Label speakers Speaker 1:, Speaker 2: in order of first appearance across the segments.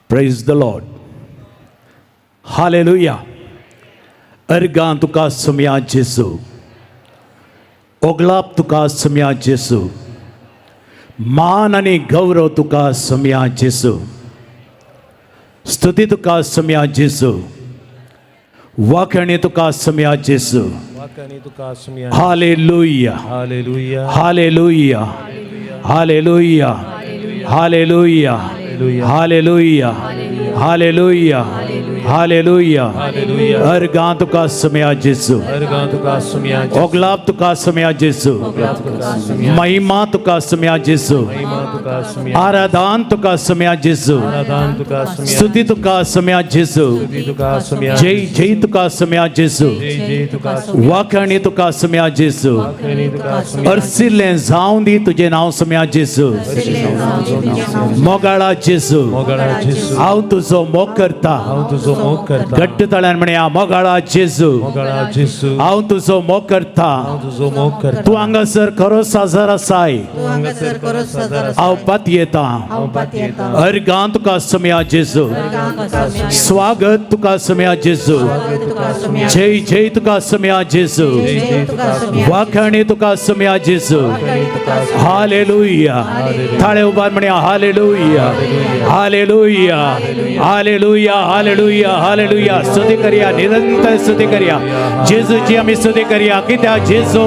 Speaker 1: Praise the Lord. Hallelujah. अर्गां तुका सुमया जेजू, ओगलाप तुका सुमया जेजू, मान आनी गौरव तुका सुमया जेजू, स्तुती तुका सुमया जेजू, वाखणी तुका सुमया जेजू.
Speaker 2: वाखाणी तुका आसुया.
Speaker 1: Hallelujah.
Speaker 2: Hallelujah.
Speaker 1: Hallelujah, hallelujah, hallelujah, hallelujah, hallelujah, hallelujah.
Speaker 2: Hallelujah.
Speaker 1: अर्गां तुका सुमया जेजू.
Speaker 2: अर्गां तुका आसुया.
Speaker 1: ओगलाप तुका सुमया जेजू, महिमा तुका सुमया जेजू,
Speaker 2: महिमा तुका आसुया.
Speaker 1: आराधन तुका सुमया जेजू,
Speaker 2: आराधन तुका आसुया.
Speaker 1: स्तुती तुका सुमया जेजू,
Speaker 2: स्तुती तुका आसुया.
Speaker 1: जय जय तुका सुमया जेजू,
Speaker 2: जय जय तुका आसुया.
Speaker 1: वाखाणी तुका सुमया जेजू.
Speaker 2: वाखाणी तुका आसुया.
Speaker 1: अर्सिल्लें जावं दी तुजें नांव सुमया जेजू. मोगाळा जेजू.
Speaker 2: मोगाळा जेजू.
Speaker 1: हांव तुजो मोग करता.
Speaker 2: हांव तुजो मोग करता.
Speaker 1: घट्ट ताळ्यान म्हणया, मोगाळा जेजू.
Speaker 2: मोगाळा जेजू.
Speaker 1: हांव तुजो मोग करता.
Speaker 2: हांव तुजो मोग करता.
Speaker 1: तूं हांगासर खरोच हजर आसाय.
Speaker 3: तूं हांगासर खरोच हजर.
Speaker 1: हांव पातयेता.
Speaker 3: हांव पातयेता.
Speaker 1: अर्गां तुका सुमया जेजू. स्वागत तुका सुमया जेजू. जय जय तुका सुमया जेजू.
Speaker 2: जय जय तुका आसुया.
Speaker 1: वाखाणी तुका सुमया जेजू. हालेलुया. थाळे उबार म्हणया, hallelujah, hallelujah, hallelujah, hallelujah, hallelujah. स्तुती करया, निरंतर स्तुती करया. जेजूची आमी स्तुती करया, कित्याक जेजू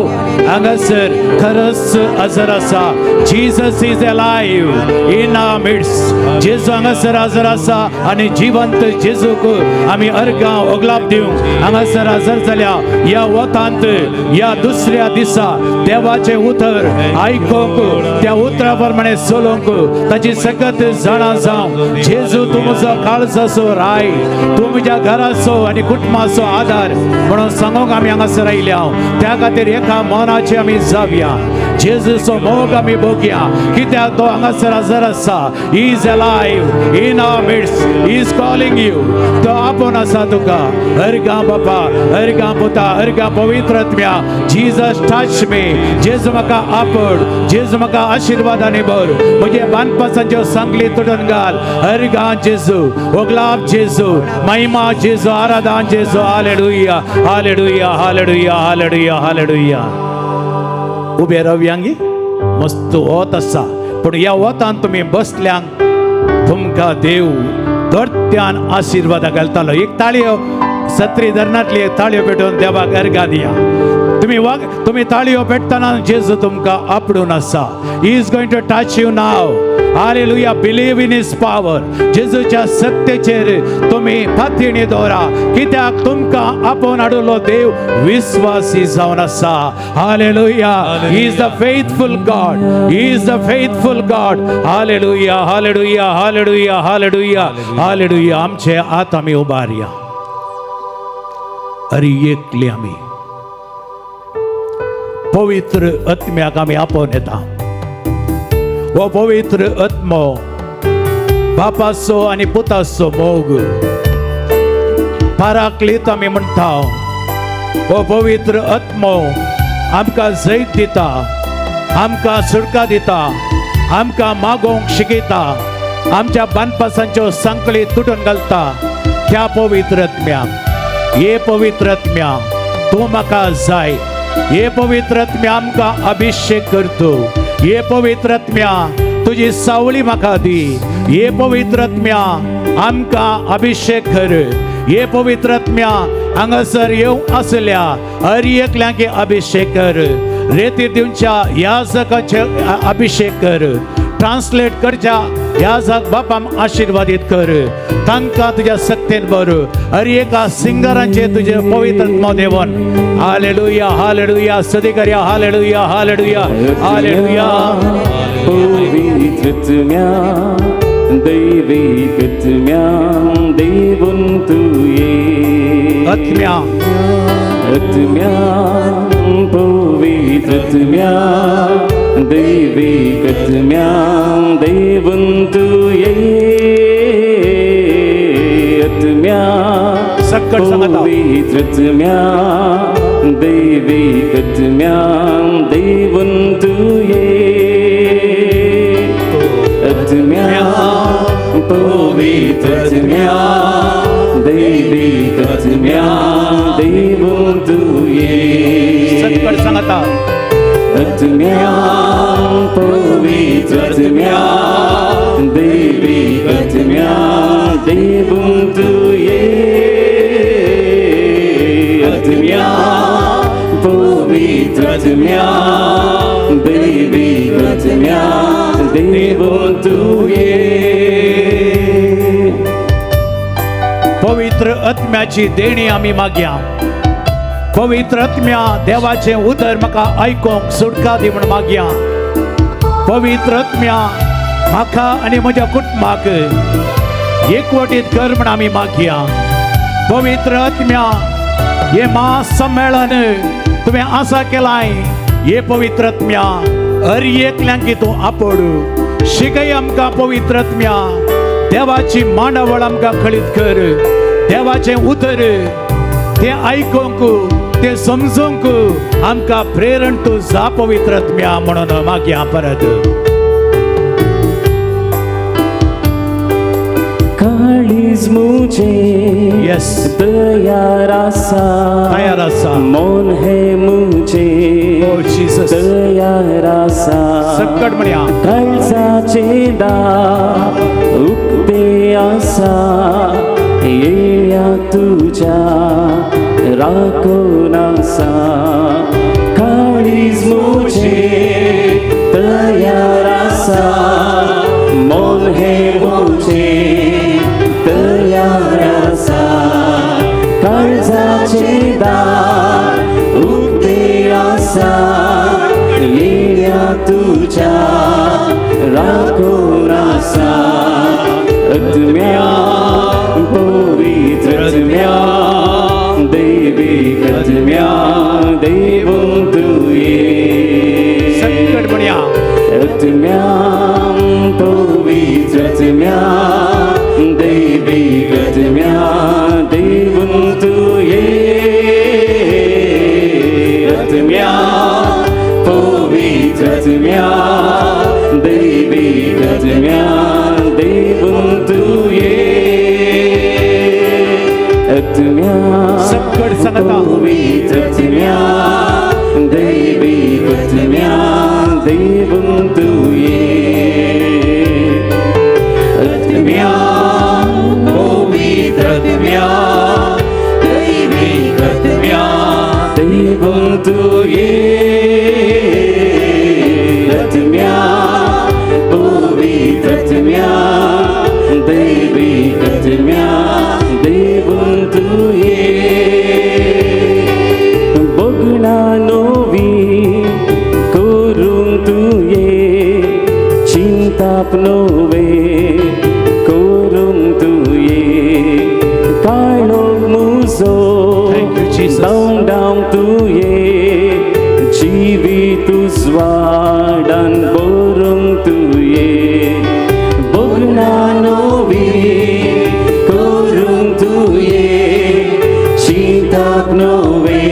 Speaker 1: हांगासर खरोच हजर आसा. Jesus is alive in our midst. जेजू हांगासर हजर आसा आनी जिवंत जेजूक आमी अर्गां ओगलाप दिवंक हांगासर हजर जाल्या. ह्या वतांत, ह्या दुसऱ्या दिसा देवाचें उतर आयकूंक, त्या उतरा प्रमाणे चलोवंक, ताची सकत जाणा जावं. जेजू, तूं म्हजो काळजाचो राय, तूं म्हज्या घराचो आनी कुटुंबाचो आदार म्हणून सांगूंक आमी हांगासर आयल्या. त्या खातीर एका मनाचे आमी जावया. जेजूचो मोग आमी भोगया, कित्याक तो हांगासर हजर आसा. He is alive in our midst. He is calling you. तो आपोवन आसा तुका. अर्गां बापा, अर्गां पुता, अर्गां पवित्र आत्म्या. Jesus, touch me. जेजू, म्हाका आपड. जेजू, म्हाका आशिर्वादांनी भर. म्हजे बांदपासांच्यो सांगली तुटून घाल. अर्गां जेजू, ओगलाप जेजू, महिमा जेजू, आराधन जेजू. Hallelujah, hallelujah, hallelujah, hallelujah, hallelujah. उबे रावयांगी. मस्त वत आसा, पूण ह्या वतान तुमी बसल्यांक तुमकां देव दोडत्यान आशिर्वादा घालतालो. एक ताळयो, सत्री धरणांतली एक ताळयो पेटोवन देवाक अर्गां दिया तुमी. वाग तुमी ताळयो पेटतना जेजू तुमकां आपडून आसा. He is going to touch you now. Hallelujah. Believe in His power. जेजूच्या सत्तेचेर तुमी पातयेणी दवरा, कित्याक तुमकां आपोवन हाडलो देव विस्वासी जावन आसा. Hallelujah. He is the faithful God. He is the faithful God. Hallelujah, hallelujah, hallelujah, hallelujah, hallelujah. आमचे हात आमी उबारया. अरे, एकली आमी पवित्र आत्म्याक आमी आपोवन येता. हो पवित्र आत्मो, बापाचो आनी पुताचो मोग, पाराक्लीत आमी म्हणटा. हो पवित्र आत्मो आमकां जैत दिता, आमकां सुटका दिता, आमकां मागोवंक शिकयता, आमच्या बांदपासांच्यो सांकळी तुटून घालता. त्या पवित्र आत्म्याक, हे पवित्र आत्म्या, तूं म्हाका जाय. हे पवित्र आत्म्या, आमकां अभिषेक करतो. हे पवित्र आत्म्या, तुजी सावळी म्हाका दी. हे पवित्र आत्म्या, आमकां अभिषेक कर. हे पवित्र आत्म्या, हांगासर येवंक आसल्या हर एकल्यांक अभिषेक कर. रेती दिवच्या याजकाचे अभिषेक कर. ट्रान्सलेट करच्या याजक बापाम आशीर्वादीत कर. तांकां तुज्या सत्तेन भर. हर एका सिंगरांचे तुझे पवित्र आत्मो देवन. Hallelujah, hallelujah. स्तुती करया. Hallelujah, hallelujah, hallelujah.
Speaker 4: पवित्रत्म्या, दैवीकत्म्या, देवून तूं ये.
Speaker 1: आत्म्या.
Speaker 4: आत्म्या, पवित्रत्म्या, दैवीकत्म्या, देवून तूं ये. आत्म्या.
Speaker 1: सक्कट सांगता.
Speaker 4: पवित्रत्म्या, दैवीकत्म्या, देवून तूं ये. आत्म्या. पवित्र आत्म्या दैवीक आत्म्या देवून तूं ये.
Speaker 1: सकट सांगता.
Speaker 4: आत्म्या पवित्र आत्म्या दैवीक आत्म्या देवून तूं ये. आत्म्या पवित्र आत्म्या दैवीक आत्म्या देवून तूं ये.
Speaker 1: पवित्र आत्म्याची देणी आमी मागया. पवित्र आत्म्या देवाचें उतर म्हाका आयकोंक सुटका दी म्हूण मागया. पवित्र आत्म्या म्हाका आनी म्हज्या कुटुंबाक एकवटीत कर म्हूण आमी मागया. पवित्र आत्म्या हे महासम्मेळन तुवें आसा केलाय. हे पवित्र आत्म्या हर एकल्यांक तूं आपोड शिकय आमकां. पवित्र आत्म्या देवाची मांडावळ आमकां कळीत कर. देवाचें उतर तें आयकूंक तें समजूंक आमकां प्रेरण तूं जा पवित्र आत्म्या म्हणून मागया परत.
Speaker 4: काळीज मुझे
Speaker 1: Yes.
Speaker 4: तयार आसा.
Speaker 1: तयार आसा.
Speaker 4: मन हे मुझे
Speaker 1: Oh, Jesus.
Speaker 4: तयार आसा.
Speaker 1: सकट म्हणया.
Speaker 4: काळजाचे दार उक्ते आसा येया तुझ्या राखून आसा. काळीज मुझे तयार आसा मन हे मुझे तयार आसा. काळजाचे दार उक्ते आसा येया तुझ्या राखून आसा. आत्म्या पवित्र आत्म्या दैवीक आत्म्या देवून तूं ये.
Speaker 1: सकट म्हणया.
Speaker 4: आत्म्या पवित्र आत्म्या दैवीक आत्म्या देवून तूं ये. आत्म्या पवित्र आत्म्या दैवीक आत्म्या देवून तूं ये. आत्म्या
Speaker 1: सकट सांगता.
Speaker 4: पवित्र आत्म्या दैवीक आत्म्या देवून तूं ये. आत्म्या पवित्र आत्म्या दैवीक आत्म्या देवून तूं ये. आत्म्या पवित्र आत्म्या दैवीक आत्म्या देवून तूं ये. बगणा नोवी करूंक तूं ये चिंताप नोवे करूंक तूं ये. काळो मुजो
Speaker 1: Thank you, Jesus.
Speaker 4: धांव धांव तूं ये जिवीत उजवाडान भरूंक तूं ये. बगणा नोवी करूंक तूं ये चिंताप नोवे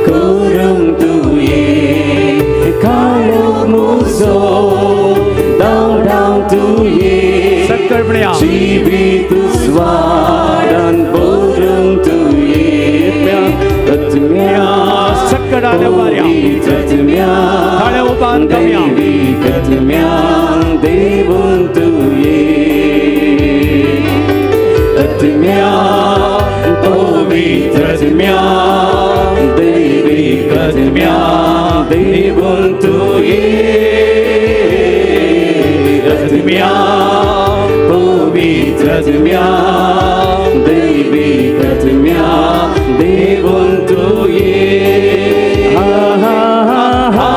Speaker 4: करूंक तूं ये. काळो मुजो धांव धांव तूं ये
Speaker 1: सकट म्हणया.
Speaker 4: जिवीत उजवाडान भरूंक तूं ये. आत्म्या
Speaker 1: सकट आल्या वाऱ्या.
Speaker 4: पवित्र आत्म्या
Speaker 1: थाळ्या उबार करूया.
Speaker 4: दैवीक आत्म्या देवून तूं ये. आत्म्या पवित्र आत्म्या दैवीक आत्म्या देवून तूं ये. आत्म्या पवित्र आत्म्या दैवीक आत्म्या देवून तूं ये. हा हा हा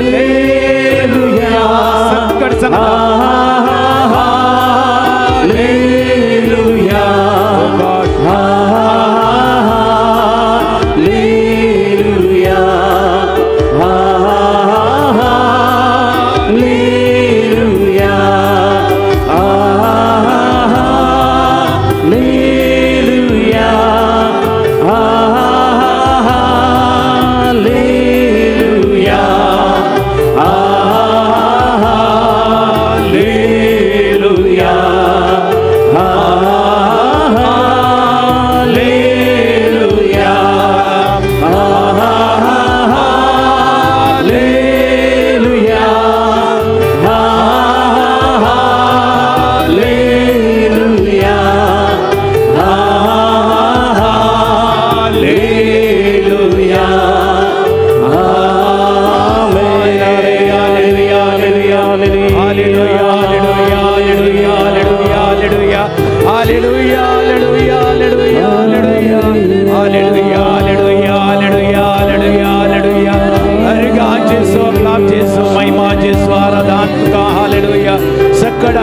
Speaker 4: हालेलुया.
Speaker 1: सकट सांगता.
Speaker 4: हालेलुया. हालेलुया. हालेलुया. हालेलुया.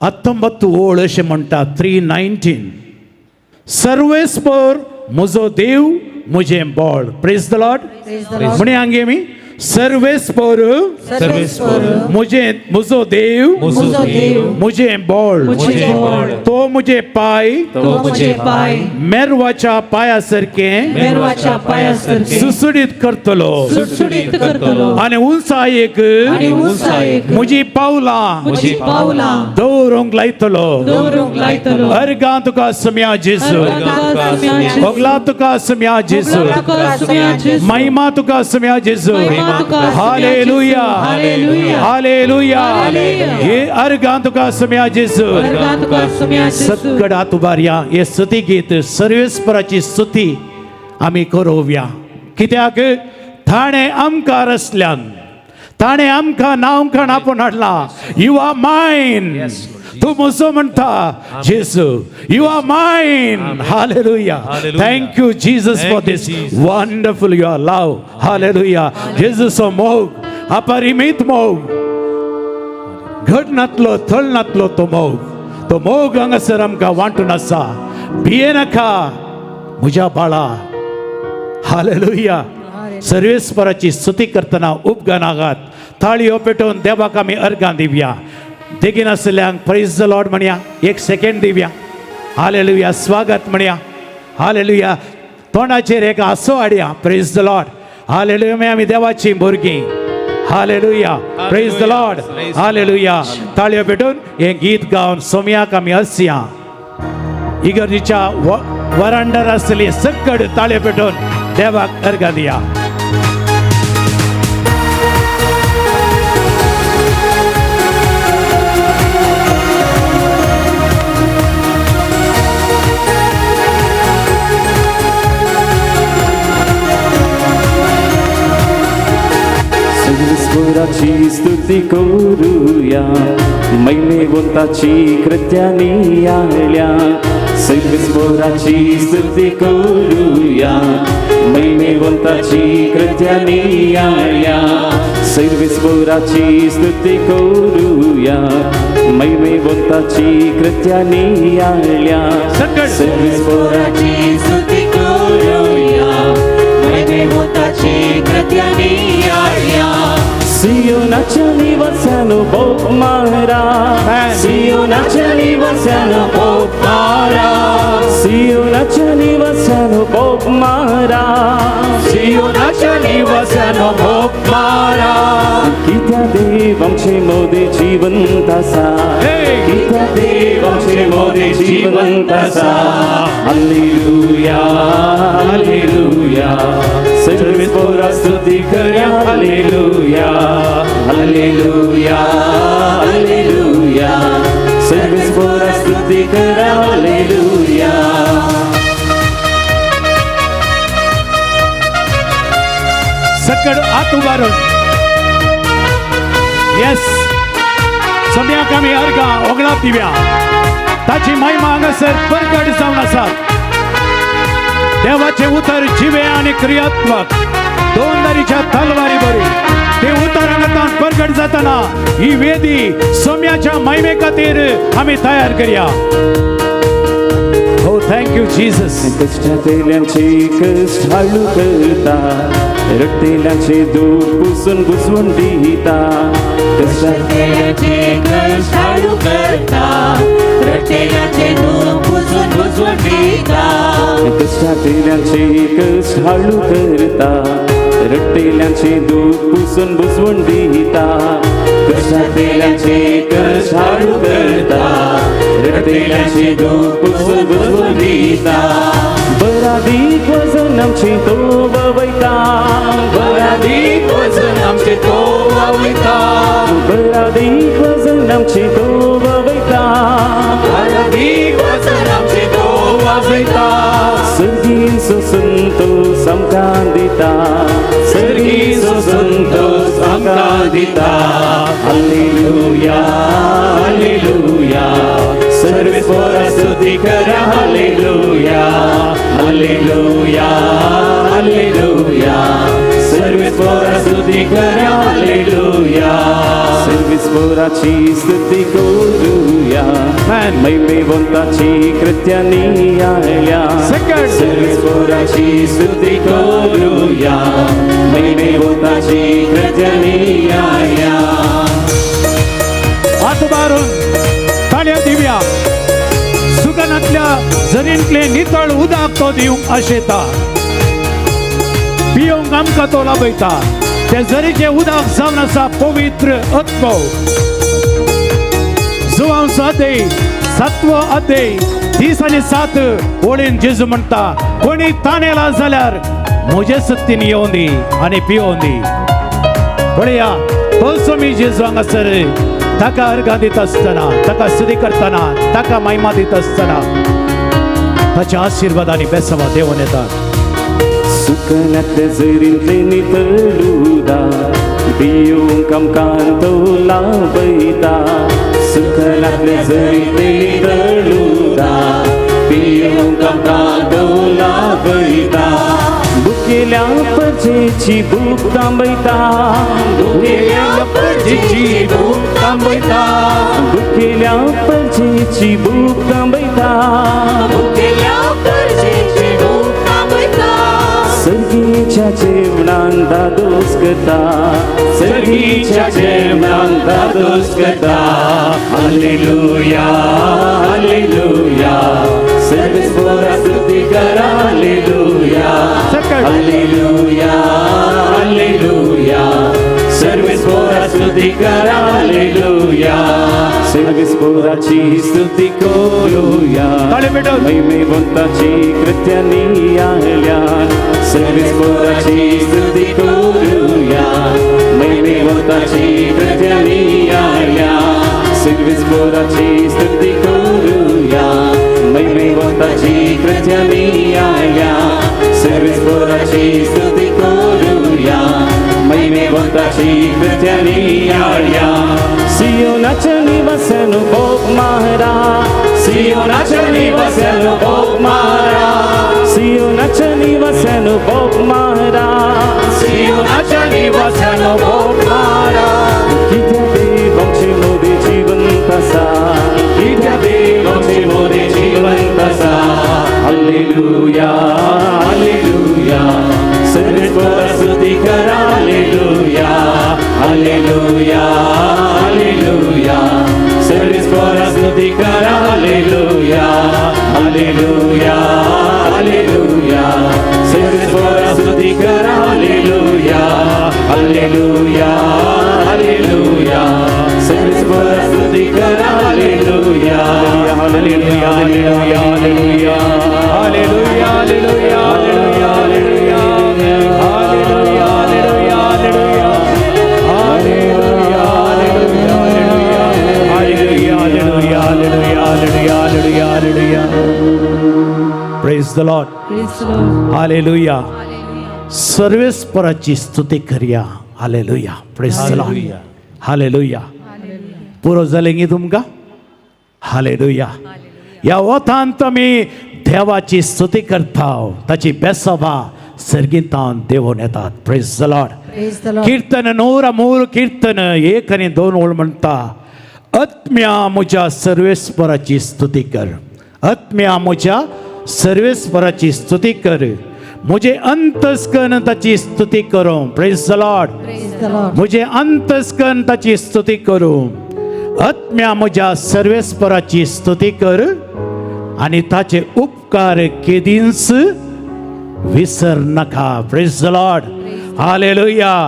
Speaker 1: 19 ओळ अशें म्हणटा, 3:19, सर्वेस्पर म्हजो देव म्हजें बळ. Praise the Lord. म्हणया आमगे मी, सर्वेस्पर म्हजें म्हजो देव म्हजें बळ, तो म्हजे पाय मेरवाच्या पाया सारकें सुसुडीत करतलो आनी उंचायेक म्हजी पावलां दवरूंक लायतलो. अर्गां तुका सुम्या जेजू, ओगला तुका सुम्या जेजू, महिमा तुका सुम्या जेजू. Hallelujah, hallelujah. हे अर्गां तुका सुम्या जेजू. सकड हात उबारया. हे स्तुती गीत सर्वेस्पराची स्तुती आमी करोवया, कित्याक ताणें आमकां रचल्यान, ताणें आमकां नांव आपोवन हाडलां. You are mine, तूं म्हजो म्हणटा जेजू. You are mine. Hallelujah. Thank you Jesus for this wonderful your love. Hallelujah. जेजूचो मोग अपरिमित मोग, घट नातलो थळ नातलो तो मोग, तो मोग हांगासर आमकां वांटून आसा. भिये नाका म्हज्या बाळा. हालेलुया. सर्वेस्पराची स्तुती करतना उपगानागात ताळयो पेटोवन देवाक आमी अर्गां दिवया. देगीन आसल्ल्यांक प्रेज the Lord म्हणया, एक सेकेंड दिवया. हालेलुया. स्वागत म्हणया. हालेलुया. तोंडाचेर एक हांसो हाडया. Praise the Lord. Hallelujah. आमी देवाची भुरगीं. Hallelujah. Praise the Lord. Hallelujah. ताळयो पेटून हें गीत गावन सोम्याक आमी हसया. इगर्जीच्या वरांडार आसली सकड ताळयो पेटून देवाक अर्गां दिया.
Speaker 4: सर्वेस्पराची स्तुती करूया, महिमेवंताची कृत्यानी आळ्या. सर्वेस्पराची स्तुती करूया, महिमेवंताची कृत्यानी आळ्या. सर्वेस्पराची स्तुती करूया, महिमेवंताची कृत्यानी आळ्या. सर्वेस्पराची
Speaker 2: स्तुती करूया, महिमेवंताची कृत्यानी आळ्या.
Speaker 4: सियोनाच्या निवासानो बोप मारा, सियोनाच्या निवासानो बोप मारा, सियोनाच्या निवासानो बोप मारा,
Speaker 2: सियोनाच्या निवासानो बोप मारा.
Speaker 4: कित्या देव आमचे मोदे जिवंत आसा, कित्या देव आमचे मोदे जिवंत आसा. Hallelujah, hallelujah. सर्वेस्परा स्तुती करया. Hallelujah, hallelujah, hallelujah. सर्वेस्परा स्तुती करा. हालेलुया.
Speaker 1: सकड हात उबारून येस सोम्याक आमी अर्गां ओगळां दिवया. ताची महिमा हांगासर परगट जावन आसा. देवाचें उतर जिवे आनी क्रियात्मक, दोन दारीच्या तलवारी बरी. ते उतर हांगातान परगट जातना ही वेदी सोम्याच्या महिमे खातीर आमी तयार करया. हो, thank you Jesus.
Speaker 4: कश्टांतल्यांचे कश्ट हाळू करता, रडटेल्यांचे दूख पुसून बुजवून दिता.
Speaker 2: कश्टांतल्यांचे कश्ट हाळू करता, रडटेल्यांचे दूख पुसून बुजवून दिता.
Speaker 4: कश्टांतल्यांचे कश्ट हाळू करता, रडटेल्यांचे दूख पुसून बुजवून दिता. कश्टांतल्यांचे कश्ट हाळू करता, रडटेल्यांचे दूख पुसून बुजवून दिता. बरादीक वजन आमचें तो वयता,
Speaker 2: बरादीक वजन आमचें तो वयता,
Speaker 4: बरादीक वजन आमचें तो वयता,
Speaker 2: बरादीक वजन आमचें तो वयता.
Speaker 4: सर्गीचो संतोष आमकां दिता,
Speaker 2: सर्गीचो संतोष आमकां दिता.
Speaker 4: Hallelujah, hallelujah. सर्वेस्परा स्तुती करा. Hallelujah, hallelujah, hallelujah. सर्वेस्परा स्तुती करा. हालेलुया. सर्वेस्पराची स्तुती करूया, करूया.
Speaker 1: Amen.
Speaker 4: महिमेवंताची कृत्यानी आळल्या.
Speaker 1: Second.
Speaker 4: सर्वेस्पोराची स्तुती करूया, महिमेवंताची कृत्यानी आळल्या.
Speaker 1: हात उबारून ताळ्या दिवया. सुगनातल्या जरींतले नितळ उदक तो दिवंक आशेता, पियोंक आमकां तो लाभयता. ते जरीचे उदक जावन आसा पवित्र आत्मो. जुवांचो अध्याय, सातवो अध्याय, 30 आनी 7 ओळीन जेजू म्हणटा, कोणी ताणेला जाल्यार म्हजे सत्तीन येवन दी आनी पियोवन दी. पळया, तोच मी जेजू हांगासर ताका अर्घां दिता आसतना, ताका स्तुती करतना, ताका महिमा दिता आसतना ताच्या आशिर्वादांनी बेसवा देवून येतात.
Speaker 4: सुकनातले झरींतले नितळ उदक पियोवंक आमकां तो लाभयता. सुकनातले झरींतले नितळ उदक पियोवंक आमकां तो लाभयता. भुकेल्या प्रजेची भूक थांबयता.
Speaker 2: भुकेल्या प्रजेची भूक थांबयता.
Speaker 4: भुकेल्या प्रजेची भूक थांबयता.
Speaker 2: भुकेल्या प्रजेची भूक थांबयता.
Speaker 4: सर्गीच्या जेवणान दादोस करता. सर्गीच्या जेवणान दादोस करता.
Speaker 2: हालेलुया, हालेलुया, सर्वेस्पोरा स्तुती करा. हालेलुया.
Speaker 1: Second.
Speaker 2: Hallelujah, hallelujah, सर्वेस्पोरा स्तुती करा. हालेलुया.
Speaker 4: सर्वेस्पोराची स्तुती करूया.
Speaker 1: ताळी पेटोवन.
Speaker 4: महिमेवंताची कृत्यानी आळल्या. सर्वेस्पोराची स्तुती करूया, महिमेवंताची कृत्यानी आळल्या. सर्वेस्पोराची स्तुती करूया, महिमेवंताची कृत्यानी आळल्या. सर्वेस्पोराची स्तुती करूया, महिमेवंताची कृत्यानी आळल्या. सियोनाच्या निवास्यानो, बोब मारा.
Speaker 2: सियोनाच्या निवास्यानो, बोब मारा.
Speaker 4: सियोनाच्या निवास्यानो, बोब मारा.
Speaker 2: सियोनाच्या निवास्यानो, बोब मारा.
Speaker 4: कित्याक देव आमचे मोदे जिवंत आसा.
Speaker 2: कित्याक देव आमचे मोदे जिवंत आसा. हालेलुया, हालेलुया, सर्वेस्पोरा स्तुती करा. हालेलुया, हालेलुया, हालेलुया, सर्वेस्पोरा स्तुती करा. हालेलुया, हालेलुया, हालेलुया, सर्वेस्पोरा स्तुती करा. हालेलुया, हालेलुया, हालेलुया, सर्वेस्पोरा स्तुती करा. Hallelujah.
Speaker 1: Hallelujah, hallelujah, hallelujah, hallelujah, hallelujah, hallelujah, hallelujah, hallelujah, hallelujah, hallelujah, hallelujah, hallelujah, hallelujah, hallelujah, hallelujah, hallelujah. Praise the Lord.
Speaker 3: Praise the Lord.
Speaker 1: Hallelujah. सर्वेस्पराची स्तुती करया. Hallelujah. Praise the Lord. Hallelujah. पुरो जालें गी तुमकां? Hallelujah. ह्या वतांत आमी देवाची स्तुती करता, ताची बेसभा सर्गींतावन देवून येतात. Praise the Lord.
Speaker 3: Praise the Lord.
Speaker 1: कीर्तन 103 कीर्तन, 1 आणि 2 ओळ म्हणता, आत्म्या म्हज्या, सर्वेस्पराची स्तुती कर. आत्म्या म्हज्या, सर्वेस्पराची स्तुती कर. म्हजे अंतस्कन ताची स्तुती करूं. Praise the Lord.
Speaker 3: Praise the Lord.
Speaker 1: म्हजे अंतस्कन ताची स्तुती करूं. आत्म्या म्हज्या, सर्वेस्पराची स्तुती कर आणि ताचे उपकार केदींच विसर नका. Praise the Lord. Hallelujah.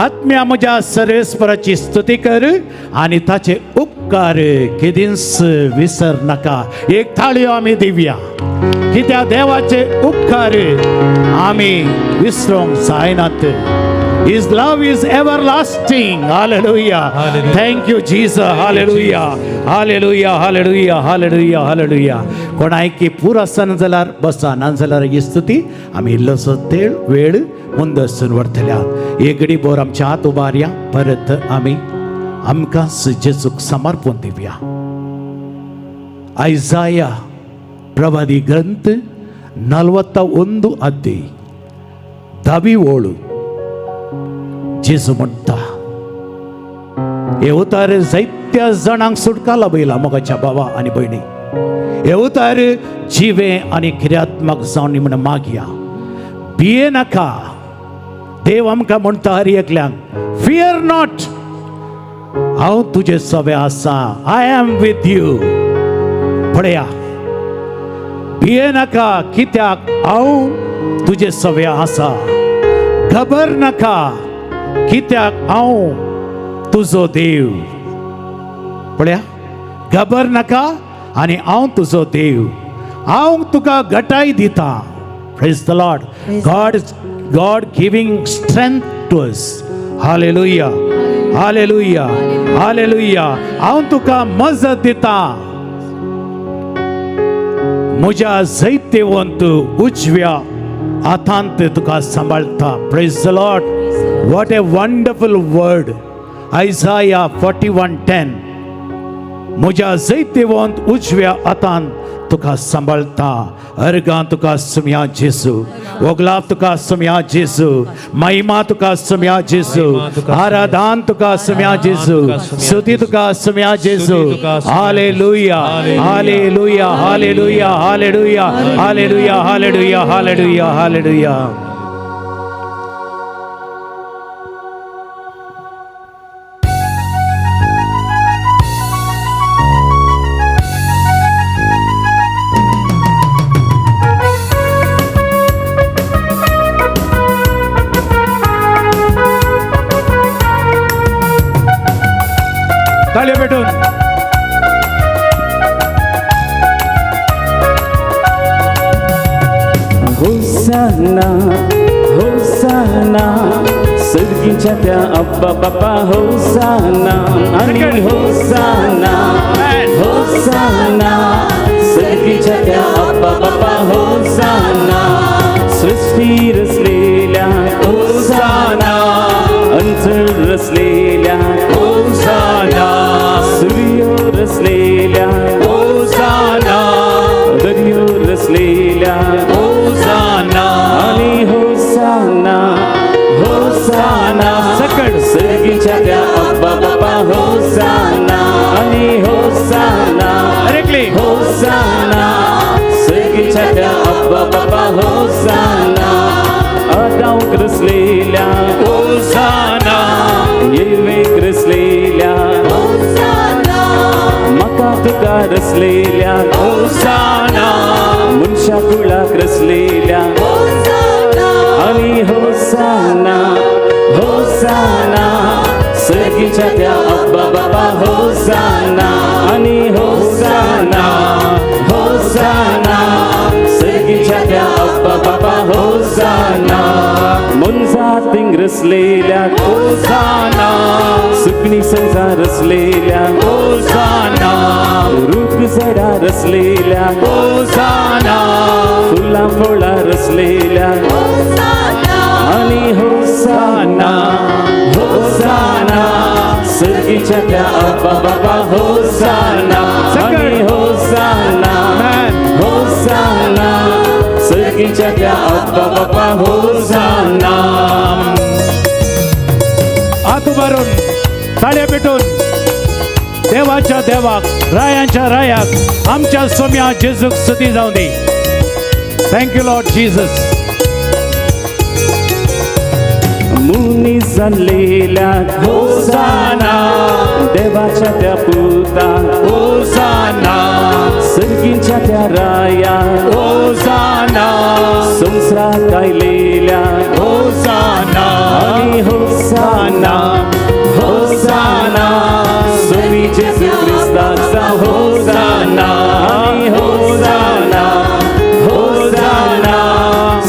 Speaker 1: आत्म्या म्हज्या, सर्वेस्पराची स्तुती कर आणि ताचे उपकार केदींच विसर नका. एक थाळयो आमी दिवया, कित्याक देवाचे उपकार आमी विसरूंक जायनात. His love is everlasting. Hallelujah.
Speaker 2: Hallelujah.
Speaker 1: Thank you, Jesus. Hallelujah. Hallelujah. Hallelujah. Hallelujah. Hallelujah. कोणायकी पूर आसना जाल्यार बसा, ना जाल्यार ही स्तुती आमी इल्लोसो तेळ वेळ मुंदसून व्हरतल्या. एक घडी बोर आमच्या हात उबारया. परत आमी आमकां जेजूक समर्पण दिवया. ಐಸಾಯ ಪ್ರವಾದಿ ಗ್ರಂಥ, 41 ಅಧ್ಯಾಯ, ದಾವಿ ಓಳು. जेजू म्हणटा, हे उतार जायत्या जाणांक सुटका लाभयला मोगाच्या बाबा आनी भयणी. हे उतार जिवे आनी क्रियात्मक जावन म्हण मागया. भिये नाका. देव आमकां म्हणटा हर एकल्यांक, फियर not, हांव तुजे सवे आसा. I am with you. पळया, भिये नाका कित्याक हांव तुजे सवे आसा. खबर नाका कित्याक हांव तुजो देव. पळया, खबर नाका आनी हांव तुजो देव, हांव तुका घटाय दिता. Praise the Lord. God giving strength to us. Hallelujah, hallelujah, hallelujah. हांव तुका मजत दिता. म्हज्या जैतेवंत उजव्या हातांत तुका सांबाळटा. Praise the Lord. What a wonderful word. Isaiah 41:10. म्हज्या जैतेवंत उजव्या हातान तुका सांबाळटा. अर्गां तुका सुम्या जेसू, ओगलाप तुका सुम्या जेसू, महिमा तुका सुम्या जेसू, आराधन तुका सुम्या जेसू, स्तुती तुका सुम्या जेसू. Hallelujah, hallelujah, hallelujah, hallelujah, hallelujah, hallelujah, hallelujah, hallelujah. ताळयो पेटून.
Speaker 4: होसाना, होसाना, सर्गीच्या त्या अब्बा बापा होसाना. आणि होसाना, होसाना, सर्गीच्या त्या अब्बा बापा होसाना. सृष्टी रचलेल्या होसाना, अंचळ रचलेल्या होसाना, सूर्य रचलेल्या होसाना, दर्यो रचलेल्या होसाना. आणि होसाना, होसाना,
Speaker 1: सकळ
Speaker 4: सर्गीच्या त्या अब्बा बापा होसाना. आणि होसाना,
Speaker 1: डायरेक्टली.
Speaker 4: होसाना, सर्गीच्या त्या अब्बा बापा होसाना. आदावक रचलेल्या
Speaker 1: होसाना,
Speaker 4: येवेक रचलेल्या, म्हाका तुका रचलेल्या
Speaker 1: होसाना,
Speaker 4: मनशा कुळाक रचलेल्या. आणि होसाना, होसाना, सर्गीच्या त्या अब्बा बापा होसाना. आणि होसाना, होसाना, सर्गीच्या त्या अब्बा बापा होसाना. मोनजातींक रचलेल्या
Speaker 1: होसाना,
Speaker 4: सुकणी संजा रचलेल्या
Speaker 1: होसाना,
Speaker 4: रूख झाडा रचलेल्या
Speaker 1: होसाना,
Speaker 4: फुलां फळां रचलेल्या. आणि होसाना, होसाना, सर्गीच्या त्या अब्बा बाबा होसाना. आणि होसाना, होसाना, सर्गीच्या त्या अब्बा बाबा होसाना.
Speaker 1: हात उभारून ताळ्या पेटून देवाच्या देवाक, रायांच्या रायाक, आमच्या सोम्या जेजूक स्तुती जावं दी. Thank you Lord Jesus.
Speaker 4: मुनी जाल्लेल्या
Speaker 1: होसाना,
Speaker 4: देवाच्या त्या पुता
Speaker 1: होसाना,
Speaker 4: सर्गीच्या त्या राया
Speaker 1: होसाना,
Speaker 4: संसारात आयलेल्या
Speaker 1: होसाना,
Speaker 4: आणि होसाना, होसाना, स्वामी जेजू क्रिस्ताचा होसाना. आणि होसाना, होसाना,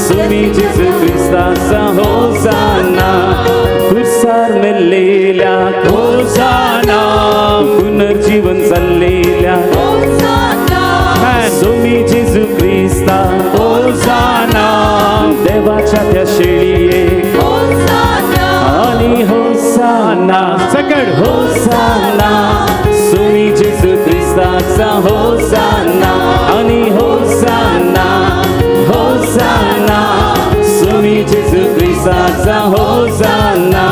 Speaker 4: स्वामी जेजू क्रिस्ताचा होसाना. कुर्सार मेल्लेल्या
Speaker 1: होसाना,
Speaker 4: पुनर्जीवन जाल्लेल्या स्वामी जेजू क्रिस्ता
Speaker 1: होसाना,
Speaker 4: देवाच्या त्या शेळये. आणि होसाना,
Speaker 1: सकळ
Speaker 4: होसाना, स्वामी जेजू क्रिस्ताचा होसाना. आणि होसाना, होसाना, स्वामी जेजू क्रिस्ताचा होसाना.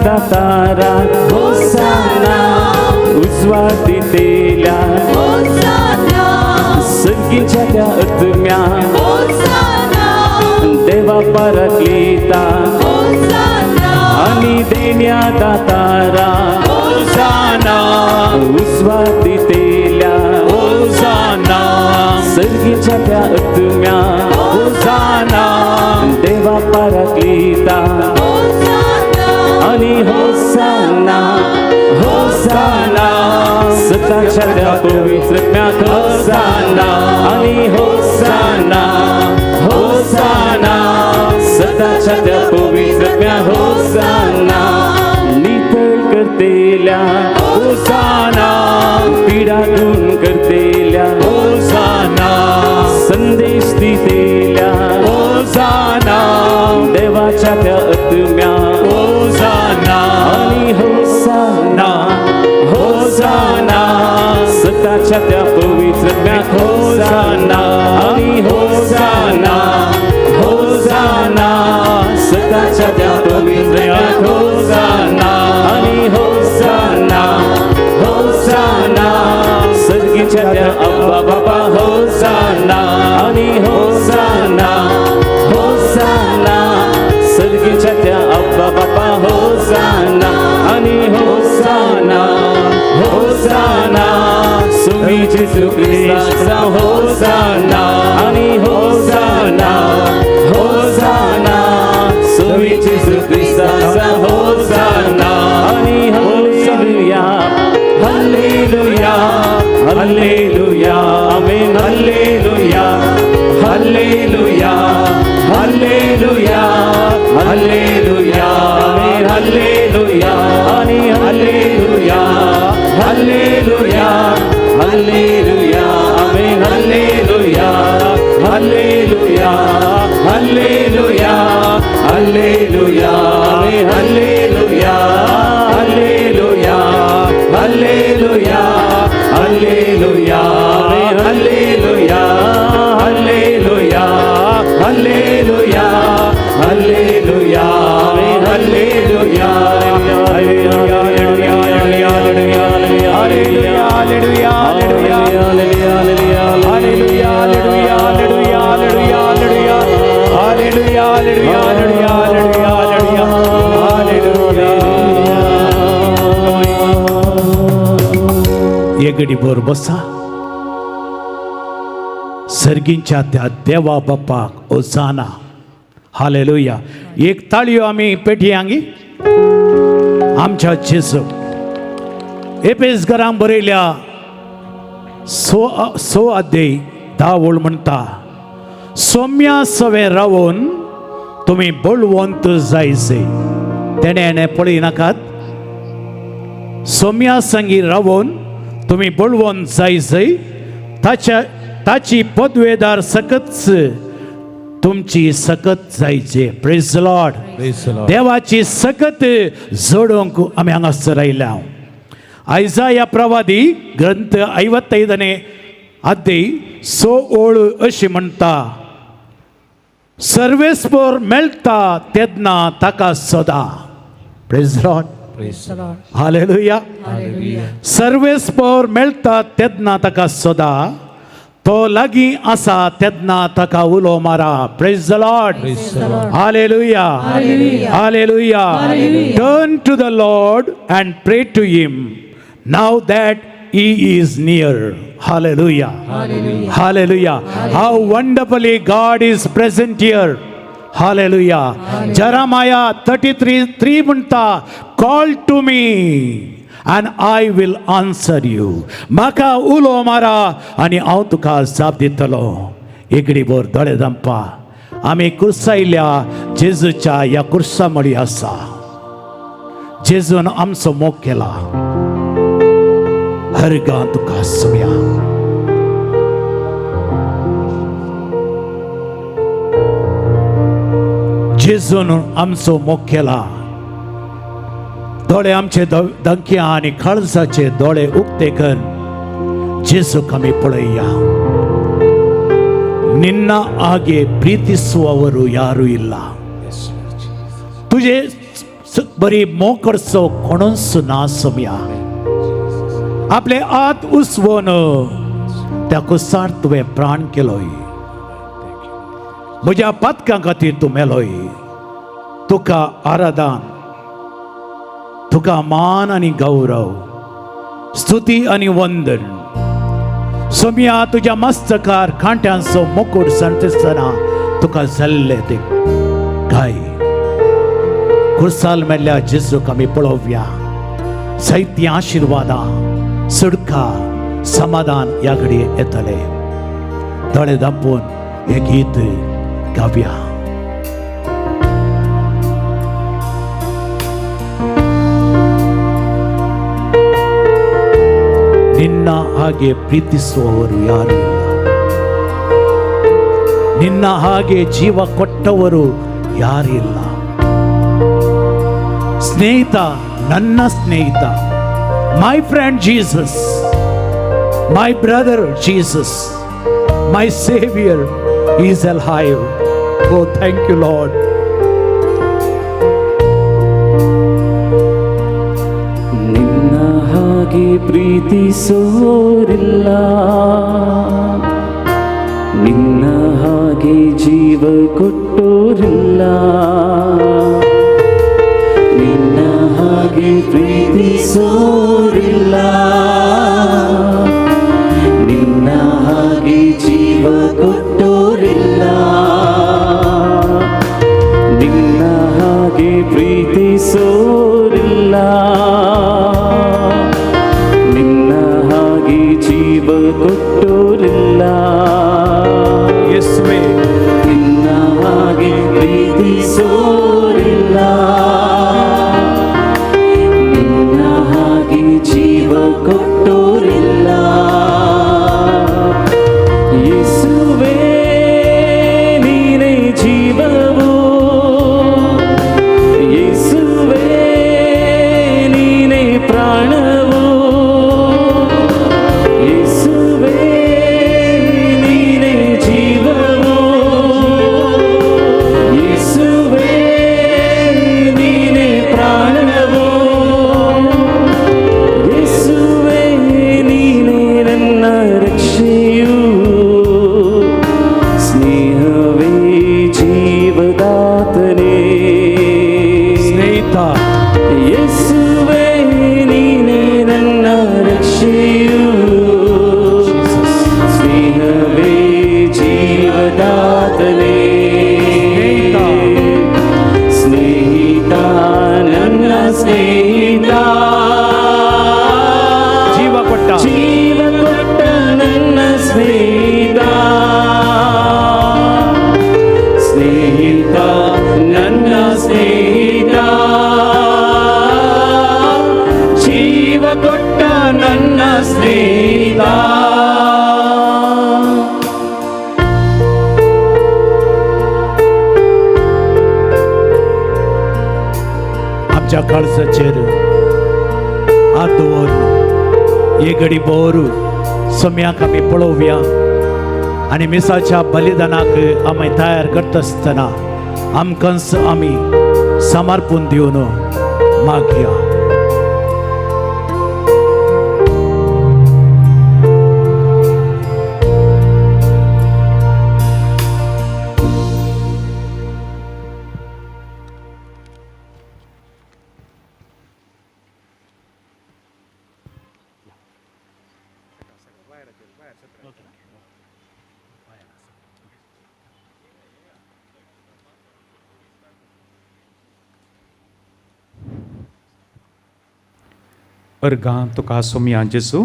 Speaker 4: दातारा होसाना उजवातीतेल्या सर्गीच्या त्या आत्म्या देवा पाराक्लिता आनी देण्या दातारा
Speaker 1: होसाना
Speaker 4: उजवातीतेल्या
Speaker 1: होसाना
Speaker 4: सर्गीच्या त्या आत्म्या
Speaker 1: होसाना
Speaker 4: देवा पाराक्लिता आणि होसाना होसाना सताच्या त्या पवित्र होसाना आणि होसाना होसाना सताच्या त्या पवित्र होसाना नितळ करतेल्या
Speaker 1: होसाना
Speaker 4: पिडा गुण करतेल्या
Speaker 1: होसाना
Speaker 4: संदेश दितेल्या
Speaker 1: होसाना
Speaker 4: देवाच्या त्या आत्म्या
Speaker 1: होसाना
Speaker 4: आणि होसाना होसाना सताच्या त्या पवित्र होसाना आणि होसाना होसाना सताच्या त्या पवित्र होसाना आणि होसाना होसाना सर्गीच्या त्या अब्बा बाबा होसाना आणि होसाना होसाना सर्गीच्या त्या अब्बा बाबा होसाना आणि होसाना होसाना सुमी जेसू ख्रिस्ताचा होसाना आणि होसाना होसाना सुमी जेसू ख्रिस्ताचा होसाना आणि hallelujah hallelujah hallelujah amen hallelujah hallelujah hallelujah hallelujah amen hallelujah आणि hallelujah hallelujah hallelujah amen hallelujah hallelujah hallelujah hallelujah amen hallelujah hallelujah hallelujah hallelujah amen hallelujah hallelujah hallelujah hallelujah amen hallelujah hallelujah hallelujah
Speaker 1: hallelujah hallelujah hallelujah hallelujah hallelujah hallelujah hallelujah hallelujah hallelujah hallelujah hallelujah. एगडी बोर बसा. सर्गींच्या त्या देवा बाप्पाक ओजाना. Hallelujah. एक ताळयो आमी पेटयांगी आमच्या जेजू. Apis घरां बरयल्या 6 अध्याय 10 ओळ म्हणटा, सोम्या सवे रावून तुमी बळवंत जायचे. तेणे हेणे पळय नाकात. सोम्या संगी रावून तुमी बळवंत जायचे. ताच्या ताची पदवेदार सकत तुमची सकत जायचे. Praise Lord. देवाची सकत जोडूंक आमी हांगासर आयल्या. आयजाया प्रवादी ग्रंथ 55 अध्याय 6 ओळ अशी म्हणटा, सर्वेस्पोर मेळटा तेन्ना ताका सदा. Praise Lord. Hallelujah. सर्वेस्पोर मेळटा तेन्ना ताका सदा. तो लागीं आसा तेन्ना ताका उलो मारा. Praise the Lord. Hallelujah. Hallelujah. Turn to the Lord and pray to him now that he is near. Hallelujah. Hallelujah. How wonderfully God is present here. Hallelujah. Jeremiah 33:3 म्हणटा, call to me and I will answer you. म्हाका उलो मारा आनी हांव तुका जाप दितलो. एगडी बोर दोळे दंपा. आमी कुर्सायल्या जेजूच्या ह्या कुर्सा मळी आसा. जेजून आमचो मोग केला. हरगां तुका सोम्या. जेजून आमचो मोग केला. दोळे आमचे दंक्या आनी काळजाचे दोळे उक्ते कर जेजूक आमी पळया. ನಿನ್ನ ಹಾಗೆ ಪ್ರೀತಿಸುವವರು ಯಾರೂ ಇಲ್ಲ. ತುಜೆ बरी मोग करचो कोणूच ना सोम्या. आपले आत उसवून त्या कुसार तुवें प्राण केलोय. म्हज्या पातकां खातीर तूं मेलोय. तुका आराधन, तुका मान आनी गौरव, स्तुती आनी वंदन. सोम्या, तुज्या मस्तकार कांट्यांचो मुकूट सांठिसतना तुका जाल्ले ते काय कुरसाल मेल्ल्या जेजूक आमी पळोवया. जायतीं आशिर्वादां, सुडका, समाधान ह्या घडये येतले. दोळे धांपून हें गीत गावया. ನಿನ್ನ ಹಾಗೆ ಪ್ರೀತಿಸುವವರು ಯಾರು ಇಲ್ಲ. ನಿನ್ನ ಹಾಗೆ ಜೀವ ಕೊಟ್ಟವರು ಯಾರಿಲ್ಲ. ಸ್ನೇಹಿತ, ನನ್ನ ಸ್ನೇಹಿತ, my friend Jesus, my brother Jesus, my Saviour is alive. Oh, thank you, Lord.
Speaker 4: ನಿನ್ನ ಹಾಗೆ ಪ್ರೀತಿಸೋರಿಲ್ಲ, ನಿನ್ನ ಹಾಗೆ ಜೀವ ಕೊಟ್ಟೋರಿಲ್ಲ. ನಿನ್ನ ಹಾಗೆ ಪ್ರೀತಿಸೋರಿಲ್ಲ, ನಿನ್ನ ಹಾಗೆ ಜೀವ ಕೊಟ್ಟೋರಿಲ್ಲ. ನಿನ್ನ ಹಾಗೆ ಪ್ರೀತಿಸೋರಿಲ್ಲ, ನಿನ್ನ ಹಾಗೆ ಜೀವ ಕೊಟ್ಟೋರಿಲ್ಲ.
Speaker 1: ಯೇಸುವೆ.
Speaker 4: ನಿನ್ನ ಹಾಗೆ ಪ್ರೀತಿಸೋರಿಲ್ಲ, ನಿನ್ನ ಹಾಗೆ ಜೀವ ಕೊಟ್ಟೋರಿಲ್ಲ. ಯೇಸುವೇ, ನೀನೇ ಜೀವವು. ಯೇಸುವೇ, ನೀನೇ ಪ್ರಾಣವು. ಯೇಸುವೇ, ನೀನೇ ಜೀವವು. ಯೇಸುವೇ, ನೀನೇ ಪ್ರಾಣವು. ಯೇಸುವೇ, ನೀನೇ ನನ್ನ ರಕ್ಷೆಯು. ಸ್ನೇಹವೇ ಜೀವದಾತನೇ.
Speaker 1: ಸ್ನೇಹಿತ.
Speaker 4: ಯೇಸುವೇ, ನೀನೇ ನನ್ನ ರಕ್ಷೆಯು. ಸ್ನೇಹವೇ ಜೀವದಾತನೇ.
Speaker 1: ಸ್ನೇಹಿತ.
Speaker 4: ಸ್ನೇಹಿತ, ನನ್ನ ಸ್ನೇಹಿತ.
Speaker 1: ಜೀವ ಕೊಟ್ಟ.
Speaker 4: ಜೀವ ಕೊಟ್ಟ ನನ್ನ ಸ್ನೇಹಿತ. ಸ್ನೇಹಿತ, ನನ್ನ ಸ್ನೇಹಿತ. ಜೀವ ಕೊಟ್ಟ ನನ್ನ ಸ್ನೇಹಿತ.
Speaker 1: आमच्या काळजाचेर हात दवरून हे घडी भर सम्याक आमी पळोवया आनी मिसाच्या बलिदानाक आमी तयार करता आसतना आमकांच आमी समर्पून दिवन मागया.
Speaker 2: अर्गां तुका सोमया जेजू,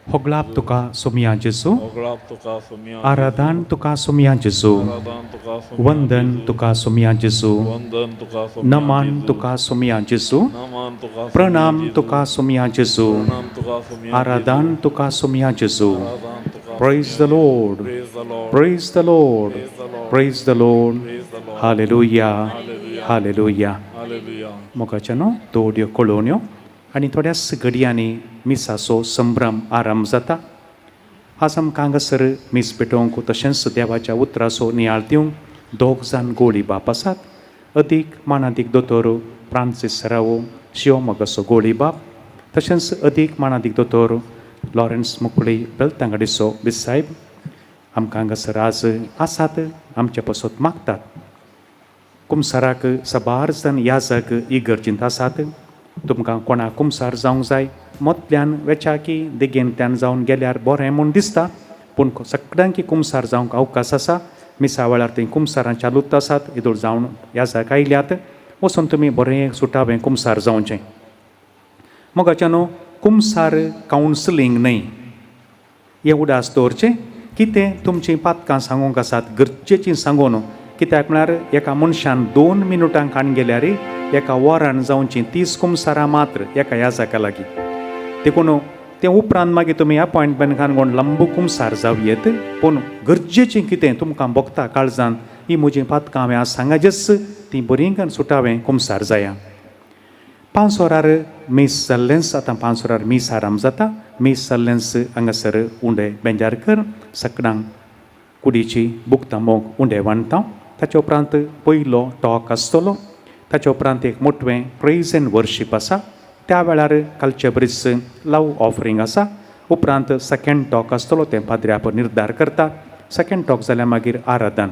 Speaker 2: होगळाप तुका सोमया जेजू,
Speaker 5: होगळाप तुका सोमया.
Speaker 2: आराधन तुका सोमया जेजू,
Speaker 5: आराधन तुका सोमया.
Speaker 2: वंदन तुका सोमया जेजू,
Speaker 5: वंदन तुका सोमया.
Speaker 2: नमन तुका सोमया जेजू,
Speaker 5: नमन तुका सोमया.
Speaker 2: प्रणाम तुका सोमया जेजू,
Speaker 5: प्रणाम तुका सोमया.
Speaker 2: आराधन तुका सोमया जेजू.
Speaker 5: आराधन तुका.
Speaker 2: Praise the Lord.
Speaker 5: Praise the Lord.
Speaker 2: Praise the Lord.
Speaker 5: Praise the Lord.
Speaker 2: Praise the Lord.
Speaker 5: Praise the Lord.
Speaker 2: Hallelujah. Hallelujah.
Speaker 5: Hallelujah.
Speaker 2: मोगाच्यानो, दोड्यो कळोवण्यो आनी थोड्याच घडयांनी मिसाचो संभ्रम आरंभ जाता. आज आमकां हांगासर मीस पेटोवंक तशेंच देवाच्या उतराचो नियाळ दिवंक दोग जाण गोळी बाप आसात. अदीक मानादीक दोतोर फ्रांसीस सरावो शिवमोगाचो गोळीबाब तशेंच अदीक मानादीक दोतोर लॉरेन्स मुकळी बेलतांगडीचो बिसायब आमकां हांगासर आज आसात आमचे पासत मागतात. कुमसाराक साबार जाण याजक इगर्जींत आसात. तुमकां कोणाक कुमसार जावंक जाय मोतल्यान वेच्या की देगेंतल्यान जावन गेल्यार बरें म्हूण दिसता पूण सगळ्यांकी कुमसार जावंक अवकाश आसा. मिसा वेळार थंय कुमसारां चालूच आसात. येदोळ जावन याजक आयल्यात वचून तुमी बरें सुटावें कुमसार जावचें. मोगाच्या न्हू कुमसार कावन्सिलींग न्हय हें उडास दवरचें कितें तुमचीं पातकां सांगूंक आसात गरजेचीं सांगून कित्याक म्हळ्यार एका मनशान 2 मिनुटां काण गेल्यार एका वरान जावचीं 30 कुमसारां मात्र एका याजका लागीं. देखून ते उपरांत मागीर तुमी अपॉयंटमेंट घालून लंबू कुमसार जावं येत पूण गरजेचें कितें तुमकां भोगता काळजान ही म्हजीं पातकां हांवें आज सांगाचेच तीं बरीं करून सुटावें कुमसार जाया. 5 वरार मीस जाल्लेंच आतां 5 वरार मीस आराम जाता. मीस जाल्लेंच हांगासर उंडे बेंजार कर सगळ्यांक कुडीची बुकतां मोग उंडे वांटता. ताच्या उपरांत पयलो टॉक आसतलो. ताच्या उपरांत एक मोटवें प्रेज एंड वर्शीप आसा. त्या वेळार कालचे बरीच लव ऑफरींग आसा. उपरांत सेकेंड टॉक आसतलो तें पाद्र्याप निर्धार करता. सेकेंड टॉक जाल्यार मागीर आराधन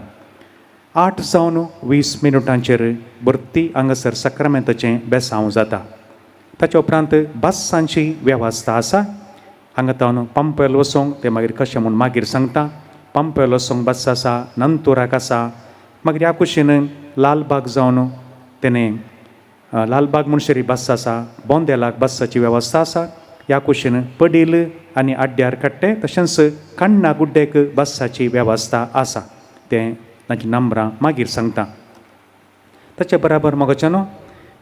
Speaker 2: 8 जावन 20 मिनुटांचेर भरती हांगासर साक्रामेंताचें बेसांव जाता. ताच्या उपरांत बसांची वेवस्था आसा. हांगा तावन पंपेल वचोंक तें मागीर कशें म्हूण मागीर सांगता. पंपेल वचोंक बस आसा, नंतुराक आसा, मागीर ह्या कुशीन लालबाग जावन तेणें लालबाग म्हणसरी बस आसा, बोंदेलाक बसाची वेवस्था आसा. ह्या कुशीन पडील आनी आड्ड्यार काडटे तशेंच कण्णा गुड्डेक बसाची वेवस्था आसा. तें तांची नंबरां मागीर सांगता. ताच्या बराबर मोगाच्या न्हू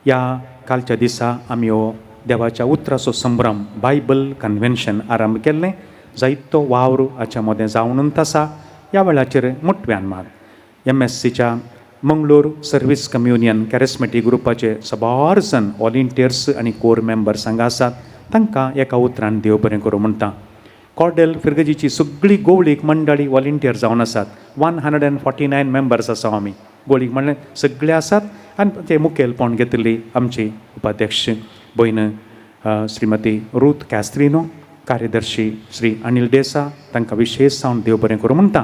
Speaker 2: ह्या कालच्या दिसा आमी हो देवाच्या उतराचो संभ्रम बायबल कन्वेन्शन आरंभ केल्लें. जायतो वावर हाच्या मदें जावन आसा. ह्या वेळाचेर मोटव्यान मात MSCच्या मंगळूर सर्वीस कम्युनियन कॅरिस्मेटीक ग्रुपाचे साबार जाण वॉलंटियर्स आनी कोर मेंबर्स हांगा आसात. तांकां एका उतरान देव बरें करूं म्हणटा. कॉर्डेल फिरगजीची सगळी गोवळीक मंडळी वॉलंटियर जावन आसात. 149 मेंबर्स आसा आमी गोवळीक म्हणल्यार सगळे आसात. आनी ते मुखेलपण घेतिल्ली आमची उपाध्यक्ष भयण श्रीमती रूथ कॅस्त्रिनो, कार्यदर्शी श्री अनिल डेसा तांकां विशेश जावन देव बरें करूं म्हणटा.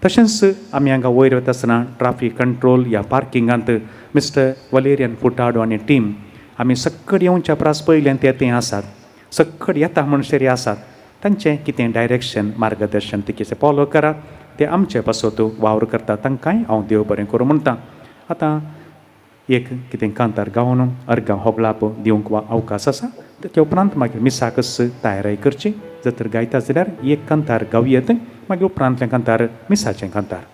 Speaker 2: तशेंच आमी हांगा वयर वता आसतना ट्राफीक कंट्रोल ह्या पार्किंगांत मिस्टर वलेरियन फुटाडो आनी टीम आमी सक्कड येवच्या प्रास पयल्यान ते थंय आसात. सक्कड येता म्हणसर आसात. तांचें कितें डायरेक्शन मार्गदर्शन ते कितें फॉलो करा. ते आमचे पासत वावर करता. तांकांय हांव देव बरें करूं म्हणटा. आतां एक कितें कांतार गावन अर्गां होगळाप दिवंक वा अवकाश आसा. तेच्या उपरांत मागीर मिसाकच तयारी करची. जर तर गायता जाल्यार एक कांतार गावयेत मागीर उपरांतलें कांतार मिसाचें कांतार.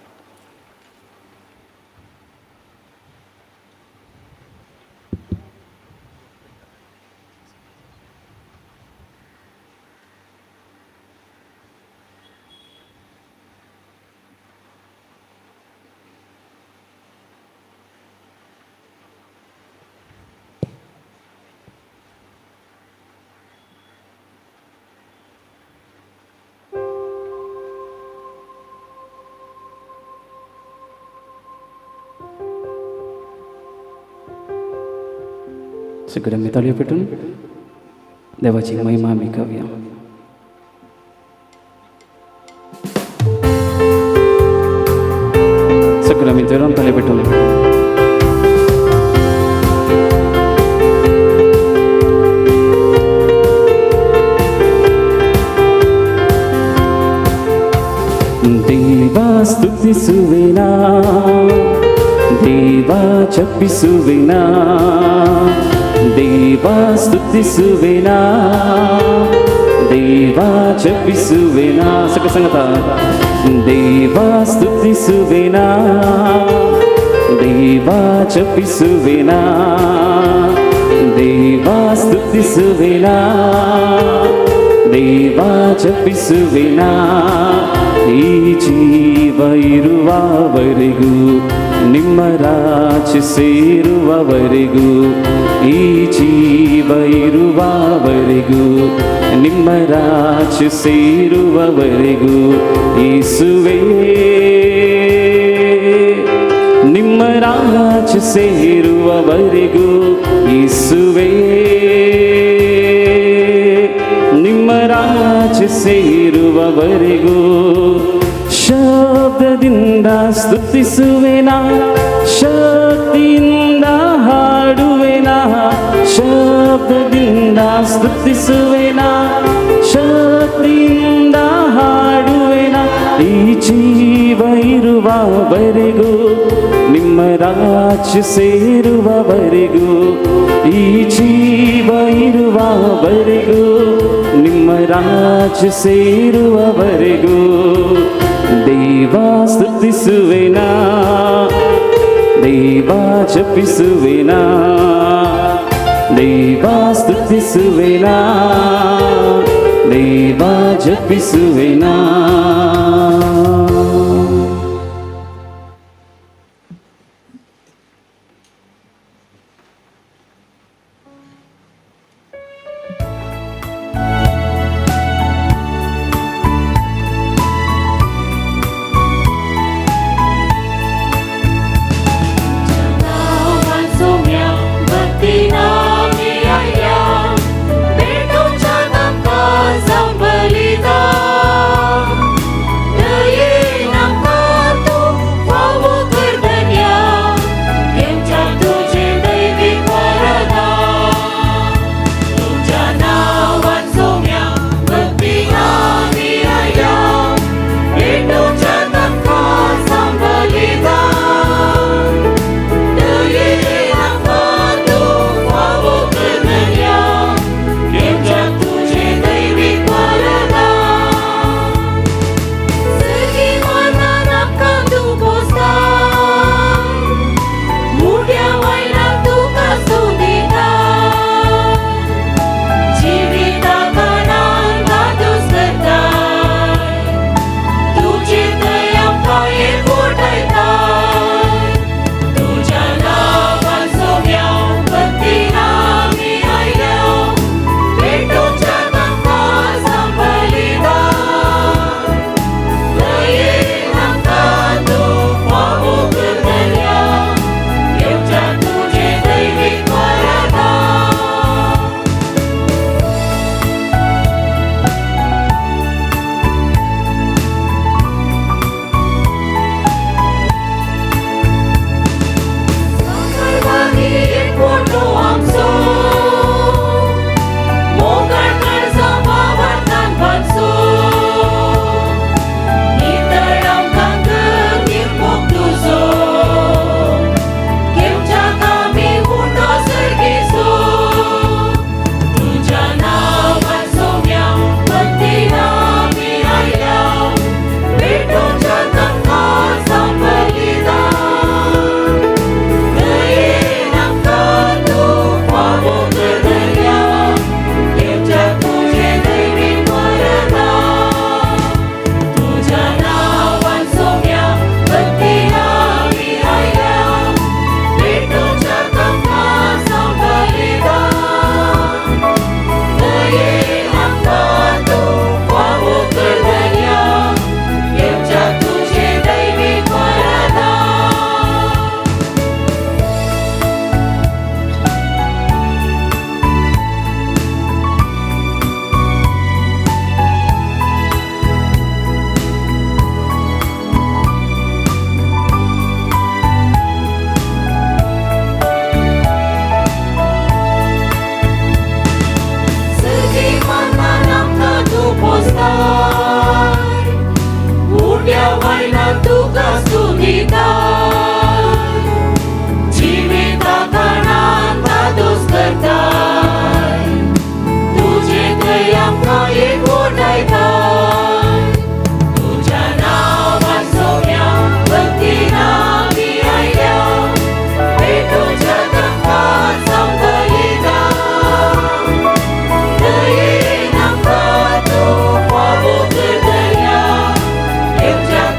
Speaker 4: सगळ्यांनी ताळयो पेटून देवाची महिमा आमी गावया. सगळ्यांनी जोरान ताळयो पेटून. देवा स्तुतिಸುವೆನಾ, ದೇವಾ ಜಪಿಸುವೆನಾ, ದೇವಾ ಸ್ತುತಿಸುವೆನಾ, ದೇವಾ ಜಪಿಸುವೆನಾ. ಸಕ ಸಂಗತ ದೇವಾ ಸ್ತುತಿಸುವೆನಾ, ದೇವಾ ಜಪಿಸುವೆನಾ, ದೇವಾ ಸ್ತುತಿಸುವೆನಾ, ದೇವಾ ಜಪಿಸುವೆನಾ. ಈ ಜೀವ ಇರುವವರೆಗೂ ನಿಮ್ಮ ರಾಜ್ಯ ಸೇರುವವರೆಗೂ, ಈ ಜೀವ ಇರುವವರೆಗೂ ನಿಮ್ಮ ರಾಜ್ಯ ಸೇರುವವರೆಗೂ, ಯೇಸುವೇ ನಿಮ್ಮ ರಾಜ್ಯ ಸೇರುವವರೆಗೂ, ಯೇಸುವೇ ನಿಮ್ಮ ರಾಜ್ಯ ಸೇರುವವರೆಗೂ ಶಬ್ದದಿಂದ ಸ್ತುತಿಸುವೆನಾ, ಶಕ್ತಿಯಿಂದ ಹಾಡುವೆನಾ, ಶಬ್ದದಿಂದ ಸ್ತುತಿಸುವೆನಾ, ಶಕ್ತಿಯಿಂದ ಹಾಡುವೆನಾ, ಈ ಜೀವ ಇರುವವರೆಗೂ ನಿಮ್ಮ ರಾಜ್ಯ ಸೇರುವವರೆಗೂ, ಈ ಜೀವ ಇರುವವರೆಗೂ ನಿಮ್ಮ ರಾಜ್ಯ ಸೇರುವವರೆಗೂ ದೇವ ಸ್ತುತಿಸುವೆನಾ, ದೇವ ಜಪಿಸುವೆನಾ, ದೇವ ಸ್ತುತಿಸುವೆನಾ, ದೇವ ಜಪಿಸುವೆನಾ.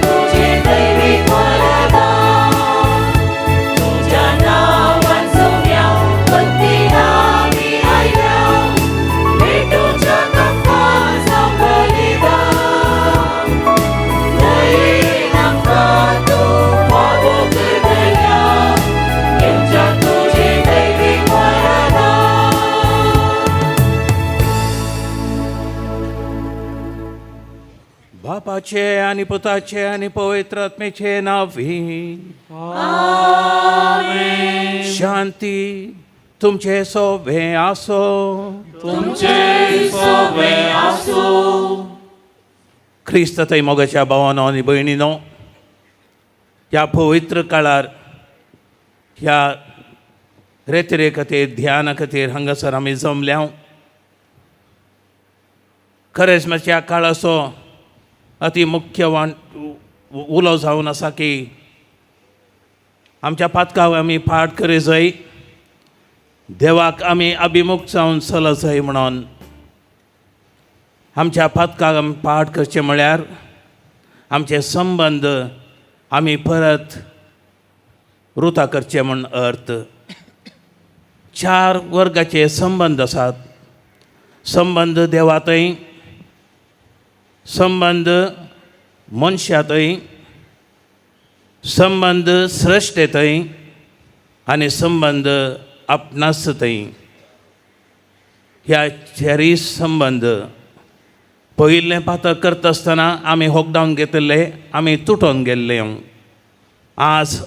Speaker 6: तुझे दैवी वरदान। बापाचे आनी पुताचे आनी पवित्र आत्म्याचे नांवी शांती तुमचे सोबे आसो.
Speaker 5: तुमचे सोबे आसूं.
Speaker 6: क्रिस्त थंय मोगाच्या भावानो आनी भयणीनो, ह्या पवित्र काळार ह्या रेतरे खातीर ध्याना खातीर हांगासर आमी जमल्या. खरेंच मातशें ह्या काळाचो अती मुख्य वाण उलो जावन आसा की आमच्या पातकाक आमी फाट करी जाय, देवाक आमी अभिमुख जावन चलत जाय. म्हणून आमच्या पातकाक आमी पाठ करचें म्हळ्यार आमचे संबंद आमी परत रुता करचे म्हूण अर्थ. चार वर्गाचे संबंद आसात. संबंद देवातय, संबंद मनशातय, संबंद सृश्टेतय आनी संबंद आपणासतय. ह्या चारीय संबंद पयिल्लें पातक करता आसतना आमी होगडावन घेतिल्ले, आमी तुटोन गेल्ले. आज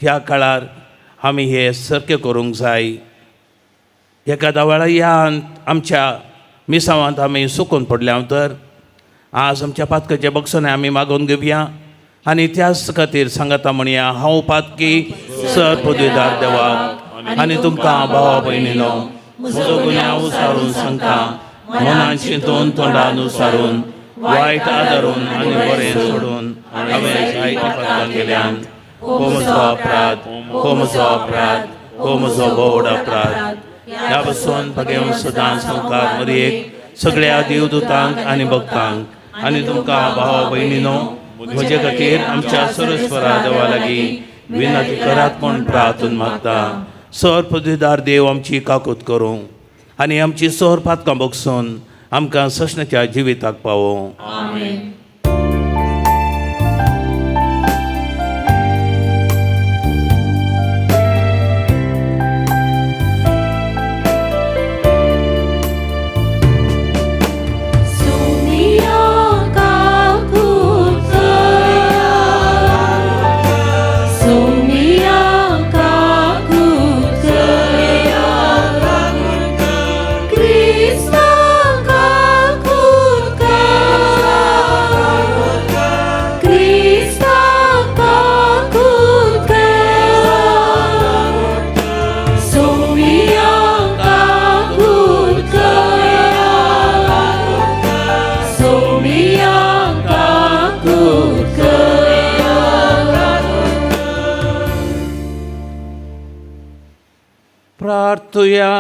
Speaker 6: ह्या काळार आमी हे सारकें करूंक जाय. एखाद्या वेळार ह्या आमच्या मिसावांत आमी चुकून पडल्या तर आज आमच्या पातकाचे बक्षाने आमी मागोवन घेवया आनी त्याच खातीर सांगता म्हणया, हांव पातकी सर पदवीदार देवाक आनी तुमकां भावा भयणीनो म्हजो गुन्यांव सारून सांगता. मनान चिंतून, तोंडान उसारून, वायट आदारून आनी बरें सोडून हांवें जायतीं पातकां केल्यान. हो म्हजो अपराध, हो म्हजो अपराध, हो म्हजो व्हड अपराध. ह्या पासून भगेवन सदां संवकार मरयेक, सगळ्या देवदूतांक आनी भक्तांक आनी तुमकां भावा भयणीनो म्हजे खातीर आमच्या सरस्वरा देवा लागीं विनंती करात म्हूण प्रार्थून मागता. सर पदवीदार देव आमची काकूत करूं आनी आमची सोर पातकां बगसून आमकां सशनाच्या जिविताक पावोवं.
Speaker 3: सोमिया काकूत कर, सोमिया काकूत कर, क्रिस्ता काकूत कर, क्रिस्ता काकूत कर, सोमिया काकूत कर, सोमिया काकूत कर.
Speaker 6: प्रार्थुया.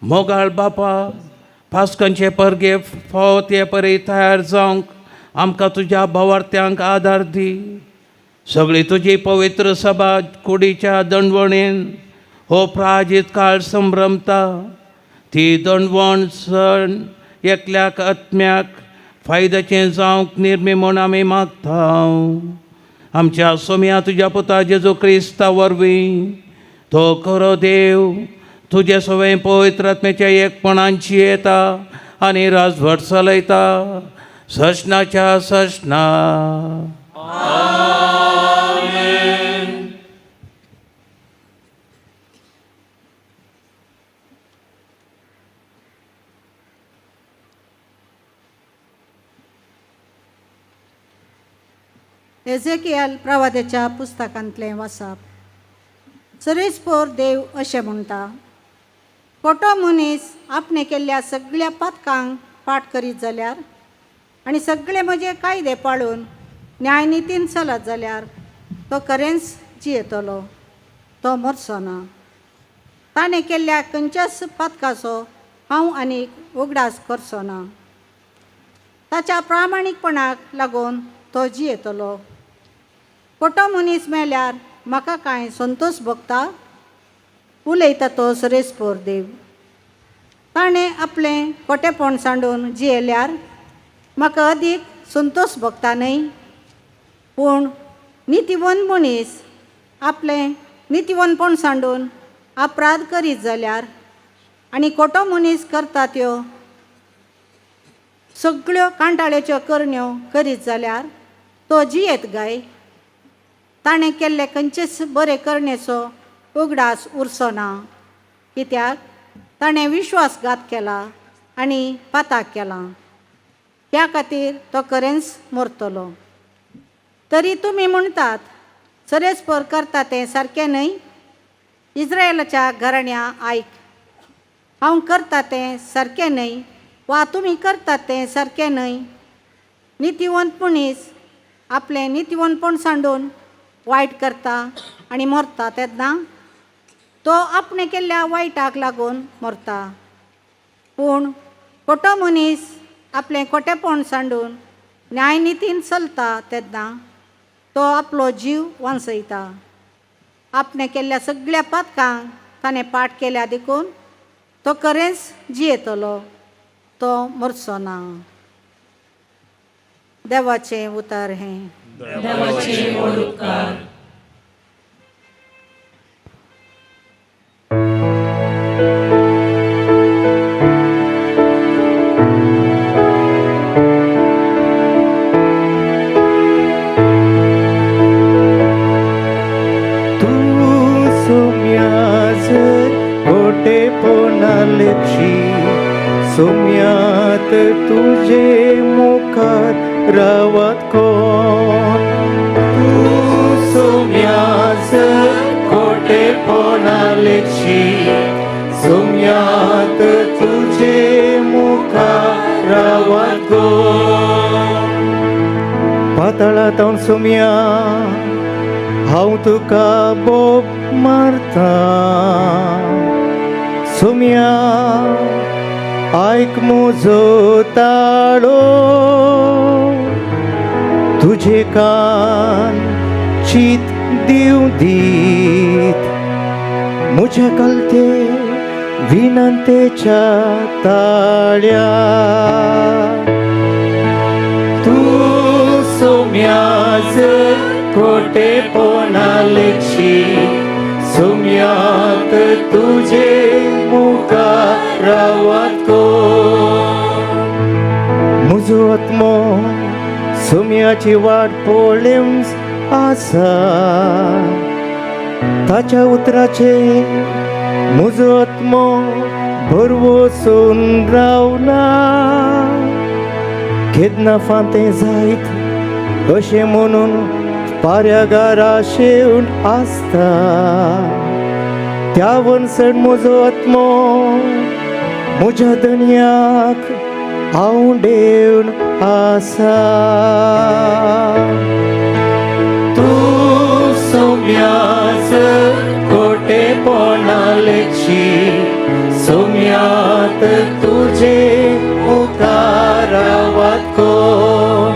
Speaker 6: मोगाळ बापा, पास्कांचे परगे फावो ते परी तयार जावंक आमकां तुज्या भावार्थ्यांक आदार दी. सगळी तुजी पवित्र सभा कुडीच्या दंडवणेन हो प्राजीत काळ संभ्रमता. ती दंडवण सण एकल्याक आत्म्याक फायद्याचें जावंक निर्मी म्हूण आमी मागता. आमच्या सोम्या तुज्या पुता जेजू क्रिस्ता वरवीं, तो खरो देव तुजे सवय पवित्र आत्म्याच्या एकपणांची येता आनी राजवट चलयता सशनाच्या सशना.
Speaker 7: एझेकियल प्रवाद्याच्या पुस्तकांतलें वाचप. सरेस्पोर देव अशें म्हणटा, खोटो मनीस आपणे केल्ल्या सगळ्या पातकांक पाठ करीत जाल्यार आनी सगळे म्हजे कायदे पाळून न्यायनितीन चलत जाल्यार तो खरेंच जियेतलो, तो मरचो ना. ताणें केल्ल्या खंयच्याच पातकाचो हांव आनीक उगडास करचो ना. ताच्या प्रामाणीकपणाक लागून तो जियेतलो. खोटो मनीस मेल्यार म्हाका कांय संतोश भोगता? उलयता तो सरेस्पोर देव. ताणें आपलें खोटेपण सांडून जियेल्यार म्हाका अदीक संतोश भोगता न्हय? पूण नितीवंत मनीस आपलें नितीवंतपण सांडून अपराध करीत जाल्यार आनी खोटो मनीस करता त्यो सगळ्यो कांटाळ्याच्यो करण्यो करीत जाल्यार तो जियेत गाय. ताणें केल्ले खंयचेच बरे करणेचो उगडास उरचो ना, कित्याक ताणें विश्वासघात केला आनी पाताक केला. त्या खातीर तो खरेंच मरतलो. तरी तुमी म्हणटात सरेस्पर करता तें सारकें न्हय. इस्रायलाच्या घराण्या आयक, हांव करता तें सारकें न्हय वा तुमी करतात तें सारकें न्हय. नितीवंत मनीस आपलें नितीवंतपण सांडून वायट करता आनी मरता तेन्ना तो आपणें केल्ल्या वायटाक लागून मरता. पूण खोटो मनीस आपलें खोटेपण सांडून न्यायनितीन चलता तेन्ना तो आपलो जीव वांचयता. आपणें केल्ल्या सगळ्या पातकांक ताणें पाठ केल्या देखून तो खरेंच जियेतलो, तो मरचो ना. देवाचें उतर हें.
Speaker 5: देवाचे व्हड उपकार.
Speaker 4: तूं सोम्याच खोटेपणालक्षी सोम्यात तुजे मुखार रावत कोण. तूं सोम्याच खोटेपणालक्षी सोम्यात तुजे मुखार रावत कोण. पातळांत सोम्या हांव तुका बोब मारता. सोम्या आयक म्हजो ताळो, तुजे कान चीत दिवं दीत म्हज्या कलते विनंतेच्या ताळ्या. तूं सोम्याच खोटेपणालक्षी सोम्यात तुजे मुखार रावत कोण. म्हजो आत्मो सोम्याची वाट पळोवन आसा, ताच्या उतराचे म्हजो आत्मो भरवसून रावला. केन्ना फांतें जायत अशें म्हणून पाऱ्यागारा शेवण आसता. त्या वनसण म्हजो आत्मो म्हज्या धनयाक आंवडेवन आसा. तूं सोम्याच खोटेपणालक्षी सोम्यात तुजे मुखार रावत कोण.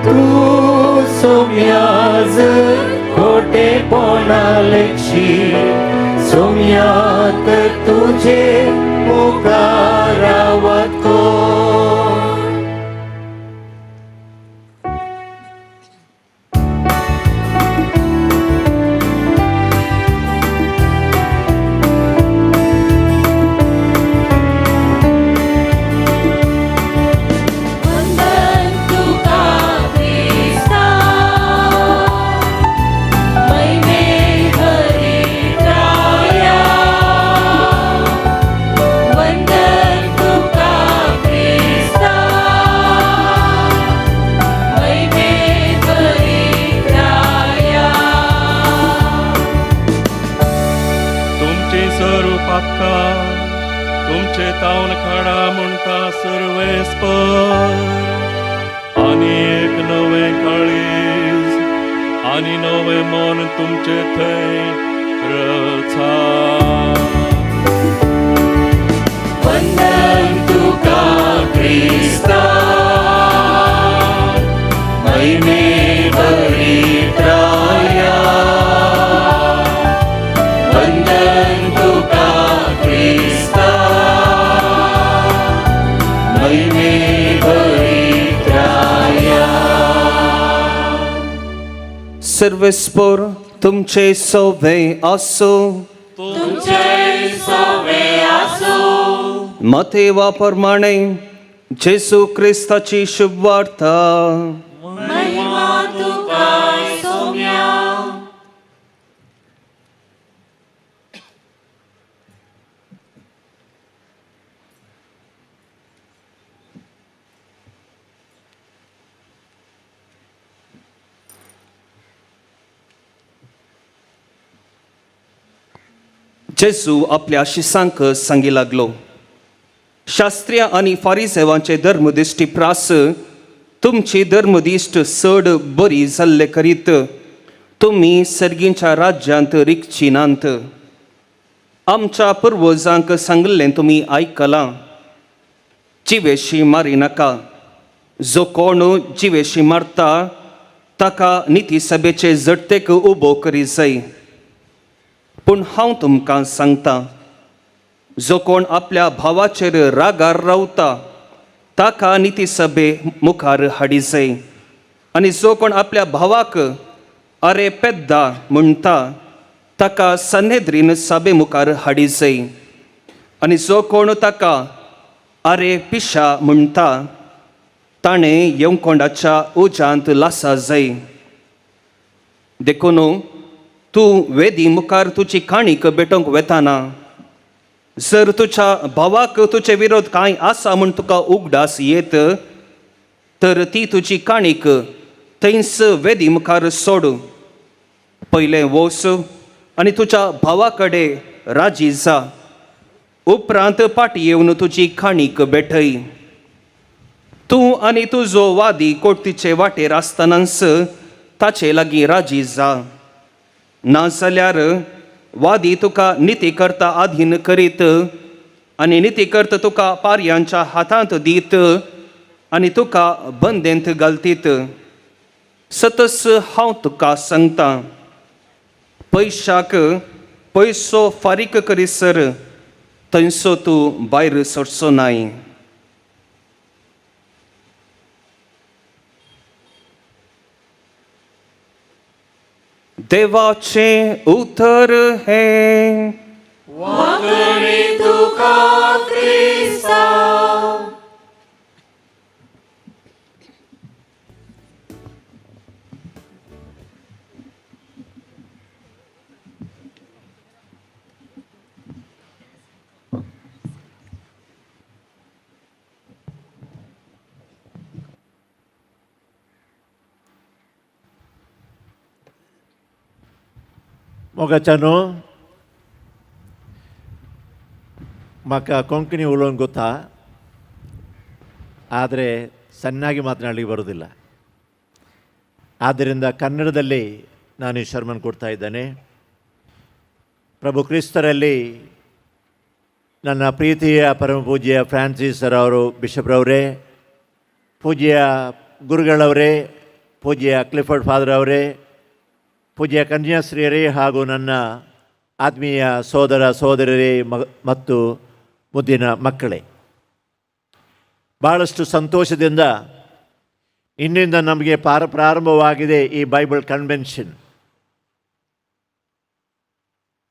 Speaker 4: तूं सोम्याच खोटेपणालक्षी सोम्यात तुजे मुखार रावत कोण.
Speaker 3: वंदन तुका क्रिस्ता महिमे भरिताया. वंदन तुका क्रिस्ता महिमे भरिताया.
Speaker 5: तुमची स्वरूपाका तुमचे तावन खाडा म्हणटा सर्वेस्पर आनी एक नवें काळीज आनी नवें मन तुमचे थंय रचा.
Speaker 3: वंदन तुका क्रिस्ता महिमे भरिताया. वंदन तुका क्रिस्ता महिमे भरिताया.
Speaker 8: सर्वेस्पर तुमचे सवे आसो.
Speaker 3: तुमचे सवे आसो.
Speaker 8: मतेवा प्रमाणे जेजू क्रिस्ताची शुभवार्ता. जेजू आपल्या शिसांक सांगी लागलो, शास्त्रीय आनी फारिसेवांचे धर्मदिश्टी प्रास तुमची धर्मदिश्ट चड बरी जाल्ले करीत तुमी सर्गींच्या राज्यांत रिगची नात. आमच्या पुर्वजांक सांगिल्लें तुमी आयकलां, जिवेशी मारी नाका, जो कोण जिवेशी मारता ताका निती सभेचे जडतेक उबो करी जाय. पूण हांव तुमकां सांगता, जो कोण आपल्या भावाचेर रागार रावता ताका निती सभे मुखार हाडी जाय, आनी जो कोण आपल्या भावाक अरे पेद्दा म्हणटा ताका सनेद्रीन सभे मुखार हाडी जाय, आनी जो कोण ताका अरे पिशा म्हणटा ताणें येवकोंडाच्या उज्यांत लासा जाय. देखून तूं वेदी मुखार तुजी काणीक भेटोवंक वेताना जर तुज्या भावाक तुजे विरोध कांय आसा म्हूण तुका उगडास येत तर ती तुजी काणीक थंयच वेदी मुखार सोड. पयलें वोस आनी तुज्या भावा कडेन राजी जा, उपरांत फाटी येवन तुजी काणीक भेटय. तूं आनी तुजो वादी कोर्तीचे वाटेर आसतनाच ताचे लागीं राजी जा, नाजाल्यार वादी तुका निती करता आधीन करीत आनी निती करता तुका पारयांच्या हातांत दीत आनी तुका बंदेंत घालतीत. सतस हांव तुका सांगता, पयशाक पयसो फारीक करीसर थंयसो तूं भायर सरचो नाय. देवाचें उतर हें.
Speaker 3: वांकणी तुका क्रिस्ता.
Speaker 9: मोगाच्यानो, म्हाका ಕೊಂಕಣಿ ಉಲೋವೊಂದು ಗೊತ್ತಾ, ಆದರೆ ಸಣ್ಣಾಗಿ ಮಾತನಾಡಲಿಕ್ಕೆ ಬರೋದಿಲ್ಲ. ಆದ್ದರಿಂದ ಕನ್ನಡದಲ್ಲಿ ನಾನು ಈ ಶರ್ಮನ್ ಕೊಡ್ತಾ ಇದ್ದೇನೆ. ಪ್ರಭು ಕ್ರಿಸ್ತರಲ್ಲಿ ನನ್ನ ಪ್ರೀತಿಯ ಪರಮ ಪೂಜ್ಯ ಫ್ರಾನ್ಸಿಸ್ ಸರ್ ಅವರು, ಬಿಷಪ್ರವರೇ, ಪೂಜ್ಯ ಗುರುಗಳವರೇ, ಪೂಜ್ಯ ಕ್ಲಿಫರ್ಡ್ ಫಾದರ್ ಅವರೇ, ಪೂಜ್ಯ ಕನ್ಯಾಶ್ರೀಯರೇ ಹಾಗೂ ನನ್ನ ಆತ್ಮೀಯ ಸೋದರ ಸೋದರರೇ ಮತ್ತು ಮುದ್ದಿನ ಮಕ್ಕಳೇ, ಭಾಳಷ್ಟು ಸಂತೋಷದಿಂದ ಇನ್ನಿಂದ ನಮಗೆ ಪ್ರಾರಂಭವಾಗಿದೆ ಈ ಬೈಬಲ್ ಕನ್ವೆನ್ಷನ್.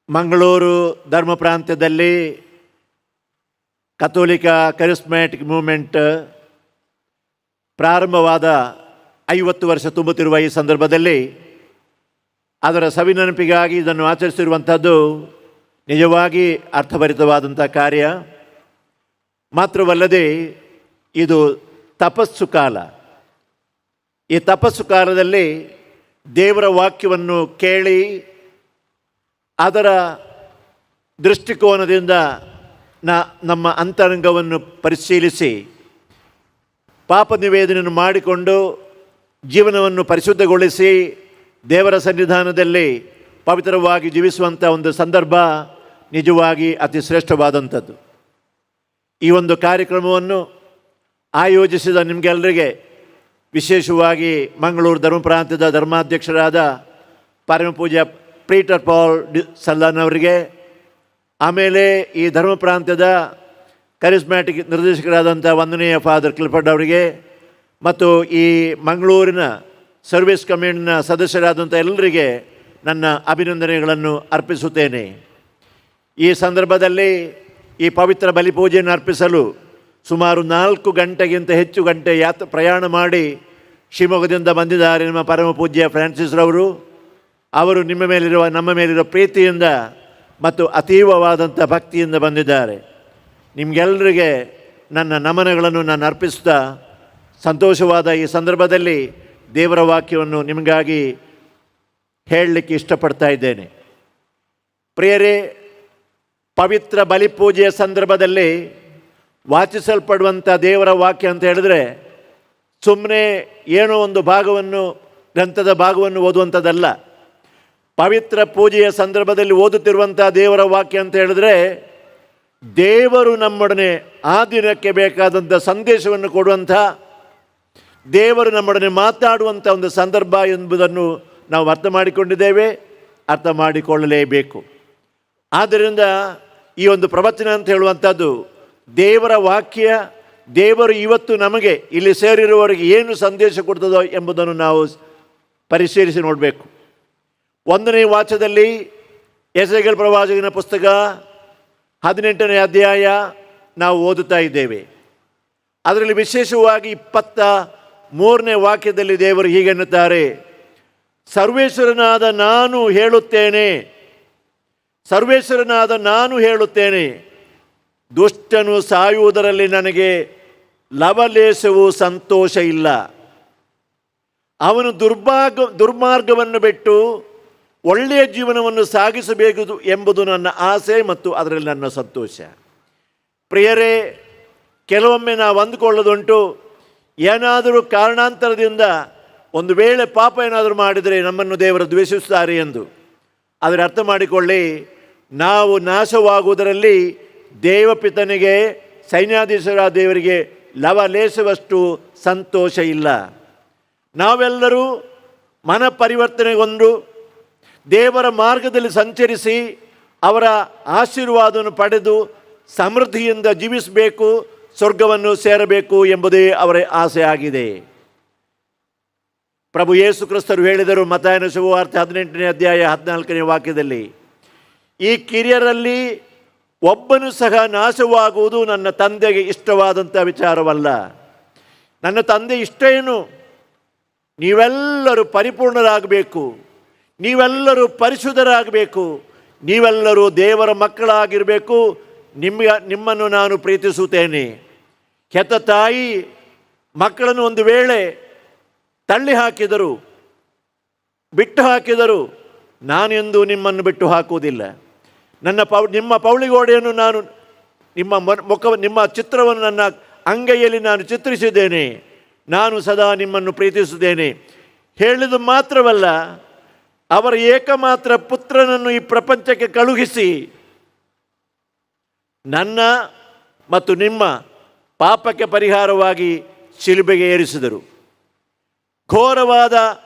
Speaker 9: ಮಂಗಳೂರು ಧರ್ಮ ಪ್ರಾಂತ್ಯದಲ್ಲಿ ಕಥೋಲಿಕ ಕರಿಸ್ಮ್ಯಾಟಿಕ್ ಮೂವ್ಮೆಂಟ್ ಪ್ರಾರಂಭವಾದ 50 ವರ್ಷ ತುಂಬುತ್ತಿರುವ ಈ ಸಂದರ್ಭದಲ್ಲಿ ಅದರ ಸವಿನೆನಪಿಗಾಗಿ ಇದನ್ನು ಆಚರಿಸಿರುವಂಥದ್ದು ನಿಜವಾಗಿ ಅರ್ಥಭರಿತವಾದಂಥ ಕಾರ್ಯ. ಮಾತ್ರವಲ್ಲದೆ ಇದು ತಪಸ್ಸು ಕಾಲ. ಈ ತಪಸ್ಸು ಕಾಲದಲ್ಲಿ ದೇವರ ವಾಕ್ಯವನ್ನು ಕೇಳಿ ಅದರ ದೃಷ್ಟಿಕೋನದಿಂದ ನಮ್ಮ ಅಂತರಂಗವನ್ನು ಪರಿಶೀಲಿಸಿ ಪಾಪ ನಿವೇದನೆಯನ್ನು ಮಾಡಿಕೊಂಡು ಜೀವನವನ್ನು ಪರಿಶುದ್ಧಗೊಳಿಸಿ ದೇವರ ಸನ್ನಿಧಾನದಲ್ಲಿ ಪವಿತ್ರವಾಗಿ ಜೀವಿಸುವಂಥ ಒಂದು ಸಂದರ್ಭ ನಿಜವಾಗಿ ಅತಿ ಶ್ರೇಷ್ಠವಾದಂಥದ್ದು. ಈ ಒಂದು ಕಾರ್ಯಕ್ರಮವನ್ನು ಆಯೋಜಿಸಿದ ನಿಮಗೆಲ್ಲರಿಗೆ, ವಿಶೇಷವಾಗಿ ಮಂಗಳೂರು ಧರ್ಮ ಪ್ರಾಂತ್ಯದ ಧರ್ಮಾಧ್ಯಕ್ಷರಾದ ಪರಮಪೂಜ್ಯ ಪೀಟರ್ ಪಾಲ್ ಸಲ್ಲಾನ್ ಅವರಿಗೆ, ಆಮೇಲೆ ಈ ಧರ್ಮ ಪ್ರಾಂತ್ಯದ ಕರಿಸ್ಮ್ಯಾಟಿಕ್ ನಿರ್ದೇಶಕರಾದಂಥ ವಂದನೀಯ ಫಾದರ್ ಕ್ಲಿಫರ್ಡ್ ಅವರಿಗೆ ಮತ್ತು ಈ ಮಂಗಳೂರಿನ ಸರ್ವಿಸ್ ಕಮ್ಯೂನ್ನ ಸದಸ್ಯರಾದಂಥ ಎಲ್ಲರಿಗೆ ನನ್ನ ಅಭಿನಂದನೆಗಳನ್ನು ಅರ್ಪಿಸುತ್ತೇನೆ. ಈ ಸಂದರ್ಭದಲ್ಲಿ ಈ ಪವಿತ್ರ ಬಲಿಪೂಜೆಯನ್ನು ಅರ್ಪಿಸಲು ಸುಮಾರು 4 ಗಂಟೆಗಿಂತ ಹೆಚ್ಚು ಗಂಟೆ ಪ್ರಯಾಣ ಮಾಡಿ ಶಿವಮೊಗ್ಗದಿಂದ ಬಂದಿದ್ದಾರೆ ನಮ್ಮ ಪರಮ ಪೂಜ್ಯ ಫ್ರಾನ್ಸಿಸ್ರವರು. ಅವರು ನಿಮ್ಮ ಮೇಲಿರುವ, ನಮ್ಮ ಮೇಲಿರುವ ಪ್ರೀತಿಯಿಂದ ಮತ್ತು ಅತೀವವಾದಂಥ ಭಕ್ತಿಯಿಂದ ಬಂದಿದ್ದಾರೆ. ನಿಮಗೆಲ್ಲರಿಗೆ ನನ್ನ ನಮನಗಳನ್ನು ನಾನು ಅರ್ಪಿಸ್ತಾ, ಸಂತೋಷವಾದ ಈ ಸಂದರ್ಭದಲ್ಲಿ ದೇವರ ವಾಕ್ಯವನ್ನು ನಿಮಗಾಗಿ ಹೇಳಲಿಕ್ಕೆ ಇಷ್ಟಪಡ್ತಾ ಇದ್ದೇನೆ. ಪ್ರಿಯರೇ, ಪವಿತ್ರ ಬಲಿಪೂಜೆಯ ಸಂದರ್ಭದಲ್ಲಿ ವಾಚಿಸಲ್ಪಡುವಂಥ ದೇವರ ವಾಕ್ಯ ಅಂತ ಹೇಳಿದ್ರೆ ಸುಮ್ಮನೆ ಏನೋ ಒಂದು ಭಾಗವನ್ನು, ಗ್ರಂಥದ ಭಾಗವನ್ನು ಓದುವಂಥದ್ದಲ್ಲ. ಪವಿತ್ರ ಪೂಜೆಯ ಸಂದರ್ಭದಲ್ಲಿ ಓದುತ್ತಿರುವಂಥ ದೇವರ ವಾಕ್ಯ ಅಂತ ಹೇಳಿದ್ರೆ ದೇವರು ನಮ್ಮೊಡನೆ ಆ ದಿನಕ್ಕೆ ಬೇಕಾದಂಥ ಸಂದೇಶವನ್ನು ಕೊಡುವಂಥ, ದೇವರು ನಮ್ಮೊಡನೆ ಮಾತಾಡುವಂಥ ಒಂದು ಸಂದರ್ಭ ಎಂಬುದನ್ನು ನಾವು ಅರ್ಥ ಮಾಡಿಕೊಂಡಿದ್ದೇವೆ, ಅರ್ಥ ಮಾಡಿಕೊಳ್ಳಲೇಬೇಕು. ಆದ್ದರಿಂದ ಈ ಒಂದು ಪ್ರವಚನ ಅಂತ ಹೇಳುವಂಥದ್ದು ದೇವರ ವಾಕ್ಯ, ದೇವರು ಇವತ್ತು ನಮಗೆ ಇಲ್ಲಿ ಸೇರಿರುವವರಿಗೆ ಏನು ಸಂದೇಶ ಕೊಡ್ತದೋ ಎಂಬುದನ್ನು ನಾವು ಪರಿಶೀಲಿಸಿ ನೋಡಬೇಕು. 1ನೇ ವಾಚದಲ್ಲಿ ಯೆಹೆಜ್ಕೇಲ ಪ್ರವಾಚಕನ ಪುಸ್ತಕ 18ನೇ ಅಧ್ಯಾಯ ನಾವು ಓದುತ್ತಾ ಇದ್ದೇವೆ. ಅದರಲ್ಲಿ ವಿಶೇಷವಾಗಿ 23ನೇ ವಾಕ್ಯದಲ್ಲಿ ದೇವರು ಹೀಗೆನ್ನುತ್ತಾರೆ: ಸರ್ವೇಶ್ವರನಾದ ನಾನು ಹೇಳುತ್ತೇನೆ, ಸರ್ವೇಶ್ವರನಾದ ನಾನು ಹೇಳುತ್ತೇನೆ, ದುಷ್ಟನು ಸಾಯುವುದರಲ್ಲಿ ನನಗೆ ಲವಲೇಶವೂ ಸಂತೋಷ ಇಲ್ಲ. ಅವನು ದುರ್ಮಾರ್ಗವನ್ನು ಬಿಟ್ಟು ಒಳ್ಳೆಯ ಜೀವನವನ್ನು ಸಾಗಿಸಬೇಕು ಎಂಬುದು ನನ್ನ ಆಸೆ ಮತ್ತು ಅದರಲ್ಲಿ ನನ್ನ ಸಂತೋಷ. ಪ್ರಿಯರೇ, ಕೆಲವೊಮ್ಮೆ ನಾವು ಅಂದುಕೊಳ್ಳೋದುಂಟು, ಏನಾದರೂ ಕಾರಣಾಂತರದಿಂದ ಒಂದು ವೇಳೆ ಪಾಪ ಏನಾದರೂ ಮಾಡಿದರೆ ನಮ್ಮನ್ನು ದೇವರು ದ್ವೇಷಿಸುತ್ತಾರೆ ಎಂದು. ಆದರೆ ಅರ್ಥ ಮಾಡಿಕೊಳ್ಳಿ, ನಾವು ನಾಶವಾಗುವುದರಲ್ಲಿ ದೇವಪಿತನಿಗೆ, ಸೈನ್ಯಾಧೀಶರ ದೇವರಿಗೆ ಲವಲೇಶವಷ್ಟು ಸಂತೋಷ ಇಲ್ಲ. ನಾವೆಲ್ಲರೂ ಮನ ಪರಿವರ್ತನೆಗೊಂಡು ದೇವರ ಮಾರ್ಗದಲ್ಲಿ ಸಂಚರಿಸಿ ಅವರ ಆಶೀರ್ವಾದವನ್ನು ಪಡೆದು ಸಮೃದ್ಧಿಯಿಂದ ಜೀವಿಸಬೇಕು, ಸ್ವರ್ಗವನ್ನು ಸೇರಬೇಕು ಎಂಬುದೇ ಅವರ ಆಸೆ ಆಗಿದೆ. ಪ್ರಭು ಯೇಸು ಕ್ರಿಸ್ತರು ಹೇಳಿದರು ಮತ್ತಾಯನ ಶುಭವಾರ್ತೆ 18ನೇ ಅಧ್ಯಾಯ 14ನೇ ವಾಕ್ಯದಲ್ಲಿ, ಈ ಕಿರಿಯರಲ್ಲಿ ಒಬ್ಬನು ಸಹ ನಾಶವಾಗುವುದು ನನ್ನ ತಂದೆಗೆ ಇಷ್ಟವಾದಂಥ ವಿಚಾರವಲ್ಲ. ನನ್ನ ತಂದೆ ಇಷ್ಟ ಏನು? ನೀವೆಲ್ಲರೂ ಪರಿಪೂರ್ಣರಾಗಬೇಕು, ನೀವೆಲ್ಲರೂ ಪರಿಶುದ್ಧರಾಗಬೇಕು, ನೀವೆಲ್ಲರೂ ದೇವರ ಮಕ್ಕಳಾಗಿರಬೇಕು. ನಿಮ್ಮನ್ನು ನಾನು ಪ್ರೀತಿಸುತ್ತೇನೆ. ಹೆತ್ತ ತಾಯಿ ಮಕ್ಕಳನ್ನು ಒಂದು ವೇಳೆ ತಳ್ಳಿ ಹಾಕಿದರು, ಬಿಟ್ಟು ಹಾಕಿದರು, ನಾನೆಂದೂ ನಿಮ್ಮನ್ನು ಬಿಟ್ಟು ಹಾಕುವುದಿಲ್ಲ. ನಿಮ್ಮ ಪೌಳಿಗೋಡೆಯನ್ನು ನಾನು ನಿಮ್ಮ ಮುಖ, ನಿಮ್ಮ ಚಿತ್ರವನ್ನು ನನ್ನ ಅಂಗೈಯಲ್ಲಿ ನಾನು ಚಿತ್ರಿಸಿದ್ದೇನೆ. ನಾನು ಸದಾ ನಿಮ್ಮನ್ನು ಪ್ರೀತಿಸುತ್ತೇನೆ. ಹೇಳಿದು ಮಾತ್ರವಲ್ಲ, ಅವರ ಏಕಮಾತ್ರ ಪುತ್ರನನ್ನು ಈ ಪ್ರಪಂಚಕ್ಕೆ ಕಳುಹಿಸಿ ನನ್ನ ಮತ್ತು ನಿಮ್ಮ ಪಾಪಕ್ಕೆ ಪರಿಹಾರವಾಗಿ ಶಿಲುಬೆಗೆ ಏರಿಸಿದರು. ಘೋರವಾದ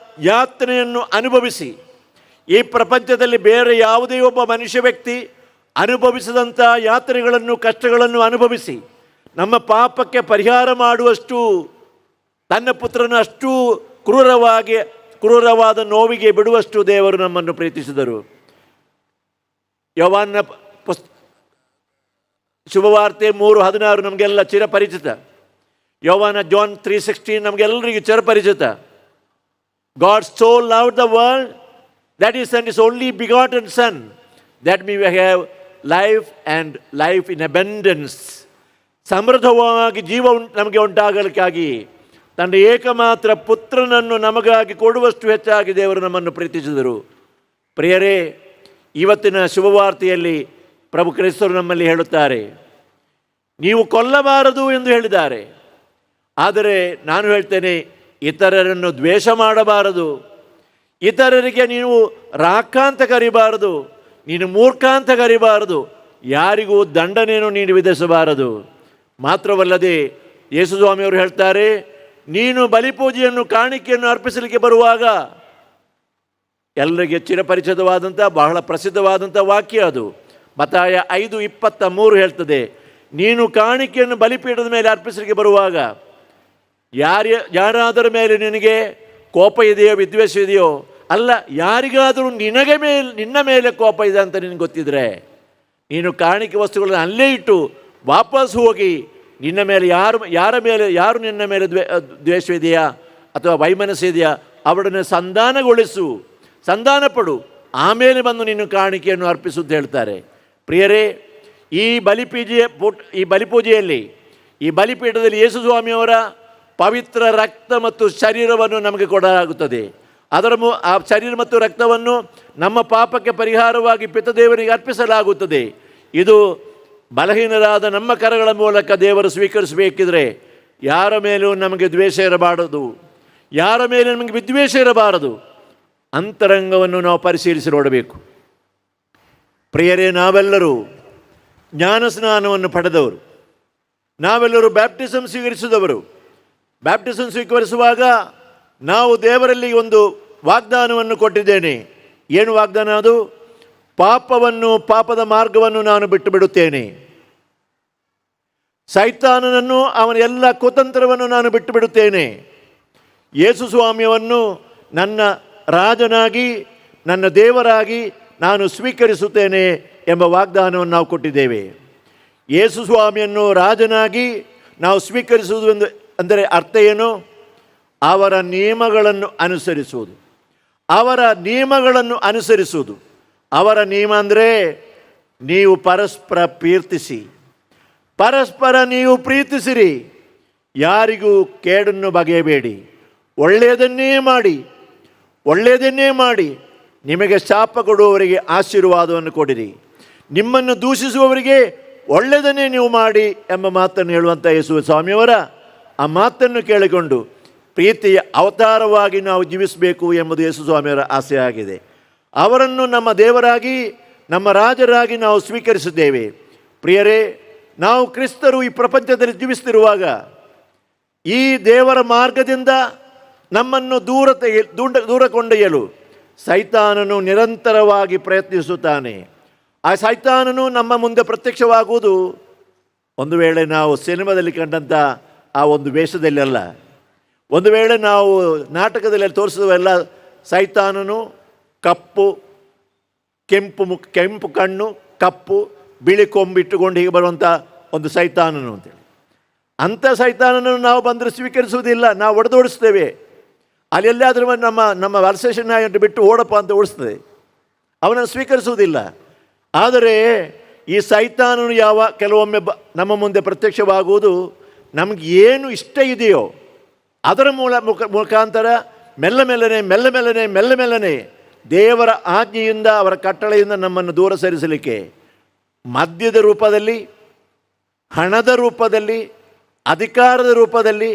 Speaker 9: ಯಾತನೆಯನ್ನು ಅನುಭವಿಸಿ ಈ ಪ್ರಪಂಚದಲ್ಲಿ ಬೇರೆ ಯಾವುದೇ ಒಬ್ಬ ಮನುಷ್ಯ ವ್ಯಕ್ತಿ ಅನುಭವಿಸಿದಂಥ ಯಾತನೆಗಳನ್ನು, ಕಷ್ಟಗಳನ್ನು ಅನುಭವಿಸಿ ನಮ್ಮ ಪಾಪಕ್ಕೆ ಪರಿಹಾರ ಮಾಡುವಷ್ಟು ತನ್ನ ಪುತ್ರನ ಅಷ್ಟು ಕ್ರೂರವಾದ ನೋವಿಗೆ ಬಿಡುವಷ್ಟು ದೇವರು ನಮ್ಮನ್ನು ಪ್ರೀತಿಸಿದರು. ಯೋವಾನ್ನ ಶುಭವಾರ್ತೆ 3:16 ನಮಗೆಲ್ಲ ಚಿರಪರಿಚಿತ. ಯೋವಾನ ಜಾನ್ 3:16 ನಮಗೆಲ್ಲರಿಗೂ ಚಿರಪರಿಚಿತ. God so loved the world that he sent his only begotten son, that we may have life and life in abundance. ಸಮೃದ್ಧವಾಗಿ ಜೀವ ನಮಗೆ ಉಂಟಾಗಲಿಕ್ಕಾಗಿ ತನ್ನ ಏಕಮಾತ್ರ ಪುತ್ರನನ್ನು ನಮಗಾಗಿ ಕೊಡುವಷ್ಟು ಹೆಚ್ಚಾಗಿ ದೇವರು ನಮ್ಮನ್ನು ಪ್ರೀತಿಸಿದರು. ಪ್ರಿಯರೇ, ಇವತ್ತಿನ ಶುಭವಾರ್ತೆಯಲ್ಲಿ ಪ್ರಭು ಕ್ರಿಸ್ತರು ನಮ್ಮಲ್ಲಿ ಹೇಳುತ್ತಾರೆ, ನೀವು ಕೊಲ್ಲಬಾರದು ಎಂದು ಹೇಳಿದ್ದಾರೆ. ಆದರೆ ನಾನು ಹೇಳ್ತೇನೆ, ಇತರರನ್ನು ದ್ವೇಷ ಮಾಡಬಾರದು, ಇತರರಿಗೆ ನೀವು ರಾಕ್ಕ ಅಂತ ಕರಿಬಾರದು, ನೀನು ಮೂರ್ಖ ಅಂತ ಕರಿಬಾರದು, ಯಾರಿಗೂ ದಂಡನೆಯನ್ನು ನೀನು ವಿಧಿಸಬಾರದು. ಮಾತ್ರವಲ್ಲದೆ ಯೇಸುಸ್ವಾಮಿಯವರು ಹೇಳ್ತಾರೆ, ನೀನು ಬಲಿಪೂಜೆಯನ್ನು ಕಾಣಿಕೆಯನ್ನು ಅರ್ಪಿಸಲಿಕ್ಕೆ ಬರುವಾಗ, ಎಲ್ಲರಿಗೆ ಚಿರಪರಿಚಿತವಾದಂಥ ಬಹಳ ಪ್ರಸಿದ್ಧವಾದಂಥ ವಾಕ್ಯ ಅದು. ಮತ್ತಾಯ 5:23 ಹೇಳ್ತದೆ, ನೀನು ಕಾಣಿಕೆಯನ್ನು ಬಲಿಪೀಠದ ಮೇಲೆ ಅರ್ಪಿಸಲಿಕ್ಕೆ ಬರುವಾಗ ಯಾರಾದರ ಮೇಲೆ ನಿನಗೆ ಕೋಪ ಇದೆಯೋ, ವಿದ್ವೇಷ ಇದೆಯೋ, ಅಲ್ಲ, ಯಾರಿಗಾದರೂ ನಿನ್ನ ಮೇಲೆ ಕೋಪ ಇದೆ ಅಂತ ನಿನಗೆ ಗೊತ್ತಿದ್ರೆ, ನೀನು ಕಾಣಿಕೆ ವಸ್ತುಗಳನ್ನು ಅಲ್ಲೇ ಇಟ್ಟು ವಾಪಸ್ ಹೋಗಿ ನಿನ್ನ ಮೇಲೆ ಯಾರು ಯಾರ ಮೇಲೆ ಯಾರು ನಿನ್ನ ಮೇಲೆ ದ್ವೇಷವಿದೆಯಾ ಅಥವಾ ವೈಮನಸ್ಸಿದೆಯಾ ಅವರನ್ನು ಸಂಧಾನಗೊಳಿಸು, ಸಂಧಾನಪಡು, ಆಮೇಲೆ ಬಂದು ನೀನು ಕಾಣಿಕೆಯನ್ನು ಅರ್ಪಿಸು ಅಂತ ಹೇಳ್ತಾರೆ. ಪ್ರಿಯರೇ, ಈ ಬಲಿಪೂಜೆಯ ಪುಟ್ ಈ ಬಲಿಪೂಜೆಯಲ್ಲಿ, ಈ ಬಲಿಪೀಠದಲ್ಲಿ ಯೇಸು ಸ್ವಾಮಿಯವರ ಪವಿತ್ರ ರಕ್ತ ಮತ್ತು ಶರೀರವನ್ನು ನಮಗೆ ಕೊಡಲಾಗುತ್ತದೆ. ಅದರ ಮು ಆ ಶರೀರ ಮತ್ತು ರಕ್ತವನ್ನು ನಮ್ಮ ಪಾಪಕ್ಕೆ ಪರಿಹಾರವಾಗಿ ಪಿತದೇವರಿಗೆ ಅರ್ಪಿಸಲಾಗುತ್ತದೆ. ಇದು ಬಲಹೀನರಾದ ನಮ್ಮ ಕರಗಳ ಮೂಲಕ ದೇವರು ಸ್ವೀಕರಿಸಬೇಕಿದ್ರೆ ಯಾರ ಮೇಲೂ ನಮಗೆ ದ್ವೇಷ ಇರಬಾರದು, ಯಾರ ಮೇಲೆ ನಮಗೆ ವಿದ್ವೇಷ ಇರಬಾರದು. ಅಂತರಂಗವನ್ನು ನಾವು ಪರಿಶೀಲಿಸಿ ನೋಡಬೇಕು. ಪ್ರಿಯರೇ, ನಾವೆಲ್ಲರೂ ಜ್ಞಾನಸ್ನಾನವನ್ನು ಪಡೆದವರು, ನಾವೆಲ್ಲರೂ ಬ್ಯಾಪ್ಟಿಸಮ್ ಸ್ವೀಕರಿಸಿದವರು. ಬ್ಯಾಪ್ಟಿಸಮ್ ಸ್ವೀಕರಿಸುವಾಗ ನಾವು ದೇವರಲ್ಲಿ ಒಂದು ವಾಗ್ದಾನವನ್ನು ಕೊಟ್ಟಿದ್ದೇನೆ. ಏನು ವಾಗ್ದಾನ ಅದು? ಪಾಪವನ್ನು, ಪಾಪದ ಮಾರ್ಗವನ್ನು ನಾನು ಬಿಟ್ಟು ಬಿಡುತ್ತೇನೆ, ಸೈತಾನನನ್ನು ಅವನ ಎಲ್ಲ ಕುತಂತ್ರವನ್ನು ನಾನು ಬಿಟ್ಟು ಬಿಡುತ್ತೇನೆ, ಯೇಸು ಸ್ವಾಮಿಯನ್ನು ನನ್ನ ರಾಜನಾಗಿ, ನನ್ನ ದೇವರಾಗಿ ನಾನು ಸ್ವೀಕರಿಸುತ್ತೇನೆ ಎಂಬ ವಾಗ್ದಾನವನ್ನು ನಾವು ಕೊಟ್ಟಿದ್ದೇವೆ. ಯೇಸು ಸ್ವಾಮಿಯನ್ನು ರಾಜನಾಗಿ ನಾವು ಸ್ವೀಕರಿಸುವುದು ಎಂದು ಅಂದರೆ ಅರ್ಥ ಏನು? ಅವರ ನಿಯಮಗಳನ್ನು ಅನುಸರಿಸುವುದು, ಅವರ ನಿಯಮಗಳನ್ನು ಅನುಸರಿಸುವುದು. ಅವರ ನಿಯಮ ಅಂದರೆ ನೀವು ಪರಸ್ಪರ ಪ್ರೀತಿಸಿ, ಪರಸ್ಪರ ನೀವು ಪ್ರೀತಿಸಿರಿ, ಯಾರಿಗೂ ಕೇಡನ್ನು ಬಗೆಯಬೇಡಿ, ಒಳ್ಳೆಯದನ್ನೇ ಮಾಡಿ, ಒಳ್ಳೆಯದನ್ನೇ ಮಾಡಿ, ನಿಮಗೆ ಶಾಪ ಕೊಡುವವರಿಗೆ ಆಶೀರ್ವಾದವನ್ನು ಕೊಡಿರಿ, ನಿಮ್ಮನ್ನು ದೂಷಿಸುವವರಿಗೆ ಒಳ್ಳೆಯದನ್ನೇ ನೀವು ಮಾಡಿ ಎಂಬ ಮಾತನ್ನು ಹೇಳುವಂಥ ಯೇಸು ಸ್ವಾಮಿಯವರ ಆ ಮಾತನ್ನು ಕೇಳಿಕೊಂಡು ಪ್ರೀತಿಯ ಅವತಾರವಾಗಿ ನಾವು ಜೀವಿಸಬೇಕು ಎಂಬುದು ಯೇಸು ಸ್ವಾಮಿಯವರ ಆಸೆಯಾಗಿದೆ. ಅವರನ್ನು ನಮ್ಮ ದೇವರಾಗಿ, ನಮ್ಮ ರಾಜರಾಗಿ ನಾವು ಸ್ವೀಕರಿಸಿದ್ದೇವೆ. ಪ್ರಿಯರೇ, ನಾವು ಕ್ರಿಸ್ತರು ಈ ಪ್ರಪಂಚದಲ್ಲಿ ಜೀವಿಸುತ್ತಿರುವಾಗ ಈ ದೇವರ ಮಾರ್ಗದಿಂದ ನಮ್ಮನ್ನು ದೂರ ಕೊಂಡೊಯ್ಯಲು ಸೈತಾನನು ನಿರಂತರವಾಗಿ ಪ್ರಯತ್ನಿಸುತ್ತಾನೆ. ಆ ಸೈತಾನನು ನಮ್ಮ ಮುಂದೆ ಪ್ರತ್ಯಕ್ಷವಾಗುವುದು ಒಂದು ವೇಳೆ ನಾವು ಸಿನಿಮಾದಲ್ಲಿ ಕಂಡಂಥ ಆ ಒಂದು ವೇಷದಲ್ಲಿ ಅಲ್ಲ, ಒಂದು ವೇಳೆ ನಾವು ನಾಟಕದಲ್ಲಿ ತೋರಿಸುವ ಸೈತಾನನು ಕಪ್ಪು ಕೆಂಪು ಮುಖ, ಕೆಂಪು ಕಣ್ಣು, ಕಪ್ಪು ಬಿಳಿ ಕೊಂಬಿಟ್ಟುಕೊಂಡು ಹೀಗೆ ಬರುವಂಥ ಒಂದು ಸೈತಾನನು ಅಂತೇಳಿ. ಅಂಥ ಸೈತಾನನನ್ನು ನಾವು ಬಂದರೆ ಸ್ವೀಕರಿಸುವುದಿಲ್ಲ, ನಾವು ಹೊಡೆದೋಡಿಸ್ತೇವೆ. ಅಲ್ಲೆಲ್ಲಾದರೂ ನಮ್ಮ ನಮ್ಮ ಅಲ್ಸೇಷನ್ ನಾಯಿ ಬಿಟ್ಟು ಓಡಪ್ಪ ಅಂತ ಓಡಿಸ್ತದೆ, ಅವನನ್ನು ಸ್ವೀಕರಿಸುವುದಿಲ್ಲ. ಆದರೆ ಈ ಸೈತಾನನು ಕೆಲವೊಮ್ಮೆ ನಮ್ಮ ಮುಂದೆ ಪ್ರತ್ಯಕ್ಷವಾಗುವುದು ನಮಗೆ ಏನು ಇಷ್ಟ ಇದೆಯೋ ಅದರ ಮುಖಾಂತರ ಮೆಲ್ಲ ಮೆಲ್ಲನೆ ಮೆಲ್ಲ ಮೆಲ್ಲನೆ ಮೆಲ್ಲ ಮೆಲ್ಲನೆ ದೇವರ ಆಜ್ಞೆಯಿಂದ, ಅವರ ಕಟ್ಟಳೆಯಿಂದ ನಮ್ಮನ್ನು ದೂರ ಸರಿಸಲಿಕ್ಕೆ ಮದ್ಯದ ರೂಪದಲ್ಲಿ, ಹಣದ ರೂಪದಲ್ಲಿ, ಅಧಿಕಾರದ ರೂಪದಲ್ಲಿ,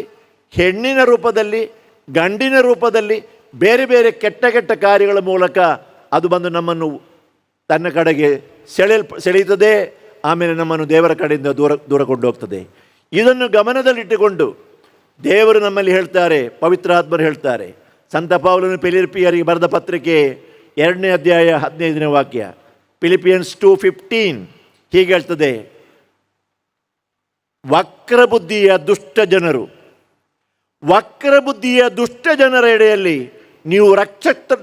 Speaker 9: ಹೆಣ್ಣಿನ ರೂಪದಲ್ಲಿ, ಗಂಡಿನ ರೂಪದಲ್ಲಿ, ಬೇರೆ ಬೇರೆ ಕೆಟ್ಟ ಕೆಟ್ಟ ಕಾರ್ಯಗಳ ಮೂಲಕ ಅದು ಬಂದು ನಮ್ಮನ್ನು ತನ್ನ ಕಡೆಗೆ ಸೆಳೆಯುತ್ತದೆ. ಆಮೇಲೆ ನಮ್ಮನ್ನು ದೇವರ ಕಡೆಯಿಂದ ದೂರ ದೂರ ಕೊಂಡೋಗ್ತದೆ. ಇದನ್ನು ಗಮನದಲ್ಲಿಟ್ಟುಕೊಂಡು ದೇವರು ನಮ್ಮಲ್ಲಿ ಹೇಳ್ತಾರೆ, ಪವಿತ್ರಾತ್ಮರು ಹೇಳ್ತಾರೆ. ಸಂತ ಪೌಲನು ಫಿಲಿಪಿಯರಿಗೆ ಬರೆದ ಪತ್ರಿಕೆ 2ನೇ ಅಧ್ಯಾಯ 15ನೇ ವಾಕ್ಯ, ಫಿಲಿಪಿಯನ್ಸ್ 2:15 ಹೀಗೆ ಹೇಳ್ತದೆ: ವಕ್ರಬುದ್ಧಿಯ ದುಷ್ಟ ಜನರು, ವಕ್ರಬುದ್ಧಿಯ ದುಷ್ಟ ಜನರ ಎಡೆಯಲ್ಲಿ ನೀವು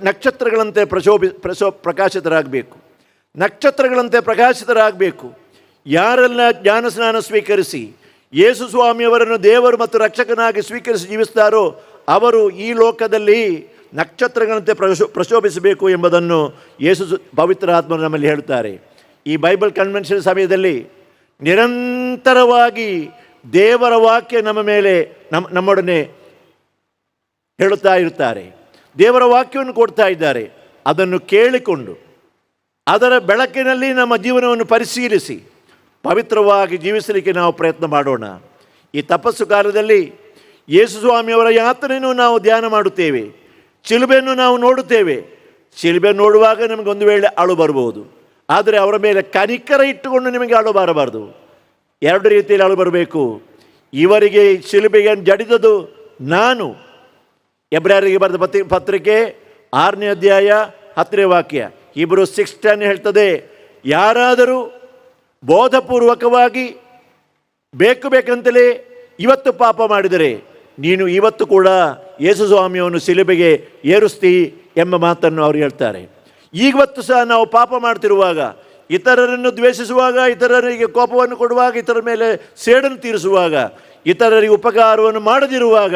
Speaker 9: ನಕ್ಷತ್ರಗಳಂತೆ ಪ್ರಕಾಶಿತರಾಗಬೇಕು, ನಕ್ಷತ್ರಗಳಂತೆ ಪ್ರಕಾಶಿತರಾಗಬೇಕು. ಯಾರೆಲ್ಲ ಜ್ಞಾನಸ್ನಾನ ಸ್ವೀಕರಿಸಿ ಯೇಸು ಸ್ವಾಮಿಯವರನ್ನು ದೇವರು ಮತ್ತು ರಕ್ಷಕನಾಗಿ ಸ್ವೀಕರಿಸಿ ಜೀವಿಸ್ತಾರೋ ಅವರು ಈ ಲೋಕದಲ್ಲಿ ನಕ್ಷತ್ರಗಳಂತೆ ಪ್ರಶೋಭಿಸಬೇಕು ಎಂಬುದನ್ನು ಯೇಸು ಪವಿತ್ರ ಆತ್ಮರು ನಮ್ಮಲ್ಲಿ ಹೇಳುತ್ತಾರೆ. ಈ ಬೈಬಲ್ ಕನ್ವೆನ್ಷನ್ ಸಮಯದಲ್ಲಿ ನಿರಂತರವಾಗಿ ದೇವರ ವಾಕ್ಯ ನಮ್ಮ ಮೇಲೆ ನಮ್ಮೊಡನೆ ಹೇಳುತ್ತಾ ಇರುತ್ತಾರೆ, ದೇವರ ವಾಕ್ಯವನ್ನು ಕೊಡ್ತಾ ಇದ್ದಾರೆ. ಅದನ್ನು ಕೇಳಿಕೊಂಡು ಅದರ ಬೆಳಕಿನಲ್ಲಿ ನಮ್ಮ ಜೀವನವನ್ನು ಪರಿಶೀಲಿಸಿ ಪವಿತ್ರವಾಗಿ ಜೀವಿಸಲಿಕ್ಕೆ ನಾವು ಪ್ರಯತ್ನ ಮಾಡೋಣ. ಈ ತಪಸ್ಸು ಕಾಲದಲ್ಲಿ ಯೇಸು ಸ್ವಾಮಿಯವರ ಯಾತನೆಯನ್ನು ನಾವು ಧ್ಯಾನ ಮಾಡುತ್ತೇವೆ, ಶಿಲುಬೆಯನ್ನು ನಾವು ನೋಡುತ್ತೇವೆ. ಶಿಲುಬೆ ನೋಡುವಾಗ ನಮಗೆ ಒಂದು ವೇಳೆ ಅಳು ಬರಬಹುದು, ಆದರೆ ಅವರ ಮೇಲೆ ಕನಿಕರ ಇಟ್ಟುಕೊಂಡು ನಿಮಗೆ ಅಳು ಬರಬಾರ್ದು. ಎರಡು ರೀತಿಯಲ್ಲಿ ಅಳು ಬರಬೇಕು. ಇವರಿಗೆ ಶಿಲುಬೆಗೆ ಜಡಿದದು ನಾನು. ಎಬ್ರಾಯರಿಗೆ ಬರೆದ ಪತ್ರಿಕೆ 6ನೇ ಅಧ್ಯಾಯ 10ನೇ ವಾಕ್ಯ, ಹೀಬ್ರೂ 6:10 ಹೇಳ್ತದೆ, ಯಾರಾದರೂ ಬೋಧಪೂರ್ವಕವಾಗಿ ಬೇಕು ಬೇಕಂತಲೇ ಇವತ್ತು ಪಾಪ ಮಾಡಿದರೆ ನೀನು ಇವತ್ತು ಕೂಡ ಯೇಸು ಸ್ವಾಮಿಯನ್ನು ಶಿಲುಬೆಗೆ ಏರಿಸ್ತೀ ಎಂಬ ಮಾತನ್ನು ಅವರು ಹೇಳ್ತಾರೆ. ಇವತ್ತು ಸಹ ನಾವು ಪಾಪ ಮಾಡ್ತಿರುವಾಗ ಇತರರನ್ನು ದ್ವೇಷಿಸುವಾಗ, ಇತರರಿಗೆ ಕೋಪವನ್ನು ಕೊಡುವಾಗ, ಇತರ ಮೇಲೆ ಸೇಡನ್ನು ತೀರಿಸುವಾಗ, ಇತರರಿಗೆ ಉಪಕಾರವನ್ನು ಮಾಡದಿರುವಾಗ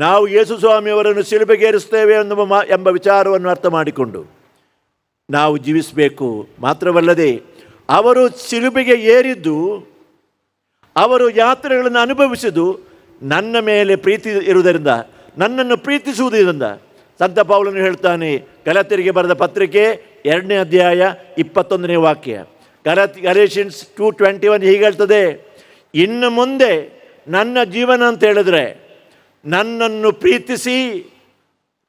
Speaker 9: ನಾವು ಯೇಸು ಸ್ವಾಮಿಯವರನ್ನು ಶಿಲುಬೆಗೇರಿಸುತ್ತೇವೆ ಎಂಬ ವಿಚಾರವನ್ನು ಅರ್ಥ ಮಾಡಿಕೊಂಡು ನಾವು ಜೀವಿಸಬೇಕು. ಮಾತ್ರವಲ್ಲದೆ ಅವರು ಶಿಲುಬೆಗೆ ಏರಿದ್ದು, ಅವರು ಯಾತ್ರೆಗಳನ್ನು ಅನುಭವಿಸಿದ್ದು ನನ್ನ ಮೇಲೆ ಪ್ರೀತಿ ಇರುವುದರಿಂದ, ನನ್ನನ್ನು ಪ್ರೀತಿಸುವುದರಿಂದ. ಸಂತ ಪೌಲನು ಹೇಳ್ತಾನೆ, ಗಲಾತ್ಯರಿಗೆ ಬರೆದ ಪತ್ರಿಕೆ 2ನೇ ಅಧ್ಯಾಯ 21ನೇ ವಾಕ್ಯ, ಗಲೇಷಿಯನ್ಸ್ 2:21 ಹೀಗೆ ಹೇಳ್ತದೆ, ಇನ್ನು ಮುಂದೆ ನನ್ನ ಜೀವನ ಅಂತ ಹೇಳಿದ್ರೆ ನನ್ನನ್ನು ಪ್ರೀತಿಸಿ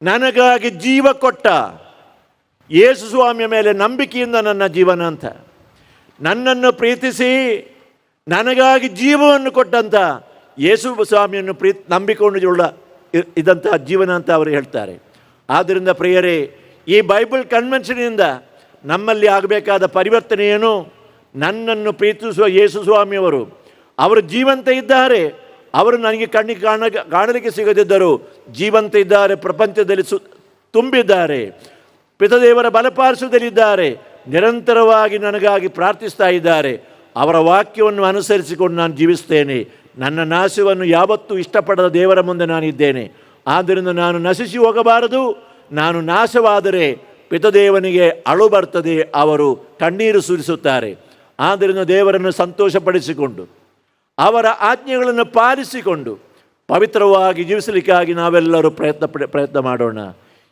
Speaker 9: ನನಗಾಗಿ ಜೀವ ಕೊಟ್ಟ ಯೇಸು ಸ್ವಾಮಿಯ ಮೇಲೆ ನಂಬಿಕೆಯಿಂದ ನನ್ನ ಜೀವನ ಅಂತ. ನನ್ನನ್ನು ಪ್ರೀತಿಸಿ ನನಗಾಗಿ ಜೀವವನ್ನು ಕೊಟ್ಟಂಥ ಯೇಸು ಸ್ವಾಮಿಯನ್ನು ನಂಬಿಕೊಂಡು ಇದ್ದಂತಹ ಜೀವನ ಅಂತ ಅವರು ಹೇಳ್ತಾರೆ. ಆದ್ದರಿಂದ ಪ್ರಿಯರೇ, ಈ ಬೈಬಲ್ ಕನ್ವೆನ್ಷನಿಂದ ನಮ್ಮಲ್ಲಿ ಆಗಬೇಕಾದ ಪರಿವರ್ತನೆಯೇನು? ನನ್ನನ್ನು ಪ್ರೀತಿಸುವ ಯೇಸು ಸ್ವಾಮಿಯವರು ಅವರು ಜೀವಂತ ಇದ್ದಾರೆ. ಅವರು ನನಗೆ ಕಣ್ಣಿಗೆ ಕಾಣಲಿಕ್ಕೆ ಸಿಗದಿದ್ದರು ಜೀವಂತ ಇದ್ದಾರೆ, ಪ್ರಪಂಚದಲ್ಲಿ ತುಂಬಿದ್ದಾರೆ, ಪಿತದೇವರ ಬಲಪಾರ್ಶ್ವದಲ್ಲಿದ್ದಾರೆ, ನಿರಂತರವಾಗಿ ನನಗಾಗಿ ಪ್ರಾರ್ಥಿಸ್ತಾ ಇದ್ದಾರೆ. ಅವರ ವಾಕ್ಯವನ್ನು ಅನುಸರಿಸಿಕೊಂಡು ನಾನು ಜೀವಿಸ್ತೇನೆ. ನನ್ನ ನಾಶವನ್ನು ಯಾವತ್ತೂ ಇಷ್ಟಪಡದ ದೇವರ ಮುಂದೆ ನಾನಿದ್ದೇನೆ. ಆದ್ದರಿಂದ ನಾನು ನಶಿಸಿ ಹೋಗಬಾರದು. ನಾನು ನಾಶವಾದರೆ ಪಿತದೇವನಿಗೆ ಅಳು ಬರ್ತದೆ, ಅವರು ಕಣ್ಣೀರು ಸುರಿಸುತ್ತಾರೆ. ಆದ್ದರಿಂದ ದೇವರನ್ನು ಸಂತೋಷಪಡಿಸಿಕೊಂಡು ಅವರ ಆಜ್ಞೆಗಳನ್ನು ಪಾಲಿಸಿಕೊಂಡು ಪವಿತ್ರವಾಗಿ ಜೀವಿಸಲಿಕ್ಕಾಗಿ ನಾವೆಲ್ಲರೂ ಪ್ರಯತ್ನ ಮಾಡೋಣ.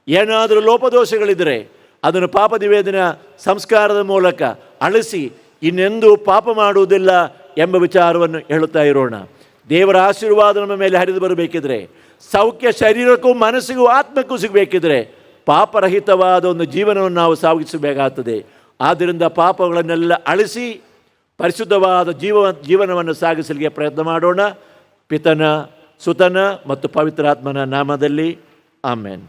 Speaker 9: ಏನಾದರೂ ಲೋಪದೋಷಗಳಿದ್ದರೆ ಅದನ್ನು ಪಾಪ ನಿವೇದನ ಸಂಸ್ಕಾರದ ಮೂಲಕ ಅಳಿಸಿ ಇನ್ನೆಂದೂ ಪಾಪ ಮಾಡುವುದಿಲ್ಲ ಎಂಬ ವಿಚಾರವನ್ನು ಹೇಳುತ್ತಾ ಇರೋಣ. ದೇವರ ಆಶೀರ್ವಾದ ನಮ್ಮ ಮೇಲೆ ಹರಿದು ಬರಬೇಕಿದ್ರೆ, ಸೌಖ್ಯ ಶರೀರಕ್ಕೂ ಮನಸ್ಸಿಗೂ ಆತ್ಮಕ್ಕೂ ಸಿಗಬೇಕಿದ್ರೆ ಪಾಪರಹಿತವಾದ ಒಂದು ಜೀವನವನ್ನು ನಾವು ಸಾಗಿಸಬೇಕಾಗ್ತದೆ. ಆದ್ದರಿಂದ ಪಾಪಗಳನ್ನೆಲ್ಲ ಅಳಿಸಿ ಪರಿಶುದ್ಧವಾದ ಜೀವನವನ್ನು ಸಾಗಿಸಲಿಕ್ಕೆ ಪ್ರಯತ್ನ ಮಾಡೋಣ. ಪಿತನ, ಸುತನ ಮತ್ತು ಪವಿತ್ರಾತ್ಮನ ನಾಮದಲ್ಲಿ ಆಮೇನ್.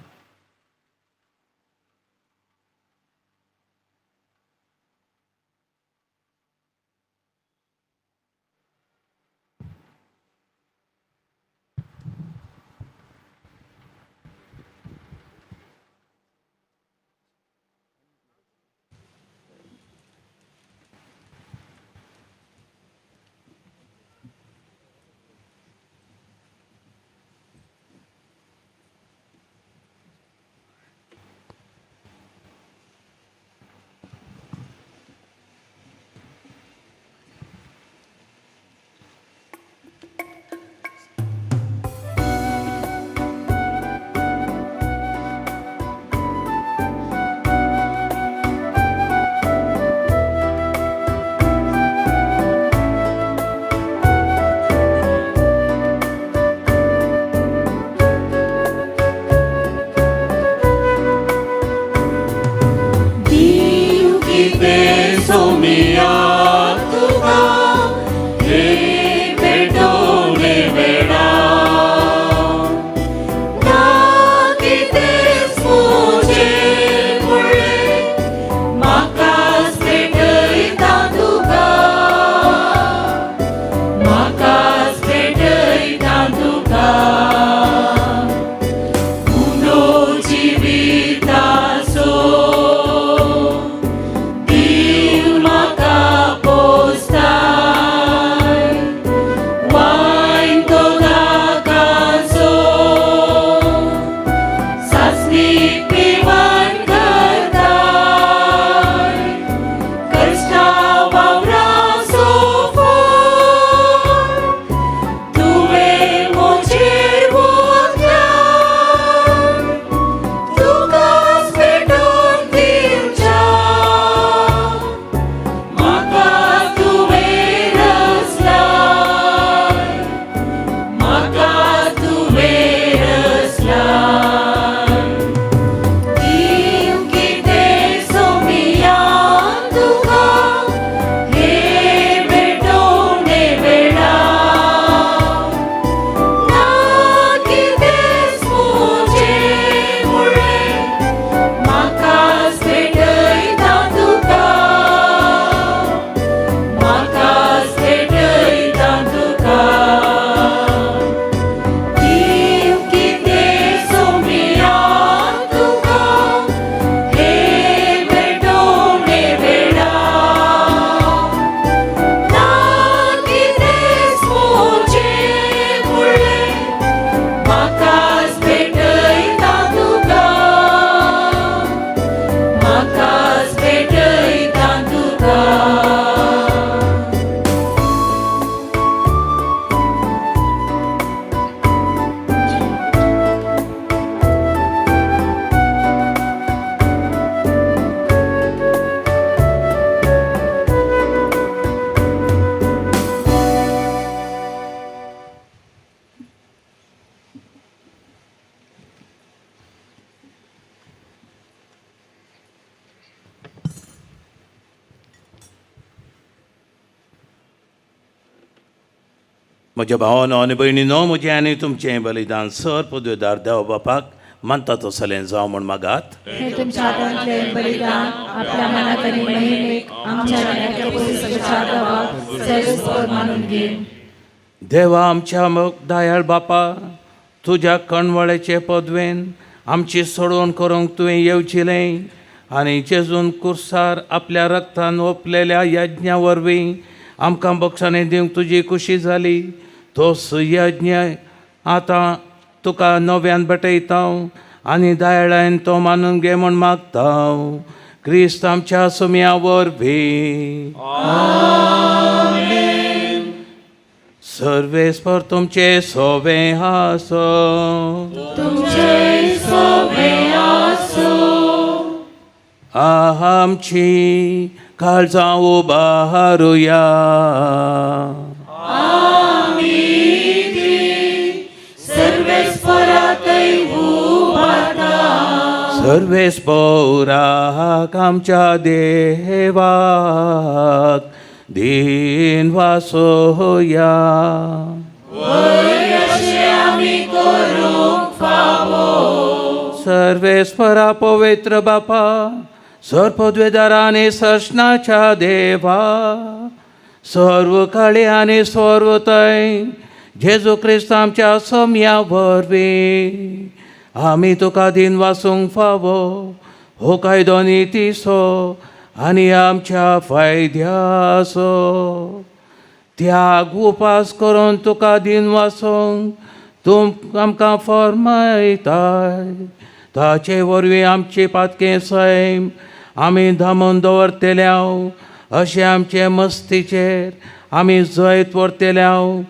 Speaker 6: म्हज्या भावानो आनी भयणीनो, म्हजें आनी तुमचें बलिदान सर पदवेदार देव बापाक मानता तसलें जावं म्हूण मागात.
Speaker 10: हे तुमच्या हातांतलें बलिदान आपल्या मनाक आनी महिमेक आमच्या न्यायाच्या देवाक सर्वेस्पर मानून घे.
Speaker 6: देवा आमच्या दयाळ बापा, तुज्या कणवळेचे पदवेन आमची सोडवण करूंक तुवें येवचिलें आनी जेजून कुर्सार आपल्या रक्तान ओंपलेल्या यज्ञा वरवीं आमकां बक्षांनी दिवंक तुजी खुशी जाली. तोच यज्ञ आतां तुका नव्यान भेटयता आनी दयाळान तो मानून घे म्हूण मागता, क्रिस्त आमच्या सुम्या वरवीं. सर्वेस्पर तुमचे सोवे आसो.
Speaker 3: तुमचे सोवे आसो.
Speaker 6: आमची काळजां उबारुया.
Speaker 3: आमी ती सर्वेस्परातय उबारता.
Speaker 6: सर्वेस्पराक आमच्या देवाक दीन वासोया.
Speaker 3: वय अशें आमी करूंक फावो.
Speaker 6: सर्वेस्परा पवित्र बापा, सर्पद्वेदार आनी सस्नाच्या देवा, सर्व काळी आनी सर्वतय जेजू क्रिस्त आमच्या सम्या वरवीं आमी तुका दीन वासूंक फावो. हो कायदो नितीचो आनी आमच्या फायद्याचो. त्याग उपास करून तुका दीन वासूंक तूं आमकां फर्मायताय. ताचे वरवीं आमची पातकें सैम आमी दामून दवरतल्याव, अशें आमचे मस्तीचेर आमी जैत व्हरतल्याव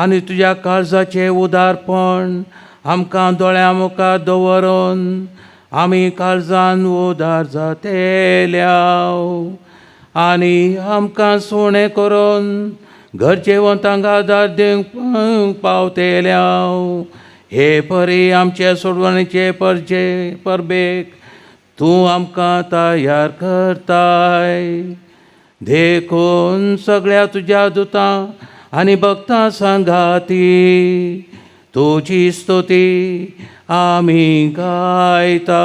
Speaker 6: आनी तुज्या काळजाचें उदारपण आमकां दोळ्यां मुखार दवरून आमी काळजान उदार जातेल्याव आनी आमकां सुणें करून गरजेवंतांक आदार दिवंक पावतेल्याव. हे परी आमचे सोडवणेचे परजे परबेक तूं आमकां तयार करताय. देखून सगळ्या तुज्या दुतां आनी भक्तां सांगाती तुजी स्तुती आमी गायता.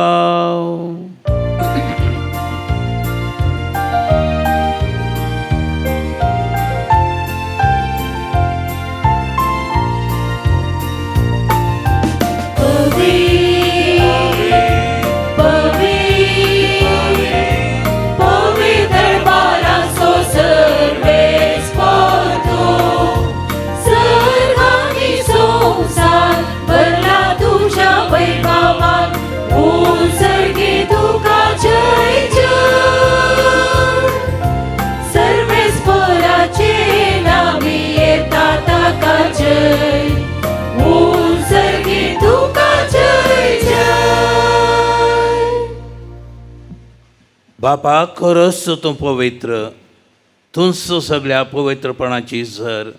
Speaker 6: बापा, खरोच तूं पवित्र, तूंच सगळ्या पवित्रपणाची झर.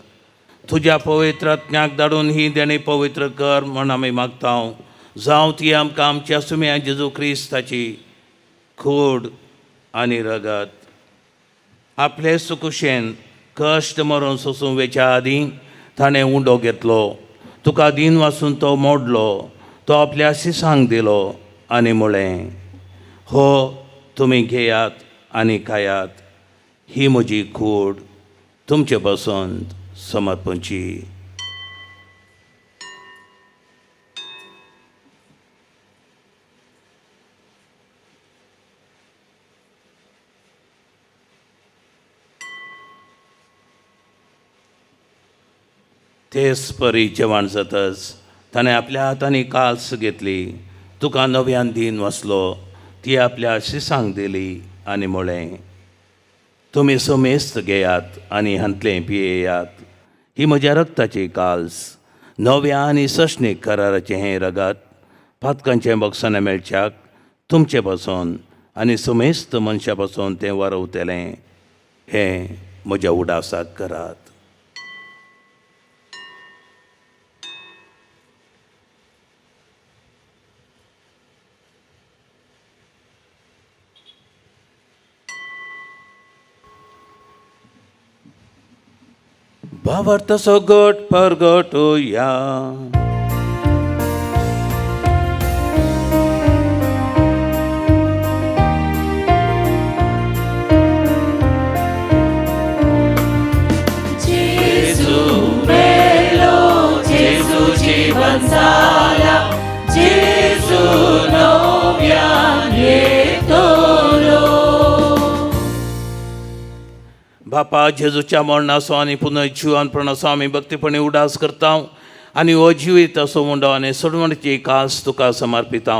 Speaker 6: तुज्या पवित्र आत्म्याक धाडून ही देणी पवित्र कर म्हण आमी मागता. जावं ती आमकां आमच्या सुम्या जेजू क्रिस्ताची कूड आनी रगत. आपले सुकुशेन कश्ट मरून सोसूंक वेच्या आदीं ताणें उंडो घेतलो, तुका दीन वासून तो मोडलो, तो आपल्या शिसांक दिलो आनी म्हळें, हो तुमी घेयात आनी खायात, ही म्हजी कूड तुमचे पसून समर्पणची. तेच परी जेवण जातच ताणें आपल्या हातांनी काल्स घेतली, तुका नव्यान दीन वाचलो, ती आपल्या शिसांक दिली आनी म्हळें, तुमी समेस्त घेयात आनी हांतलें पियेयात, ही म्हज्या रक्ताची काल्स, नव्या आनी सशणीक कराराचें हें रगत पातकांचें बक्षाणें मेळच्याक तुमचे पासून आनी समेस्त मनशां पासून तें वारवतलें. हें म्हज्या उडासाक करात. भावार्थाचो गट परगटुया.
Speaker 3: जेजू मेलो, जेजू जीवन जाला, जेजू नव्यान येतलो.
Speaker 6: बापा, जेजूच्या मरणाचो आनी पुनर्जिवनपणाचो आमी भक्तीपणी उडास करता आनी हो जिवीत असो मुंडो आनी सोडवणची कास तुका समर्पिता.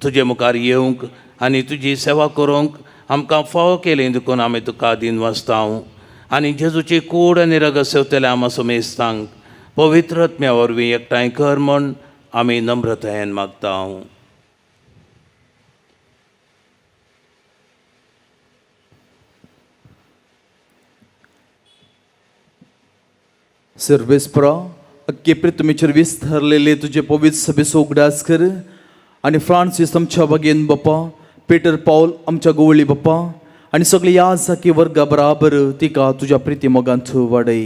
Speaker 6: तुजे मुखार येवंक आनी तुजी सेवा करूंक आमकां फावो केली देखून आमी तुका दिन वाचता आनी जेजूची कूड आनी रगत सेवतल्या आमा समेस्तांक पवित्र आत्म्या वरवीं एकठांय कर म्हूण आमी नम्रतायेन मागता.
Speaker 11: सर्वेस्परा, अख्खे पृथ्वीचेर विस्तारलेले तुजे पवित्र सभेचो उगडास कर आनी फ्रांसीस आमच्या बागेन बाप्पा, पेटर पावल आमच्या गोवळी बाप्पा आनी सगळे ह्या जाकी वर्गा बराबर तिका तुज्या प्रिती मोगांत वाडय.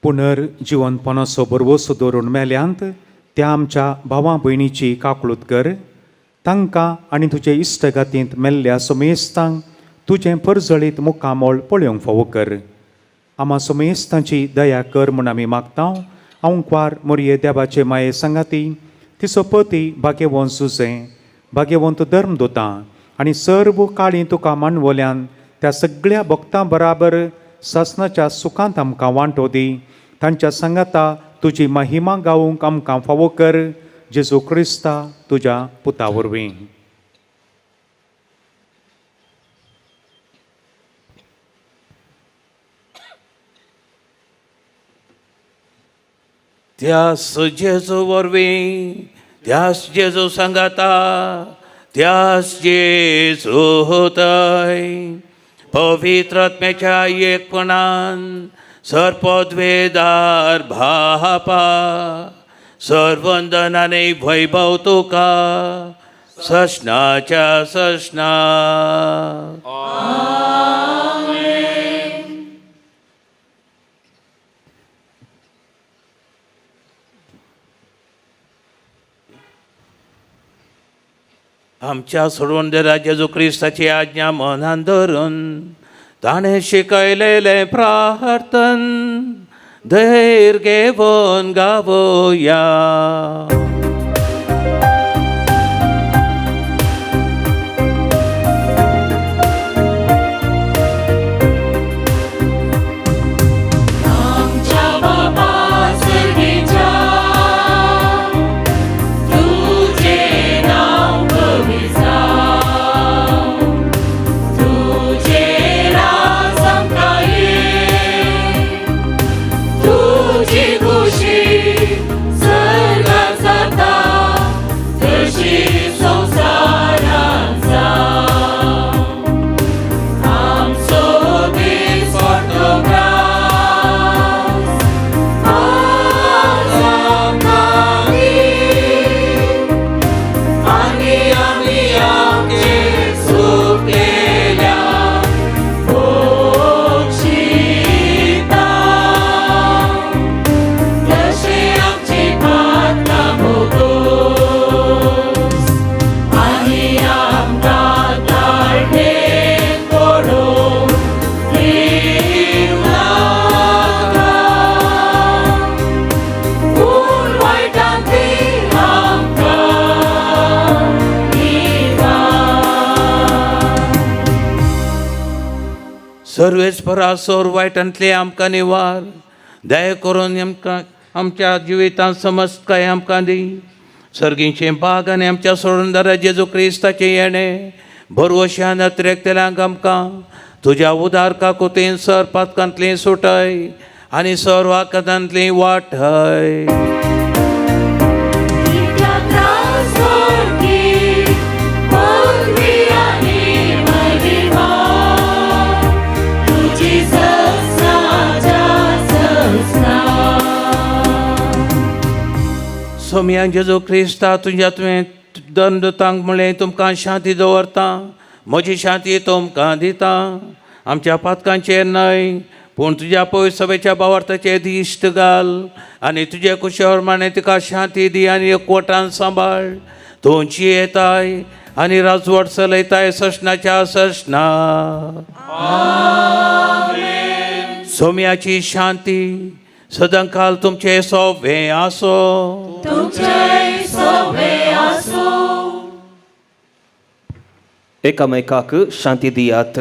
Speaker 2: पुनर्जिवनपणाचो भरवसो दवरून मेल्यांत त्या आमच्या भावा भयणीची काकळूत कर. तांकां आनी तुजे इश्टगातींत मेल्ल्या समेस्तांक तुजें परजळीत मुखामळ पळोवंक फावो कर. आमा समेस्तांची दया कर म्हूण आमी मागता. आंकवार मोरये देवाचे माये सांगाती तिचो पती भाग्यवंत सुजें, भाग्यवंत धर्मदुतां आनी सर्व काळी तुका मानवल्यान त्या सगळ्या भक्तां बराबर सासनाच्या सुखांत आमकां वांटो दी. तांच्या सांगाता तुजी महिमा गावूंक आमकां फावो कर. जेजू क्रिस्ता तुज्या पुता वरवीं.
Speaker 6: त्यास जेजू वरवीं, त्यास जेजू सांगाता, त्यास जेजू होतय, पवित्र आत्म्याच्या एकपणान सर्पद्वेदार भापा, सर्वंदनाने वैभव तुका ससनाच्या ससना. आमच्या सोडवणदारा जेजू क्रिस्ताची आज्ञा मनान धरून ताणें शिकयलेलें प्रार्थन धैर्य घेवन गावया.
Speaker 3: आमच्या बापा सर्गेच्या, तुझे नाव पवित्र जावं, तुझे राज आमकां ये, तुजी खुशी सर्गात जाता तशी संवसारांत जावं. आमचो दिसपट्टो ग्रास आज आमकां दी, आनी आमी आमचे चुकलेल्यांक बक्षिता, तशी आमची पातकां भोगोस, आनी आमकां ताळमेळ पडोवंक दिवं नाका, पूण वायटांतली आमकां निवार.
Speaker 6: सर्वेस्परा, सोर वायटांतले आमकां निवार. दया करून आमकां आमच्या जिवितांत समजकाय आमकां दी. सर्गीचें बाग आनी आमच्या सोडणदारा जेजू क्रिस्ताचें येणें भरवश्यान अत्रेकतल्यांक आमकां तुज्या उदार काकुतीन सर पातकांतली सुटय आनी सर वाकतांतली वाटय.
Speaker 3: कित्याक राजवटी, पदवी आनी महिमा, तुजी ससनाच्या ससना.
Speaker 6: सोमया जेजू क्रिस्ता, तुज्या तुवें दंदतांक म्हणलें, तुमकां शांती दवरता, म्हजी शांती तुमकां दिता. आमच्या पातकांचेर न्हय पूण तुज्या पवित्र सभेच्या भावार्थाचेर दिश्ट घाल आनी तुजे कुशे प्रमाणें तिका शांती दी आनी एकवटान सांबाळ. तूं जियेताय आनी राजवट चलयताय ससनाच्या ससना. सोम्याची शांती सदांकाल तुमचे सोबे आसो.
Speaker 3: तुमचे सोबे आसो.
Speaker 8: एकामेकाक शांती दियात.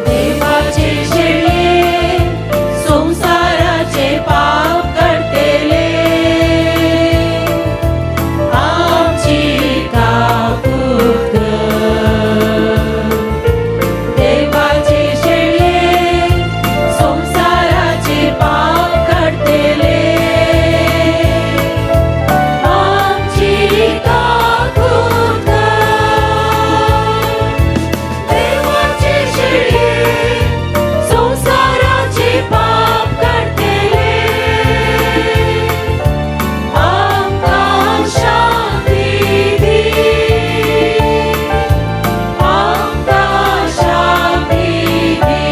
Speaker 3: देवाचे शेळये संसाराचे पाप काडटेले, आमची काकूत कर. देवाचे शेळये संसाराचे पाप काडटेले, आमची काकूत कर. देवाचे शेळये संसाराचे पाप काडटेले, आमकां शांती दी, आमकां शांती दी.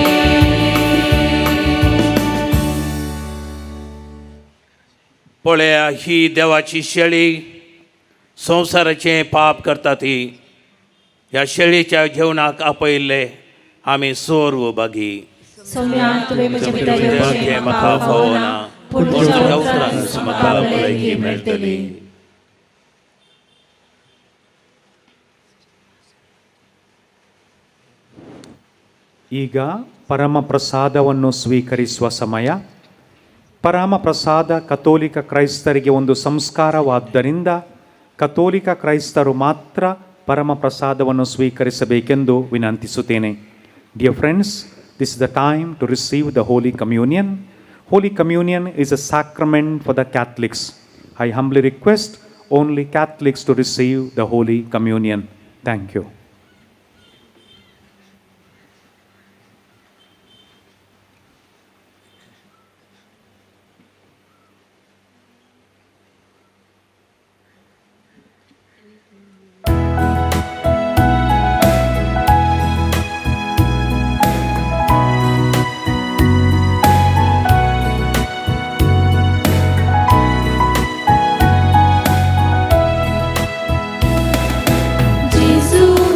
Speaker 6: पळया ही देवाची शेळी संवसाराचें पाप करता ती. ह्या शेळीच्या जेवणाक आपयल्ले आमी सर्व भागी.
Speaker 10: सोम्या, तुवें म्हजे भितर येवचें
Speaker 6: म्हाका फावना,
Speaker 10: पूण
Speaker 6: पूण
Speaker 10: तुज्या
Speaker 6: तुज्या
Speaker 10: उतरान
Speaker 6: उतरान
Speaker 10: म्हाका
Speaker 6: म्हाका
Speaker 10: भलायकी
Speaker 6: भलायकी
Speaker 10: मेळटली.
Speaker 6: मेळटली.
Speaker 2: ಈಗ ಪರಮ ಪ್ರಸಾದವನ್ನು ಸ್ವೀಕರಿಸುವ ಸಮಯ. ಪರಮ ಪ್ರಸಾದ ಕಥೋಲಿಕ ಕ್ರೈಸ್ತರಿಗೆ ಒಂದು ಸಂಸ್ಕಾರವಾದ್ದರಿಂದ ಕಥೋಲಿಕ ಕ್ರೈಸ್ತರು ಮಾತ್ರ ಪರಮ ಪ್ರಸಾದವನ್ನು ಸ್ವೀಕರಿಸಬೇಕೆಂದು ವಿನಂತಿಸುತ್ತೇನೆ. Dear friends, this is the time to receive the Holy Communion. Holy Communion is a sacrament for the Catholics. I humbly request only Catholics to receive the Holy Communion. Thank you.
Speaker 3: Gesù.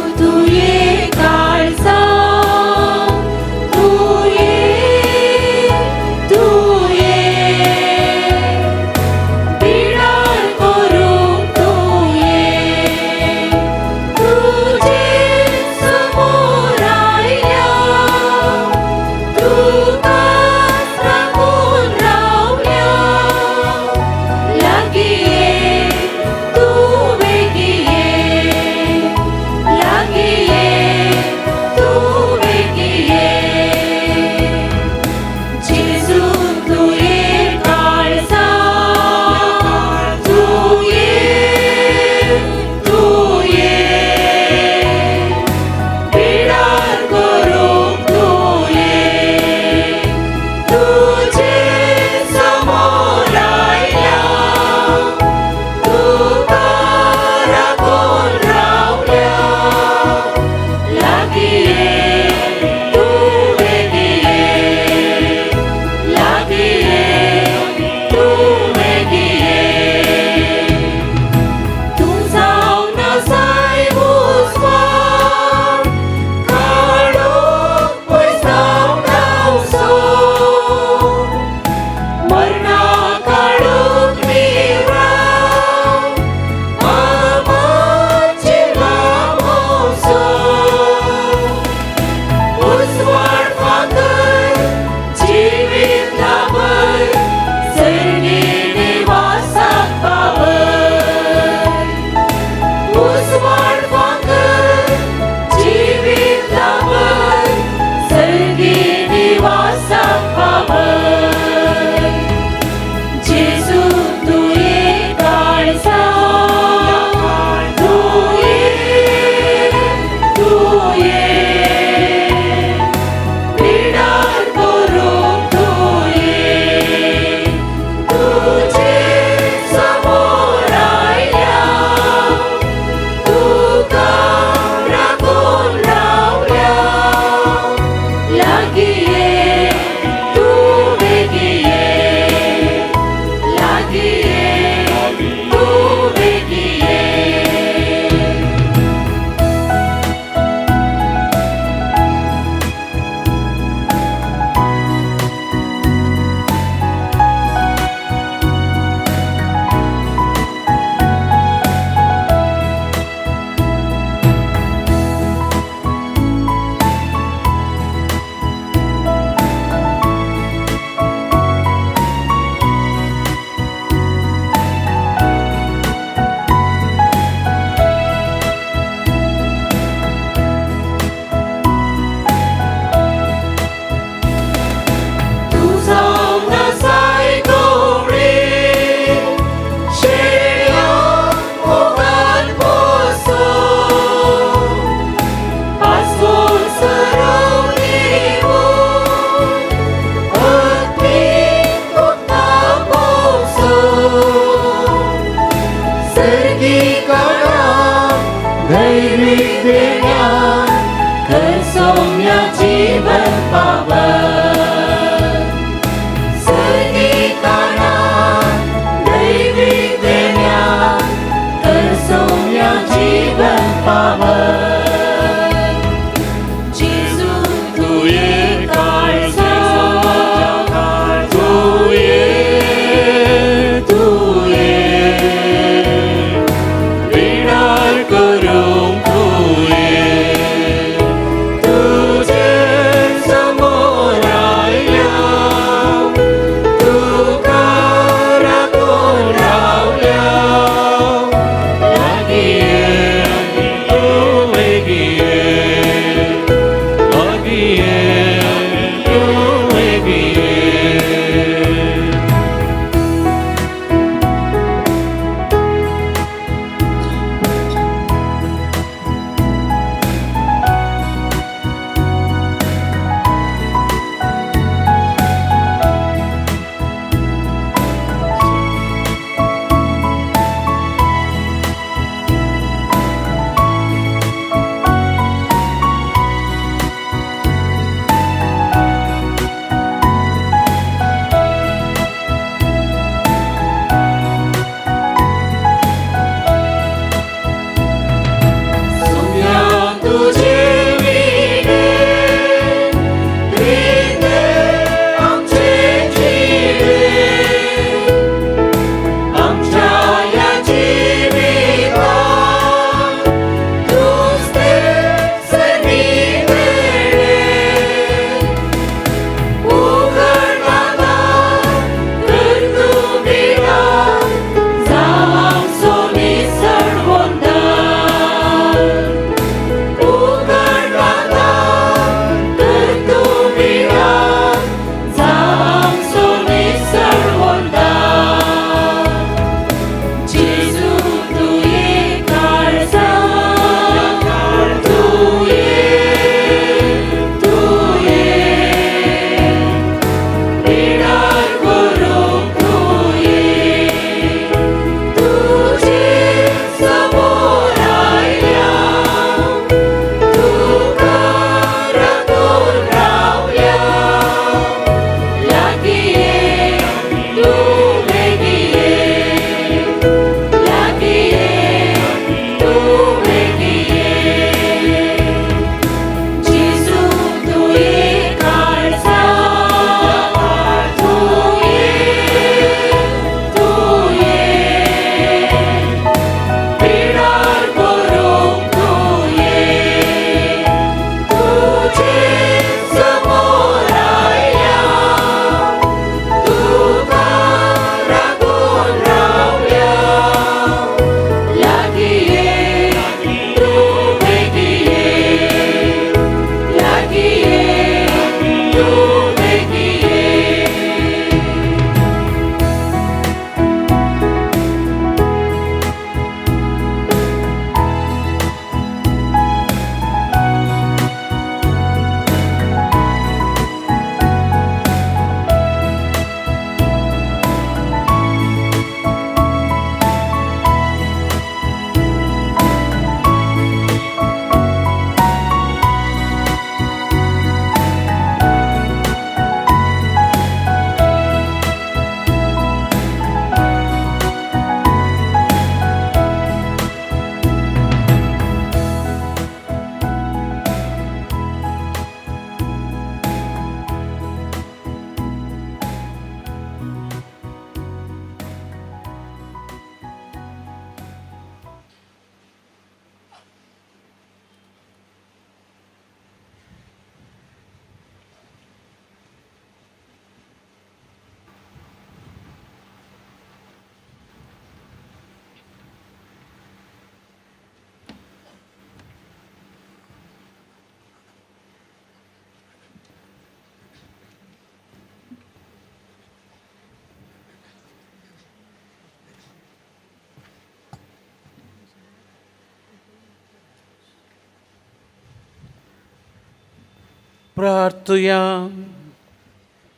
Speaker 6: प्रार्थया.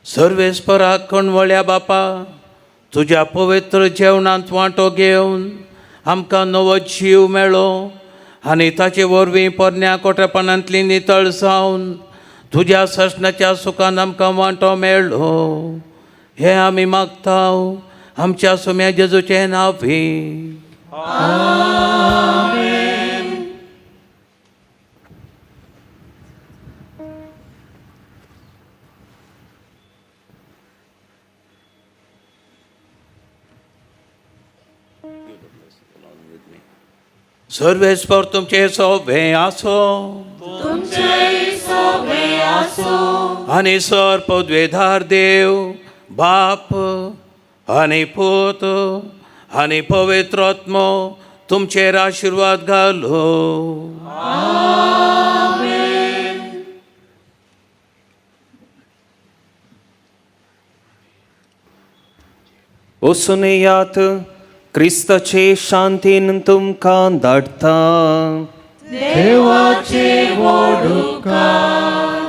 Speaker 6: सर्वेस्पराक कणवळ्या बापा, तुज्या पवित्र जेवणांत वांटो घेवन आमकां नवो जीव मेळ्ळो आनी ताचे वरवीं पोरण्या कोटेपणांतली नितळ जावन तुज्या ससनाच्या सुखान आमकां वांटो मेळ्ळो. हें आमी मागता आमच्या सोम्या जेजूचें नांव. सर्वेस्पर तुमचे सोबे आसो
Speaker 3: तुमचे सोबे आसो.
Speaker 6: आनी सर पदवेधार देव बाप आनी पूत आनी पवित्र आत्मो तुमचेर आशिर्वाद घालो.
Speaker 8: वचून येयात, क्रिस्ताचे शांतीन तुमकां धाडटा.
Speaker 3: देवाचे व्हड उपकार.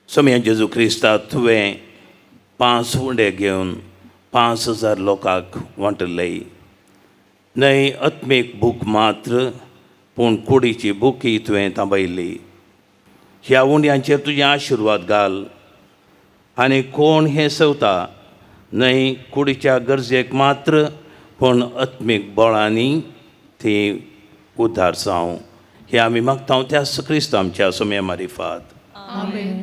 Speaker 6: सोम्या जेजू क्रिस्ता, तुवें 5 उंडे घेवन 5000 लोकांक वांटले. न्हय आत्मीक भूक मात्र पूण कुडीची भुकी तुवें थांबयली. ह्या उंड्यांचेर तुजें आशिर्वाद घाल आनी कोण हें सवता न्हय कुडीच्या गरजेक मात्र पूण आत्मीक बळांनी ती उद्धार जावं. हें आमी मागता त्याच क्रिस्त आमच्या सोम्या मारिफात.
Speaker 10: आमेन.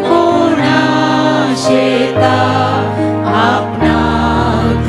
Speaker 3: कोणा शेता आपणाक.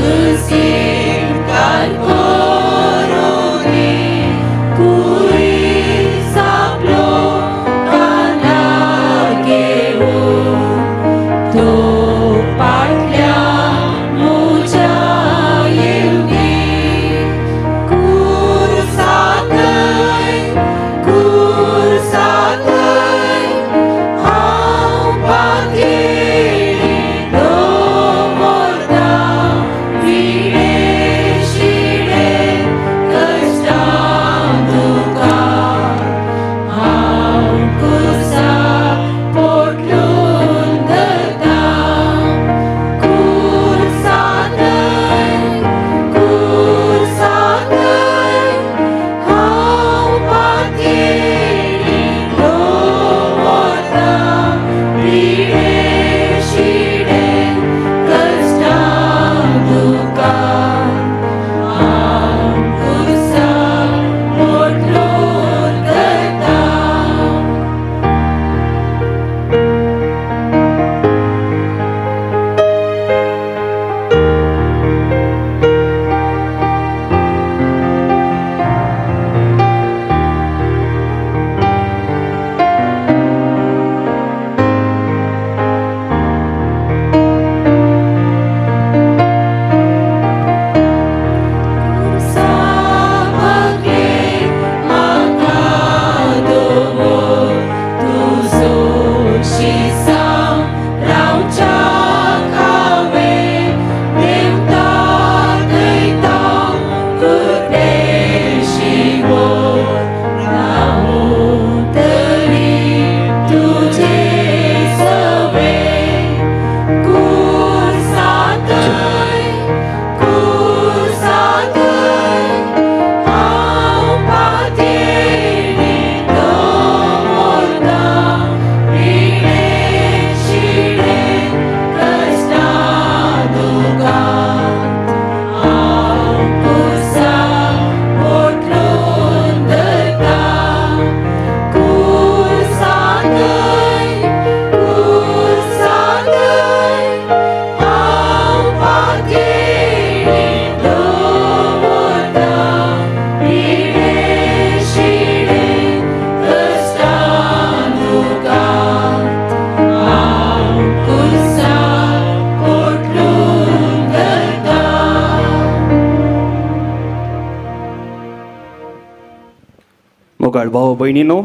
Speaker 8: मोगाळ भाव भयणीनो,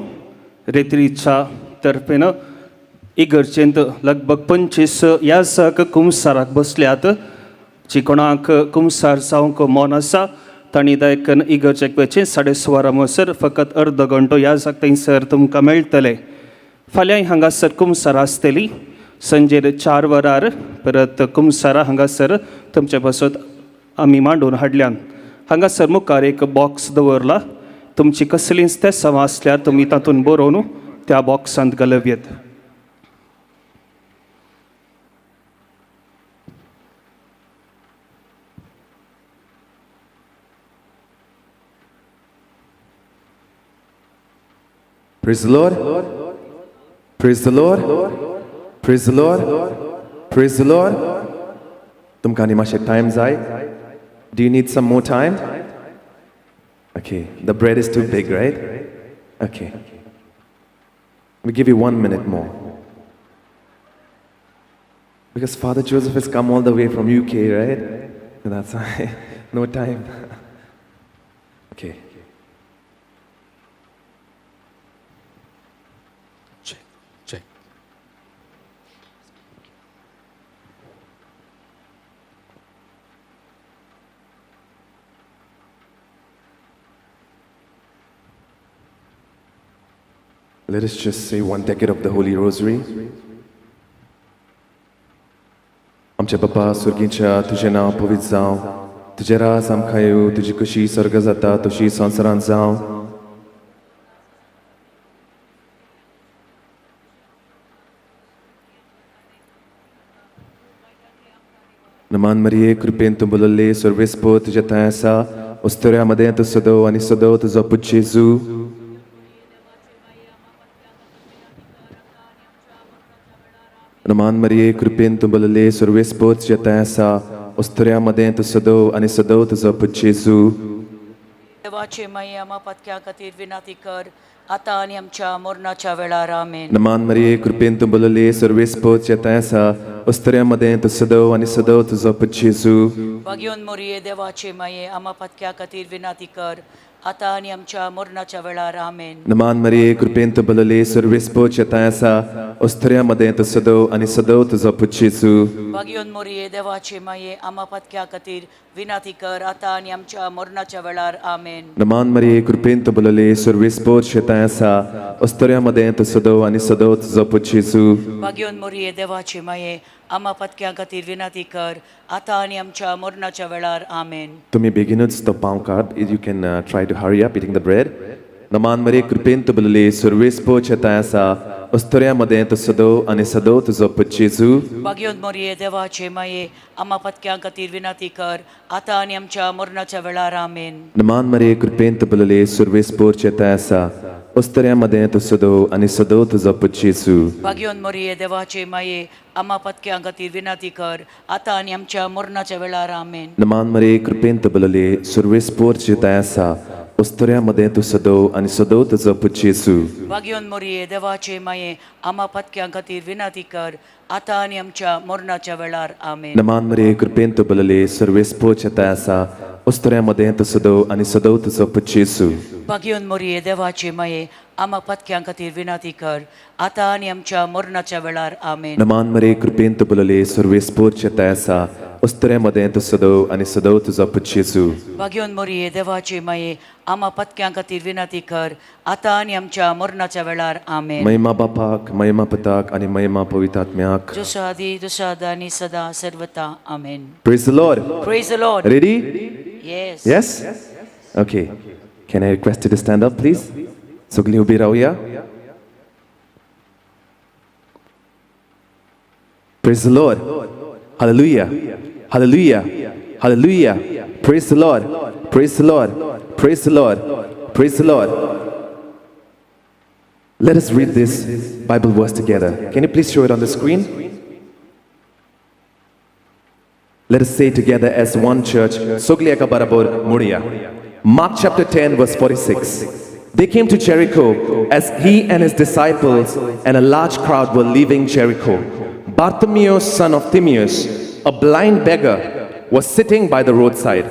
Speaker 8: रेत्रीच्या तर्फेन इगर्जेंत लगभग 25 याजक कुमसाराक बसल्यात. जी कोणाक कुमसार जावंक मन आसा तांणी दयकन इगर्जेक वचचें. 5:15 म्हणसर फकत अर्द घंटो याजक थंयसर तुमकां मेळटले. फाल्यांय हांगासर कुमसार आसतली. संजेर 4 वरार परत कुमसारा हांगासर तुमचे पासत आमी मांडून हाडल्यान. हांगासर मुखार एक बॉक्स दवरला. तुमची कसलींच तेसांवां आसल्यार तुमी तातूंत बरोवन त्या बॉक्सांत घालवयेत.
Speaker 12: Praise the Lord. Praise the Lord. Praise the Lord. Praise the Lord. तुमकां आनी मातशें टायम जाय? Do you need some more time? Okay, the bread is too big, right? Okay. We give you 1 minute more. Because Father Joseph has come all the way from UK, right? That's why, no time. Okay.
Speaker 13: Check.
Speaker 12: Let us just say one decade of the Holy Rosary. आमच्या बापा सुर्गीच्या, तुजें नांव पवित्र जावं, तुजें राज आमकां येवं, तुजी कशी स्वर्ग जाता तशी संवसारांत जावं. नमान मरिये, कृपेन तूं बोलले, सर्वेस्पो तुज्या थंय आसा, अस्तुऱ्या मदें तूं सदो आनी सदो तुजो पूत जेजू. नमान मरिये, कृपेन तूं बोलले, सर्वेस्पो तुज्या थंय आसा, अस्तुऱ्या मदें तूं सदो आनी सदो तुजो पूत जेजू.
Speaker 14: देवाचे माये, आम्हा पत्क्या खातीर विनंती कर, आतां आनी आमच्या मरणाच्या वेळार. आमेन.
Speaker 12: नमान मरिये, कृपेन तूं बोलले, सर्वेस्पो तुज्या थंय आसा, अस्तुऱ्या मदें तूं सदो आनी सदो तुजो पूत जेजू.
Speaker 14: भाग्योन मोरये, देवाचे माये, आम्हा पत्क्या खातीर विनंती कर, आतां आनी आमच्या मरणाच्या वेळार. आमेन.
Speaker 12: नमान मरिये, कृपेन तूं बोलले, सर्वेस्पो तुज्या थंय आसा, अस्तुऱ्या मदें तूं सदो आनी सदो तुजो पूत जेजू.
Speaker 14: भाग्योन मोरये, देवाचे माये, आम्हा पत्क्या खातीर विनंती कर, आतां आनी आमच्या मरणाच्या वेळार. आमेन.
Speaker 12: नमान मरिये, कृपेन तूं बोलले, सर्वेस्पो तुज्या थंय आसा, अस्तुऱ्या मदें तूं सदो आनी सदो तुजो पूत जेजू.
Speaker 14: भाग्योन मोरये, देवाचे माये, आम्हा पत्क्या खातीर विनंती कर, आतां आनी आमच्या मरणाच्या वेळार. आमेन.
Speaker 12: तुमी बेगीनूच तो पाव काड. You can try to hurry up eating the bread. नमान मरिये, कृपेन तूं बोलले, सर्वेस्पो तुज्या थंय आसा, अस्तुऱ्या मदें तूं सदो आनी सदो तुजो पूत जेजू.
Speaker 14: भाग्योन मोरये, देवाचे माये, आम्हा पत्क्या खातीर विनंती कर, आतां आनी आमच्या मरणाच्या वेळार. आमेन.
Speaker 12: नमान मरिये, कृपेन तूं बोलले, सर्वेस्पो तुज्या थंय आसा, अस्तुऱ्या मदें तूं सदो आनी सदो तुजो पूत जेजू.
Speaker 14: भाग्योन मोरये, देवाचे माये, आम्हा पत्क्या खातीर विनंती कर, आतां आनी आमच्या मरणाच्या वेळार. आमेन.
Speaker 12: नमान मरिये, कृपेन तूं बोलले, सर्वेस्पो तुज्या थंय आसा, अस्तुऱ्या मदें तूं सदो आनी सदो तुजो पूत जेजू.
Speaker 14: भाग्योन मोरये, देवाचे माये, आम्हा पत्क्या खातीर विनंती कर, आतां आनी आमच्या मरणाच्या वेळार. आमेन.
Speaker 12: नमान मरिये, कृपेन तूं बोलले, सर्वेस्पो तुज्या थंय आसा, अस्तुऱ्या मदें तूं सदो आनी सदो तुजो पूत जेजू.
Speaker 14: भाग्योन मोरये, देवाचे माये, आम्हा पत्क्या खातीर विनंती कर, आतां आनी आमच्या मरणाच्या वेळार. आमेन.
Speaker 12: नमान मरिये, कृपेन तूं बोलले, सर्वेस्पो तुज्या थंय आसा, अस्तुऱ्या मदें तूं सदो आनी सदो तुजो पूत जेजू.
Speaker 14: भाग्योन मोरये, देवाचे माये, आम्हा पत्क्या खातीर विनंती कर, आतां आनी आमच्या मरणाच्या वेळार. आमेन.
Speaker 12: महिमा बापाक, महिमा पुताक आनी महिमा पवित्र आत्म्याक.
Speaker 14: जसो आदी तसो आतां आनी सदां सर्वता. आमेन.
Speaker 12: Praise the Lord.
Speaker 14: Praise the Lord.
Speaker 12: Ready?
Speaker 14: Yes.
Speaker 12: Yes? Okay. Can I request you to stand up, please? सगळीं उबी रावया. Praise the Lord. Hallelujah. Hallelujah. Hallelujah. Praise the Lord. Praise the Lord. Praise the Lord. Praise the Lord. Let us read this Bible verse together. Can you please show it on the screen? Let us say together as one church, सगळीं एका बराबर म्हणुया. Mark chapter 10, verse 46. They came to Jericho as he and his disciples and a large crowd were leaving Jericho. Bartimaeus, son of Timaeus, a blind beggar, was sitting by the roadside.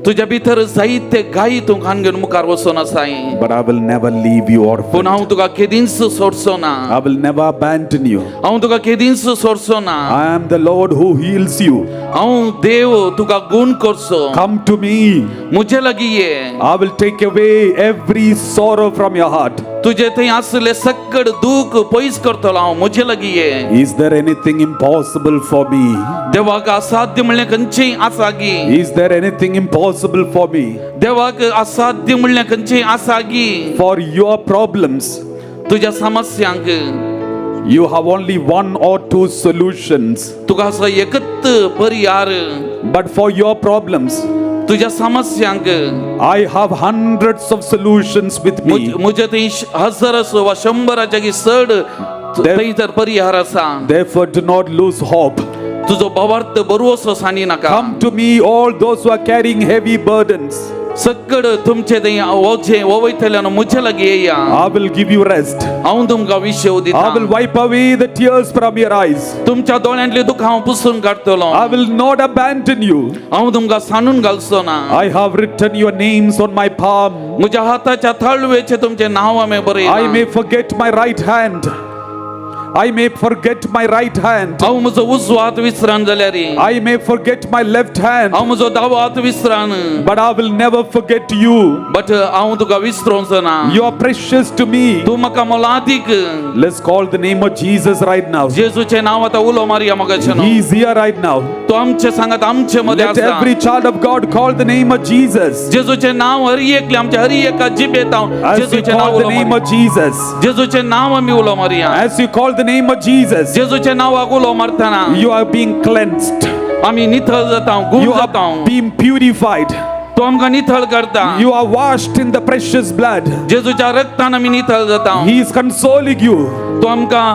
Speaker 6: तुज्या भितर जायते गायी तूं खान घेवन मुखार वचून आसाय.
Speaker 4: But I will never leave you
Speaker 6: पूण
Speaker 4: orphaned.
Speaker 6: हांव तुका केदींच सोडचो ना.
Speaker 4: I will never abandon you.
Speaker 6: हांव तुका केदींच सोडचो ना.
Speaker 4: I am the Lord who heals you.
Speaker 6: हांव देव तुका गुण करचो.
Speaker 4: Come to me.
Speaker 6: म्हजे लागीं ये.
Speaker 4: I will take away every sorrow from your heart.
Speaker 6: तुजे थंय आसले सक्कड दूख पयस करतलो हांव. म्हजे लागीं ये.
Speaker 4: Is there anything impossible for me?
Speaker 6: देवाक असाध्य म्हणलें खंयचें आसा गी?
Speaker 4: Is there anything impossible for me?
Speaker 6: देवाक असाध्य म्हणलें खंयचें आसा गी?
Speaker 4: For your problems,
Speaker 6: तुज्या समस्यांक
Speaker 4: you have only one or two solutions.
Speaker 6: तुका असो एकच परिहार.
Speaker 4: But for your problems,
Speaker 6: तुज्या समस्यांक
Speaker 4: I have hundreds of solutions with me.
Speaker 6: म्हजे थंय हजार असो वा शंबराच्या की चड थंय तर परिहार आसा.
Speaker 4: Therefore, do not lose hope.
Speaker 6: तुजो भावार्थ बरो असो सांडी नाका.
Speaker 4: Come to me, all those who are carrying heavy burdens.
Speaker 6: सक्कड तुमचे थंय ओझे ओवयतल्यान म्हजे लागीं येया.
Speaker 4: I will give you rest.
Speaker 6: हांव तुमकां विशेव
Speaker 4: I
Speaker 6: दिता.
Speaker 4: will wipe away the tears from your eyes.
Speaker 6: तुमच्या दोळ्यांतले दुखां हांव पुसून काडटलो.
Speaker 4: I will not abandon you.
Speaker 6: हांव तुमकां सांडून घालचो ना.
Speaker 4: I have written your names on my palm.
Speaker 6: म्हज्या हाताच्या तळवेचें तुमचें नांव हांवें
Speaker 4: I
Speaker 6: बरयलां.
Speaker 4: may forget my right hand. I may forget my right hand.
Speaker 6: हांव म्हजो उजवो हात विसरान जाल्यार,
Speaker 4: I may forget my left hand.
Speaker 6: हांव म्हजो दावो हात विसरान,
Speaker 4: But I will never forget you.
Speaker 6: But हांव तुका विसरोंचो ना.
Speaker 4: You are precious to me.
Speaker 6: तूं म्हाका मोलादीक.
Speaker 4: Let's call the name of Jesus right now.
Speaker 6: जेजूचें नांव आतां उलो मारया म्हाका.
Speaker 4: He is here right now.
Speaker 6: तो आमचे सांगात आमचे मदें
Speaker 4: Let
Speaker 6: आसा.
Speaker 4: every child of God call the name of Jesus.
Speaker 6: जेजूचें नांव हर एकले आमच्या हर एका जिबेत हांव
Speaker 4: As you
Speaker 6: जेजूचें नांव
Speaker 4: call the
Speaker 6: उलो
Speaker 4: name
Speaker 6: मारया.
Speaker 4: of Jesus.
Speaker 6: जेजूचें नांव आमी उलो मारया.
Speaker 4: As you call the name of Jesus,
Speaker 6: जेजूचें नांवाक उलो मारतना
Speaker 4: you are being cleansed.
Speaker 6: आमी नितळ जाता, गुण
Speaker 4: You
Speaker 6: जाता.
Speaker 4: are being purified.
Speaker 6: तो आमकां नितळ करता.
Speaker 4: You are washed in the precious blood.
Speaker 6: जेजूच्या रक्तान आमी नितळ जाता.
Speaker 4: He is consoling you.
Speaker 6: तो आमकां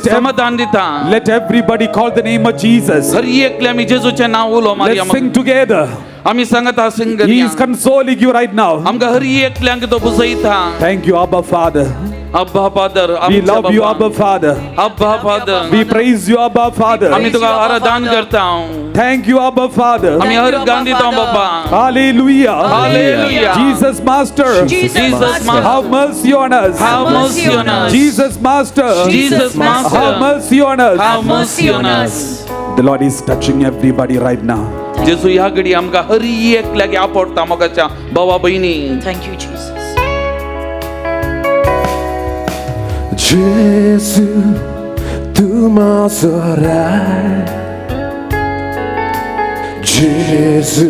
Speaker 6: समाधान दिता.
Speaker 4: Let everybody call the name of Jesus.
Speaker 6: हर एकले आमी जेजूचें नांव उलो मारया.
Speaker 4: Let's sing together.
Speaker 6: आमी सांगता sing.
Speaker 4: He is consoling you right now.
Speaker 6: आमकां हर एकल्यांक तो बुजयता.
Speaker 4: Thank you, Abba Father.
Speaker 6: Abba Father.
Speaker 4: We love you, Abba Father.
Speaker 6: Abba Father.
Speaker 4: We praise you, Abba Father.
Speaker 6: आमी तुका आराधन करता.
Speaker 4: Thank you, Abba Father.
Speaker 6: आमी हर गान दिता बाबा.
Speaker 4: Hallelujah.
Speaker 6: Hallelujah.
Speaker 4: Jesus Master.
Speaker 6: Jesus Master.
Speaker 4: Have mercy on us.
Speaker 6: Have mercy on us.
Speaker 4: Jesus Master.
Speaker 6: Jesus Master.
Speaker 4: Have mercy on us.
Speaker 6: Have mercy on us.
Speaker 4: The Lord is touching everybody right now.
Speaker 6: जेजू ह्या घडी आमकां हर एकल्याक आपडता मोगाच्या भावा भयणी.
Speaker 14: Thank you, Jesus.
Speaker 12: Gesù, tu m'adorai. Gesù,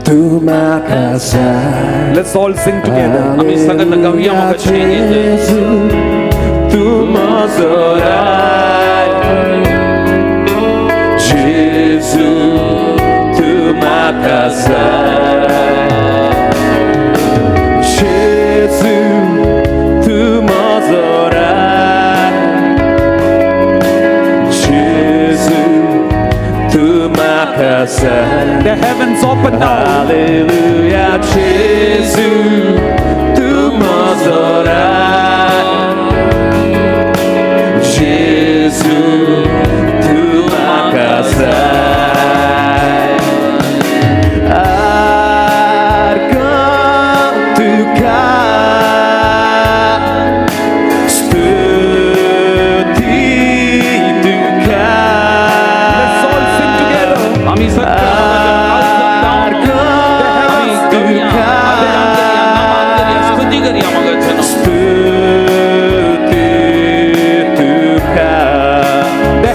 Speaker 12: tu m'acasai.
Speaker 4: Let's all sing together.
Speaker 6: आमी सांगत गावया मोगाचे.
Speaker 12: Gesù, tu m'adorai. Gesù, tu m'acasai. Gesù, tu m'adorai. Gesù, tu m'acasai.
Speaker 4: The heavens open now.
Speaker 12: Hallelujah, Gesù, tu m'adorai. Gesù, tu m'acasai. Arcantuka, Stutituka.
Speaker 4: Let's all sing together.
Speaker 6: आमी स्तुती करया मोगाचे.
Speaker 12: Stutituka.
Speaker 4: The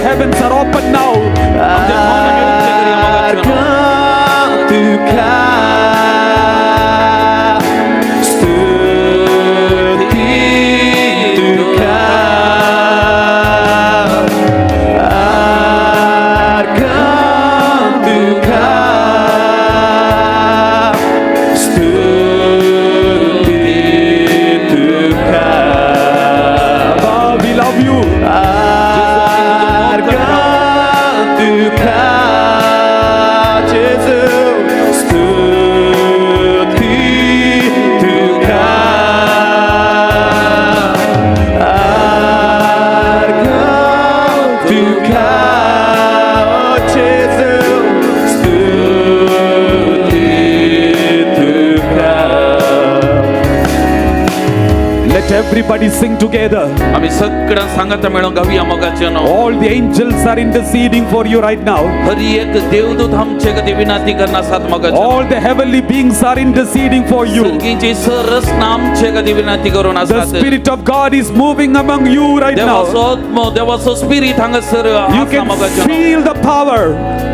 Speaker 4: everybody sing together.
Speaker 15: आमी सगळ्यां सांगाता मेळोन गावया मोगाचे नो.
Speaker 4: All the angels are interceding for you right now.
Speaker 15: हर एक देवदूत आमचे खातीर विनंती करना आसात मोगाचे.
Speaker 4: All the heavenly beings are interceding for you.
Speaker 15: सर्गीची संरचना आमचे खातीर विनंती करून
Speaker 4: The
Speaker 15: आसात.
Speaker 4: Spirit of God is moving among you right
Speaker 15: देवाचो
Speaker 4: now.
Speaker 15: आत्मो, देवाचो स्पिरीट हांगासर
Speaker 4: You
Speaker 15: आसा
Speaker 4: can
Speaker 15: मोगाचे नो.
Speaker 4: feel the power.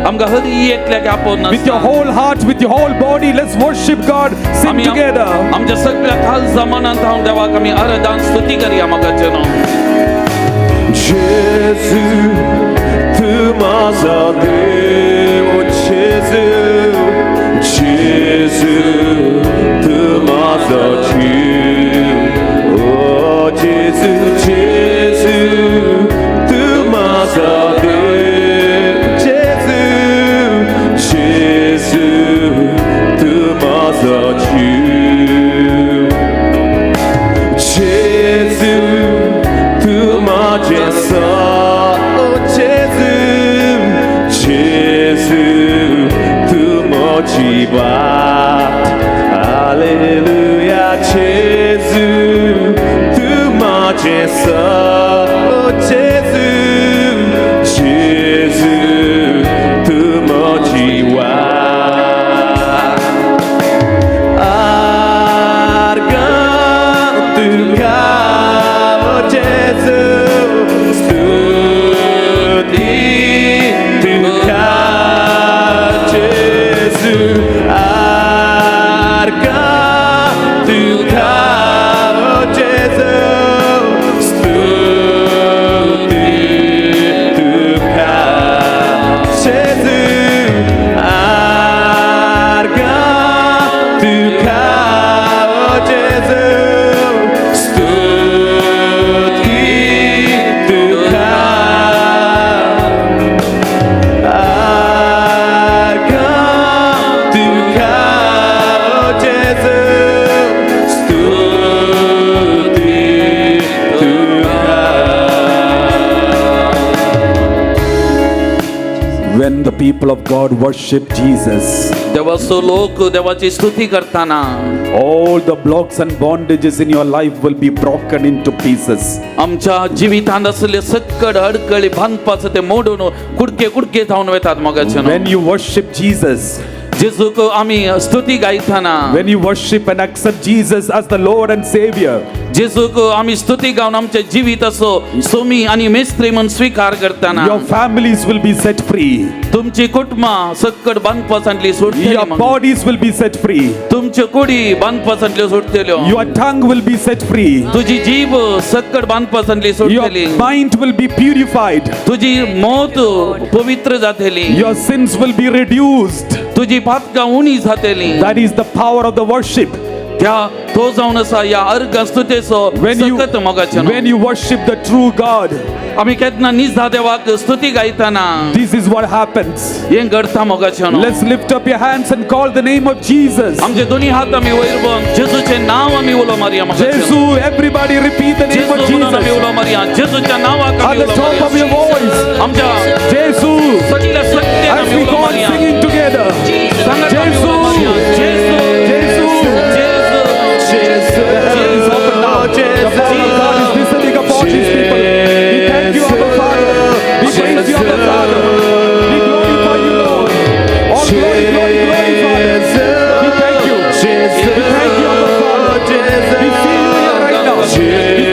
Speaker 15: आमकां हर एकल्याक आपोवन
Speaker 4: With your whole heart, with your whole body, let's worship God. Sing
Speaker 15: आमी
Speaker 4: together.
Speaker 15: आमच्या सगळ्या खास जमानांत हांव देवाक आमी आराधन स्तुती करया मोगाचे no.
Speaker 3: Gesù, tu m'has Deus, Gesù, Gesù, tu m'has Oh Gesù, Gesù, tu m'has Deus, Gesù, Gesù, tu m'has Gesù, tu m'has oh Gesù, Gesù, tu motivat. Alleluia, Gesù, tu m'has oh Gesù, Gesù, tu motivat. Argan tu cavo Gesù, studi tu cavo Gesù, argan tu cavo Gesù, studi tu cavo Gesù, argan tu cavo Gesù, studi tu cavo Argan tu cavo Gesù, studi tu
Speaker 4: When the people of God worship Jesus,
Speaker 15: देवाचो लोक देवाची स्तुती करताना
Speaker 4: all the blocks and bondages in your life will be broken into pieces.
Speaker 15: आमच्या जिवितांत आसले सकड अडकळी बांदपाचो ते मोडून कुडके कुडके जावन वेतात मोगाचे नो.
Speaker 4: When you worship Jesus,
Speaker 15: जेजूक आमी स्तुती गायताना,
Speaker 4: when you worship and accept Jesus as the Lord and Savior,
Speaker 15: जेजूक आमी स्तुती गावन आमच्या जिविताचो सोमी आनी मेस्त्री म्हूण स्वीकार करताना,
Speaker 4: your families will be set free.
Speaker 15: तुमची कुटुंबां सकड बांदपासांतली सोडटली,
Speaker 4: Your bodies will be set free.
Speaker 15: तुमच्यो कुडी बांदपासांतल्यो सोडटल्यो,
Speaker 4: Your tongue will be set free.
Speaker 15: तुजी जीभ सकड बांदपासांतली
Speaker 4: Your
Speaker 15: सोडटली,
Speaker 4: mind will be purified.
Speaker 15: तुजी मौत पवित्र जातली,
Speaker 4: Your sins will be reduced.
Speaker 15: तुजी पातकां उणी जातली.
Speaker 4: That is the power of the worship.
Speaker 15: त्या तो जावन आसा ह्या अर्घ स्तुतेचो
Speaker 4: When you,
Speaker 15: सकत मोगाचें.
Speaker 4: when you worship the true God,
Speaker 15: आमी केन्ना निजा देवाक स्तुती गायताना
Speaker 4: this is what happens.
Speaker 15: हें घडता मोगाचें.
Speaker 4: Let's lift up your hands and call the name of Jesus.
Speaker 15: आमचे दोन्ही हात आमी वयर बन जेजूचें नांव आमी उलो मारया मोगाचें.
Speaker 4: Jesus, everybody repeat the name of
Speaker 15: जेजू म्हणून आमी
Speaker 4: Jesus.
Speaker 15: उलो मारया, जेजूच्या नांवाक
Speaker 4: At
Speaker 15: आमी
Speaker 4: the
Speaker 15: उलो
Speaker 4: top of your
Speaker 15: मारया.
Speaker 4: voice.
Speaker 15: आमच्या
Speaker 4: Jesus.
Speaker 15: सगळ्या शक्तीन
Speaker 4: As
Speaker 15: आमी
Speaker 4: we
Speaker 15: उलो
Speaker 4: go on
Speaker 15: मारया.
Speaker 4: singing together.
Speaker 15: सांगात आमी
Speaker 4: Jesus.
Speaker 15: उलो मारया. जेजू,
Speaker 4: Jesus.
Speaker 15: जेजू,
Speaker 4: The heaven is open now. The power of God is descending upon His people. We thank you, Abba Father. We praise you, Abba Father. We glorify you, Lord. All glory, glory, glory, Father. We thank you. We thank you, Abba Father. We feel you here right now. We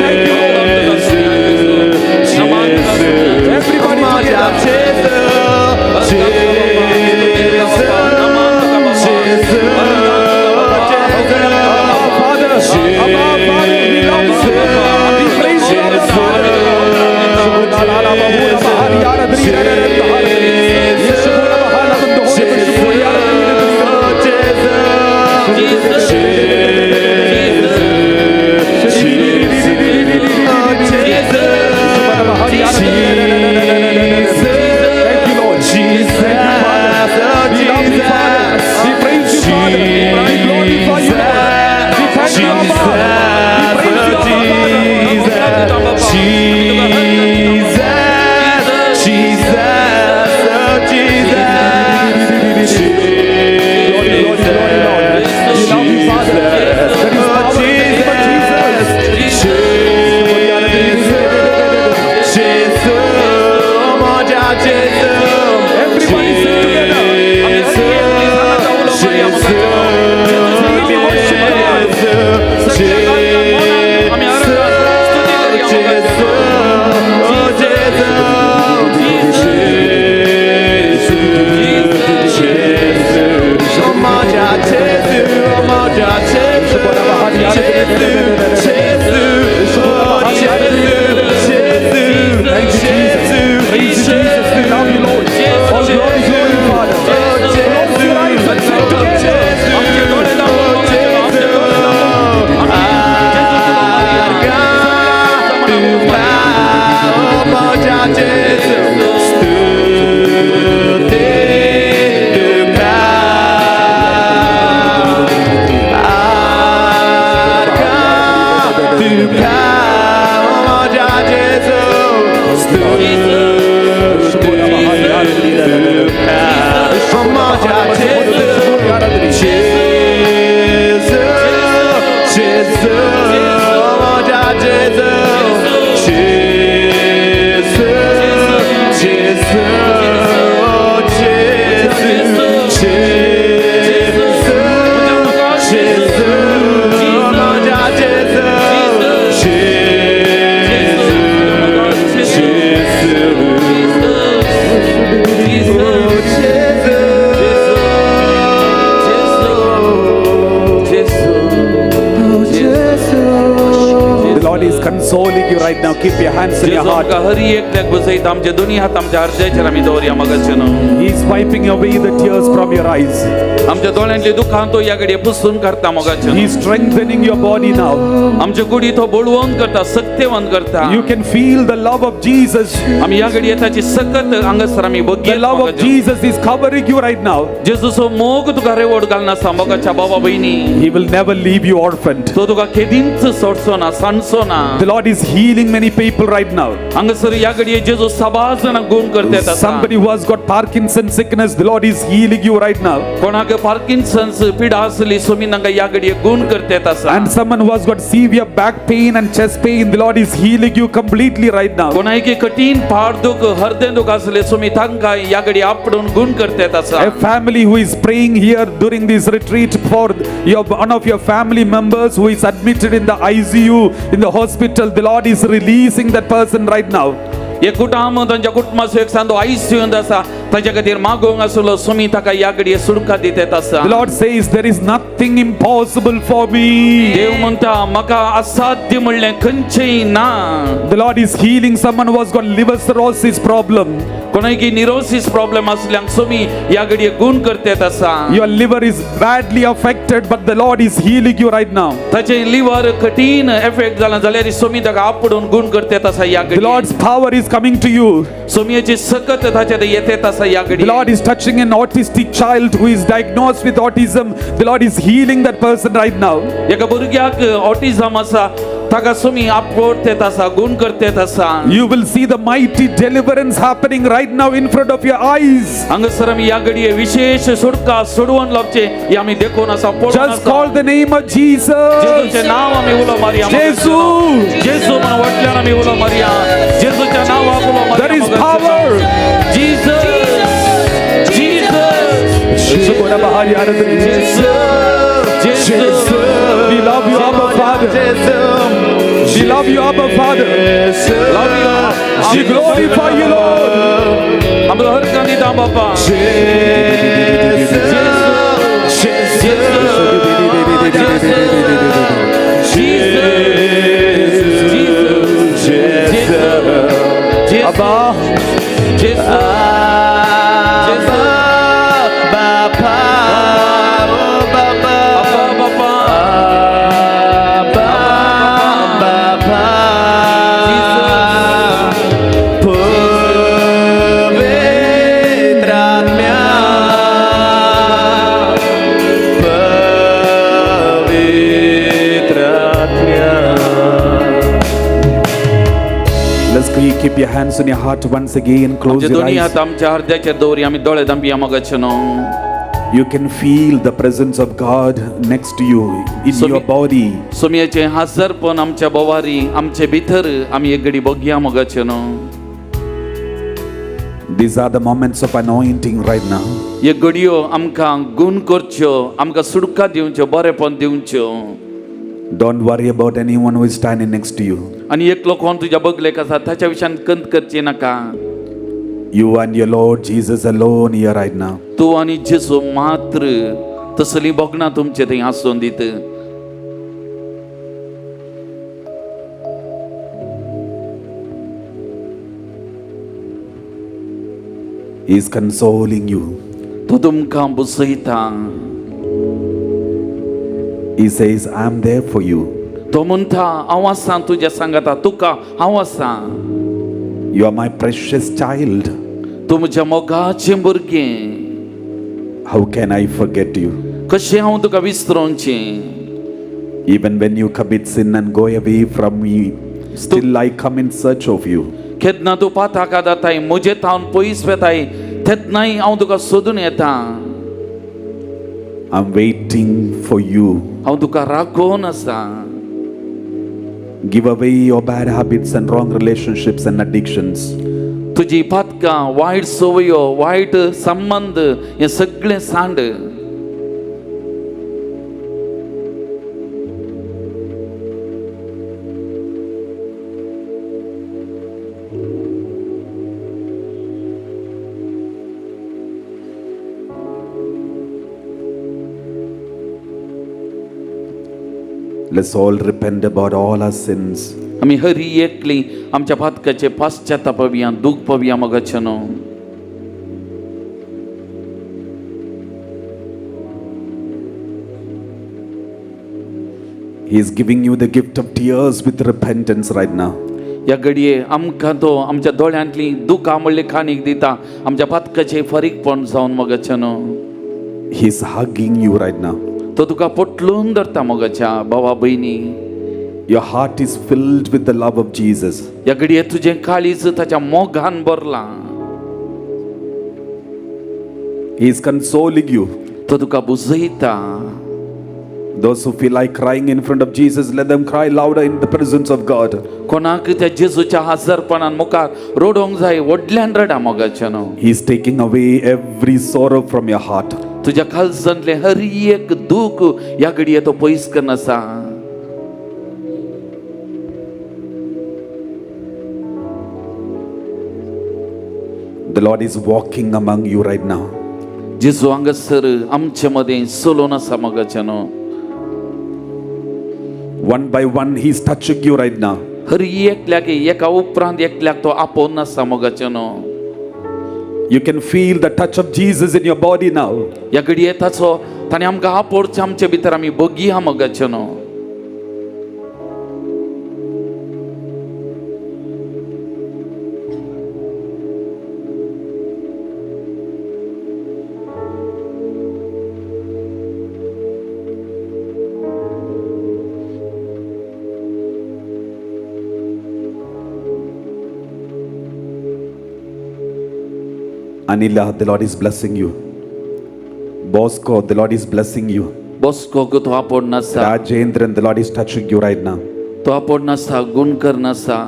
Speaker 4: thank you, Lord. Everybody together. Father, Abba Father, we love you. We praise you, Abba Father. Thank you, Lord. Thank you, Father. We love you, Father. We praise you, Father. We glorify you, Lord. We thank you, Abba. We praise you, Abba, Father.
Speaker 3: Jesus, Jesus, oh Jesus,
Speaker 4: Glory, glory, glory, Lord. We love you, Father. There is power in the name of Jesus.
Speaker 15: मारया मोगाचें
Speaker 4: We worship God.
Speaker 15: सगळ्या गायकां मनान आमी आराधना स्तुती करया मोगाचें.
Speaker 4: Thank you, Jesus. Praise you, Jesus. We love you, Lord. All glory, glory, Father. Close your eyes and sing together.
Speaker 15: आमचे डोळे दाबून मोगाचें, आमचे डोळे दाबून आमी जेजूक उलो मारया.
Speaker 4: The Lord is consoling you right now. Keep your hands in your
Speaker 15: जेजू
Speaker 4: heart.
Speaker 15: आमकां हर एकल्याक बसयता आमचे दोनी हात आमच्या हृदयाचेर आमी दवरया मोगाचें न्हू.
Speaker 4: He is wiping away the tears from your eyes.
Speaker 15: आमच्या दोळ्यांतली दुखां तो ह्या घडये पुसून काडटा मोगाचें
Speaker 4: He
Speaker 15: न्हू.
Speaker 4: is strengthening your body now.
Speaker 15: आमचे कुडी तो बळवंत करता सक्तेवंत करता.
Speaker 4: You can feel the love of Jesus.
Speaker 15: आमी ह्या घडये ताची सकत हांगासर आमी
Speaker 4: The
Speaker 15: बघित
Speaker 4: love of Jesus is covering you right now.
Speaker 15: जेजूचो मोग तुका रेवड घालना आसा मोगाच्या बाबा भयणी.
Speaker 4: He will never leave you orphaned.
Speaker 15: तो तुका केदींच सोडचो ना सांडचो ना.
Speaker 4: The Lord is healing many people right now.
Speaker 15: हांगासर ह्या घडये जेजू सबार जाणांक गुण करता आसा.
Speaker 4: Somebody who has got Parkinson's sickness, the Lord is healing you right now.
Speaker 15: कोणाक पार्किन्सन्स पिडा आसली सोमी तांकां ह्या घडये गुण करता आसा.
Speaker 4: And someone who has got severe back pain and chest pain, the Lord is healing you completely right now.
Speaker 15: कोणाक कठीण पाड दुख हृदय दुख आसले सोमी तांकां ह्या घडये आपडून गुण करता आसा.
Speaker 4: A family who is praying here during this retreat for your one of your family members who is admitted in the ICU in the hospital, the Lord is releasing that person right now.
Speaker 15: एक कुटुंब तांच्या कुटुंबाचो एक सांदो आयसीयूंत आसा तांच्या खातीर मागोवंक आसलो सोमी ताका ह्या घडये सुडका दित आसा.
Speaker 4: The Lord says there is nothing impossible for me.
Speaker 15: देव म्हणटा म्हाका असाध्य म्हणलें खंयचेंय ना.
Speaker 4: The Lord is healing someone who has got liver cirrhosis problem.
Speaker 15: कोणाक निरोसीस प्रॉब्लेम आसल्यांक सोमी ह्या घडये गुण करतेत आसा.
Speaker 4: Your liver is badly affected, but the Lord is healing you right now.
Speaker 15: ताचें लिवर कठीण एफेक्ट जाला जाल्यार सोमी ताका आपडून गुण करतेत आसा ह्या
Speaker 4: The
Speaker 15: घडये.
Speaker 4: Lord's power is coming to you.
Speaker 15: सोमयेची सकत ताच्या येतेत आसा ह्या
Speaker 4: The
Speaker 15: घडये.
Speaker 4: Lord is touching an autistic child who is diagnosed with autism. The Lord is healing that person right now.
Speaker 15: एका भुरग्याक ऑटिझम आसा ताका सोमी आपवडतेत आसा गुण करतेत आसा.
Speaker 4: You will see the mighty deliverance happening right now in front of your eyes.
Speaker 15: हांगासर आमी ह्या घडये विशेष सोडका सोडवून लावचे हे आमी देखून आसा पळोवन
Speaker 4: Just
Speaker 15: आसा.
Speaker 4: call the name of Jesus.
Speaker 15: जेजूचें नांव आमी उलो मारया.
Speaker 4: जेजू.
Speaker 15: जेजू म्हणून वटल्यान आमी उलो मारया. जेजूच्या नांवाक उलो मारया.
Speaker 4: There is power.
Speaker 15: Jesus, Jesus, Jesus.
Speaker 4: We love you, Abba Father. We love you, Abba Father.
Speaker 15: Love you.
Speaker 4: We glorify you, Lord.
Speaker 15: आमकां हरकत दिता बापा.
Speaker 4: Abba. Let's keep your hands on your heart once again. Close
Speaker 15: आमचे
Speaker 4: your
Speaker 15: दोन्ही
Speaker 4: eyes.
Speaker 15: हात आमच्या हृदयाचेर दवरी आमी दोळे धांपया मोगाचे न्हू.
Speaker 4: You can feel the presence of God next to you in your body.
Speaker 15: सोमयाचें हाजरपण आमच्या बोवारी आमचे भितर आमी एक घडी बघया मोगाचे न्हू.
Speaker 4: These are the moments of anointing right now.
Speaker 15: ह्यो घडयो आमकां गूण करच्यो, आमकां सुडका दिवच्यो, बरेपण दिवच्यो.
Speaker 16: Don't worry about anyone who is standing next to you.
Speaker 15: आनी एकलो कोण तुज्या बगलेक आसा ताच्या विशयान कंत करची नाका.
Speaker 16: You and your Lord Jesus alone here right now.
Speaker 15: तूं आनी जेजू मात्र तसली भोगणां तुमचे थंय आसून दीत.
Speaker 16: He is consoling you.
Speaker 15: तो तुमकां बसयता.
Speaker 16: He says, I am there for you.
Speaker 15: तो म्हणटा हांव आसा तुज्या सांगाता, तुका हांव आसा.
Speaker 16: You are my precious child.
Speaker 15: तूं म्हज्या मोगाचें भुरगें.
Speaker 16: How can I forget you?
Speaker 15: कशें हांव तुका विसरोवचें?
Speaker 16: Even when you commit sin and go away from me, still I come in search of you.
Speaker 15: केन्ना तूं पाताका जाताय, म्हजे थावन पयस वेताय, तेन्नाय हांव तुका सोदून येता.
Speaker 16: I'm waiting for you.
Speaker 15: हांव तुका राखून आसा.
Speaker 16: Give away your bad habits and wrong relationships and addictions.
Speaker 15: तुजी पातकां, वायट संवयो, वायट संबंद हें सगळें सांड.
Speaker 16: Let's all repent about all our sins.
Speaker 15: आमी हरी एकली आमच्या पातकाचे पाश्चातापवया, दूख पवया मगाचे न्हू.
Speaker 16: He is giving you the gift of tears with repentance right now.
Speaker 15: ह्या घडये आमकां तो आमच्या दोळ्यांतली दुखां म्हणले खाणीक दिता, आमच्या पातकाचे फारीकपण जावन मगाचे न्हू.
Speaker 16: He is hugging you right now.
Speaker 15: तो तुका पोटलून धरता मोगाच्या भावा भयणी.
Speaker 16: Your heart is filled with the love of Jesus.
Speaker 15: ह्या घडये तुजें काळीज ताच्या मोगान भरलां.
Speaker 16: He is consoling you.
Speaker 15: तो तुका बुजयता.
Speaker 16: Those who feel like crying in front of Jesus, let them cry louder in the presence of God.
Speaker 15: कोणाक त्या जेजूच्या हजरपणान मुखार रडोवंक जाय, व्हडल्यान रडा मोगाच्या न्हू.
Speaker 16: He is taking away every sorrow from your heart.
Speaker 15: तुज्या काळजांतलें हर एक दूख ह्या घडये तो पयस करून आसा.
Speaker 16: The Lord is walking among you right now.
Speaker 15: जेजू हांगासर आमचे मदें चलोवन आसा मोगाच्या न्हू.
Speaker 16: One by one, He is touching you right now.
Speaker 15: हर एकल्याक एका उपरांत एकल्याक तो आपोवन आसा मोगाच्या न्हू.
Speaker 16: You can feel the touch of Jesus in your body now.
Speaker 15: ह्या घडये ताचो ताणें आमकां आपोवचें आमचे भितर आमी बगया मोगाचे न्हू.
Speaker 16: Anila, the Lord is blessing you. Bosco, the Lord is blessing you.
Speaker 15: Bosco तो आपोवन आसा.
Speaker 16: Rajendran, the Lord is touching you right now.
Speaker 15: तो आपोवन आसा, गुण करून आसा.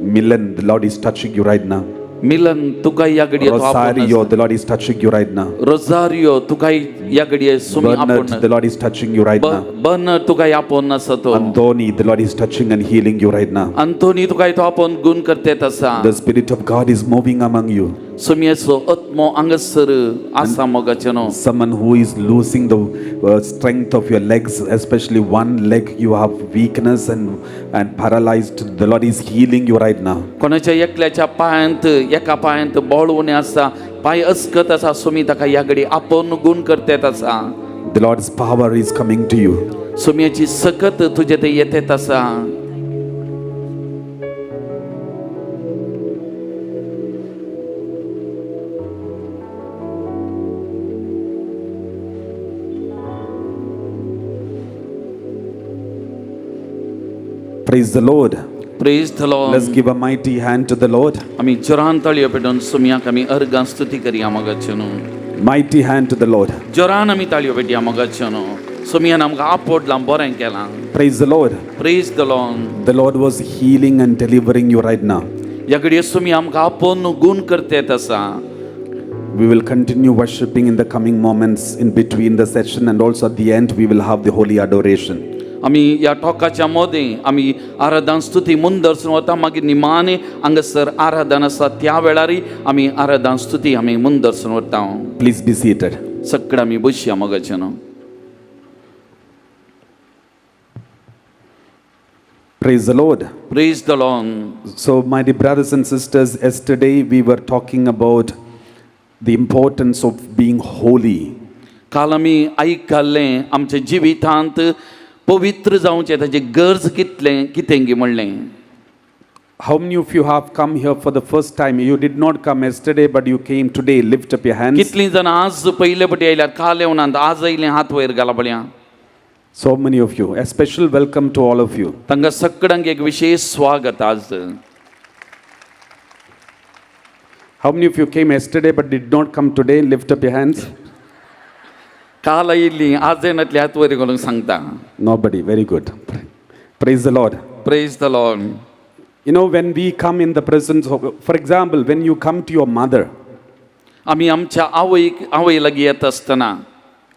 Speaker 16: Milan, the Lord is touching you right now.
Speaker 15: Milan तुका ह्या घडये तो आपोवन
Speaker 16: Rosario,
Speaker 15: आसा.
Speaker 16: the Lord is touching you right now.
Speaker 15: Rosario तुका ह्या घडये सुमी
Speaker 16: Bernard,
Speaker 15: आपोवन.
Speaker 16: the Lord is touching you right now.
Speaker 15: Bernard तुका आपोवन आसा तो.
Speaker 16: Anthony, the Lord is touching and healing you right now.
Speaker 15: Anthony तुका तो आपोवन गुण करतेत आसा.
Speaker 16: The Spirit of God is moving among you.
Speaker 15: सुमयेचो आत्मो हांगासर आसा मोगाचे न्हू.
Speaker 16: Someone who is losing the strength of your legs, especially one leg, you have weakness and paralyzed. The Lord is healing you right now.
Speaker 15: कोणाच्या एकल्याच्या पांयांत एका पांयांत बळ उणें आसा, पांय अस्कत आसा, सुमी ताका ह्या घडी आपोवन गुण करतेत आसा.
Speaker 16: The Lord's power is coming to you.
Speaker 15: सुमयेची सकत तुजे ते येतेत आसा.
Speaker 16: Praise the Lord.
Speaker 15: Praise the Lord.
Speaker 16: Let's give a mighty hand to the Lord.
Speaker 15: आमी जोरान ताळयो पेटोवन सुमयाक आमी अर्गां स्तुती करया मोगाचे न्हू.
Speaker 16: Mighty hand to the Lord.
Speaker 15: जोरान आमी ताळयो पेटया मोगाचे न्हू. सुमयान आमकां आपोडलां, बरें केलां.
Speaker 16: Praise the Lord.
Speaker 15: Praise the Lord.
Speaker 16: The Lord was healing and delivering you right now.
Speaker 15: ह्या घडये सुमी आमकां आपोवन गुण करतेत आसा.
Speaker 16: We will continue worshipping in the coming moments in between the session, and also at the end, we will have the holy adoration.
Speaker 15: आमी ह्या टोकाच्या मदें आमी आराधन स्तुती मुंदरसून वता मागीर निमाणे हांगासर आराधन आसा त्या वेळारय आमी आराधन स्तुती आमी मुंदरसून वता.
Speaker 16: Please be seated.
Speaker 15: सगळें आमी बसया मोगाचें न्हू.
Speaker 16: Praise the Lord.
Speaker 15: Praise the Lord.
Speaker 16: So, my dear brothers and sisters, yesterday we were talking about the importance of being holy.
Speaker 15: काल आमी आयकल्लें आमच्या जिवितांत पवित्र जावचें ताची गरज कितलें कितें गी म्हणलें.
Speaker 16: How many of you have come here for the first time? You did not come yesterday, but you came today. Lift up your hands.
Speaker 15: कितलीं जाणां आज पयले पटी आयल्यार काल येवनात आज आयलें हात वयर घाला पळया.
Speaker 16: So many of you. A special welcome to all of you.
Speaker 15: तांकां सगळ्यांक एक विशेश स्वागत आज.
Speaker 16: How many of you came yesterday but did not come today? Lift up your hands.
Speaker 15: काल आयिल्ली आज येनातली हात वयर घालूंक सांगता.
Speaker 16: Nobody. Very good. Praise the Lord.
Speaker 15: Praise the Lord.
Speaker 16: You know, when we come in the presence of, for example, when you come to your mother,
Speaker 15: आमी आमच्या आवयक आवय लागीं येता आसतना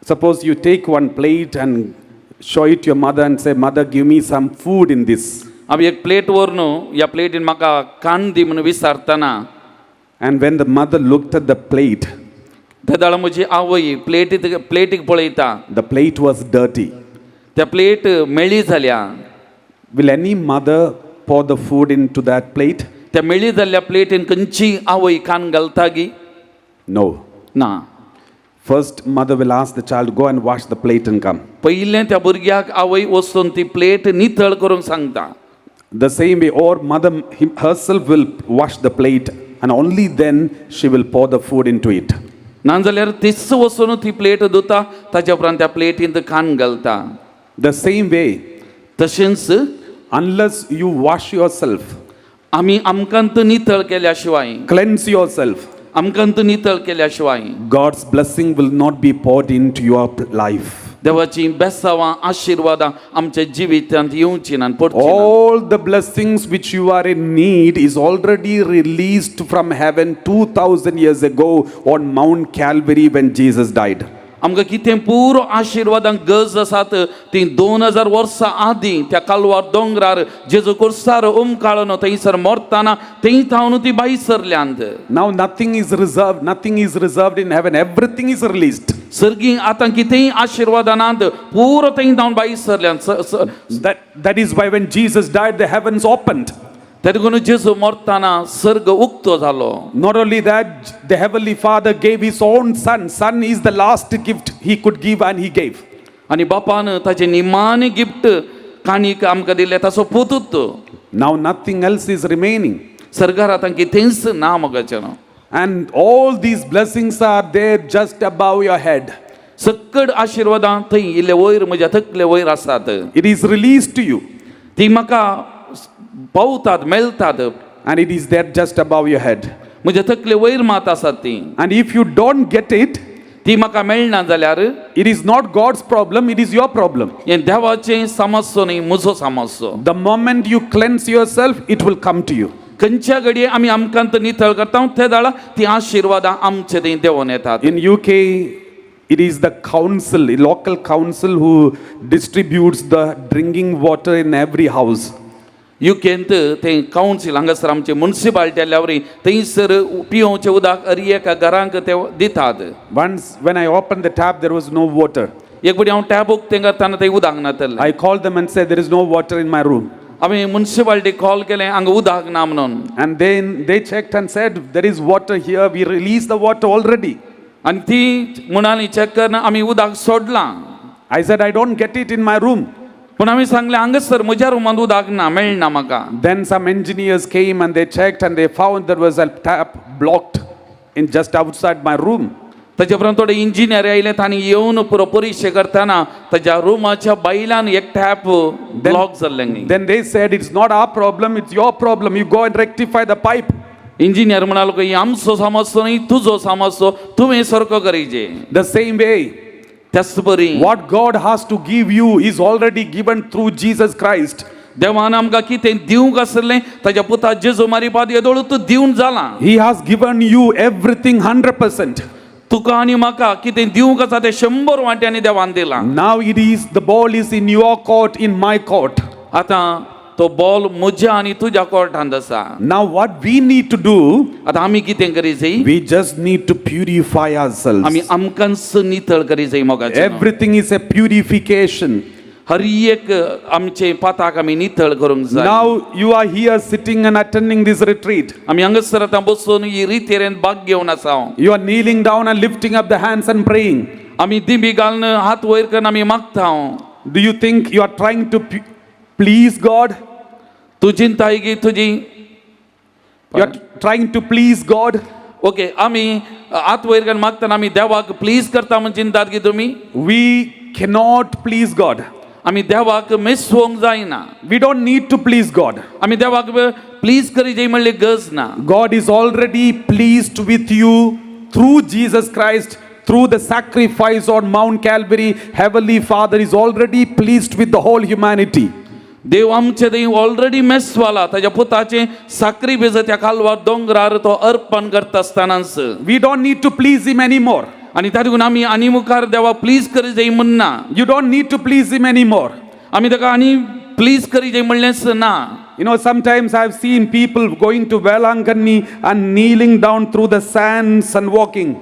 Speaker 16: suppose you take one plate and show it to your mother and say, Mother, give me some food in this.
Speaker 15: आमी एक plate व्हरून ह्या प्लेटीन म्हाका कान दी म्हणून विचारतना
Speaker 16: And when the mother looked at the plate,
Speaker 15: तेदाळा म्हजी आवय प्लेटीत प्लेटीक पळयता.
Speaker 16: The plate was dirty.
Speaker 15: त्या प्लेट मेळी जाल्या.
Speaker 16: Will any mother pour the food into that plate?
Speaker 15: त्या मेळी जाल्ल्या प्लेटीन खंयची आवय कान घालता गी?
Speaker 16: No.
Speaker 15: ना.
Speaker 16: First, mother will ask the child, go and wash the plate and come.
Speaker 15: पयलें त्या भुरग्याक आवय वचून ती प्लेट नितळ करूंक सांगता.
Speaker 16: The same way, or mother herself will wash the plate and only then she will pour the food into it.
Speaker 15: नाजाल्यार तीच वचून ती प्लेट धुता ताच्या उपरांत त्या प्लेटींत कान घालता.
Speaker 16: The same way,
Speaker 15: तशेंच
Speaker 16: unless you wash yourself,
Speaker 15: आमी आमकां नितळ केल्या शिवाय,
Speaker 16: cleanse yourself,
Speaker 15: आमकां नितळ केल्या शिवाय,
Speaker 16: God's blessing will not be poured into your life.
Speaker 15: देवाची बेसावां आशिर्वादां आमच्या जिवितांत येवची ना पडची ना.
Speaker 16: All the blessings which you are in need is already released from heaven 2000 years ago on Mount Calvary when Jesus died.
Speaker 15: आमकां कितें पुरो आशिर्वादांक गरज आसात ती 2000 वर्सां आदीं त्या कालवार दोंगरार जेजू कुर्सार उमकाळून थंयसर मरतना थंय थावन ती भायर सरल्यांत.
Speaker 16: Now nothing is reserved, nothing is reserved in heaven, everything is released.
Speaker 15: सर्गी आतां कितेंय आशिर्वादां नात पुरो थंय थावन भायर सरल्यांत.
Speaker 16: That is why when Jesus died, the heavens opened.
Speaker 15: तेदून जेजू मरतना सर्ग उक्तो जालो.
Speaker 16: Not only that, the heavenly Father gave his own son. Son is the last gift he could give, and he gave.
Speaker 15: आनी बापान ताचें निमाणें गिफ्ट काणीक आमकां दिलें ताचो पुतूत.
Speaker 16: Now nothing else is remaining.
Speaker 15: सर्गार आतां कितेंच ना मोगाचें.
Speaker 16: And all these blessings are there just above your head.
Speaker 15: सक्कड आशिर्वादां थंय इल्ले वयर म्हज्या तकले वयर आसात.
Speaker 16: It is released to you.
Speaker 15: ती म्हाका पावतात मेळटात.
Speaker 16: And it is there just above your head.
Speaker 15: म्हज्या तकले वयर मात आसात ती.
Speaker 16: And if you don't get it,
Speaker 15: ती म्हाका मेळना जाल्यार
Speaker 16: it is not God's problem, it is your problem.
Speaker 15: हें देवाचें समस्यो न्ही म्हजो समस्यो.
Speaker 16: The moment you cleanse yourself, it will come to you.
Speaker 15: खंयच्या घडये आमी आमकां नितळ करता ते दाळा ती आशिर्वादां आमचे थंय देंवोन येतात.
Speaker 16: In UK, it is the council, local council who distributes the drinking water in every house.
Speaker 15: युकेंत ते कावन्सील हांगासर आमचे मुन्सिपालिटी आसल्या वरी थंयसर पियोवचें उदक हर एका घरांक ते दितात.
Speaker 16: Once when I opened the tap, there was no water.
Speaker 15: एक फावटी हांव टॅप उक्तें करतना थंय उदक नातलें.
Speaker 16: I called them and said, there is no water in my room.
Speaker 15: आमी मुन्सिपालिटी कॉल केलें हांगा उदक ना म्हणून.
Speaker 16: And then they checked and said, there is water here, we released the water already.
Speaker 15: आनी ती म्हणाली चॅक करना आमी उदक सोडलां.
Speaker 16: I said, I don't get it in my room.
Speaker 15: पूण आमी सांगलें हांगासर म्हज्या रुमांत उदक ना मेळना म्हाका.
Speaker 16: Then some engineers came and they checked and they found there was a tap blocked in just outside my room.
Speaker 15: ताच्या उपरांत थोडे इंजिनियर आयले तांणी येवन पुरो परिक्षे करतना ताच्या रुमाच्या बायलान एक टॅप ब्लॉक जाल्लें.
Speaker 16: Then they said, it's not our problem, it's your problem. You go and rectify the pipe.
Speaker 15: Engineer म्हणालो की आमचो समजतो न्ही तुजो समजतो तुवें सारको करीजे.
Speaker 16: The same way,
Speaker 15: त्याच बरी
Speaker 16: what God has to give you is already given through Jesus Christ.
Speaker 15: देवान आमकां कितें दिवंक आसलें ताच्या पुता जेजू मारिपाद येदोळूच दिवन जालां.
Speaker 16: He has given you everything 100%.
Speaker 15: तुका आनी म्हाका कितें दिवंक आसा तें 100 वांट्यांनी देवान दिलां.
Speaker 16: Now it is the ball is in your court, in my court.
Speaker 15: आतां तो बॉल म्हज्या आनी तुज्या कोर्टांत आसा.
Speaker 16: Now what we need to do,
Speaker 15: आतां आमी कितें करी जाय?
Speaker 16: We just need to purify ourselves.
Speaker 15: आमी आमकांच नितळ करी जाय मोगाचें.
Speaker 16: Everything is a purification.
Speaker 15: हर एक आमचे पाताक आमी नितळ करूंक जाय.
Speaker 16: Now you are here sitting and attending this retreat.
Speaker 15: आमी हांगासर आतां बसून ही रितेरेन भाग घेवन आसा.
Speaker 16: You are kneeling down and lifting up the hands and praying.
Speaker 15: आमी दिंबी घालून हात वयर करून आमी मागता.
Speaker 16: Do you think you are trying to please God?
Speaker 15: तूं चिंताय की तुजी
Speaker 16: You are trying to please God?
Speaker 15: Okay, आमी हात वयर करून मागतना आमी देवाक प्लीज करता म्हूण चिंतात की तुमी?
Speaker 16: We cannot please God.
Speaker 15: आमी देवाक मेसवंक जायना.
Speaker 16: We don't need to please God.
Speaker 15: आमी देवाक प्लीज करी जाय म्हणली गरज ना.
Speaker 16: God is already pleased with you through Jesus Christ, through the sacrifice on Mount Calvary. Heavenly Father is already pleased with the whole humanity.
Speaker 15: देव आमचे थंय already मेसवाला ताच्या पुताचें साक्रिफायस त्या कालवार दोंगरार तो अर्पण करता आसतनाच.
Speaker 16: We don't need to please him anymore.
Speaker 15: आनी त्या देखून आमी आनी मुखार देवाक प्लीज करी जाय म्हणना.
Speaker 16: You don't need to please him anymore.
Speaker 15: आमी ताका आनी प्लीज करी जाय म्हणलेंच ना.
Speaker 16: You know, sometimes I've seen people going to Velankanni and kneeling down through the sands and walking.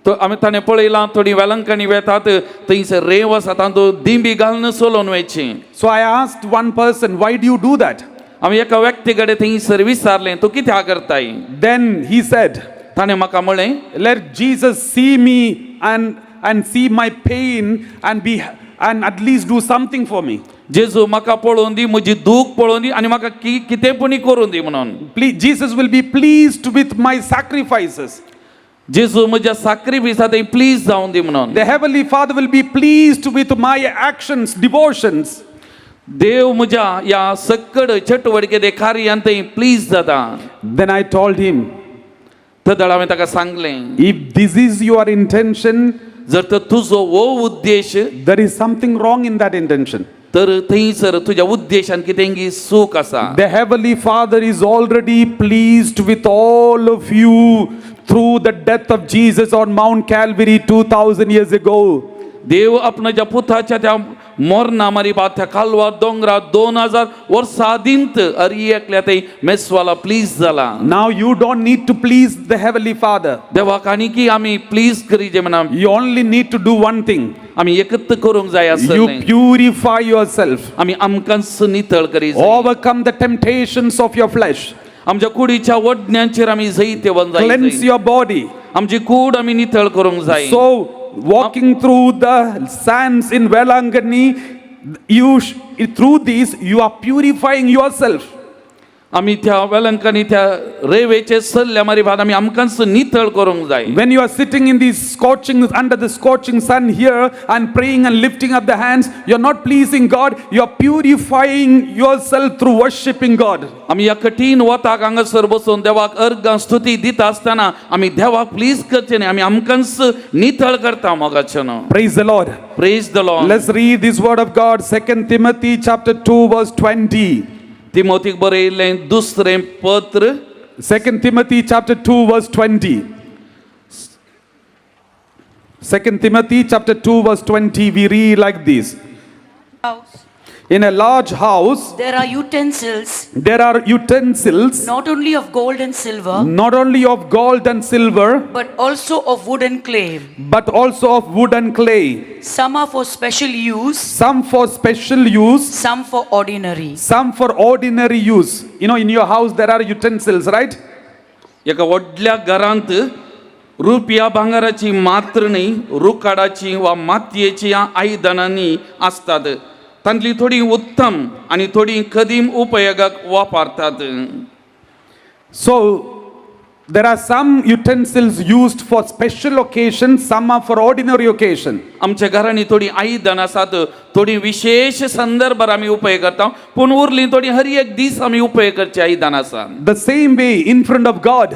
Speaker 15: तो आमी ताणें पळयलां थोडीं वेलंकणी वेतात थंयसर रेंव आसा तातूंत दिंबी घालून चलोवन वयची.
Speaker 16: So I asked one person, why do you do that?
Speaker 15: आमी एका व्यक्ती कडेन थंयसर विचारलें, तूं कित्याक करताय?
Speaker 16: Then he said,
Speaker 15: ताणें म्हाका म्हणलें,
Speaker 16: let Jesus see me and see my pain and be and at least do something for me.
Speaker 15: जेजू म्हाका पळोवन दी, म्हजी दूख पळोवन दी आनी म्हाका कितें पुणी करून दी म्हणून.
Speaker 16: Please, Jesus will be pleased with my sacrifices.
Speaker 15: जेजू म्हज्या साक्रिफायसा थंय प्लीज जावन दी म्हणून.
Speaker 16: The Heavenly Father will be pleased with my actions, devotions.
Speaker 15: देव म्हज्या ह्या सक्कड चटवडके ते कार्यान थंय प्लीज जाता.
Speaker 16: Then I told him,
Speaker 15: तदळ हांवें ताका सांगलें,
Speaker 16: if this is your intention,
Speaker 15: जर तर तुजो हो उद्देश,
Speaker 16: there is something wrong in that intention.
Speaker 15: तर थंयसर तुज्या उद्देशान कितें सूख आसा.
Speaker 16: The Heavenly Father is already pleased with all of you through the death of Jesus on Mount Calvary 2000 years ago.
Speaker 15: देव आपणाच्या पुताच्या त्या मोरना मारिपा त्या कालवा दोंगरा 2000 वर्सां आदींत अरी एकल्या थंय मेसवाला प्लीज जाला.
Speaker 16: Now you don't need to please the Heavenly Father.
Speaker 15: देवाक आनी की आमी प्लीज करीजे म्हणा.
Speaker 16: You only need to do one thing.
Speaker 15: आमी एकत्र करूंक जाय
Speaker 16: You
Speaker 15: आसलें.
Speaker 16: purify yourself.
Speaker 15: आमी आमकांच नितळ करी जाय.
Speaker 16: Overcome the temptations of your flesh.
Speaker 15: आमच्या कुडीच्या वडण्यांचेर आमी जैतवंत जाय.
Speaker 16: Cleanse your body.
Speaker 15: आमची कूड आमी नितळ करूंक जाय.
Speaker 16: So walking through the sands in Velangani, you through this you are purifying yourself.
Speaker 15: आमी त्या वेलंकनी त्या रेवेचे सल्ल्या मारिफात आमी आमकांच नितळ करूंक जाय.
Speaker 16: When you are sitting in the scorching, under the scorching sun here and praying and lifting up the hands, you are not pleasing God, you are purifying yourself through worshipping God.
Speaker 15: आमी ह्या कठीण वताक हांगासर बसून देवाक अर्गां स्तुती दिता आसतना आमी देवाक प्लीज करचें न्ही, आमी आमकांच नितळ करता मोगाचें.
Speaker 16: Praise the Lord.
Speaker 15: Praise the Lord.
Speaker 16: Let's read this word of God, 2 Timothy chapter 2 verse 20.
Speaker 15: तिमोथीक बरयिल्लें दुसरें पत्र,
Speaker 16: 2 Timothy chapter 2 verse 20. 2 Timothy chapter 2 verse 20, we read like this.
Speaker 14: House.
Speaker 16: In a large house,
Speaker 14: There are utensils,
Speaker 16: there are utensils,
Speaker 14: not only of gold and silver,
Speaker 16: not only of gold and silver,
Speaker 14: but also of wood and clay.
Speaker 16: but also of wood and clay.
Speaker 14: Some are for special use,
Speaker 16: Some for special use,
Speaker 14: some for ordinary.
Speaker 16: some for ordinary use. You know, in your house there are utensils, right?
Speaker 15: एका व्हडल्या घरांत रुपया भांगराची मात्र न्ही, रुकाडाची वा मातयेची आयदनांनी आसतात. तांतली थोडी उत्तम आनी थोडी कदीम उपयोगाक वापरतात.
Speaker 16: So there are some utensils used for special occasions, some are for ordinary occasion.
Speaker 15: आमच्या घरांनी थोडी आयदनां आसात, थोडी विशेश संदर्भार आमी उपयोग करता, पूण उरली थोडी हर एक दीस आमी उपयोग करची आयदनां आसा.
Speaker 16: The same way in front of God.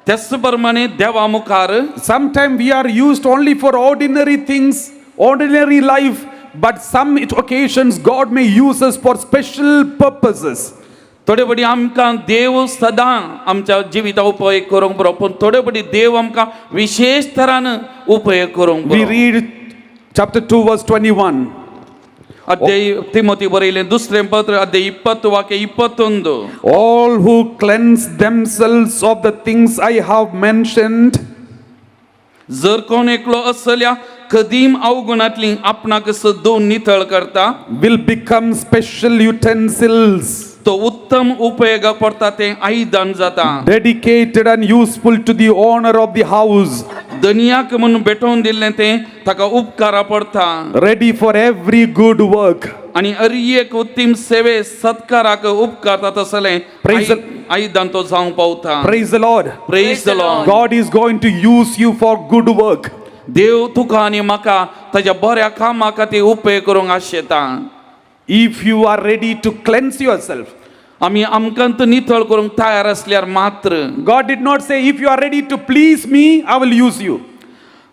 Speaker 15: त्याच प्रमाणे देवा मुखार
Speaker 16: Sometimes we are used only for ordinary things, ordinary life, but some occasions God may use us for special purposes.
Speaker 15: थोडे फावटी आमकां देव सदां आमच्या जिविता उपयोग करूंक बरो, पूण थोडे फावटी देव आमकां विशेश तरान उपयोग करूंक
Speaker 16: We
Speaker 15: बरो.
Speaker 16: Read chapter 2, verse 21.
Speaker 15: ಅಧ್ಯಾಯ ತಿಮೋತಿ ಬರೆಯಲಿ दुसरें पत्र अध्याय 20 ವಾಕ್ಯ 21.
Speaker 16: All who cleanse themselves of the things I have mentioned
Speaker 15: जर कोण एकलो असल्या कदीम अवगुणांतली आपणाक सदोवन नितळ करता
Speaker 16: will become special utensils,
Speaker 15: तो उत्तम उपयोगाक पडटा तें आयदन जाता,
Speaker 16: dedicated and useful to the owner of the house,
Speaker 15: दनियाक म्हणून भेटोवन दिल्लें तें ताका उपकारा पडटा,
Speaker 16: ready for every good work.
Speaker 15: आनी अरी एक उत्तम सेवे सत्काराक उपकारता तसलें
Speaker 16: Praise
Speaker 15: आयदन तो जावंक पावता.
Speaker 16: Praise the Lord.
Speaker 15: Praise the Lord.
Speaker 16: God is going to use you for good work.
Speaker 15: देव तुका आनी म्हाका ताच्या बऱ्या कामा खातीर उपयोग करूंक आशेता.
Speaker 16: If you are ready to cleanse yourself.
Speaker 15: आमी आमकां नितळ करूंक तयार आसल्यार मात्र.
Speaker 16: God did not say, if you are ready to please me, I will use you.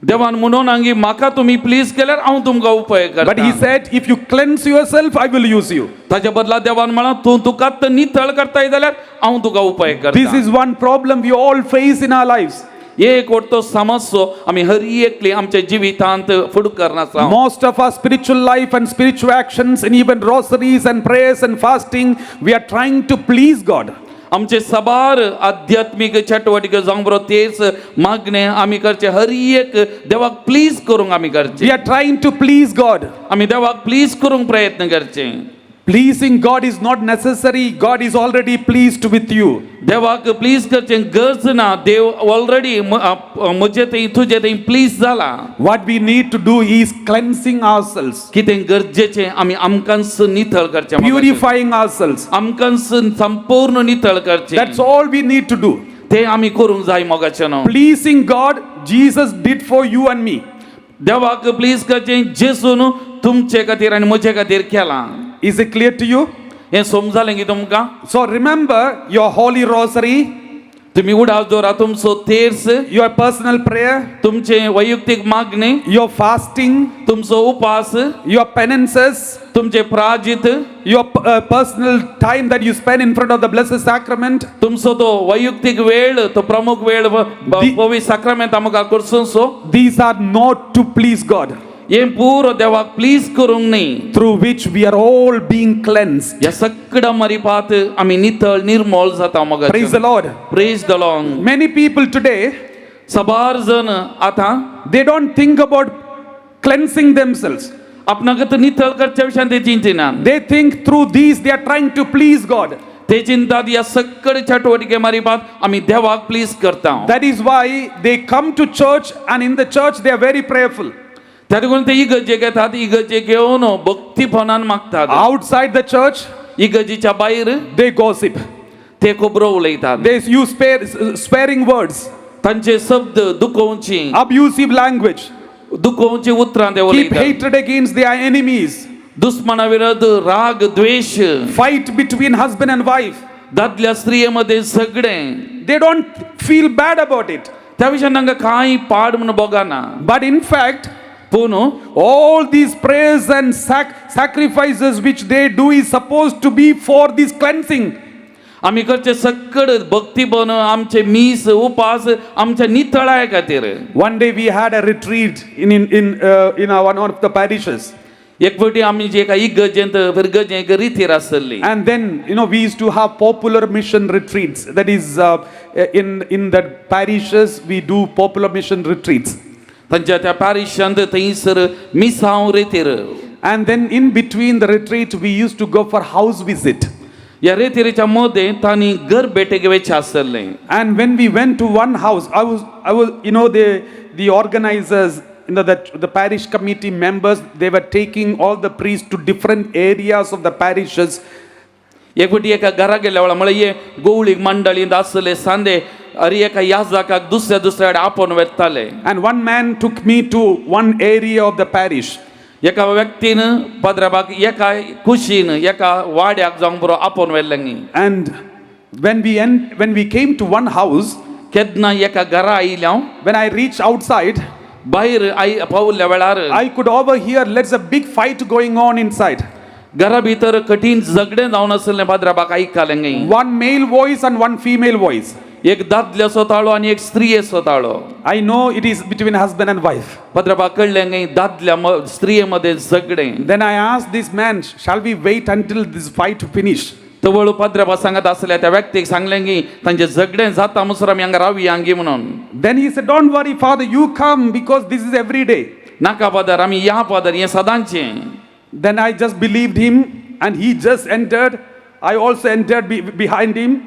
Speaker 15: देवान म्हणून की म्हाका तुमी प्लीज केल्यार हांव तुमकां उपयोग
Speaker 16: But He
Speaker 15: करता.
Speaker 16: said, if you cleanse yourself, I will use you.
Speaker 15: ताच्या बदला देवान म्हळां तूं तुका नितळ करताय जाल्यार हांव तुका उपयोग
Speaker 16: This
Speaker 15: करता.
Speaker 16: is one problem we all face in our lives.
Speaker 15: एक वटतो समस्यो आमी हर एकली आमच्या जिवितांत फुडू करनासा.
Speaker 16: Most of our spiritual life and spiritual actions and even rosaries and prayers and fasting, we are trying to please God.
Speaker 15: आमचे साबार आध्यात्मीक चटवटिके जावंक बरो तेच मागणे आमी करचे हर एक देवाक प्लीज करूंक आमी करचे.
Speaker 16: We are trying to please God.
Speaker 15: आमी देवाक प्लीज करूंक प्रयत्न करचे.
Speaker 16: Pleasing God is not necessary. God is already pleased with you.
Speaker 15: देवाक प्लीज करचें गरज ना, देव ऑलरेडी म्हजे थंय तुजे थंय प्लीज जाला.
Speaker 16: What we need to do is cleansing ourselves,
Speaker 15: कितें गरजेचें आमी आमकांच नितळ करचें,
Speaker 16: purifying ourselves.
Speaker 15: आमकांच संपूर्ण नितळ करचें.
Speaker 16: That's all we need to do.
Speaker 15: तें आमी करूंक जाय मोगाचें न्हू.
Speaker 16: Pleasing God, Jesus did for you and me.
Speaker 15: देवाक प्लीज करचें जेसून तुमचे खातीर आनी म्हजे खातीर केलां.
Speaker 16: Is it clear to you?
Speaker 15: हें समजालें की तुमकां?
Speaker 16: So remember your holy rosary,
Speaker 15: तुमी उडास दवरा तुमचो तेर्स,
Speaker 16: your personal prayer,
Speaker 15: तुमचें वैयक्तीक मागणें,
Speaker 16: your fasting,
Speaker 15: तुमचो उपास,
Speaker 16: your penances,
Speaker 15: तुमचें प्राजित,
Speaker 16: your personal time that you spend in front of the Blessed Sacrament.
Speaker 15: तुमचो तो वैयक्तीक वेळ, तो प्रमुख वेळ पवित्र साक्रामेंता मुखार करसून.
Speaker 16: These are not to please God,
Speaker 15: हें पुरो देवाक प्लीज करूंक न्ही,
Speaker 16: through which we are all being cleansed.
Speaker 15: ह्या सगळ्या मरिपात आमी नितळ निर्मोल जाता. मग
Speaker 16: Praise the Lord.
Speaker 15: Praise the Lord.
Speaker 16: Many people today,
Speaker 15: सबार जण आतां
Speaker 16: they don't think about cleansing themselves.
Speaker 15: आपणाक नितळ करच्या विशयान ते चिंतिना.
Speaker 16: They think through these they are trying to please God.
Speaker 15: ते चिंतात ह्या सगळे चटवटिके मारिपात आमी देवाक प्लीज करता.
Speaker 16: That is why they come to church, and in the church they are very prayerful.
Speaker 15: त्या देखून ते इगर्जेक येतात, इगर्जेक येवन भक्तीपणान मागतात.
Speaker 16: Outside the church,
Speaker 15: इगर्जेच्या भायर
Speaker 16: they gossip.
Speaker 15: ते खबरो उलयतात.
Speaker 16: They use swearing words,
Speaker 15: तांचे शब्द दुखोवची,
Speaker 16: abusive language,
Speaker 15: दुखोवची उतरां ते
Speaker 16: keep
Speaker 15: उलयतात.
Speaker 16: hatred against their enemies,
Speaker 15: दुस्मना विरोध राग द्वेश,
Speaker 16: fight between husband and wife.
Speaker 15: दादल्या स्त्रिये मध्ये झगडें.
Speaker 16: They don't feel bad about it.
Speaker 15: त्या विशयान तांकां कांय पाड म्हणून भोगना.
Speaker 16: But in fact,
Speaker 15: पूण
Speaker 16: all these prayers and sacrifices which they do is supposed to be for this cleansing.
Speaker 15: आमी करचे सगळे भक्तीपण आमचे मीस उपास आमच्या नितळाये खातीर.
Speaker 16: One day we had a retreat in our one of the parishes.
Speaker 15: एक फावटी आमी जे एका इगर्जेंत फिरगर्जें एक रितीर आसली.
Speaker 16: And then, we used to have popular mission retreats. That is, in the parishes, we do popular mission retreats.
Speaker 15: तांच्या त्या पॅरिशांत थंयसर मिसांव रेतीर.
Speaker 16: And then in between the retreat, we used to go for house visit.
Speaker 15: ह्या रेतिरीच्या मदें तांणी घर भेटेक वचचें आसलें.
Speaker 16: And when we went to one house, I was, the organizers, the parish committee members, they were taking all the priests to different areas of the parishes.
Speaker 15: एक फावटी एका घरा गेल्या वेळार म्हळ्यार हे गोवळीक मंडळींत आसले सांदे अरे एका याजकाक दुसऱ्या दुसऱ्या कडेन आपोवन वेताले.
Speaker 16: And one man took me to one area of the parish.
Speaker 15: एका व्यक्तीन पदराबाक एका कुशीन एका वाड्याक जावंक बरो आपोवन व्हेल्लें.
Speaker 16: And when we came to one house,
Speaker 15: केन्ना एका घरा आयिल्ले हांव,
Speaker 16: when I reached outside,
Speaker 15: भायर आई पावल्ल्या वेळार
Speaker 16: I could overhear there's a big fight going on inside.
Speaker 15: घरा भितर कठीण झगडें जावन आसलें पाद्राबाक आयकलें गे.
Speaker 16: One male voice and one female voice.
Speaker 15: एक दादल्याचो ताळो आनी एक स्त्रियेचो ताळो.
Speaker 16: I know it is between husband and wife.
Speaker 15: पाद्राबाक कळ्ळें गे दादल्या स्त्रिये मदें झगडें.
Speaker 16: Then I asked this man, shall we wait until this fight finish?
Speaker 15: तवळ पाद्राबा सांगत आसल्या त्या व्यक्तीक सांगलें की तांचें झगडें जाता म्हणसर आमी हांगा रावया गे म्हणून.
Speaker 16: Then he said, don't worry, father, you come because this is every day.
Speaker 15: नाका फादर, आमी या फादर, हें सदांचें.
Speaker 16: Then I just believed him and he just entered. I also entered behind him.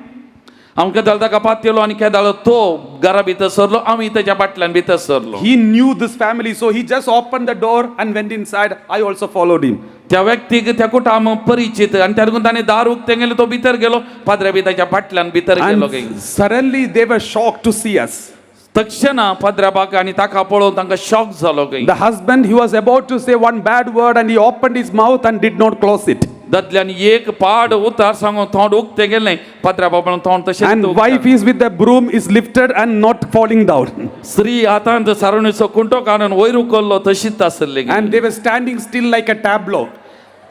Speaker 15: हांव केदाळ ताका पातयलो आनी केदाळ तो घरा भितर सरलो, आमी ताच्या फाटल्यान भितर सरलो.
Speaker 16: He knew this family, so he just opened the door and went inside. I also followed him.
Speaker 15: त्या व्यक्तीक त्या कुटुंब परिचित आनी त्या देखून ताणें दार उक्तें गेलें, तो भितर गेलो, पाद्रे बी ताच्या फाटल्यान भितर गेलो.
Speaker 16: And suddenly they were shocked to see us.
Speaker 15: तक्षणा पाद्राबाक आनी ताका पळोवन तांकां शॉक जालो खंय.
Speaker 16: The husband, he was about to say one bad word and he opened his mouth and did not close it.
Speaker 15: दादल्यान एक पाड उतार सांगून तोंड उक्तें गेलें, पाद्राबा म्हणून तोंड तशें.
Speaker 16: And wife is with the broom is lifted and not falling down.
Speaker 15: स्त्री हातांत सारणीचो कुंटो काडून वयर उखल्लो तशीच आसली.
Speaker 16: And they were standing still like a tableau.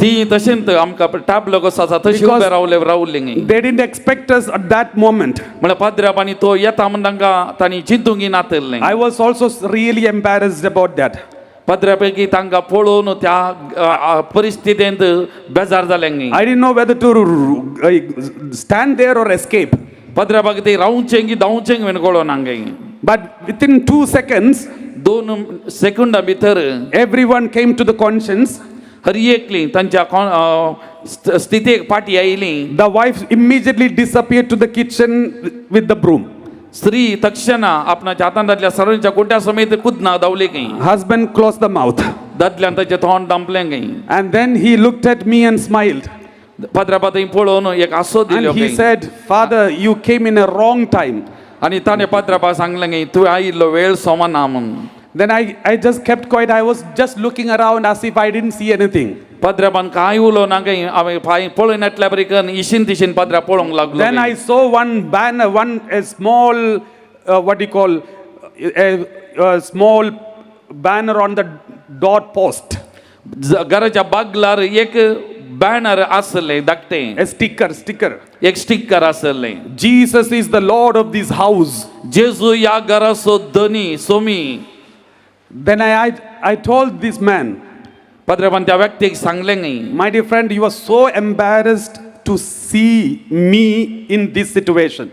Speaker 15: ती तशेंच आमकां टाबलो कसो आसा तशी उबे रावले रावली.
Speaker 16: They didn't expect us at that moment.
Speaker 15: म्हळ्यार पाद्राबांनी तो येता म्हण तांकां तांणी चिंतूंक नातलें.
Speaker 16: I was also really embarrassed about that.
Speaker 15: पाद्रा पैकी तांकां पळोवन त्या परिस्थितींत बेजार जालें.
Speaker 16: I didn't know whether to stand there or escape.
Speaker 15: पाद्राबाक ते रावचें की धांवचें म्हणून कळोना.
Speaker 16: But within 2 seconds,
Speaker 15: 2 सेकंडां भितर
Speaker 16: everyone came to the conscience.
Speaker 15: हर एकली तांच्या स्थितीक फाटी आयली.
Speaker 16: The wife immediately disappeared to the kitchen with the broom.
Speaker 15: स्त्री तक्षणा आपणाच्या हातांतल्या सरांच्या कुट्या समेत कुदना धांवली खंय.
Speaker 16: Husband closed the mouth.
Speaker 15: दादल्यान ताचें तोंड दामलें खंय.
Speaker 16: And then he looked at me and smiled.
Speaker 15: पाद्राबा थंय पळोवन एक हांसो दिलो.
Speaker 16: And he said, Father, you came in a wrong time.
Speaker 15: आनी ताणें पाद्राबा सांगलें खंय तुवें आयिल्लो वेळ सोमाना म्हूण.
Speaker 16: Then I just kept quiet. I was just looking around as if I didn't see anything.
Speaker 15: पाद्राबान कांय उलोवना खंय, हांवें पांय पळयनातल्या बरी करून इशीन तिशीन पाद्रा पळोवंक लागलो.
Speaker 16: Then I saw one banner, one a small, what do you call, a small banner on the door post.
Speaker 15: घराच्या बागलार एक बॅनर आसलें धाकटें.
Speaker 16: A sticker, sticker.
Speaker 15: एक स्टिकर आसलें.
Speaker 16: Jesus is the Lord of this house.
Speaker 15: जेजू ह्या घराचो धनी Somi.
Speaker 16: Then I told this man,
Speaker 15: पाद्राबान त्या व्यक्तीक सांगलें न्ही,
Speaker 16: my dear friend, you are so embarrassed to see me in this situation.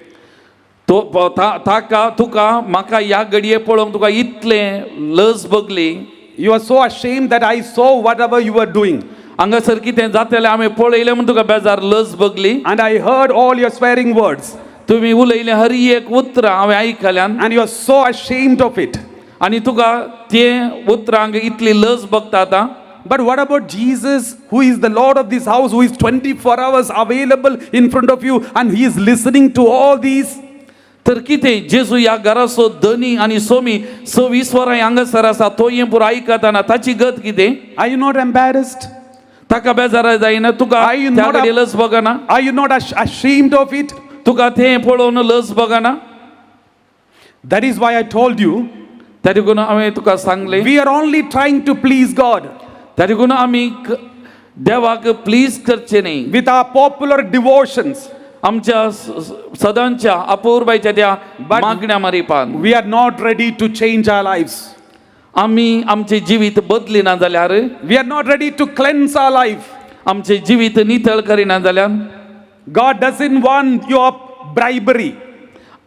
Speaker 15: तो ताका तुका म्हाका ह्या घडये पळोवंक तुका इतलें लज भोगली.
Speaker 16: You are so ashamed that I saw whatever you were doing.
Speaker 15: हांगासर कितें जातलें आमी पळयलें म्हूण तुका बेजार लज भोगली.
Speaker 16: And I heard all your swearing words.
Speaker 15: तुमी उलयलें हर एक उतरां हांवें आयकल्यान.
Speaker 16: And you are so ashamed of it.
Speaker 15: आनी तुका ते उतरांक इतली लज भोगता आतां.
Speaker 16: But what about Jesus, who is the Lord of this house, who is 24 hours available in front of you and he is listening to all these?
Speaker 15: तर कितें जेजू ह्या घराचो धनी आनी सोमी 24 वरां हांगासर आसा, तो हें पुरो आयकतना ताची गत कितें?
Speaker 16: Are you not embarrassed?
Speaker 15: ताका बेजार जायना तुका? त्या कडेन लज भोगना?
Speaker 16: Are you not ashamed of it?
Speaker 15: तुका तें पळोवन लज भोगना?
Speaker 16: That is why I told you,
Speaker 15: त्या देखून हांवें तुका सांगलें,
Speaker 16: we are only trying to please God.
Speaker 15: त्या देखून आमी देवाक प्लीज करचें न्ही.
Speaker 16: With our popular devotions.
Speaker 15: आमच्या सदांच्या अपुरबायच्या त्या मागण्या मारिपान.
Speaker 16: We are not ready to change our lives.
Speaker 15: आमी आमचें जिवीत बदलिना जाल्यार,
Speaker 16: we are not ready to cleanse our life.
Speaker 15: आमचें जिवीत नितळ करिना जाल्यार,
Speaker 16: God doesn't want your bribery.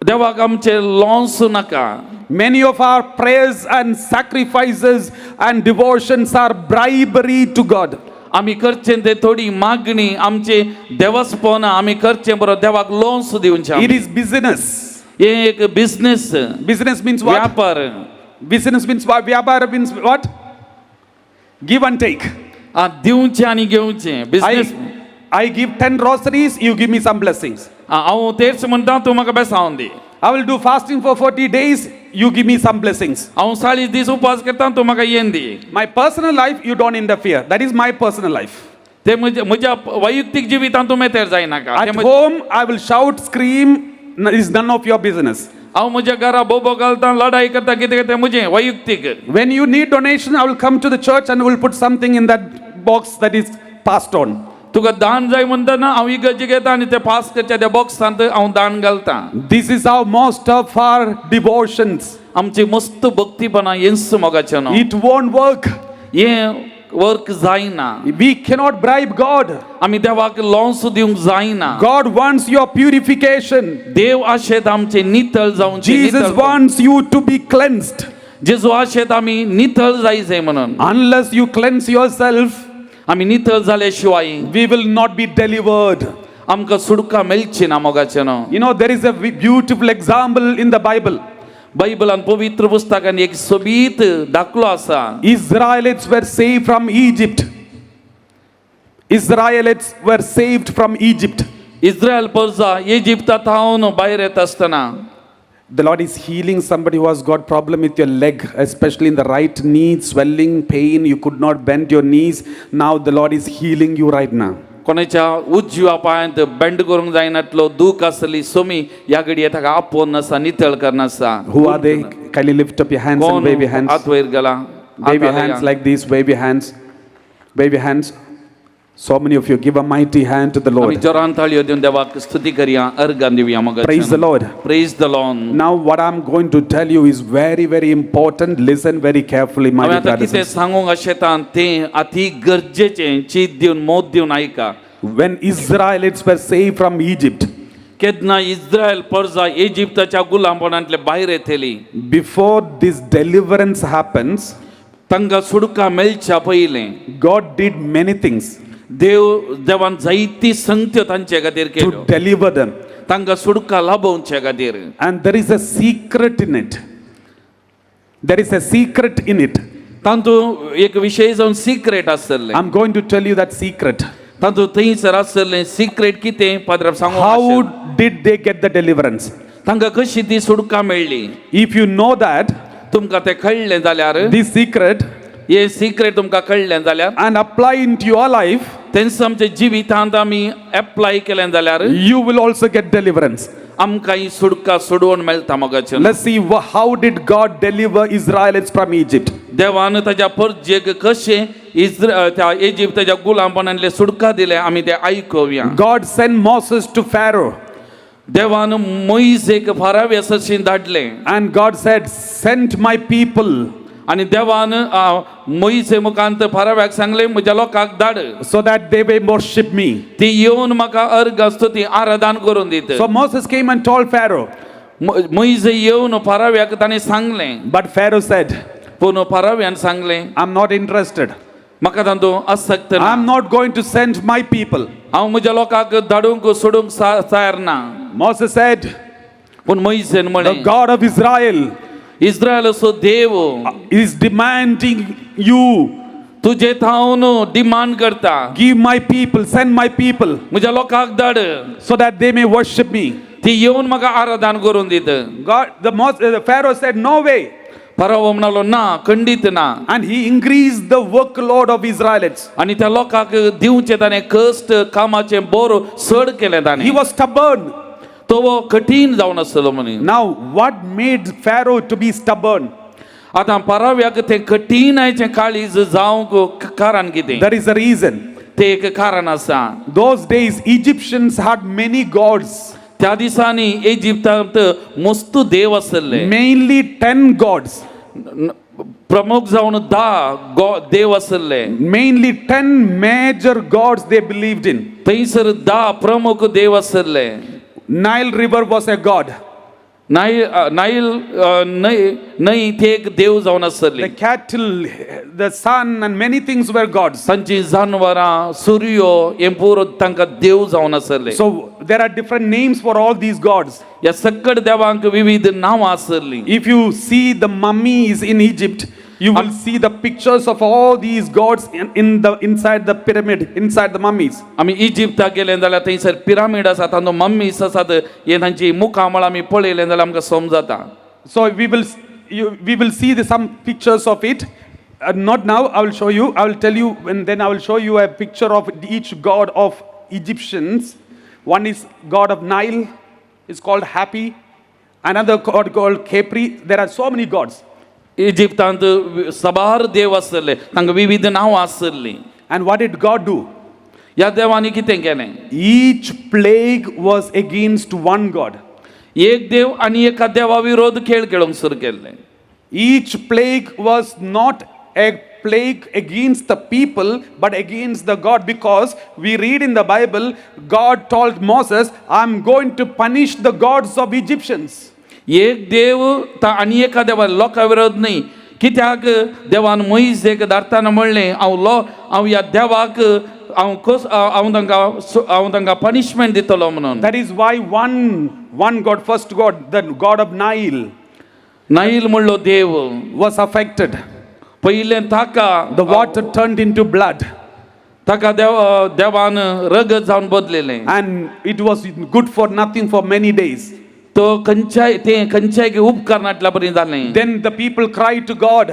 Speaker 15: देवाक आमचें लोन्स नाका.
Speaker 16: Many of our prayers and sacrifices and devotions are bribery to God.
Speaker 15: आमी करचें ते थोडी मागणी आमचे देवस्पण आमी करचें बरो देवाक लोन्स दिवचें.
Speaker 16: It is business.
Speaker 15: हें एक बिजनेस.
Speaker 16: Business means what?
Speaker 15: व्यापार.
Speaker 16: Business means what? व्यापार means what? Give and take.
Speaker 15: दिवचें आनी घेवचें. Business.
Speaker 16: I give 10 rosaries, you give me some blessings.
Speaker 15: हांव तेच म्हणटा, तूं म्हाका बेसावन दी.
Speaker 16: I will do fasting for 40 days, you give me some blessings.
Speaker 15: हांव 40 दीस उपवास करता, तूं म्हाका येन दी.
Speaker 16: My personal life, you don't interfere. That is my personal life.
Speaker 15: ते म्हज्या वैयक्तीक जिवितांत तूं मेतेर जायनाका.
Speaker 16: At home, I will shout, scream, is none of your business.
Speaker 15: हांव म्हज्या घरा बोबो घालता, लढाई करता, कितें कितें म्हजें वैयक्तीक.
Speaker 16: When you need donation, I will come to the church and will put something in that box that is passed on.
Speaker 15: तुका दान जाय म्हणटना हांव इगर्जेक येता आनी ते पास करच्या त्या बॉक्सांत हांव दान घालता.
Speaker 16: This is how most of our devotions.
Speaker 15: आमची मस्त भक्तीपणा हेंच मोगाचें न्हू.
Speaker 16: It won't work.
Speaker 15: हें वर्क जायना.
Speaker 16: We cannot bribe God.
Speaker 15: आमी देवाक लोन्स दिवंक जायना.
Speaker 16: God wants your purification.
Speaker 15: देव आशेत आमचें नितळ जावचें.
Speaker 16: Jesus wants you to be cleansed.
Speaker 15: जेजू आशेत आमी नितळ जायचें म्हणून.
Speaker 16: Unless you cleanse yourself,
Speaker 15: आमी नितळ जाले शिवाय
Speaker 16: we will not be delivered.
Speaker 15: आमकां सुटका मेळची ना मोगाचें न्हू.
Speaker 16: There is a beautiful example in the Bible.
Speaker 15: बायबलान पवित्र पुस्तकान एक सोबीत दाखलो आसा.
Speaker 16: Israelites were saved from Egypt. Israelites were saved from Egypt.
Speaker 15: Israel प्रजा इजिप्ता थावन भायर येता आसतना.
Speaker 16: The Lord is healing somebody who has got problem with your leg, especially in the right knee, swelling, pain. You could not bend your knees. Now the Lord is healing you right now.
Speaker 15: कोणाच्या उजव्या पांयांत बेंड करूंक जायनातलो दूख आसली सोमी ह्या घडये ताका आपोवन आसा, नितळ करना आसा.
Speaker 16: Who are they? Kindly lift up your hands and
Speaker 15: कोण
Speaker 16: wave your hands.
Speaker 15: हात वयर गेला?
Speaker 16: Wave your hands like this. Wave your hands. Wave your hands. So many of you, give a mighty hand to the
Speaker 15: आमी
Speaker 16: Lord.
Speaker 15: जोरान ताळयो दिवन देवाक स्तुती करया, अर्गां दिवया मग.
Speaker 16: Praise the Lord.
Speaker 15: Praise the Lord.
Speaker 16: Now what I'm going to tell you is very, very important. Listen very carefully, my
Speaker 15: हांवें
Speaker 16: dear
Speaker 15: आतां
Speaker 16: brothers
Speaker 15: कितें
Speaker 16: and sisters.
Speaker 15: सांगूंक आशेता तें अती गरजेचें, चीत दिवन मोत दिवन आयका.
Speaker 16: When Israelites were saved from Egypt,
Speaker 15: केन्ना इस्रायल प्रजा इजिप्ताच्या गुलामपणांतले भायर येतली,
Speaker 16: before this deliverance happens,
Speaker 15: तांकां सुटका मेळच्या पयलें,
Speaker 16: God did many things
Speaker 15: देव देवान जायती संगत्यो तांचे खातीर
Speaker 16: to
Speaker 15: केल्यो
Speaker 16: deliver them.
Speaker 15: तांकां सुटका लाभोवचे खातीर.
Speaker 16: And there is a secret in it. There is a secret in it.
Speaker 15: तातूंत एक विशय जावन सिक्रेट आसलें.
Speaker 16: I'm going to tell you that secret.
Speaker 15: तातूंत थंयसर आसलें सिक्रेट कितें पाद्राब सांगू.
Speaker 16: How did they get the deliverance?
Speaker 15: तांकां कशी ती सुटका मेळ्ळी?
Speaker 16: If you know that,
Speaker 15: तुमकां तें कळ्ळें जाल्यार,
Speaker 16: this secret,
Speaker 15: हें सिक्रेट तुमकां कळ्ळें जाल्यार,
Speaker 16: and apply into your life,
Speaker 15: तेंच आमच्या जिवितांत आमी एप्लाय केलें जाल्यार,
Speaker 16: you will also get deliverance.
Speaker 15: आमकां ही सुटका सोडोवन मेळटा मोगाचें.
Speaker 16: Let's see how did God deliver Israelites from Egypt.
Speaker 15: देवान ताच्या परजेक कशें त्या इजिप्ताच्या गुलामपणांतले सुटका दिले आमी ते आयकुया.
Speaker 16: God sent Moses to Pharaoh.
Speaker 15: देवान मोईसेक फाराव्या सरशीं धाडलें.
Speaker 16: And God said, send my people.
Speaker 15: आनी देवान मोईसे मुखांत फाराव्याक सांगलें, म्हज्या लोकांक धाड,
Speaker 16: so that they may worship me.
Speaker 15: ती येवन म्हाका अर्घ स्तुती आराधन करून दित.
Speaker 16: So Moses came and told Pharaoh.
Speaker 15: मोईसे येवन फाराव्याक ताणें सांगलें.
Speaker 16: But Pharaoh said,
Speaker 15: पूण फाराव्यान सांगलें,
Speaker 16: I'm not interested.
Speaker 15: म्हाका तातूंत आसक्त ना.
Speaker 16: I'm not going to send my people.
Speaker 15: हांव म्हज्या लोकांक धाडूंक सोडूंक तयार ना.
Speaker 16: Moses said,
Speaker 15: पूण मोईसेन
Speaker 16: the
Speaker 15: म्हणलें,
Speaker 16: God of Israel
Speaker 15: इस्रायलाचो Dev
Speaker 16: is demanding you.
Speaker 15: तुजे थावन डिमांड करता.
Speaker 16: Give my people, send my people,
Speaker 15: म्हज्या लोकांक धाड,
Speaker 16: so that they may worship me.
Speaker 15: ती येवन म्हाका आराधन करून दित.
Speaker 16: God, the Pharaoh said, no way.
Speaker 15: फरावो म्हणालो, ना, खंडीत ना.
Speaker 16: And he increased the workload of Israelites.
Speaker 15: आनी त्या लोकांक दिवचें ताणें कश्ट कामाचें बोर चड केलें ताणें.
Speaker 16: He was stubborn.
Speaker 15: तो कठीण जावन आसलो म्हणी.
Speaker 16: Now, what made Pharaoh to be stubborn?
Speaker 15: आतां पराव्याक तें कठीणायचें काळीज जावंक कारण कितें?
Speaker 16: There is a reason.
Speaker 15: तें एक कारण आसा.
Speaker 16: Those days, Egyptians had many gods.
Speaker 15: त्या दिसांनी इजिप्तांत मस्त देव आसले.
Speaker 16: Mainly 10 gods.
Speaker 15: प्रमुख जावन 10 देव आसले.
Speaker 16: Mainly 10 major gods they believed in.
Speaker 15: थंयसर 10 प्रमुख देव आसले.
Speaker 16: Nile River was a god.
Speaker 15: Nile न्हंय ती एक देव जावन आसली.
Speaker 16: The cattle, the sun, and many things were gods.
Speaker 15: तांची जानवरां, सुर्यो हें पुरो तांकां देव जावन आसले.
Speaker 16: So there are different names for all these gods.
Speaker 15: ह्या सगळ्या देवांक विविध नांवां आसलीं.
Speaker 16: If you see the mummies in Egypt, you will see the pictures of all these gods in the inside the pyramid, inside the mummies.
Speaker 15: आमी इजिप्ताक गेले जाल्यार थंयसर पिरामीड आसा, तांचो मम्मीस आसात, हे तांची मुखामळ आमी पळयलें जाल्यार आमकां समजता.
Speaker 16: So we will see some pictures of it. Not now, I will show you. I will tell you, and then I will show you a picture of each god of Egyptians. One is god of Nile, it's called Hapi, Another god called Khepri. There are so many gods.
Speaker 15: इजिप्तांत सबार देव आसले, तांकां विविध नांवां आसलीं.
Speaker 16: And what did God do?
Speaker 15: ह्या देवांनी कितें केलें?
Speaker 16: Each plague was against one god.
Speaker 15: एक देव आनी एका देवा विरोध खेळ खेळूंक सुरू केल्ले.
Speaker 16: Each plague was not a plague against the people but against the God, because we read in the Bible, God told Moses, I'm going to punish the gods of Egyptians.
Speaker 15: एक देव ता आनी एका देवा लोकां विरोध न्ही, कित्याक देवान मोईसेक धाडटाना म्हणलें, हांव लो हांव ह्या देवाक हांव कस हांव तांकां पनिशमेंट दितलो म्हणून.
Speaker 16: That is why one God, first God, the God of Nile,
Speaker 15: Nile म्हणलो देव
Speaker 16: was affected.
Speaker 15: पयलें ताका
Speaker 16: the water turned into blood.
Speaker 15: ताका देवान रगत जावन बदलेलें.
Speaker 16: And it was good for nothing for many days.
Speaker 15: तो खंयच्याय तें खंयच्याय उपकार नाटल्या बरी जालें.
Speaker 16: Then the people cried to God.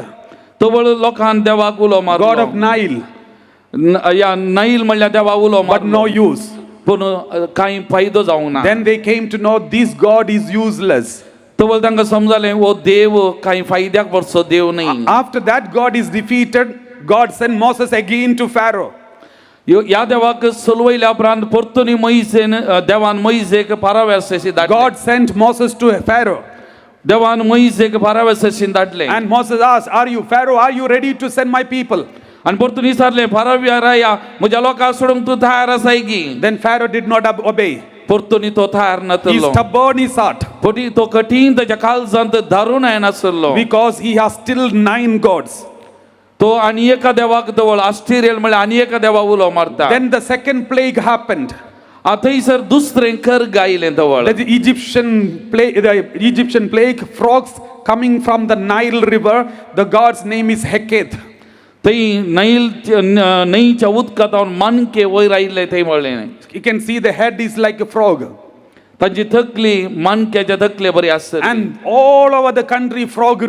Speaker 15: तवळ लोकान देवाक उलो मारलो.
Speaker 16: God of Nile.
Speaker 15: ह्या नाईल म्हणल्यार देवा उलो मारलो.
Speaker 16: But no use.
Speaker 15: पूण कांय फायदो जावंक ना.
Speaker 16: Then they came to know this God is useless.
Speaker 15: तवळ तांकां समजलें हो देव कांय फायद्याक पडचो देव न्ही.
Speaker 16: After that God is defeated, God sent Moses again to Pharaoh.
Speaker 15: ह्या देवाक सलवयल्या उपरांत परतून मोईसेन देवान मोईसेक पाराव्यास धाडले.
Speaker 16: God sent Moses to Pharaoh.
Speaker 15: देवान मोईसेक पाराव्यास धाडले.
Speaker 16: And Moses asked, Are you Pharaoh, are you ready to send my people?
Speaker 15: आनी परतून विचारलें, पाराव्या राया म्हज्या लोकांक सोडूंक तूं तयार आसाय की?
Speaker 16: Then Pharaoh did not obey.
Speaker 15: परतून तो तयार नासलो.
Speaker 16: He stubborn his heart.
Speaker 15: पटी तो कठीण ताच्या काळजांत धारून येनासलो.
Speaker 16: Because he has still 9 gods.
Speaker 15: तो आनी एका देवाक जवळ आस्टिरियल म्हळ्यार आनी एका देवा उलो मारता.
Speaker 16: Then the second plague happened.
Speaker 15: थंयसर दुसरें कर्ग आयलें जवळ.
Speaker 16: The Egyptian plague, frogs coming from the Nile river. The god's name is Heket.
Speaker 15: थंय नाईल न्हंयच्या उदकांत मानके वयर आयिल्ले थंय म्हणलें.
Speaker 16: You can see the head is like a frog.
Speaker 15: तांची तकली मानक्याच्या तकले बरी आसली.
Speaker 16: And all over the country frog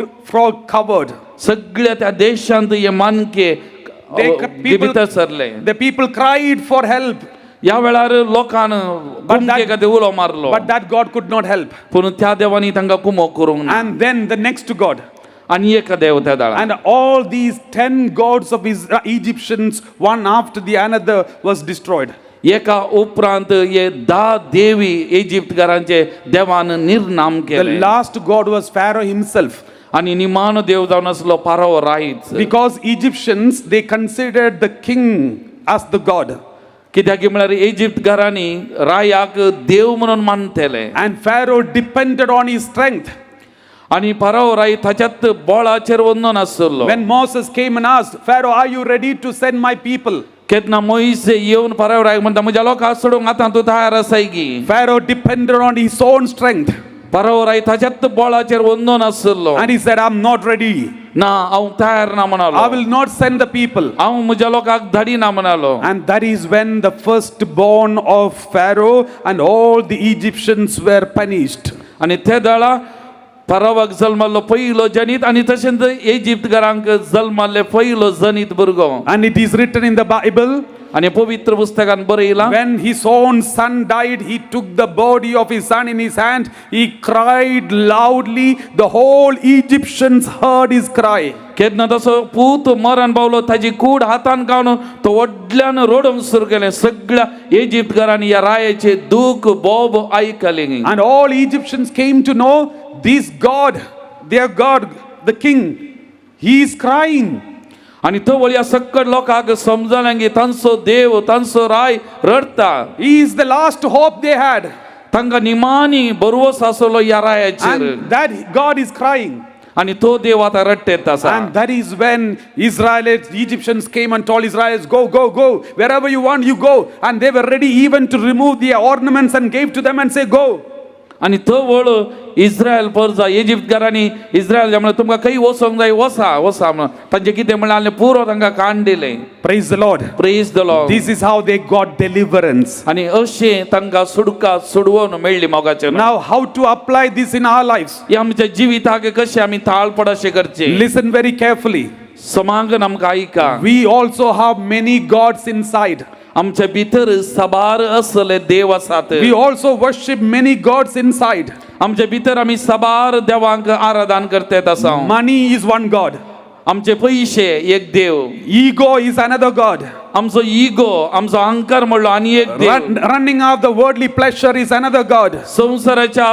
Speaker 16: covered.
Speaker 15: सगळ्या त्या देशांत हे मानके भितर सरले.
Speaker 16: The people cried for help.
Speaker 15: ह्या वेळार लोकान कुमके खातीर उलो मारलो.
Speaker 16: But that God could not help.
Speaker 15: पूण त्या देवांनी तांकां कुमक करूंक ना.
Speaker 16: And then the next God.
Speaker 15: आनी एक देव त्या दाळा.
Speaker 16: And all these 10 gods of Egyptians, one after the another, was destroyed.
Speaker 15: एका उपरांत हे 10 देवी इजिप्तकारांचे देवान निर्नाम केले.
Speaker 16: The last god was Pharaoh himself.
Speaker 15: आनी निमाणो देव जावन आसलो पारो रायच.
Speaker 16: Because Egyptians, they considered the king as the god.
Speaker 15: कित्याक म्हळ्यार इजिप्तकारांनी रायाक देव म्हणून मानतले.
Speaker 16: And Pharaoh depended on his strength.
Speaker 15: आनी पारो राय ताच्यात बळाचेर वंदन आसलो.
Speaker 16: When Moses came and asked, Pharaoh, are you ready to send my people?
Speaker 15: केन्ना मोईसे येवन पारो राय म्हणटा म्हज्या लोकांक सोडूंक आतां तूं तयार आसाय की?
Speaker 16: Pharaoh depended on his own strength.
Speaker 15: पारो राय ताच्यात बळाचेर वंदन आसलो.
Speaker 16: And he said, I'm not ready.
Speaker 15: ना हांव तयार ना म्हणालो.
Speaker 16: I will not send the people.
Speaker 15: हांव म्हज्या लोकांक धाडिना म्हणालो.
Speaker 16: And that is when the firstborn of Pharaoh and all the Egyptians were punished.
Speaker 15: आनी ते दळा पारावाक जल्माल्लो पयलो जनीत आनी तशेंच इजिप्तकारांक जल्माल्ले पयलो जनीत भुरगो.
Speaker 16: And it is written in the Bible.
Speaker 15: आनी पवित्र पुस्तकान बरयलां.
Speaker 16: When his own son died, he took the body of his son in his hand. He cried loudly. The whole Egyptians heard his cry.
Speaker 15: केन्ना तसो पूत मरण पावलो ताजी कूड हातान काडून तो व्हडल्यान रडूंक सुरू केलें. सगळ्या इजिप्तकारांनी ह्या रायाचे दूख बोब आयकलें.
Speaker 16: And all Egyptians came to know this God, their God, the king, he is crying.
Speaker 15: आनी तवळ ह्या सकट लोकांक समजलें की तांचो देव तांचो राय रडटा.
Speaker 16: He is the last hope they had.
Speaker 15: तांकां निमाणी भरवस आसलो ह्या रायाचेर.
Speaker 16: And that God is crying.
Speaker 15: आनी तो देव आतां रडटेत आसा.
Speaker 16: And that is when Israelites, Egyptians came and told Israelites, go, go, go, wherever you want, you go. And they were ready even to remove their ornaments and gave to them and say, go.
Speaker 15: आनी तवळ इस्रायल परजा इजिप्तकारांनी इस्रायल म्हणलें तुमकां खंय वचोंक जाय वसा वसा म्हणून तांचें कितें म्हणलें पुरो तांकां काण दिलें.
Speaker 16: Praise the Lord.
Speaker 15: Praise the Lord.
Speaker 16: This is how they got deliverance.
Speaker 15: आनी अशें तांकां सुटका सोडवून मेळ्ळी मोगाचें.
Speaker 16: Now how to apply this in our lives?
Speaker 15: हे आमच्या जिविताक कशें आमी ताळपड अशें करचें?
Speaker 16: Listen very carefully.
Speaker 15: समांगन आमकां आयका.
Speaker 16: We also have many gods inside.
Speaker 15: आमच्या भितर साबार असले देव आसात.
Speaker 16: We also worship many gods inside.
Speaker 15: आमच्या भितर आमी साबार देवांक आराधन करतात आसा.
Speaker 16: Money is one god.
Speaker 15: आमचे पयशे एक देव.
Speaker 16: Ego is another god.
Speaker 15: आमचो इगो, आमचो अहंकार म्हणलो आनी एक देव.
Speaker 16: Running after the worldly pleasure is another god.
Speaker 15: संवसाराच्या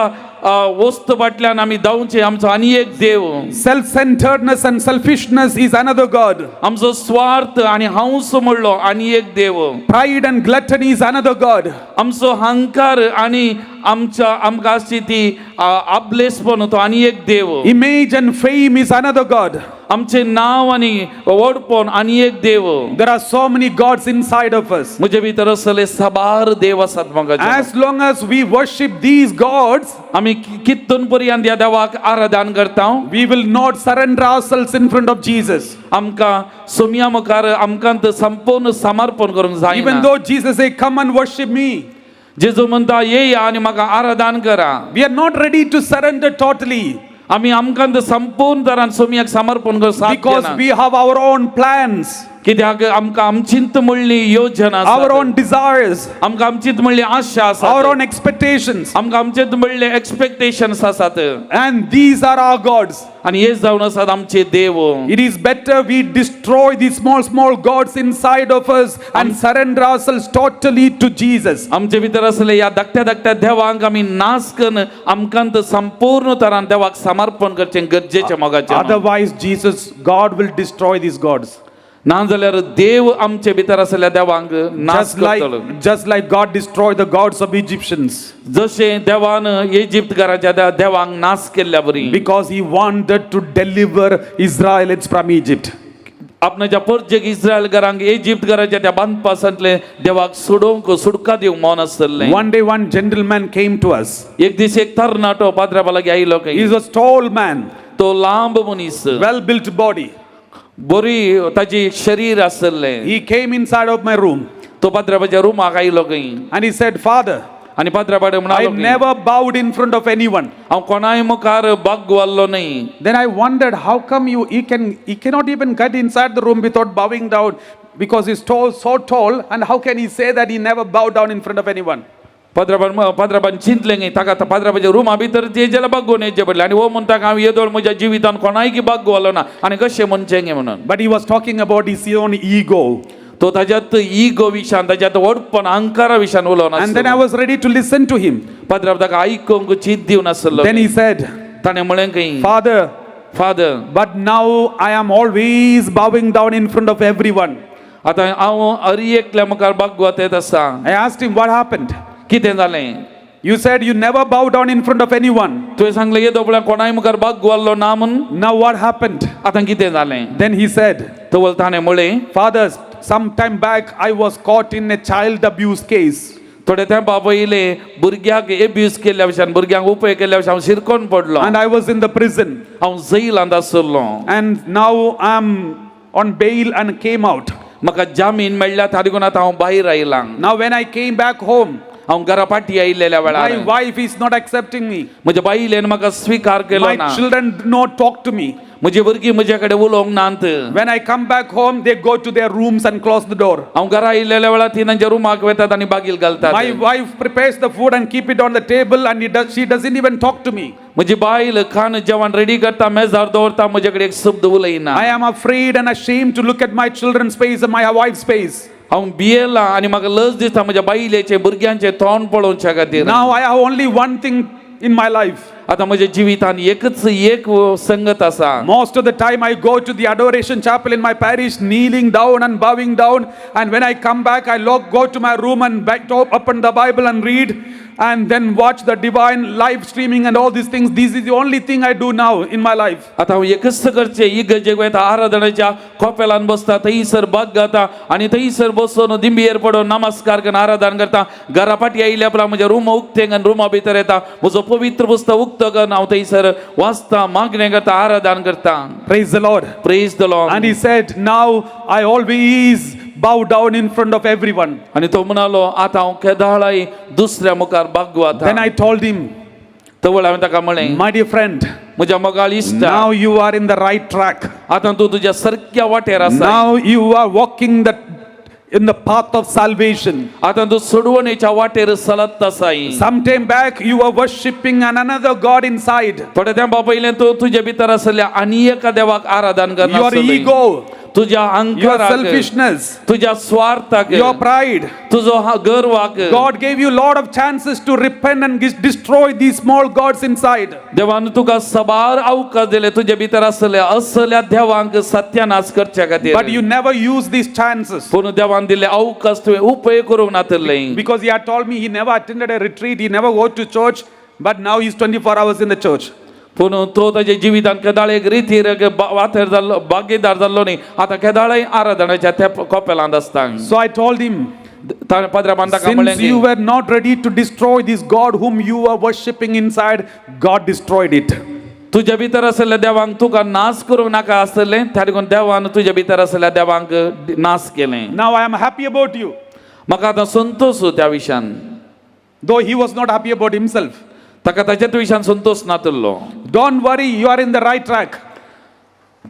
Speaker 15: वस्तू फाटल्यान आमी धांवचे, आमचो आनी एक देव.
Speaker 16: Self-centeredness and selfishness is another god.
Speaker 15: आमचो स्वार्थ आनी हांस म्हणलो आनी एक देव.
Speaker 16: Pride and gluttony is another god.
Speaker 15: आमचो अहंकार आनी आमच्या आमकां आसची ती आबलेसपण, तो आनी एक देव.
Speaker 16: Image and fame is another god.
Speaker 15: आमचें नांव आनी व्हडपण आनी एक देव.
Speaker 16: There are so many gods inside of us.
Speaker 15: म्हजे भितर असले साबार देव आसात म्हाका.
Speaker 16: As long as we worship these gods,
Speaker 15: आमी कितून पर्यंत ह्या देवाक आराधन करता,
Speaker 16: we will not surrender ourselves in front of Jesus.
Speaker 15: आमकां सोमया मुखार आमकां संपूर्ण समर्पण करूंक जाय.
Speaker 16: Even though Jesus say, "Come and worship me,"
Speaker 15: जेजू म्हणटा, येया आनी म्हाका आराधन करा,
Speaker 16: we are not ready to surrender totally.
Speaker 15: आमी आमकां संपूर्ण तरान सोमयाक समर्पण करूंक,
Speaker 16: because we have our own plans.
Speaker 15: कित्याक आमकां आमचींत म्हणली योजना आसा,
Speaker 16: our own desires,
Speaker 15: आमकां आमचींत म्हणली आशा आसा,
Speaker 16: our own expectations,
Speaker 15: आमकां आमचेंत म्हणले एक्सपेक्टेशन्स आसात.
Speaker 16: And these are our gods.
Speaker 15: आनी हे जावन आसात आमचे देव.
Speaker 16: It is better we destroy these small small gods inside of us and surrender ourselves totally to Jesus.
Speaker 15: आमचे भितर असले ह्या धाकट्या धाकट्या देवांक आमी नाश करून आमकां संपूर्ण तरान देवाक समर्पण करचें गरजेचें मोगाचें.
Speaker 16: Otherwise Jesus, God will destroy these gods.
Speaker 15: ना जाल्यार देव आमचे भितर आसल्या देवांक नाश करतलो.
Speaker 16: Just like God destroyed the gods of Egyptians.
Speaker 15: जशें देवान इजिप्तकाराच्या देवांक नाश केल्ल्या बरी.
Speaker 16: Because he wanted to deliver Israelites from Egypt.
Speaker 15: आपणाच्या परजेक इस्रायलकारांक इजिप्तकाराच्या त्या बांदपासांतले देवाक सोडोवंक सुटका दिवंक मन आसलें.
Speaker 16: One day one gentleman came to us.
Speaker 15: एक दीस एक तरणाटो पाद्रा लागीं आयलो.
Speaker 16: He was a tall man.
Speaker 15: तो लांब मनीस.
Speaker 16: Well built body.
Speaker 15: बरी ताजी शरीर आसलें.
Speaker 16: He came inside of my room.
Speaker 15: तो पाद्राच्या रुमाक आयलो खंय.
Speaker 16: And he said, "Father,"
Speaker 15: आनी पाद्रापाडे म्हणालो,
Speaker 16: "I never bowed in front of anyone."
Speaker 15: हांव कोणाय मुखार बागवाल्लो न्हय.
Speaker 16: Then I wondered, how come he cannot even get inside the room without bowing down, because he's tall, so tall, and how can he say that he never bowed down in front of anyone?
Speaker 15: पाद्राबान चिंतलें न्ही ताका आतां पाद्राबाच्या रुमा भितर तेजेला बागोवन येचें पडलें आनी हो म्हणटा हांव येदोळ म्हज्या जिवितान कोणायकी बागवालो ना आनी कशें म्हणचें गे म्हणून.
Speaker 16: But he was talking about his own ego.
Speaker 15: तो ताज्यात इगो विशान, ताज्यात व्हडपण, अहंकारा विशान उलोवन.
Speaker 16: And then I was ready to listen to him.
Speaker 15: पाद्राब ताका आयकूंक चिंत दिवन आसलो.
Speaker 16: Then he said,
Speaker 15: ताणें म्हणलें खंय,
Speaker 16: "Father,
Speaker 15: Father,
Speaker 16: but now I am always bowing down in front of everyone."
Speaker 15: आतां हांव हर एकल्या मुखार बागवत येत आसा.
Speaker 16: I asked him, "What happened?"
Speaker 15: कितें जालें?
Speaker 16: You said you never bow down in front of anyone.
Speaker 15: तुवें सांगलें येदो पळय कोणाय मुखार बागवाल्लो ना म्हूण.
Speaker 16: Now what happened?
Speaker 15: आतां कितें जालें?
Speaker 16: Then he said,
Speaker 15: तवळ ताणें म्हणलें,
Speaker 16: "Father, some time back I was caught in a child abuse case."
Speaker 15: थोडे तेंपा पयलीं भुरग्याक एब्यूज केल्ल्या भशेन, भुरग्यांक उपयोग केल्ल्या भशेन हांव शिरकोन पडलो.
Speaker 16: And I was in the prison.
Speaker 15: हांव जैलांत आसलो.
Speaker 16: And now I am on bail and came out.
Speaker 15: म्हाका जामीन मेळ्ळ्या देखून आतां हांव भायर आयलां.
Speaker 16: Now when I came back home,
Speaker 15: हांव घरा फाटी आयिल्ल्या वेळार,
Speaker 16: my wife is not accepting me.
Speaker 15: म्हज्या बायलेन म्हाका स्विकार केलो
Speaker 16: My
Speaker 15: ना.
Speaker 16: children do not talk to me.
Speaker 15: म्हजी भुरगीं म्हजे कडेन उलोवंक नात.
Speaker 16: When I come back home, they go to their rooms and close the door.
Speaker 15: हांव घरा आयिल्ल्या वेळार ती तांच्या रुमाक वतात आनी बागील घालतात.
Speaker 16: My wife prepares the food and keep it on the table, and she doesn't even talk to me.
Speaker 15: म्हजी बायल खाण जेवण रेडी करता, मेजार दवरता, म्हजे कडेन एक शब्द उलयना.
Speaker 16: I am afraid and ashamed to look at my children's face and my wife's face.
Speaker 15: हांव भियेलां आनी म्हाका लज दिसता म्हज्या बायलेचें भुरग्यांचें तोंड पळोवच्या खातीर.
Speaker 16: Now I have only one thing in my life.
Speaker 15: आतां म्हज्या जिवितान एकच एक संगत आसा.
Speaker 16: Most of the time I go to the adoration chapel in my parish, kneeling down and bowing down, and when I come back I go to my room and back to open the Bible and read, and then watch the divine live streaming and all these things. This is the only thing I do now in my life.
Speaker 15: आतां हांव एकच करचें, इगर्जेक वयता, आराधनेच्या कोपेलान बसता, थंयसर बाग गाता आनी थंयसर बसून दिंबयेर पडून नमस्कार करून आराधन करता. घरा फाटी आयिल्ल्या उपरांत म्हज्या रूम उक्तें करून रुमा भितर येता, म्हजो पवित्र पुस्तक उक्तो करून हांव थंयसर वाचता, मागणें करता, आराधन करता.
Speaker 16: Praise the Lord.
Speaker 15: Praise the Lord.
Speaker 16: And he said, "Now I always bow down in front of everyone."
Speaker 15: आनी तो म्हणालो, आतां हांव केदाळाय दुसऱ्या मुखार बागवता.
Speaker 16: Then I told him,
Speaker 15: तवळ हांवें ताका म्हणलें,
Speaker 16: "My dear friend,
Speaker 15: म्हज्या मोगाळ इश्टा,
Speaker 16: now you are in the right track.
Speaker 15: आतां तूं तुज्या सारक्या वाटेर आसा.
Speaker 16: Now you are walking in the path of salvation.
Speaker 15: आतां तूं सोडवणेच्या वाटेर चलत आसाय.
Speaker 16: Some time back, you were worshipping another God inside.
Speaker 15: थोड्या तेंपा पयलें तूं तुजे भितर आसल्या आनी एका देवाक आराधन
Speaker 16: Your
Speaker 15: करना.
Speaker 16: ego,
Speaker 15: तुज्या
Speaker 16: your
Speaker 15: अहंकाराक,
Speaker 16: selfishness,
Speaker 15: तुज्या स्वार्थाक,
Speaker 16: your pride.
Speaker 15: तुजो गर्वाक.
Speaker 16: God gave you lot of chances to repent and destroy these small gods inside.
Speaker 15: देवान तुका सबार अवकाश दिले तुजे भितर आसल्या असल्या देवांक सत्यानाश करच्या खातीर.
Speaker 16: But you never use these chances.
Speaker 15: पूण देवान दिल्ले अवकाश तुवें उपयोग करूंक नातले.
Speaker 16: Because he had told me he never attended a retreat, he never go to church, but now he's 24 hours in the church.
Speaker 15: पूण तो ताच्या जिवितान केदाळ एक रितीर वातेर जाल्लो, भागीदार जाल्लो न्ही, आतां केदाळय आराधनाच्या त्या कोपेलांत आसता.
Speaker 16: So I told him,
Speaker 15: ताणें पाद्राबान ताका
Speaker 16: since
Speaker 15: म्हणलें,
Speaker 16: you were not ready to destroy this God whom you were worshipping inside, God destroyed it.
Speaker 15: तुज्या भितर आसल्या देवांक तुका नाश करूंक नाका आसलें, त्या देखून देवान तुज्या भितर आसल्या देवांक नाश केलें.
Speaker 16: Now I am happy about you.
Speaker 15: म्हाका आतां संतोश त्या विशयान.
Speaker 16: Though he was not happy about himself.
Speaker 15: ताका ताच्याच विशयान Santosh नातल्लो.
Speaker 16: Don't worry, you are in the right track.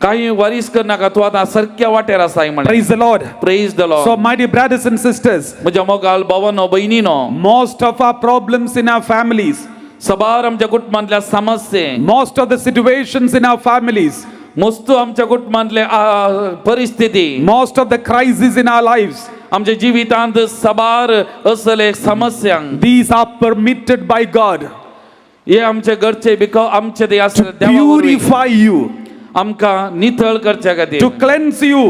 Speaker 15: काही वरीस करनाका, तूं आतां सारक्या वाटेर आसाय म्हणलें.
Speaker 16: Praise the Lord.
Speaker 15: Praise the Lord.
Speaker 16: So, my dear brothers and sisters,
Speaker 15: म्हज्या मोगाल भावानो भयणीनो,
Speaker 16: most of our problems in our families,
Speaker 15: सबार आमच्या कुटुंबांतल्या समस्ये,
Speaker 16: most of the situations in our families,
Speaker 15: मस्तू आमच्या कुटुंबांतले परिस्थिती,
Speaker 16: most of the crises in our lives,
Speaker 15: आमच्या जिवितांत सबार असले समस्या,
Speaker 16: these are permitted by God
Speaker 15: हे आमचे घरचे बिकॉज आमचे ते आसले देवा वरवीं
Speaker 16: purify you,
Speaker 15: आमकां नितळ करच्या खातीर,
Speaker 16: to cleanse you.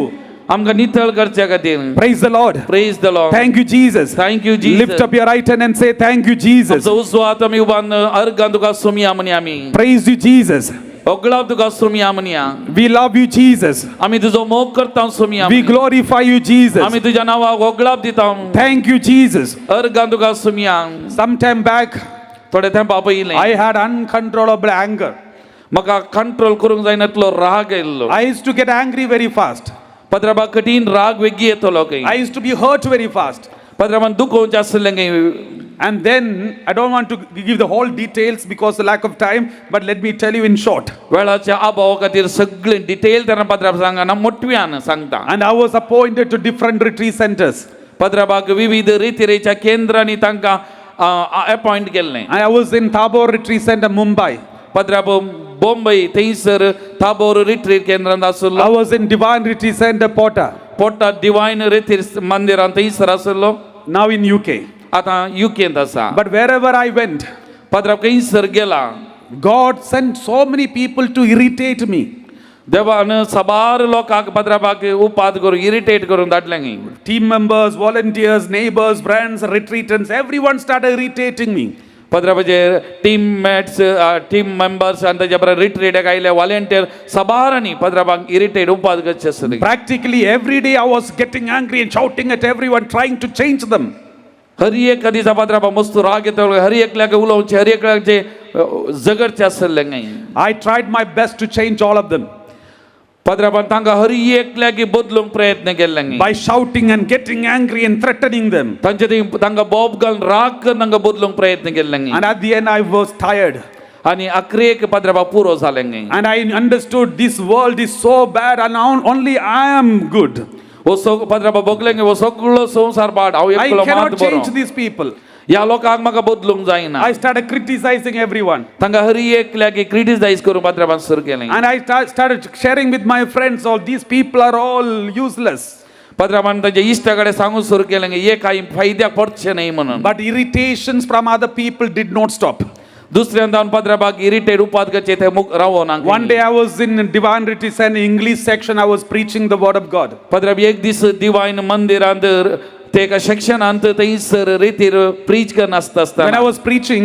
Speaker 15: आमकां नितळ करच्या खातीर.
Speaker 16: Praise the Lord.
Speaker 15: Praise the Lord.
Speaker 16: Thank you, Jesus.
Speaker 15: Thank you, Jesus.
Speaker 16: Lift up your right hand and say, Thank you, Jesus.
Speaker 15: आमचो उजवो हात आमी उबारून अर्गान तुका सुमया म्हणी आमी.
Speaker 16: Praise you, Jesus.
Speaker 15: ओगळाव तुका सुमया म्हणया.
Speaker 16: We love you, Jesus.
Speaker 15: आमी तुजो मोग करता Somaiya.
Speaker 16: We glorify you, Jesus.
Speaker 15: आमी तुज्या नांवाक ओगळाप दिता.
Speaker 16: Thank you, Jesus.
Speaker 15: अर्गान तुका सुमया.
Speaker 16: Some time back,
Speaker 15: थोडे तेंपा पयलें,
Speaker 16: I had uncontrollable anger.
Speaker 15: म्हाका कंट्रोल करूंक जायना इतलो राग आयिल्लो.
Speaker 16: I used to get angry very fast.
Speaker 15: पत्राबा कठीण राग वेगळी येतलो खंय.
Speaker 16: I used to be hurt very fast.
Speaker 15: पत्राबान दुखोवचें आसलें खंय.
Speaker 16: And then, I don't want to give the whole details because the lack of time, but let me tell you in short.
Speaker 15: वेळाच्या अभावा खातीर सगळे डिटेल तेन्ना पत्राब सांगना, मोटव्यान सांगता.
Speaker 16: And I was appointed to different retreat centers.
Speaker 15: पत्राबाक विविध रितीरेच्या केंद्रांनी तांकां appoint केल्लें.
Speaker 16: I was in Tabor Retreat Center, Mumbai.
Speaker 15: पत्राब Bombay थंयसर ताबोर रिट्रीट केंद्रांत आसलो.
Speaker 16: I was in Divine Retreat Center, Pota.
Speaker 15: Pota divine retreat मंदिरांत थंयसर आसलो.
Speaker 16: Now in UK.
Speaker 15: आतां युकेंत आसा.
Speaker 16: But wherever I went,
Speaker 15: पत्राब खंयसर गेला,
Speaker 16: God sent so many people to irritate me.
Speaker 15: देवान सबार लोकांक पत्राबाक उपाद करून इरिटेट करून धाडलें खंय.
Speaker 16: Team members, volunteers, neighbors, friends, retreatants, everyone started irritating me.
Speaker 15: पत्राबाचे team mats, team members आनी ताच्या बरोबर रिट्रीटाक आयले वॉलंटियर सबारांनी पत्राबाक इरिटेट उपाद करचे आसले.
Speaker 16: Practically every day I was getting angry and shouting at everyone, trying to change them.
Speaker 15: हर एक दिसा पत्राबा मस्त राग येता, हर एकल्याक उलोवचें, हर एकल्याचे झगडचें आसलें खंय.
Speaker 16: I tried my best to change all of them.
Speaker 15: पत्राबान तांकां हर एकल्याक बदलूंक प्रयत्न केल्ले खंय.
Speaker 16: By shouting and getting angry and threatening them.
Speaker 15: तांचे तांकां बोब घालून राग करून तांकां बदलूंक प्रयत्न केल्ले खंय.
Speaker 16: And at the end I was tired.
Speaker 15: आनी अखरेक पत्राबा पुरो जालें खंय.
Speaker 16: And I understood this world is so bad and only I am good.
Speaker 15: हो पत्राबा भोगलें हो सगळो संवसार पाड, हांव
Speaker 16: I
Speaker 15: एकलो मात
Speaker 16: cannot
Speaker 15: बरो.
Speaker 16: change these people.
Speaker 15: ह्या लोकांक म्हाका बदलूंक जायना.
Speaker 16: I started criticizing everyone.
Speaker 15: तांकां हर एकल्याक क्रिटिसायज करूंक पत्राबान सुरू केलें.
Speaker 16: And I started sharing with my friends, all these people are all useless.
Speaker 15: पत्राबान तांच्या इश्टा कडेन सांगूंक सुरू केलें हे कांय फायद्याक पडचें न्हय म्हणून.
Speaker 16: But irritations from other people did not stop.
Speaker 15: दुसऱ्यांदा पत्राबाक इरिटेट उपाद करचे ते रावना.
Speaker 16: One day I was in Divine Retreat Center English section, I was preaching the word of God.
Speaker 15: पत्राब एक दीस डिवायन मंदिरांत ते एका सेक्शनांत थंयसर रितीर प्रीच करनासता आसतना.
Speaker 16: When I was preaching,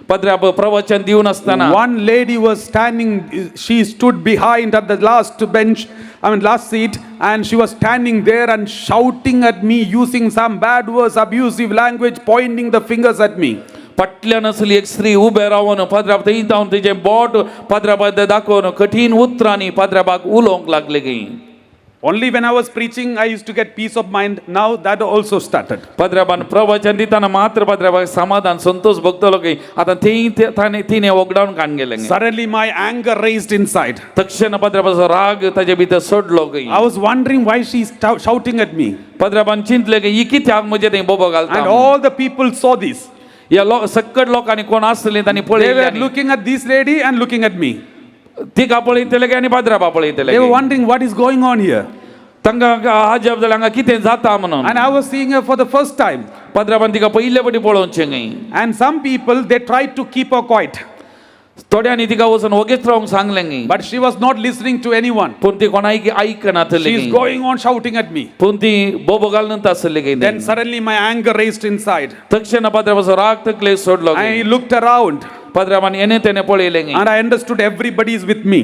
Speaker 15: पत्राब प्रवचन दिवन आसतना,
Speaker 16: one lady was standing, she stood behind at the last bench, I mean last seat, and she was standing there and shouting at me, using some bad words, abusive language, pointing the fingers at me.
Speaker 15: फाटल्यान आसली एक स्त्री उबें रावन पाद्राब थंय जावन तिजें बोट पाद्राबाक दाखोवन कठीण उतरांनी पाद्राबाक उलोवंक लागले खंय.
Speaker 16: Only when I was preaching, I used to get peace of mind. Now that also started.
Speaker 15: पाद्राबान प्रवचन दितना मात्र पाद्राबाक समाधान संतोष भोगतलो की आतां ती ताणें तिणें वगडावन काण गेलें.
Speaker 16: Suddenly, my anger raised inside.
Speaker 15: तक्षण पाद्राबाचो राग ताजे भितर सोडलो की.
Speaker 16: I was wondering why she's shouting at me.
Speaker 15: पाद्राबान चिंतलें की ही कित्याक म्हजे थंय बोबो घालता.
Speaker 16: And all the people saw this.
Speaker 15: ह्या लो सक्कड लोकांनी कोण आसलीं तांणी
Speaker 16: They were
Speaker 15: पळयलें.
Speaker 16: Looking at this lady and looking at me.
Speaker 15: तिका पळयतले आनी पाद्राबा पळयतले.
Speaker 16: They were wondering what is going on here.
Speaker 15: तांकां अजाप जालें हांगा कितें जाता म्हणून.
Speaker 16: And I was seeing her for the first time.
Speaker 15: पाद्राबान तिका पयले फावटी पळोवचें न्ही.
Speaker 16: And some people, they tried to keep her quiet.
Speaker 15: थोड्यांनी तिका वचून वगेच रावंक सांगलें न्ही.
Speaker 16: But she was not listening to anyone.
Speaker 15: पूण ती कोणाक आयकनातली.
Speaker 16: She is going on shouting at me.
Speaker 15: पूण ती बोबो घालून आसली की.
Speaker 16: Then suddenly my anger raised inside.
Speaker 15: तक्षण पाद्राबाचो राग तकले सोडलो.
Speaker 16: I looked around.
Speaker 15: पाद्राबान येणे तेणे पळयलें न्ही.
Speaker 16: And I understood everybody is with me.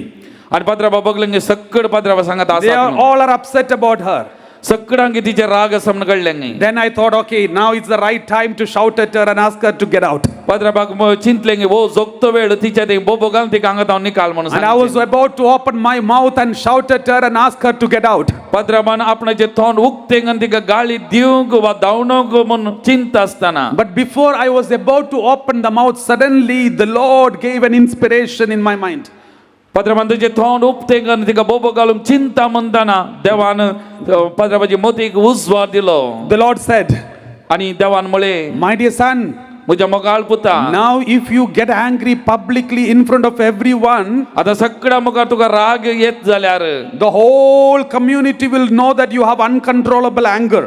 Speaker 15: आनी पाद्राबा बगलें न्ही सक्कड पाद्राबा सांगत
Speaker 16: They
Speaker 15: आसा.
Speaker 16: are all are upset about her.
Speaker 15: सक्कडांक तिचे राग आसा म्हण कळ्ळें न्ही.
Speaker 16: Then I thought, okay, now it's the right time to shout at her and ask her to get out.
Speaker 15: पाद्राबाक चिंतलें की हो जोगतो वेळ तिच्या थंय बोबो घालून तिका हांगा हांव निकाल म्हणून.
Speaker 16: And I was about to open my mouth and shout at her and ask her to get out.
Speaker 15: पाद्राबान आपणाचें तोंड उक्तें आनी तिका गाळी दिवंक वा धांवणूंक म्हूण चिंता आसतना.
Speaker 16: But before I was about to open the mouth, suddenly the Lord gave an inspiration in my mind.
Speaker 15: पाद्राबान तुजें तोंड उक्तें आनी तिका बोबो घालूंक चिंता म्हणतना देवान पाद्राबाची मतीक उजवाड दिलो.
Speaker 16: The Lord said,
Speaker 15: आनी देवान म्हळें,
Speaker 16: my dear son,
Speaker 15: म्हज्या मोगाळ पुता,
Speaker 16: now if you get angry publicly in front of everyone,
Speaker 15: आतां सगळ्या मुखार तुका राग येत जाल्यार,
Speaker 16: the whole community will know that you have uncontrollable anger.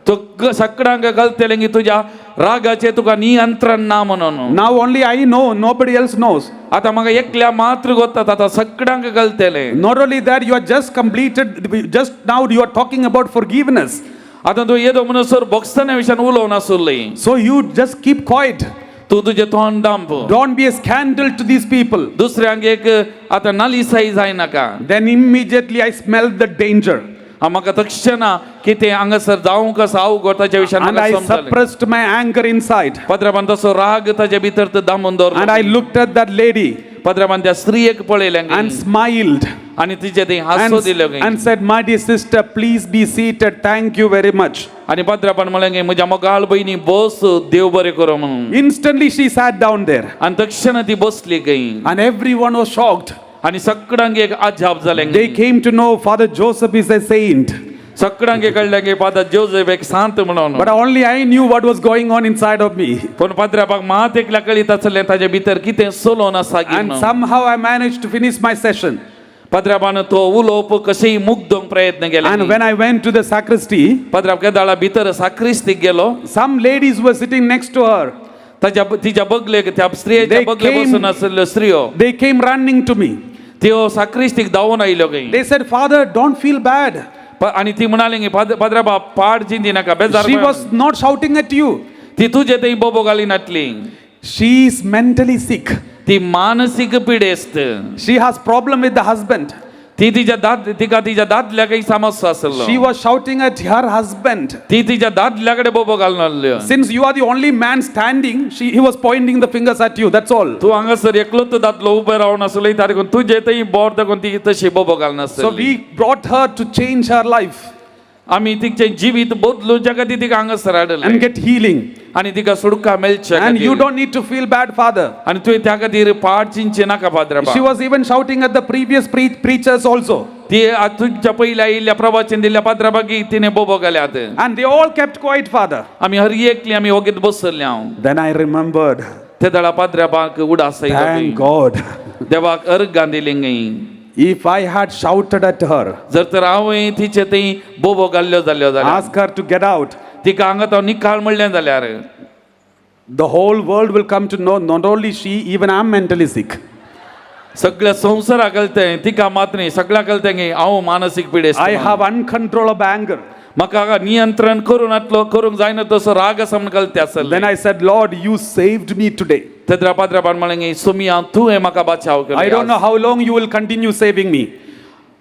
Speaker 15: सगळ्यांक कळटलें की तुज्या रागाचें तुका नियंत्रण ना म्हणून.
Speaker 16: Now only I know, nobody else knows.
Speaker 15: आतां म्हाका एकल्या मात्र गोतात, आतां सगळ्यांक कळटलें.
Speaker 16: Not only that, you are just completed, just now you are talking about forgiveness.
Speaker 15: आतां तूं येदो म्हणसर भोगसण्या विशयान उलोवन आसुल्ली.
Speaker 16: So you just keep quiet.
Speaker 15: तूं तुजें तोंड दांप.
Speaker 16: Don't be a scandal to these people.
Speaker 15: दुसऱ्यांक एक आतां नालिसाई जायनाका.
Speaker 16: Then immediately I smelled the danger.
Speaker 15: म्हाका तक्षणा कितें हांगासर जावंक आसा अवघड ताच्या विशयान.
Speaker 16: And I suppressed my anger inside.
Speaker 15: पाद्राबान तसो राग ताच्या भितर तो दामून दवरलो.
Speaker 16: And I looked at that lady.
Speaker 15: पाद्राबान त्या स्त्रियेक पळयलें.
Speaker 16: And smiled.
Speaker 15: आनी तिचे थंय हांसो दिलो.
Speaker 16: And said, my dear sister, please be seated. Thank you very much.
Speaker 15: आनी पाद्राबान म्हणलें, म्हज्या मोगाळ भयणी बस, देव बरें करूं म्हणून.
Speaker 16: Instantly she sat down there.
Speaker 15: आनी तक्षणा ती बसली खंय.
Speaker 16: And everyone was shocked.
Speaker 15: आनी सगळ्यांक एक अजाप जालें.
Speaker 16: They came to know Father Joseph is a saint.
Speaker 15: सगळ्यांक कळ्ळें की फादर जोसेफ एक सांत म्हणून.
Speaker 16: But only I knew what was going on inside of me.
Speaker 15: पूण पाद्राबाक मात एकल्या कळीत आसलें ताजे भितर कितें चलोवन आसा.
Speaker 16: And somehow I managed to finish my session.
Speaker 15: पाद्राबान तो उलोवप कशेंय मुग्दोवंक प्रयत्न केले.
Speaker 16: And when I went to the sacristy,
Speaker 15: पाद्राब केदाळा भितर साक्रिस्तीक गेलो.
Speaker 16: Some ladies were sitting next to her.
Speaker 15: ताच्या तिच्या बगलेक त्या स्त्रियेच्या बगले बसून आशिल्ल्यो स्त्रियो.
Speaker 16: They came running to me.
Speaker 15: त्यो साक्रिस्तीक धांवून आयल्यो खंय.
Speaker 16: They said, Father, don't feel bad.
Speaker 15: आनी ती म्हणाली की पाद्राबा पाड चिंती नाका, बेजार.
Speaker 16: She was not shouting at you.
Speaker 15: ती तुजे थंय बोबो घालिनातली.
Speaker 16: She is mentally sick.
Speaker 15: ती मानसीक पिडेस्त.
Speaker 16: She has problem with the husband.
Speaker 15: ती तिच्या तिका तिच्या दादल्याक समस्या आसलो.
Speaker 16: She was shouting at her husband.
Speaker 15: ती तिच्या दादल्या कडेन बोबो घालून आसली.
Speaker 16: Since you are the only man standing, he was pointing the fingers at you. That's all.
Speaker 15: तूं हांगासर एकलोच दादलो उबो रावन आसलो, ताका तुजे थंय बोट दाखोवन ती तशी बोबो घालून आसली.
Speaker 16: So we brought her to change her life.
Speaker 15: आमी तिचें जिवीत बदलूच्या खातीर तिका हांगासर हाडलें.
Speaker 16: And get healing.
Speaker 15: आनी तिका सुटका मेळच्या
Speaker 16: And
Speaker 15: खातीर.
Speaker 16: you don't need to feel bad, Father.
Speaker 15: आनी तुवें त्या खातीर पाड चिंतचें नाका पाद्राबा.
Speaker 16: She was even shouting at the previous preachers also.
Speaker 15: ती तुमच्या पयल्या आयिल्ल्या प्रवचन दिल्ल्या पाद्राबाकी तिणें बोबो घाल्यात.
Speaker 16: And they all kept quiet, Father.
Speaker 15: आमी हर एकली आमी ओगीत बसले हांव.
Speaker 16: Then I remembered.
Speaker 15: ते दळा पाद्राबाक उडास आयलो.
Speaker 16: Thank God.
Speaker 15: देवाक अर्गां दिली न्ही.
Speaker 16: If I had shouted at her,
Speaker 15: जर तर हांवें तिचे थंय बोबो घाल्ल्यो जाल्यो जाल्यार,
Speaker 16: ask her to get out,
Speaker 15: तिका हांगा तो निकाल म्हणलें जाल्यार,
Speaker 16: the whole world will come to know not only she, even I am mentally sick.
Speaker 15: सगळ्या संवसाराक कळतें, तिका मात न्ही, सगळ्या कळतें की हांव मानसीक पिडेस्त.
Speaker 16: I have uncontrollable anger.
Speaker 15: म्हाका नियंत्रण करूं नातलो करूंक जायना तसो राग आसा म्हण कळते आसलें.
Speaker 16: Then I said, Lord, you saved me today.
Speaker 15: तेन्ना पाद्राबान म्हणलें, सोमिया तुवें म्हाका बचाव केलो.
Speaker 16: I don't know how long you will continue saving me.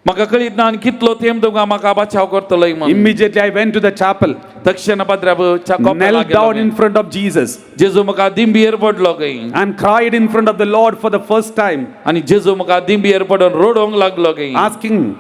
Speaker 15: म्हाका कळीत ना आनी कितलो तेंप तुका म्हाका बचाव करतलो म्हण.
Speaker 16: Immediately I went to the chapel.
Speaker 15: तक्षण पाद्राब
Speaker 16: knelt down in front of Jesus.
Speaker 15: जेजू म्हाका दिंबियेर पडलो खंय.
Speaker 16: And cried in front of the Lord for the first time.
Speaker 15: आनी जेजू म्हाका दिंबियेर पडून रडोवंक लागलो खंय.
Speaker 16: Asking,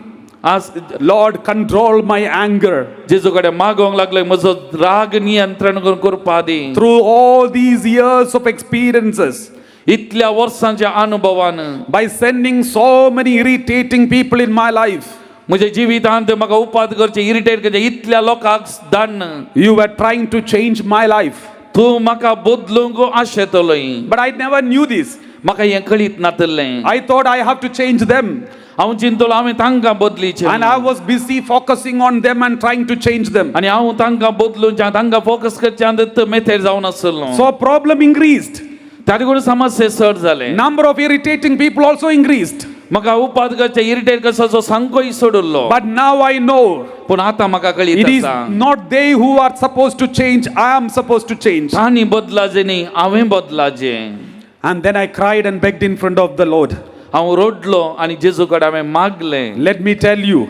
Speaker 15: आज
Speaker 16: Lord, control my anger.
Speaker 15: जेजू कडेन मागोंक लागले म्हजो राग नियंत्रण करून करपा दी.
Speaker 16: Through all these years of experiences,
Speaker 15: इतल्या वर्सांच्या अनुभवान,
Speaker 16: by sending so many irritating people in my life,
Speaker 15: म्हज्या जिवितांत म्हाका उपाद करचे, इरिटेट करचे इतल्या लोकांक धाडन,
Speaker 16: you were trying to change my life.
Speaker 15: तूं म्हाका बदलूंक आशेतलोय.
Speaker 16: But I never knew this.
Speaker 15: म्हाका हें कळीत नातलें.
Speaker 16: I thought I have to change them.
Speaker 15: हांव चिंतलो हांवें तांकां बदलीचें.
Speaker 16: And I was busy focusing on them and trying to change them.
Speaker 15: आनी हांव तांकां बदलूंच्या, तांकां फोकस करच्या मेथेर जावन आसलो.
Speaker 16: So problem increased.
Speaker 15: ताजे कडेन समस्या चड जाले.
Speaker 16: Number of irritating people also increased.
Speaker 15: म्हाका उपाद करचे, इरिटेट करचो सामकोय चड उरलो.
Speaker 16: But now I know.
Speaker 15: पूण आतां म्हाका कळीत
Speaker 16: It is
Speaker 15: आसा,
Speaker 16: not they who are supposed to change. I am supposed to change.
Speaker 15: तांणी बदलाचें न्ही, हांवें बदलाचें.
Speaker 16: And then I cried and begged in front of the Lord.
Speaker 15: हांव रडलो आनी जेजू कडेन हांवें मागलें.
Speaker 16: Let me tell you,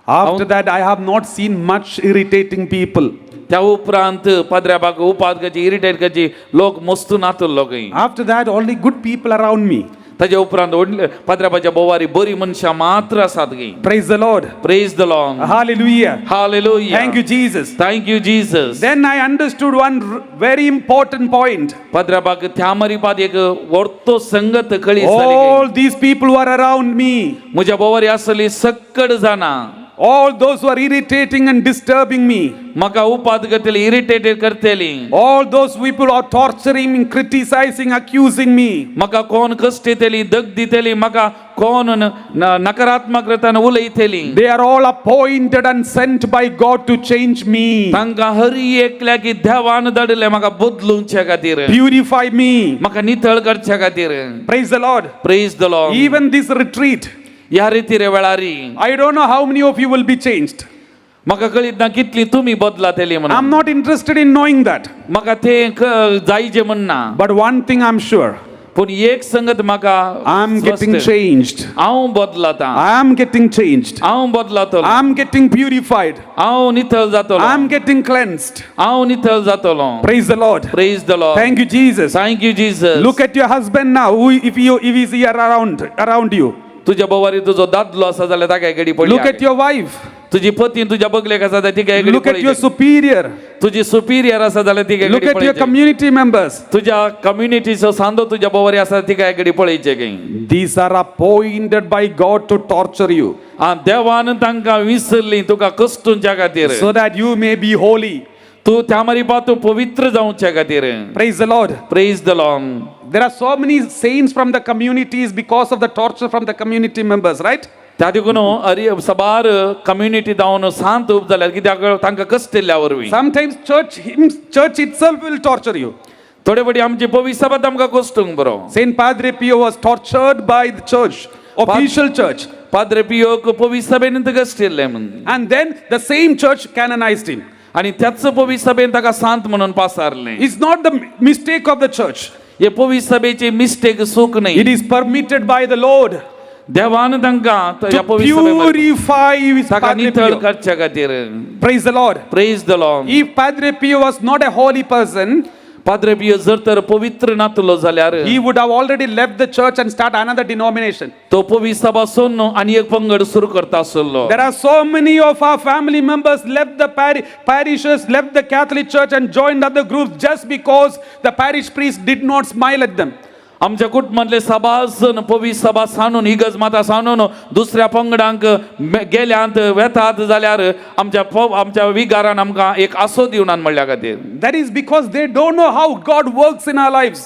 Speaker 16: after that I have not seen much irritating people.
Speaker 15: त्या उपरांत पाद्र्याबाक उपाद करची, इरिटेट करची लोक मस्तू नातलो खंय.
Speaker 16: After that, only good people around me.
Speaker 15: ताजे उपरांत पाद्र्याबाच्या बोवारी बरी मनशां मात्र आसात खंय.
Speaker 16: Praise the Lord.
Speaker 15: Praise the Lord.
Speaker 16: Hallelujah.
Speaker 15: Hallelujah.
Speaker 16: Thank you, Jesus.
Speaker 15: Thank you, Jesus.
Speaker 16: Then I understood one very important point.
Speaker 15: पाद्र्याबाक त्या मरिपाद एक वर्तो संगत कळी जाली.
Speaker 16: All these people who are around me,
Speaker 15: म्हज्या बोवारी आसली सक्कड जाणां,
Speaker 16: all those who are irritating and disturbing me,
Speaker 15: म्हाका उपाद करतली, इरिटेटेड करतली,
Speaker 16: all those people who are torturing me, criticizing, accusing me,
Speaker 15: म्हाका कोण कश्ट दितली, दग दितली, म्हाका कोण नकारात्मक रितान उलयतली,
Speaker 16: they are all appointed and sent by God to change me,
Speaker 15: तांकां हर एकल्याक देवान धाडिल्लें म्हाका बदलुंचे खातीर,
Speaker 16: purify me.
Speaker 15: म्हाका नितळ करचे खातीर.
Speaker 16: Praise the Lord.
Speaker 15: Praise the Lord.
Speaker 16: Even this retreat,
Speaker 15: ह्या रितीरे वेळारी
Speaker 16: I don't know how many of you will be changed.
Speaker 15: म्हाका कळीत ना कितली तुमी बदलातली
Speaker 16: I'm
Speaker 15: म्हणून.
Speaker 16: not interested in knowing that.
Speaker 15: म्हाका तें जायचें म्हणना.
Speaker 16: But one thing I'm sure,
Speaker 15: पूण एक संगत म्हाका
Speaker 16: I'm getting
Speaker 15: स्पश्ट.
Speaker 16: changed.
Speaker 15: हांव बदलता.
Speaker 16: I am getting changed.
Speaker 15: हांव बदलतलो.
Speaker 16: I'm getting purified.
Speaker 15: हांव नितळ जातलो.
Speaker 16: I'm getting cleansed.
Speaker 15: हांव नितळ जातलो.
Speaker 16: Praise the Lord.
Speaker 15: Praise the Lord.
Speaker 16: Thank you, Jesus.
Speaker 15: Thank you, Jesus.
Speaker 16: Look at your husband now, who, if he's here around you.
Speaker 15: तुज्या बोवारी तुजो दादलो आसा जाल्यार ताका घडी पडली.
Speaker 16: Look at your wife.
Speaker 15: तुजी पती तुज्या बगलेक आसा जाल्यार तिका घडी
Speaker 16: Look at your
Speaker 15: पळयची.
Speaker 16: superior.
Speaker 15: तुजी सुपिरियर आसा जाल्यार तिका
Speaker 16: Look
Speaker 15: घडी
Speaker 16: at your
Speaker 15: पळयची.
Speaker 16: community members.
Speaker 15: तुज्या कम्युनिटीचो सांदो तुज्या बोवारी आसा तिका घडी पळयचे खंय.
Speaker 16: These are appointed by God to torture you,
Speaker 15: देवान तांकां विसरली तुका कश्टुंच्या खातीर,
Speaker 16: so that you may be holy.
Speaker 15: तूं त्या मरिपा तूं पवित्र जावच्या खातीर.
Speaker 16: Praise the Lord.
Speaker 15: Praise the Lord.
Speaker 16: There are so many saints from the communities because of the torture from the community members, right?
Speaker 15: त्या देखून अरे सबार कम्युनिटी जावन सांत उब जाल्यार कित्याक तांकां कश्ट दिल्ल्या वरवीं.
Speaker 16: Sometimes church itself will torture you.
Speaker 15: थोडे फावटी आमची पवित्र सभा आमकां कश्टूंक बरो.
Speaker 16: Saint Padre Pio was tortured by the church, official church.
Speaker 15: Padre पियोक पवित्र सभेन कश्ट दिल्लें म्हूण.
Speaker 16: And then the same church canonized him.
Speaker 15: आनी त्याच पवित्र सभेन ताका सांत म्हणून पासारलें.
Speaker 16: It's not the mistake of the church.
Speaker 15: हे पवित्र सभेची मिस्टेक चूक न्हय.
Speaker 16: It is permitted by the Lord
Speaker 15: देवान तांकां
Speaker 16: to
Speaker 15: ह्या पवित्र सभे
Speaker 16: purify his
Speaker 15: ताका
Speaker 16: Padre
Speaker 15: नितळ
Speaker 16: Pio.
Speaker 15: करच्या खातीर.
Speaker 16: Praise the Lord.
Speaker 15: Praise the Lord.
Speaker 16: If Padre Pio was not a holy person,
Speaker 15: Padre Pio जर तर पवित्र नातलो जाल्यार,
Speaker 16: he would have already left the church and start another denomination.
Speaker 15: तो पवित्र सभा सोडून आनी एक पंगड सुरू करता आसलो.
Speaker 16: There are so many of our family members left the parishes, left the Catholic Church and joined other groups just because the parish priest did not smile at them.
Speaker 15: आमच्या कुटुंबांतले सभा जण पवित्र सभा सांडून, इगर्ज माता सांडून दुसऱ्या पंगडांक गेल्यांत वेतात जाल्यार आमच्या विगारान आमकां एक आसो दिवनान म्हणल्या खातीर.
Speaker 16: That is because they don't know how God works in our lives.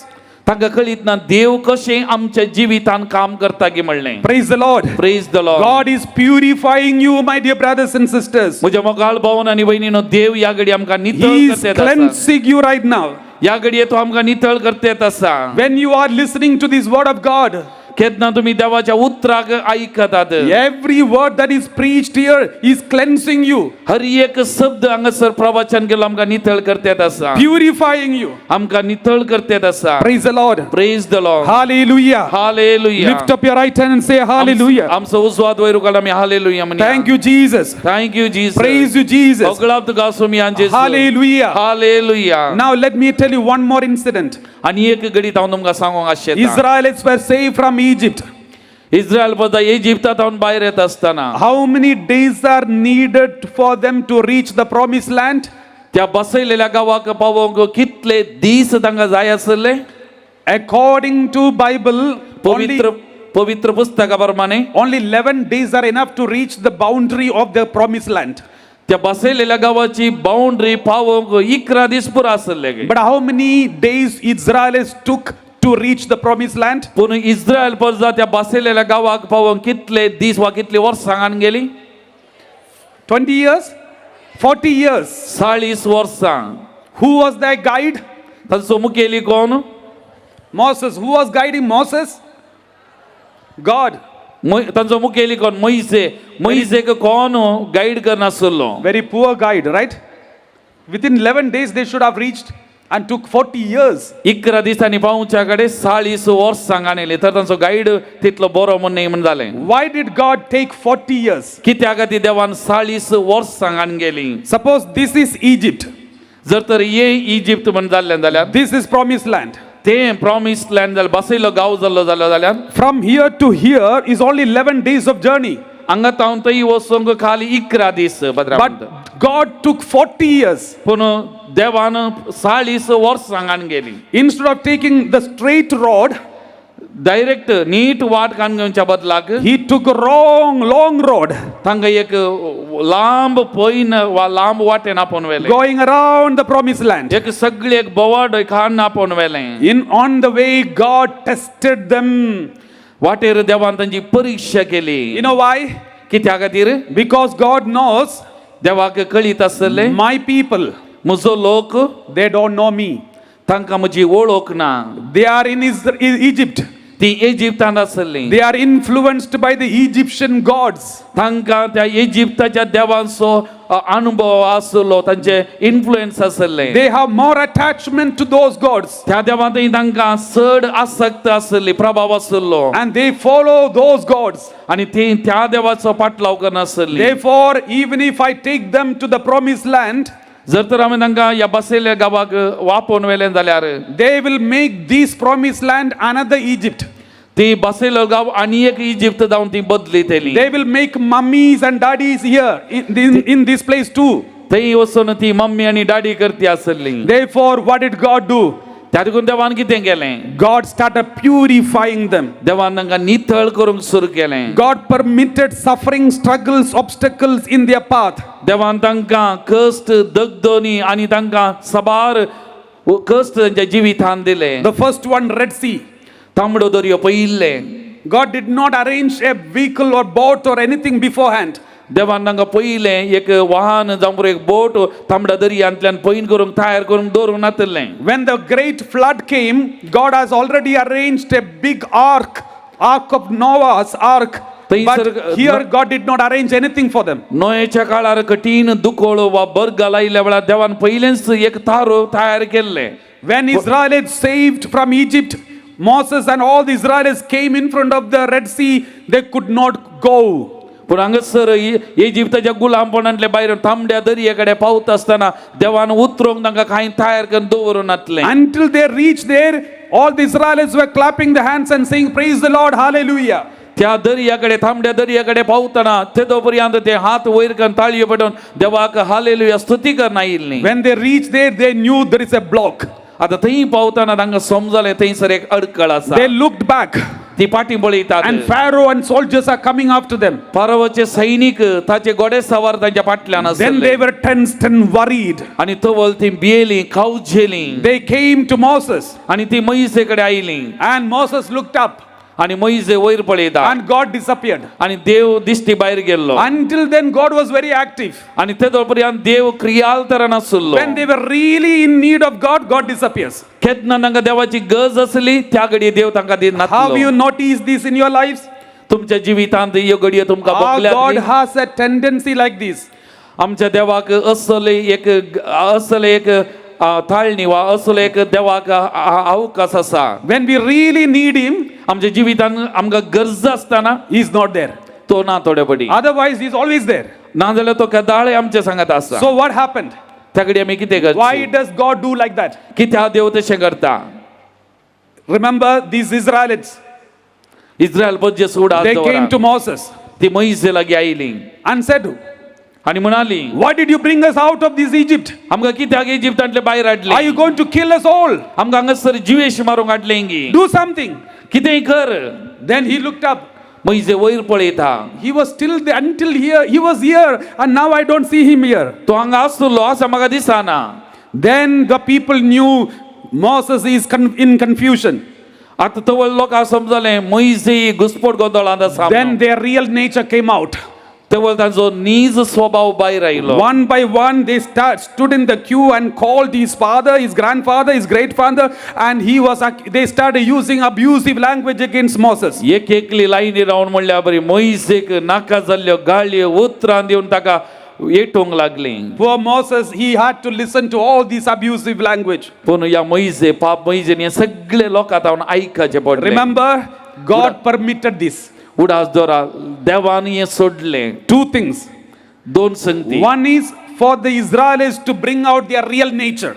Speaker 15: तांकां कळीत ना देव कशें आमच्या जिवितान काम करता की म्हणलें.
Speaker 16: Praise the Lord.
Speaker 15: Praise the Lord.
Speaker 16: God is purifying you, my dear brothers and sisters.
Speaker 15: म्हज्या मोगाळ भावन आनी भयणीनो, देव ह्या घडी आमकां नितळ
Speaker 16: He is
Speaker 15: करता.
Speaker 16: cleansing you right now.
Speaker 15: ह्या घडये तो आमकां नितळ करता आसा.
Speaker 16: When you are listening to this word of God,
Speaker 15: केन्ना तुमी देवाच्या उतराक आयकतात,
Speaker 16: every word that is preached here is cleansing you,
Speaker 15: हर एक शब्द हांगासर प्रवचन केलो आमकां नितळ करता आसा,
Speaker 16: purifying you.
Speaker 15: आमकां नितळ करता आसा.
Speaker 16: Praise the Lord.
Speaker 15: Praise the Lord.
Speaker 16: Hallelujah.
Speaker 15: Hallelujah.
Speaker 16: Lift up your right hand and say hallelujah.
Speaker 15: आमचो उजवो हात वयर उखल आमी हालेलुया म्हणया.
Speaker 16: Thank you, Jesus.
Speaker 15: Thank you, Jesus.
Speaker 16: Praise you, Jesus.
Speaker 15: अगळाप तुका आसूं जेजू.
Speaker 16: Hallelujah.
Speaker 15: Hallelujah.
Speaker 16: Now let me tell you one more incident.
Speaker 15: आनी एक घडीत हांव तुमकां सांगूंक आशेता.
Speaker 16: Israelites were saved from Egypt.
Speaker 15: Israel प्रजा इजिप्तांत भायर येता आसतना
Speaker 16: How many days are needed for them to reach the promised land?
Speaker 15: त्या बसयलेल्या गांवाक पावोवंक कितले दीस तांकां जाय आसले?
Speaker 16: According to Bible,
Speaker 15: पवित्र पवित्र पुस्तका प्रमाणे
Speaker 16: only 11 days are enough to reach the boundary of the promised land.
Speaker 15: त्या बसयलेल्या गांवाची बाउंड्री पावोवंक 11 दीस पुरो आसले.
Speaker 16: But how many days Israelis took to reach the promised land?
Speaker 15: पूण इस्रायल प्रजा त्या बसयलेल्या गांवाक पावोवंक कितले दीस वा कितली वर्सां हांगा गेली?
Speaker 16: 20 years? 40 years.
Speaker 15: 40 वर्सां.
Speaker 16: Who was their guide?
Speaker 15: तांचो मुखेली कोण?
Speaker 16: Moses. Who was guiding Moses? God.
Speaker 15: तांचो मुखेली कोण? मोयसे. मोयसेक कोण guide करनासलो?
Speaker 16: Very poor guide, right? Within 11 days they should have reached and took 40 years.
Speaker 15: 11 दिसांनी पावच्या कडेन 40 वर्सां गाणयली तर तांचो गायड तितलो बरो म्हूण न्ही म्हूण जालें.
Speaker 16: Why did God take 40 years?
Speaker 15: कित्याक खातीर देवान 40 वर्सां घाण गेली?
Speaker 16: Suppose this is Egypt.
Speaker 15: जर तर हे इजिप्त म्हूण जाल्लें जाल्यार,
Speaker 16: This is promised land.
Speaker 15: ते प्रॉमिस लँड जालें, बसयलो गांव जाल्लो जालो जाल्यार,
Speaker 16: From here to here is only 11 days of journey.
Speaker 15: हांगा तावन थंय वचूंक खाली 11 दीस.
Speaker 16: But God took 40 years.
Speaker 15: पूण देवान 40 वर्सां घाण गेली.
Speaker 16: Instead of taking the straight road,
Speaker 15: direct नीट वाट काण घेवच्या बदलाक,
Speaker 16: he took a wrong, long road.
Speaker 15: तांकां एक लांब पयन वा लांब वाटेन आपोवन व्हेलें.
Speaker 16: Going around the promised land.
Speaker 15: एक सगळी एक बोवाड खाण आपोवन व्हेलें.
Speaker 16: In on the way, God tested them.
Speaker 15: वाटेर देवान तांची परीक्षा केली.
Speaker 16: You know why?
Speaker 15: कित्या खातीर?
Speaker 16: Because God knows
Speaker 15: देवाक कळीत आसलें,
Speaker 16: my people,
Speaker 15: म्हजो लोक,
Speaker 16: they don't know me.
Speaker 15: तांकां म्हजी वळख ना.
Speaker 16: They are in Egypt.
Speaker 15: ती इजिप्तांत आसली.
Speaker 16: They are influenced by the Egyptian gods.
Speaker 15: तांकां त्या इजिप्ताच्या देवांचो अनुभव आसलो, तांचे इन्फ्लुएन्स आसले.
Speaker 16: They have more attachment to those gods.
Speaker 15: त्या देवांत तांकां चड आसक्त आसली, प्रभाव आसलो.
Speaker 16: And they follow those gods.
Speaker 15: आनी ती त्या देवाचो पाटलाव करनासली.
Speaker 16: Therefore, even if I take them to the promised land,
Speaker 15: जर तर आमी तांकां ह्या बसयल्ल्या गांवाक वापोवन व्हेलें जाल्यार,
Speaker 16: they will make this promised land another Egypt.
Speaker 15: ती बसयलो गांव आनी एक इजिप्त जावन ती बदलितली.
Speaker 16: They will make mummies and daddies here in this place too.
Speaker 15: थंय वचून ती मम्मी आनी डाडी करती आसली.
Speaker 16: Therefore, what did God do?
Speaker 15: त्या देखून देवान कितें केलें?
Speaker 16: God started purifying them.
Speaker 15: देवान तांकां नितळ करूंक सुरू केलें.
Speaker 16: God permitted suffering, struggles, obstacles in their path.
Speaker 15: देवान तांकां कश्ट, दगदनी आनी तांकां साबार कश्ट तांच्या जिवितान दिले.
Speaker 16: The first one, Red Sea.
Speaker 15: तांबडो दर्यो पयिल्ले.
Speaker 16: God did not arrange a vehicle or boat or anything beforehand.
Speaker 15: देवान तांकां पयलें एक वाहन जावं एक बोट तांबड्या दर्यांतल्यान पयन करूंक तयार करूंक दवरूंक नातिल्लें.
Speaker 16: When the great flood came, God has already arranged a big ark, ark of Noah's ark. But here God did not arrange anything for them.
Speaker 15: नोयेच्या काळार कठीण दुकोळ वा बरगाल आयिल्ल्या वेळार देवान पयलेंच एक तारो तयार केल्लें.
Speaker 16: When Israelites saved from Egypt, Moses and all the Israelites came in front of the Red Sea, they could not go.
Speaker 15: पूण हांगासर इजिप्ताच्या गुलामपणांतले भायर तांबड्या दर्ये कडेन पावता आसतना देवान उतरूंक तांकां कांय तयार करून दवरूं नातलें.
Speaker 16: Until they reached there, all the Israelites were clapping their hands and saying, Praise the Lord, hallelujah.
Speaker 15: त्या दर्या कडेन तांबड्या दर्या कडेन पावतना तेदो पर्यंत ते हात वयर करून ताळयो पेटोवन देवाक हालेलुया स्तुती करून आयिल्ली.
Speaker 16: When they reached there, they knew there is a block.
Speaker 15: आतां थंय पावतना तांकां समजलें थंयसर एक अडकळ आसा.
Speaker 16: They looked back.
Speaker 15: ती फाटीं पळयतात.
Speaker 16: And Pharaoh and soldiers are coming after them.
Speaker 15: फारोवाचे सैनीक ताचे घोडे सवार तांच्या फाटल्यान
Speaker 16: Then
Speaker 15: आसले.
Speaker 16: they were tensed and worried.
Speaker 15: आनी तवळ ती भियेली, कावझेली.
Speaker 16: They came to Moses.
Speaker 15: आनी ती मोयसे कडेन आयली.
Speaker 16: And Moses looked up.
Speaker 15: आनी मोयसे वयर पळयता.
Speaker 16: And God disappeared.
Speaker 15: आनी देव दिश्टी भायर गेल्लो.
Speaker 16: Until then, God was very active.
Speaker 15: आनी तेदो पर्यंत देव क्रियाल तरान आसलो.
Speaker 16: When they were really in need of God, God disappears.
Speaker 15: केन्ना तांकां देवाची गरज आसली त्या घडये देव तांकां दिनासलो.
Speaker 16: Have you noticed this in your lives?
Speaker 15: तुमच्या जिवितांत ह्यो घडयो तुमकां
Speaker 16: Our
Speaker 15: भोगल्यात
Speaker 16: God
Speaker 15: न्ही?
Speaker 16: has a tendency like this.
Speaker 15: आमच्या देवाक असले एक ताळणी वा असलो एक देवाक अवकाश आसा.
Speaker 16: When we really need him,
Speaker 15: आमच्या जिवितांत आमकां गरज आसतना
Speaker 16: he is not there.
Speaker 15: तो ना थोडे पडी.
Speaker 16: Otherwise, he is always there.
Speaker 15: नाजाल्यार तो केदाळे आमच्या सांगात आसा.
Speaker 16: So what happened?
Speaker 15: त्या कडेन आमी कितें करचें?
Speaker 16: Why does God do like that?
Speaker 15: कित्याक देव तशें करता?
Speaker 16: Remember these Israelites.
Speaker 15: इस्रायल बज्जे उडास
Speaker 16: They came to Moses
Speaker 15: ती मोइजे लागीं आयली
Speaker 16: and said,
Speaker 15: आनी म्हणाली,
Speaker 16: "Why did you bring us out of this Egypt?
Speaker 15: आमकां कित्याक इजिप्तांतले भायर हाडले?
Speaker 16: Are you going to kill us all?
Speaker 15: आमकां हांगासर जिवेश मारूंक हाडले गी?
Speaker 16: Do something."
Speaker 15: कितेंय कर.
Speaker 16: Then he looked up.
Speaker 15: मोइजे वयर पळयता.
Speaker 16: He was still there until here. He was here, and now I don't see him here.
Speaker 15: तो हांगा आसलो असो म्हाका दिसना.
Speaker 16: Then the people knew Moses is in confusion.
Speaker 15: आतां तवळ लोकांक समजलें मोइजे घुसपट गोंदळांत आसा.
Speaker 16: Then their real nature came out.
Speaker 15: तवळ तांचो नीज स्वभाव भायर आयलो.
Speaker 16: One by one, they stood in the queue and called his father, his grandfather, his great father, and they started using abusive language against Moses.
Speaker 15: एक एकली लायनी रावन म्हणल्या बरी मोइजेक नाका जाल्ल्यो गाळयो उतरां दिवन ताका एटोवंक लागली.
Speaker 16: Poor Moses, he had to listen to all this abusive language.
Speaker 15: पूण ह्या मोइजे पाप मोइजेन हे सगळे लोकां तावन आयकाचें पडलें.
Speaker 16: Remember, God permitted this.
Speaker 15: उडास दवरा, देवान हें सोडलें.
Speaker 16: Two things.
Speaker 15: दोन संगती.
Speaker 16: One is for the Israelis to bring out their real nature.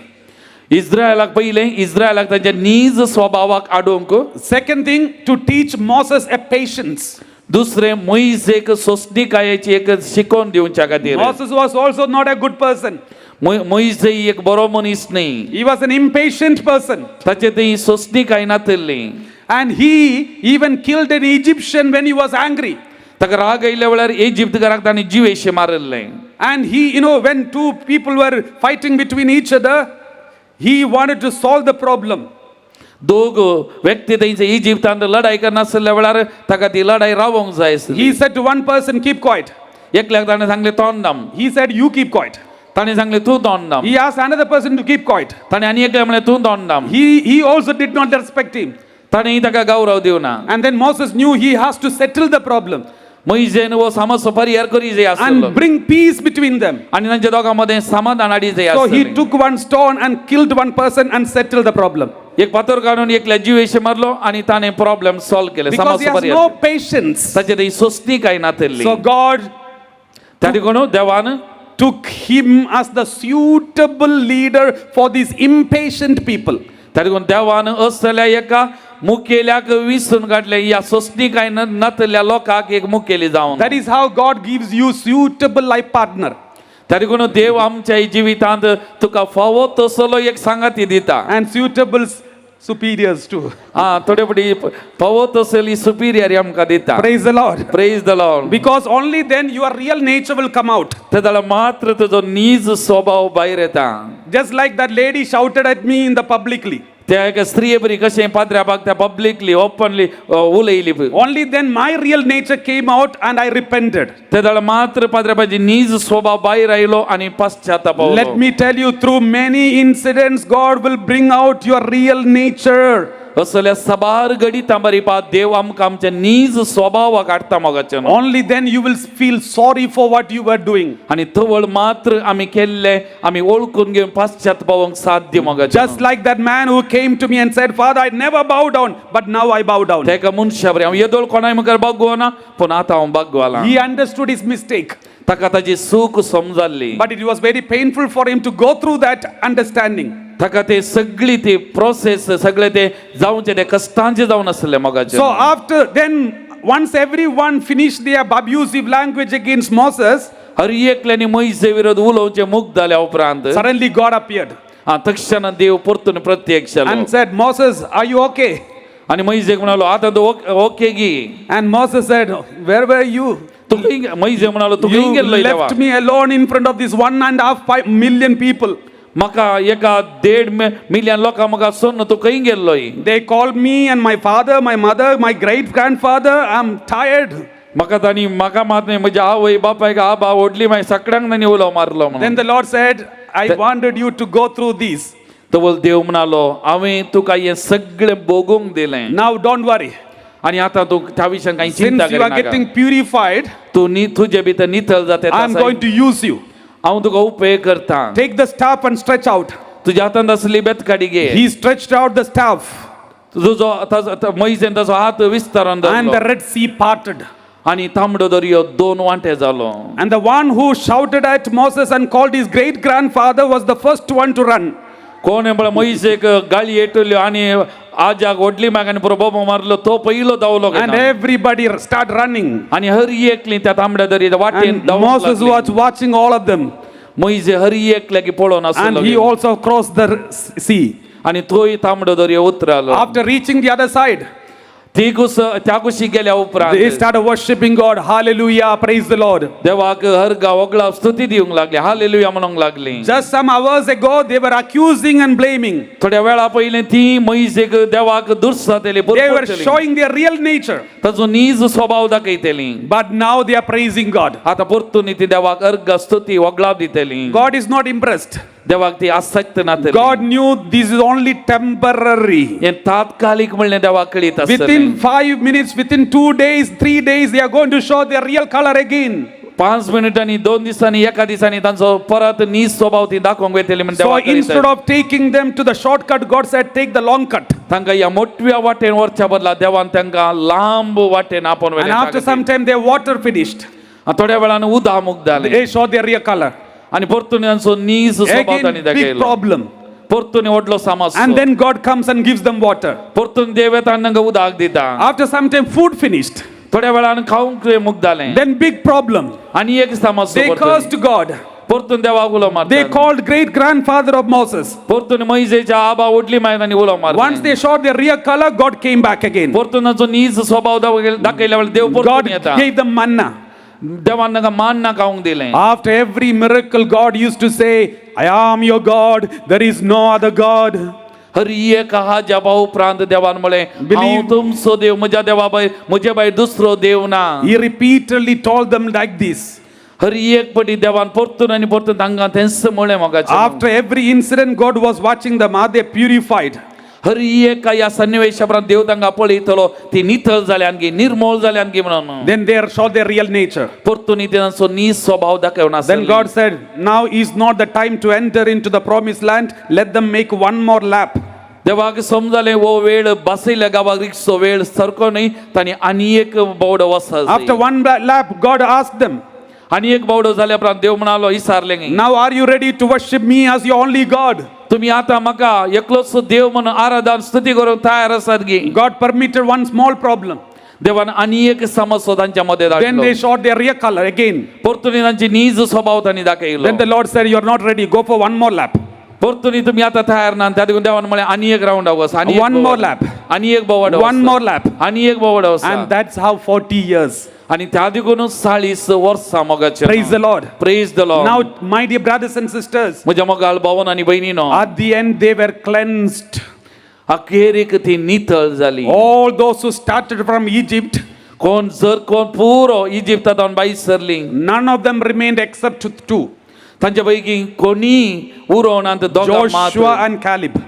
Speaker 15: इस्रायलाक पयलें इस्रायलाक तांच्या नीज स्वभावाक आडोवंक.
Speaker 16: Second thing, to teach Moses a patience.
Speaker 15: दुसरें मोइजेक सोंसणीकायेची एक शिकोवन दिवच्या खातीर.
Speaker 16: Moses was also not a good person.
Speaker 15: मोइजे एक बरो मनीस न्ही.
Speaker 16: He was an impatient person.
Speaker 15: ताचे थंय सोंसणीकाय नातिल्ली.
Speaker 16: And he even killed an Egyptian when he was angry.
Speaker 15: ताका राग आयिल्ल्या वेळार इजिप्तकाराक ताणें जिवेशे मारिल्लें.
Speaker 16: And he, when two people were fighting between each other, he wanted to solve the problem.
Speaker 15: दोग व्यक्ती थंयचे इजिप्तांत लढाई करनासल्या वेळार ताका ती लढाई रावोंक जाय आसली.
Speaker 16: He said to one person, "Keep quiet."
Speaker 15: एकल्याक ताणें सांगलें तोंड दाम.
Speaker 16: He said, "You keep quiet."
Speaker 15: ताणें सांगलें तूं तोंड दाम.
Speaker 16: He asked another person to keep quiet.
Speaker 15: ताणें आनी एकल्याक म्हणलें तूं तोंड दाम.
Speaker 16: He also did not respect him.
Speaker 15: ताणें ताका गौरव दिवना.
Speaker 16: And then Moses knew he has to settle the problem
Speaker 15: मोइजेन हो समस्या परिहार करी जाय आसलो
Speaker 16: and bring peace between them.
Speaker 15: आनी तांच्या दोगां मदें समाधान हाडी जाय
Speaker 16: So he
Speaker 15: आसलें.
Speaker 16: took one stone and killed one person and settled the problem.
Speaker 15: एक फातर काडून एकल्या जिवेशे मारलो आनी ताणें प्रॉब्लेम सॉल्व केले.
Speaker 16: Because he
Speaker 15: समस्या
Speaker 16: has
Speaker 15: परिहार
Speaker 16: no patience.
Speaker 15: ताचे थंय सोंसणीकाय नातिल्ली.
Speaker 16: So God
Speaker 15: त्या देखून देवान
Speaker 16: took him as the suitable leader for these impatient people.
Speaker 15: त्या देखून देवान असल्या एका मुखेल्याक विसून काडले ह्या सोंसणीकाय नातिल्ल्या लोकांक एक मुखेली जावन.
Speaker 16: That is how God gives you suitable life partner.
Speaker 15: त्या देखून देव आमच्या जिवितांत तुका फावो तसलो एक सांगाती दिता.
Speaker 16: And suitable superiors too.
Speaker 15: हा थोडे फावटी फावो तसली सुपिरियर आमकां दिता.
Speaker 16: Praise the Lord.
Speaker 15: Praise the Lord.
Speaker 16: Because only then your real nature will come out.
Speaker 15: ते जाल्यार मात्र तुजो नीज स्वभाव भायर येता.
Speaker 16: Just like that lady shouted at me in the publicly.
Speaker 15: त्या एका स्त्रिये बरी कशें पाद्र्याबाक त्या पब्लिकली ओपनली उलयली.
Speaker 16: Only then my real nature came out and I repented.
Speaker 15: ते जाल्यार मात्र पाद्र्याबाची नीज स्वभाव भायर आयलो आनी पश्चाताप.
Speaker 16: Let me tell you, through many incidents, God will bring out your real nature.
Speaker 15: असल्या सबार घडितां बरी पा देव आमकां आमच्या नीज स्वभावाक हाडटा मोगाचें.
Speaker 16: Only then you will feel sorry for what you were doing.
Speaker 15: आनी तवळ मात्र आमी केल्लें आमी वळखून घेवन पश्चातापावंक साध्य मोगाचें.
Speaker 16: Just like that man who came to me and said, "Father, I never bow down, but now I bow down."
Speaker 15: तेका मनशा बरी हांव येदोळ कोणाय मुखार बागवना पूण आतां हांव बागवालां.
Speaker 16: He understood his mistake.
Speaker 15: ताका ताजी चूक समजाल्ली.
Speaker 16: But it was very painful for him to go through that understanding.
Speaker 15: ताका ते सगळी ती प्रोसेस सगळे ते जावचे ते कश्टांचे जावन आसले मोगाचें.
Speaker 16: So after then, once everyone finished their abusive language against Moses,
Speaker 15: हर एकल्यानी मोइजे विरोध उलोवचें मुक्त जाल्या उपरांत
Speaker 16: suddenly God appeared
Speaker 15: हा तक्षण देव परतून प्रत्यक्ष जालो.
Speaker 16: and said, "Moses, are you okay?"
Speaker 15: आनी मोइजेक म्हणालो आतां तूं okay Gi.
Speaker 16: And Moses said, "Where were you?
Speaker 15: तूं खंय?" मोइजे म्हणालो तूं खंय
Speaker 16: You
Speaker 15: गेल्लो देवा?
Speaker 16: left me alone in front of this 1.5 million people.
Speaker 15: म्हाका एका 1.5 मिलियन लोकां म्हाका सोडून तूं खंय गेल्लो?
Speaker 16: They called me and my father, my mother, my great grandfather. I'm tired.
Speaker 15: म्हाका तांणी म्हाका मात न्हय म्हज्या आवय बापायक आबा व्हडली मागीर सगळ्यांक तांणी उलो मारलो म्हणून.
Speaker 16: Then the Lord said, "I wanted you to go through this.
Speaker 15: तवळ देव म्हणालो हांवें तुका हें सगळें भोगूंक दिलें.
Speaker 16: Now don't worry.
Speaker 15: आनी आतां तूं त्या विशयान कांय चिंता
Speaker 16: Since you are
Speaker 15: करिनाका.
Speaker 16: getting purified,
Speaker 15: तूं तुजे भितर नितळ जाता.
Speaker 16: I am going to use you.
Speaker 15: हांव तुका उपयोग करता.
Speaker 16: Take the staff and stretch out."
Speaker 15: तुज्या हातांत आसली बेतकाडी घे.
Speaker 16: He stretched out the staff.
Speaker 15: तुजो मोइजेन ताचो हात विस्तारान
Speaker 16: And the
Speaker 15: धरलो
Speaker 16: Red Sea parted.
Speaker 15: आनी तांबडो दर्यो दोन वांटे जालो.
Speaker 16: And the one who shouted at Moses and called his great grandfather was the first one to run.
Speaker 15: कोण म्हळ्यार मोइजेक गाळी येटल्यो आनी आज्याक व्हडली माग आनी पुरो बोबो मारलो तो पयलो धांवलो
Speaker 16: And everybody start running.
Speaker 15: आनी हर एकली त्या तांबड्या दर्या वाटेन
Speaker 16: And Moses was watching all of them.
Speaker 15: मोयजे हर एकल्याक पळोवन
Speaker 16: And he
Speaker 15: आसलो
Speaker 16: also crossed the sea.
Speaker 15: आनी तोय तांबडो दर्या उतरालो.
Speaker 16: After reaching the other side,
Speaker 15: ती कुस त्या कुशीक गेल्या उपरांत
Speaker 16: they started worshiping God. Hallelujah. Praise the Lord.
Speaker 15: देवाक हर गांव वगळा स्तुती दिवंक लागली, हालेलुया म्हणूंक लागली.
Speaker 16: Just some hours ago, they were accusing and blaming.
Speaker 15: थोड्या वेळा पयलीं ती मोयजेक देवाक दुर्सातली,
Speaker 16: They were showing their real nature.
Speaker 15: ताचो नीज स्वभाव दाखयतली.
Speaker 16: But now they are praising God.
Speaker 15: आतां परतून ती देवाक अर्घ स्तुती वगळाप दितली.
Speaker 16: God is not impressed.
Speaker 15: देवाक ती आसक्त नातली.
Speaker 16: God knew this is only temporary.
Speaker 15: हें तात्कालीक म्हणलें देवाक कळीत आसतलें.
Speaker 16: Within 5 minutes, within 2 days, 3 days, they are going to show their real color again.
Speaker 15: 5 मिनटांनी, 2 दिसांनी, एका दिसांनी तांचो परत नीज स्वभाव ती दाखोवंक वयतली म्हण
Speaker 16: So
Speaker 15: देवाक कळीत.
Speaker 16: instead of taking them to the shortcut, God said, take the long cut.
Speaker 15: तांकां ह्या मोटव्या वाटेन व्हरच्या बदला देवान तांकां लांब वाटेन आपोवन
Speaker 16: And
Speaker 15: व्हेलें.
Speaker 16: after some time, their water finished.
Speaker 15: थोड्या वेळान उदक मुक्त जालें.
Speaker 16: They showed their real color.
Speaker 15: आनी परतून तांचो नीज स्वभाव तांणी
Speaker 16: Again, big
Speaker 15: दाखयलो.
Speaker 16: problem.
Speaker 15: परतून व्हडलो समस्या.
Speaker 16: And then God comes and gives them water.
Speaker 15: परतून देव येता आनी तांकां उदक दिता.
Speaker 16: After some time, food finished.
Speaker 15: थोड्या वेळान खावंक मुक्त जालें.
Speaker 16: Then big problem.
Speaker 15: आनी एक समस्या.
Speaker 16: They cursed God.
Speaker 15: परतून देवाक उलो मारता.
Speaker 16: They called great grandfather of Moses.
Speaker 15: परतून मोयजेच्या आबा उडली मागीर तांणी उलो मारलो.
Speaker 16: Once they showed their real color, God came back again.
Speaker 15: परतून तांचो नीज स्वभाव दाखयल्या वेळार देव परतून
Speaker 16: God
Speaker 15: येता.
Speaker 16: gave them manna.
Speaker 15: देवान तांकां मान खावंक दिलें.
Speaker 16: After every miracle, God used to say, I am your God, there is no other God.
Speaker 15: हर एक हाज्या उपरांत देवान म्हळें, हांव तुमचो देव, म्हज्या देवा भायर म्हजे भायर दुसरो देव ना.
Speaker 16: He repeatedly told them like this.
Speaker 15: हर एक पटी देवान परतून आनी परतून तांकां तेंच म्हळें मोगाचें.
Speaker 16: After every incident, God was watching them. Are they purified?
Speaker 15: हर एका ह्या सन्निवेशा उपरांत देव तांकां पळयतलो ती नितळ जाल्या आणखी निर्मोळ जाल्या आणखी म्हणून.
Speaker 16: Then they showed their real nature.
Speaker 15: परतून तांचो नीज स्वभाव दाखयवन
Speaker 16: Then
Speaker 15: आसलो.
Speaker 16: God said, now is not the time to enter into the promised land. Let them make one more lap.
Speaker 15: देवाक समजलें हो वेळ बसयल्या गांवाक रिक्षो वेळ सारको न्हय, तांणी आनी एक बावडो वचपाक.
Speaker 16: After one lap, God asked them,
Speaker 15: आनी एक बावडो जाल्या उपरांत देव म्हणालो विचारलें,
Speaker 16: now are you ready to worship me as your only God?
Speaker 15: तुम्ही आता म्हाका एकलोच देव म्हणून आराधन स्तुती करूंक तयार आसात गी?
Speaker 16: God permitted one small problem.
Speaker 15: देवान आनी एक समस्या तांच्या मदें
Speaker 16: Then
Speaker 15: धाडलो.
Speaker 16: they showed their real color again.
Speaker 15: परतून तांची नीज स्वभाव तांणी दाखयलो.
Speaker 16: Then the Lord said, you are not ready, go for one more lap.
Speaker 15: परतून तुम्ही आता तयार ना, त्या देखून देवान म्हळें आनी एक रावंड वच, आनी
Speaker 16: One more lap.
Speaker 15: आनी एक बोवाडो,
Speaker 16: One more lap.
Speaker 15: आनी एक बोवाडो.
Speaker 16: And that's how 40 years.
Speaker 15: आनी त्या देखून 40 वर्सां मोगाचें.
Speaker 16: Praise the Lord.
Speaker 15: Praise the Lord.
Speaker 16: Now, my dear brothers and sisters,
Speaker 15: म्हज्या मोगाळ भावन आनी भयणीनो,
Speaker 16: at the end they were cleansed.
Speaker 15: अखेरीक ती नितळ जाली.
Speaker 16: All those who started from Egypt,
Speaker 15: कोण जर कोण पुरो इजिप्तांत भायर सरली,
Speaker 16: none of them remained except two.
Speaker 15: तांच्या पैकी कोणी उरोवना, दोगां
Speaker 16: Joshua
Speaker 15: मात्र.
Speaker 16: and Caleb.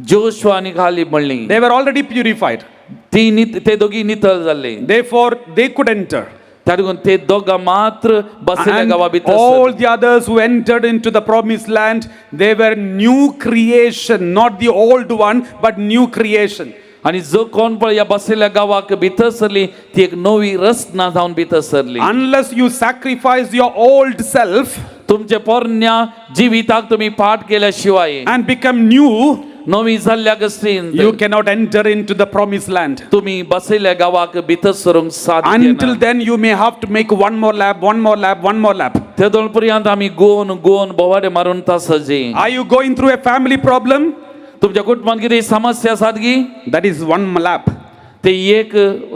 Speaker 15: Joshua आनी कालेब म्हणली.
Speaker 16: They were already purified.
Speaker 15: ती ते दोगी नितळ जाल्ले.
Speaker 16: Therefore, they could enter.
Speaker 15: त्या देखून ते दोगां मात्र बसयल्या
Speaker 16: And
Speaker 15: गांवा भितर.
Speaker 16: all the others who entered into the promised land, they were new creation, not the old one, but new creation.
Speaker 15: आनी जो कोण पळय ह्या बसयल्या गांवाक भितर सरली ती एक नवी रचना जावन भितर सरली.
Speaker 16: Unless you sacrifice your old self
Speaker 15: तुमच्या पोरण्या जिविताक तुमी पाठ केल्या शिवाय
Speaker 16: and become new,
Speaker 15: नवी जाल्ल्या गस्तीन
Speaker 16: you cannot enter into the promised land.
Speaker 15: तुमी बसयल्या गांवाक भितर सरूंक साध्य
Speaker 16: Until then, you may have to make one more lap, one more lap, one more lap.
Speaker 15: तेदोळ पर्यंत आमी गोवन गोवन बोवाडे मारून तासाचे.
Speaker 16: Are you going through a family problem?
Speaker 15: तुमच्या कुटुंबात कितें समस्या आसात गी?
Speaker 16: That is one lap.
Speaker 15: ते एक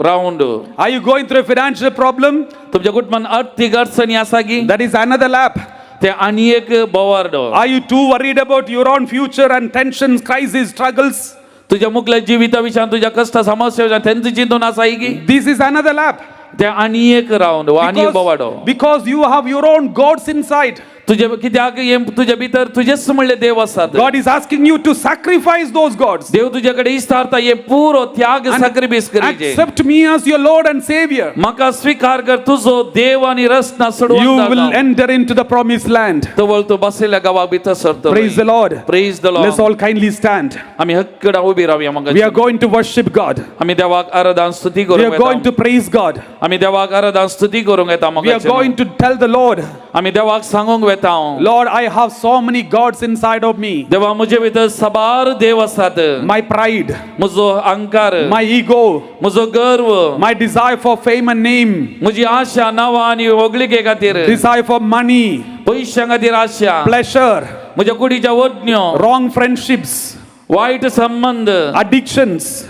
Speaker 15: round.
Speaker 16: Are you going through a financial problem?
Speaker 15: तुमच्या कुटुंबात आर्थीक अडचणी आसा गी?
Speaker 16: That is another lap.
Speaker 15: ते आनी एक बोवार्डो.
Speaker 16: Are you too worried about your own future and tensions, crisis, struggles?
Speaker 15: तुझ्या मुखल्या जिविता विशयान तुझ्या कश्ट समस्या विशयान तेंच चिंतून आसा की?
Speaker 16: This is another lap.
Speaker 15: ते आनी एक रावंड आनी एक बोवाडो.
Speaker 16: Because you have your own gods inside.
Speaker 15: तुझे कित्याक तुझ्या भितर तुझेच म्हणले देव आसात.
Speaker 16: God is asking you to sacrifice those gods.
Speaker 15: देव तुझ्या कडेन इस्तारता हे पुरो त्याग sacrifice करीजे.
Speaker 16: Accept me as your Lord and Savior.
Speaker 15: म्हाका स्वीकार कर तुजो देव आनी रचना सोडून.
Speaker 16: You will enter into the promised land.
Speaker 15: तवळ तूं बसयल्या गांवा भितर सरतो.
Speaker 16: Praise the Lord.
Speaker 15: Praise the Lord.
Speaker 16: Let's all kindly stand.
Speaker 15: आमी हक्कडा उबी रावया.
Speaker 16: We are going to worship God.
Speaker 15: आमी देवाक आराधन स्तुती
Speaker 16: We
Speaker 15: करूंक
Speaker 16: are going to praise God.
Speaker 15: आमी देवाक आराधन स्तुती करूंक येता.
Speaker 16: We are going to tell the Lord.
Speaker 15: आमी देवाक सांगूंक वेता. येता हांव.
Speaker 16: Lord, I have so many gods inside of me.
Speaker 15: देवा म्हजे भितर साबार देव आसात.
Speaker 16: My pride,
Speaker 15: म्हजो अहंकार,
Speaker 16: my ego,
Speaker 15: म्हजो गर्व,
Speaker 16: my desire for fame and name,
Speaker 15: म्हजी आशा नांवां आनी होगळिके खातीर,
Speaker 16: desire for money,
Speaker 15: पयशां खातीर आशा,
Speaker 16: pleasure,
Speaker 15: म्हज्या कुडीच्या ओडण्यो,
Speaker 16: wrong friendships,
Speaker 15: वायट संबंद,
Speaker 16: addictions.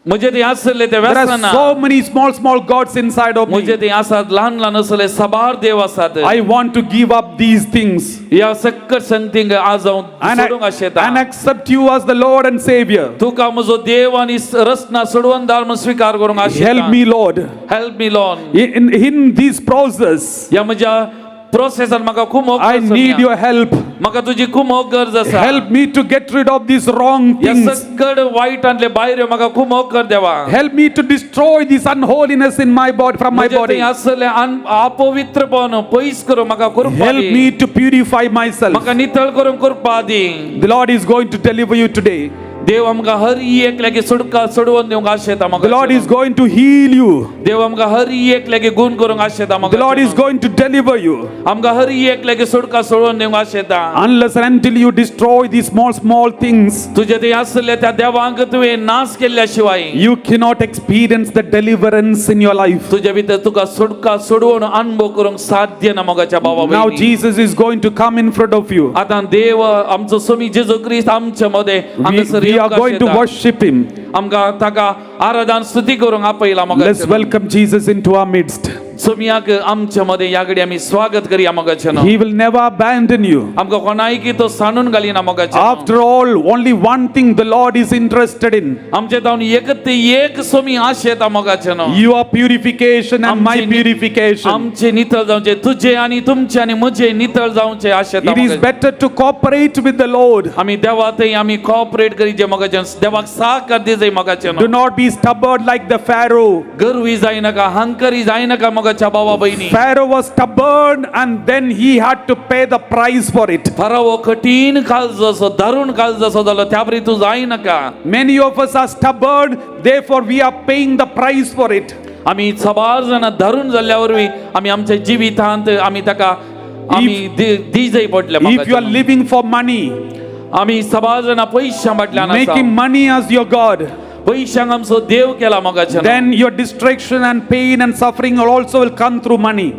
Speaker 15: म्हजे ते आसले ते
Speaker 16: There are
Speaker 15: व्यसनां.
Speaker 16: so many small, small gods inside of me.
Speaker 15: म्हजे ते आसात ल्हान ल्हान असले साबार देव आसात.
Speaker 16: I want to give up these things
Speaker 15: ह्या सक्कट संगतींक आज हांव
Speaker 16: and,
Speaker 15: सोडूंक आशेता.
Speaker 16: and accept you as the Lord and Savior.
Speaker 15: तुका म्हजो देव आनी रचना सोडवणदार म्हूण स्विकार करूंक आशेता.
Speaker 16: Help me, Lord.
Speaker 15: Help me Lord.
Speaker 16: In this process,
Speaker 15: ह्या म्हज्या प्रोसेसान म्हाका खूब मोग
Speaker 16: I need your help.
Speaker 15: म्हाका तुजी खूब मोग गरज आसा.
Speaker 16: Help me to get rid of these wrong
Speaker 15: ह्या
Speaker 16: things.
Speaker 15: सक्कड वायटांतले भायर यो, म्हाका खूब मोग कर देवा.
Speaker 16: Help me to destroy this unholiness in my body, from my
Speaker 15: म्हजें
Speaker 16: body.
Speaker 15: थंय आसलें अपवित्रपण पयस करूं म्हाका कृपा
Speaker 16: Help
Speaker 15: the.
Speaker 16: me to purify myself.
Speaker 15: म्हाका नितळ करूंक कृपा दी.
Speaker 16: The Lord is going to deliver you today.
Speaker 15: देव आमकां हर एकल्याक सुटका सोडवून दिवंक आशेता
Speaker 16: The Lord
Speaker 15: म्हाका.
Speaker 16: is going to heal you.
Speaker 15: देव आमकां हर एकल्याक गुण करूंक आशेता
Speaker 16: The Lord is
Speaker 15: म्हाका.
Speaker 16: going to deliver you.
Speaker 15: आमकां हर एकल्याक सुटका सोडवून दिवंक आशेता.
Speaker 16: Unless and until you destroy these small, small things,
Speaker 15: तुजे थंय आसले त्या देवांक तुवें नाश केल्ल्या शिवाय
Speaker 16: you cannot experience the deliverance in your life.
Speaker 15: तुजे भितर तुका सुटका सोडवून अनुभव करूंक साध्य ना मोगाच्या बाबा
Speaker 16: Now
Speaker 15: भयणी.
Speaker 16: Jesus is going to come in front of you.
Speaker 15: आतां देव आमचो स्वामी जेजू क्रिस्त आमच्या मदें
Speaker 16: We,
Speaker 15: हांगासर
Speaker 16: we are
Speaker 15: येवंक
Speaker 16: going to
Speaker 15: आशेता.
Speaker 16: Worship him.
Speaker 15: आमकां ताका आराधन स्तुती करूंक आपयला
Speaker 16: Let's
Speaker 15: मोगाच्या.
Speaker 16: Welcome Jesus into our midst.
Speaker 15: सोमियाक आमच्या मदें ह्या घडी आमी स्वागत करया मोगाच्या.
Speaker 16: He will never abandon you.
Speaker 15: आमकां कोणायकी तो सांडून घालिना मोगाच्या.
Speaker 16: After all, only one thing the Lord is interested in:
Speaker 15: आमचे जावन एकच ते एक सोमी आशेता मोगाच्या.
Speaker 16: Your purification and my purification.
Speaker 15: आमचे नितळ जावचे, तुजे आनी तुमचे आनी म्हजे नितळ जावचे आशेता
Speaker 16: It is
Speaker 15: मोगाचे.
Speaker 16: Better to cooperate with the Lord.
Speaker 15: आमी देवा थंय आमी कॉपरेट करीचे मोगाचे, देवाक सहकार दिजे मोगाचे.
Speaker 16: Do not be stubborn like the Pharaoh.
Speaker 15: गर्वी जायनाका, हंकरी जायनाका मोगाच्या बाबा बहिणी.
Speaker 16: Pharaoh was stubborn and then he had to pay the price for it.
Speaker 15: फरावो कठीण काळजाचो, दारुण काळजाचो जालो, त्या परी तूं जायनाका.
Speaker 16: Many of us are stubborn, therefore we are paying the price for it.
Speaker 15: आमी साबार जाणां दारुण जाल्ल्या वरवीं आमी आमच्या जिवितांत आमी ताका आमी दिजय पडले.
Speaker 16: If you are living for money,
Speaker 15: आमी साबार जाणां पयशां फाटल्यान आसा.
Speaker 16: Making money as your God,
Speaker 15: पयशांक आमचो देव केला मोगाच्या.
Speaker 16: Then your destruction and pain and suffering also will come through money.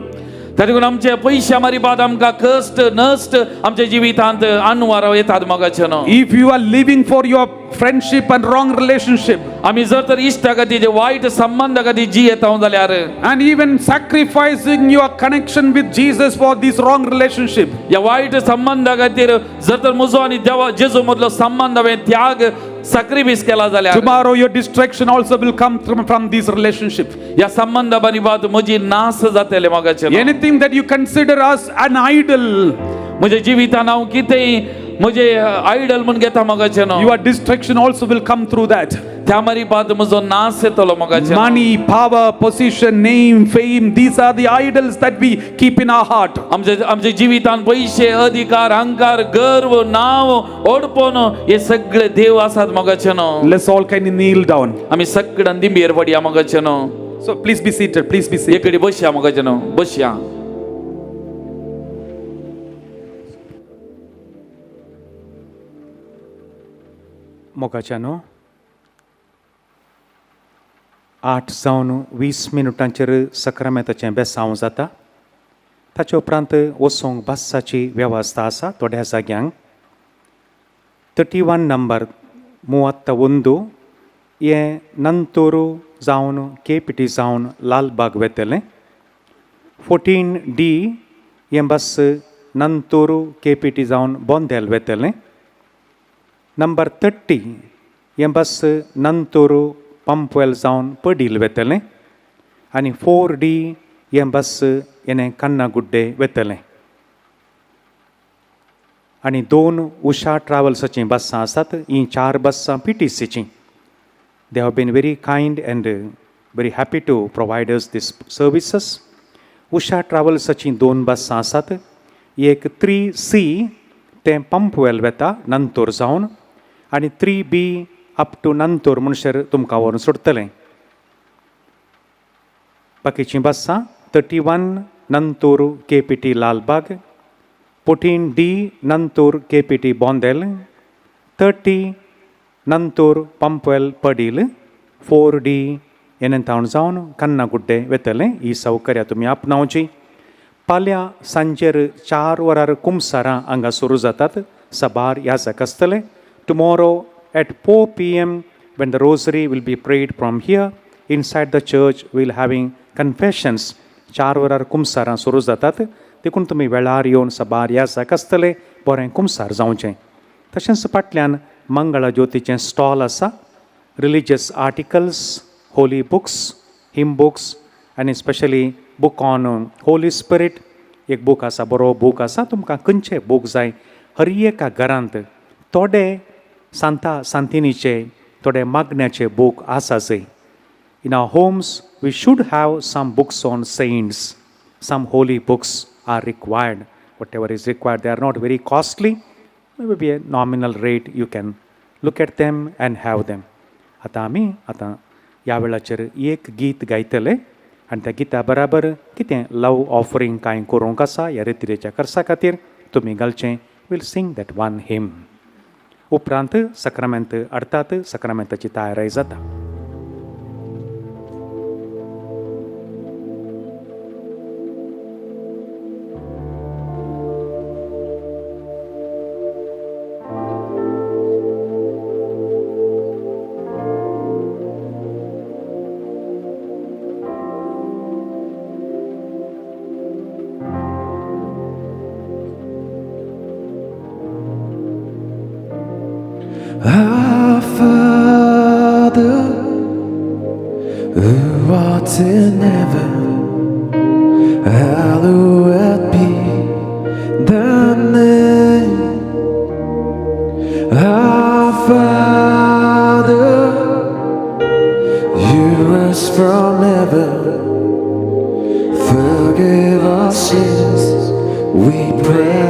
Speaker 15: ताका लागून आमचे पयशा मारिबाद आमकां कश्ट नश्ट आमच्या जिवितांत अनवार येतात मोगाचे न्हू.
Speaker 16: If you are living for your friendship and wrong relationship,
Speaker 15: आमी जर तर इश्टा खातीर जे वायट संबंदा खातीर जियेता जाल्यार,
Speaker 16: and even sacrificing your connection with Jesus for this wrong relationship,
Speaker 15: ह्या वायट संबंदा खातीर जर तर म्हजो आनी देवा जेजू मदलो संबंद हांवें त्याग sacrifice केला जाल्यार,
Speaker 16: tomorrow your destruction also will come from this relationship.
Speaker 15: ह्या संबंदा बाबत म्हजी नाश जातले मोगाचे न्हू.
Speaker 16: Anything that you consider as an idol,
Speaker 15: म्हज्या जिवितान हांव कितेंय म्हजे आयडल म्हूण घेता मोगाचे न्हू,
Speaker 16: your destruction also will come through that.
Speaker 15: त्या मारिबाद म्हजो नाश येतलो मोगाचे न्हू.
Speaker 16: Money, power, position, name, fame, these are the idols that we keep in our heart.
Speaker 15: आमच्या आमच्या जिवितान पयशे, अधिकार, अहंकार, गर्व, नांव, ओडपण हे सगळे देव आसात मोगाचे न्हू.
Speaker 16: Let's all kindly kneel down.
Speaker 15: आमी सगळ्यान दिंबेर पडया मोगाचे न्हू.
Speaker 16: So please be seated, please be seated.
Speaker 15: एकडे बसया मोगाचे न्हू, बसया.
Speaker 2: मोगाच्यानो, 8 जावन 20 मिनुटांचेर सक्रामेताचें बेसांव जाता. ताचे उपरांत वचोंक बसाची वेवस्था आसा थोड्या जाग्यांक. 31 नंबर 31 हें नंतोर जावन केपीटी जावन लालबाग वेतलें. 14D हें बस नंतोर केपीटी जावन बोंदेल वेतलें. नंबर 30 हें बस नंतोर पंपवेल जावन पडील वेतलें. आनी 4D हें बस हें कन्नागुड्डे वेतलें. आनी 2 उषा ट्रॅव्हल्साचीं बसां आसात. हीं 4 बसां PTCचीं. They have been very kind and very happy to provide us these services. Usha ट्रॅव्हल्साचीं 2 बसां आसात. एक 3C तें पंपवेल वेता नंतोर जावन, आनी 3B up to नंतोर म्हणसर तुमकां व्हरून सोडटलें. बाकीचीं बसां 31 नंतोर KPT Lalbagh, 14D Nanthoor KPT Bondel, 30 Nanthoor Pumpwell Padil, 4D एनंतावन जावन कन्नागुड्डे वेतले. ही सौकर्या तुमी आपणावची. फाल्यां सांजेर 4 वरार कुमसारां हांगा सुरू जातात. सबार याजक आसतले. Tomorrow at 4 p.m. when the rosary will be prayed from here inside the church, we'll having confessions. 4 वरार कुमसारां सुरू जातात, देखून तुमी वेळार येवन सबार याजक आसतले, बरें कुमसार जावचें. तशेंच फाटल्यान मंगळा ज्योतीचें स्टॉल आसा. Religious articles, holy books, hymn books आनी specially book on Holy Spirit एक बूक आसा, बरो बूक आसा. तुमकां खंयचे बूक जाय, हर एका घरांत थोडे सांता सांतिनीचे, थोडे मागण्याचे book आसाचय. In our homes we should have some books on saints. Some holy books are required. Whatever is required, they are not very costly, maybe a nominal rate. You can look at them and have them. आतां आमी आतां ह्या वेळाचेर एक गीत गायतले आनी त्या गिता बराबर कितें लव ऑफरींग कांय करूंक आसा ह्या रितिरेच्या खर्चा खातीर तुमी घालचें. We'll sing that one hymn. उपरांत सक्रामेंत हाडटात, सक्रामेंताची तयारी जाता.
Speaker 17: Our Father, who art in heaven, hallowed be thy name. Our Father, hear us from heaven. Forgive our sins, we pray.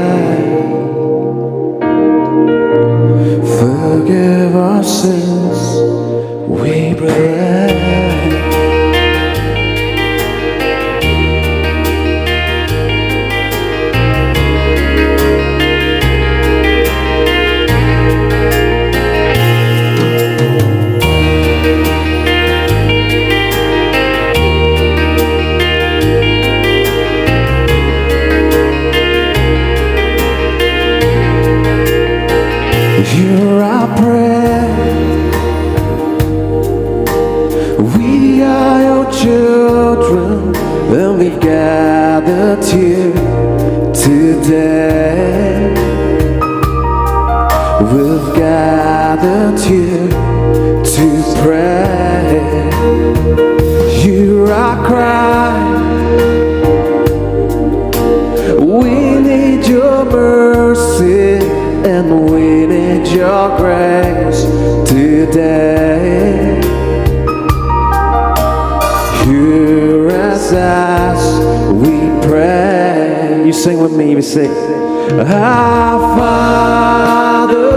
Speaker 17: Forgive our sins, we pray. Hear our prayer. We are your children, and we've gathered here today. We've gathered here to pray. Hear our cry. We need your mercy, and we need your grace today. Hear us as we pray. You sing with me, you sing. Our Father,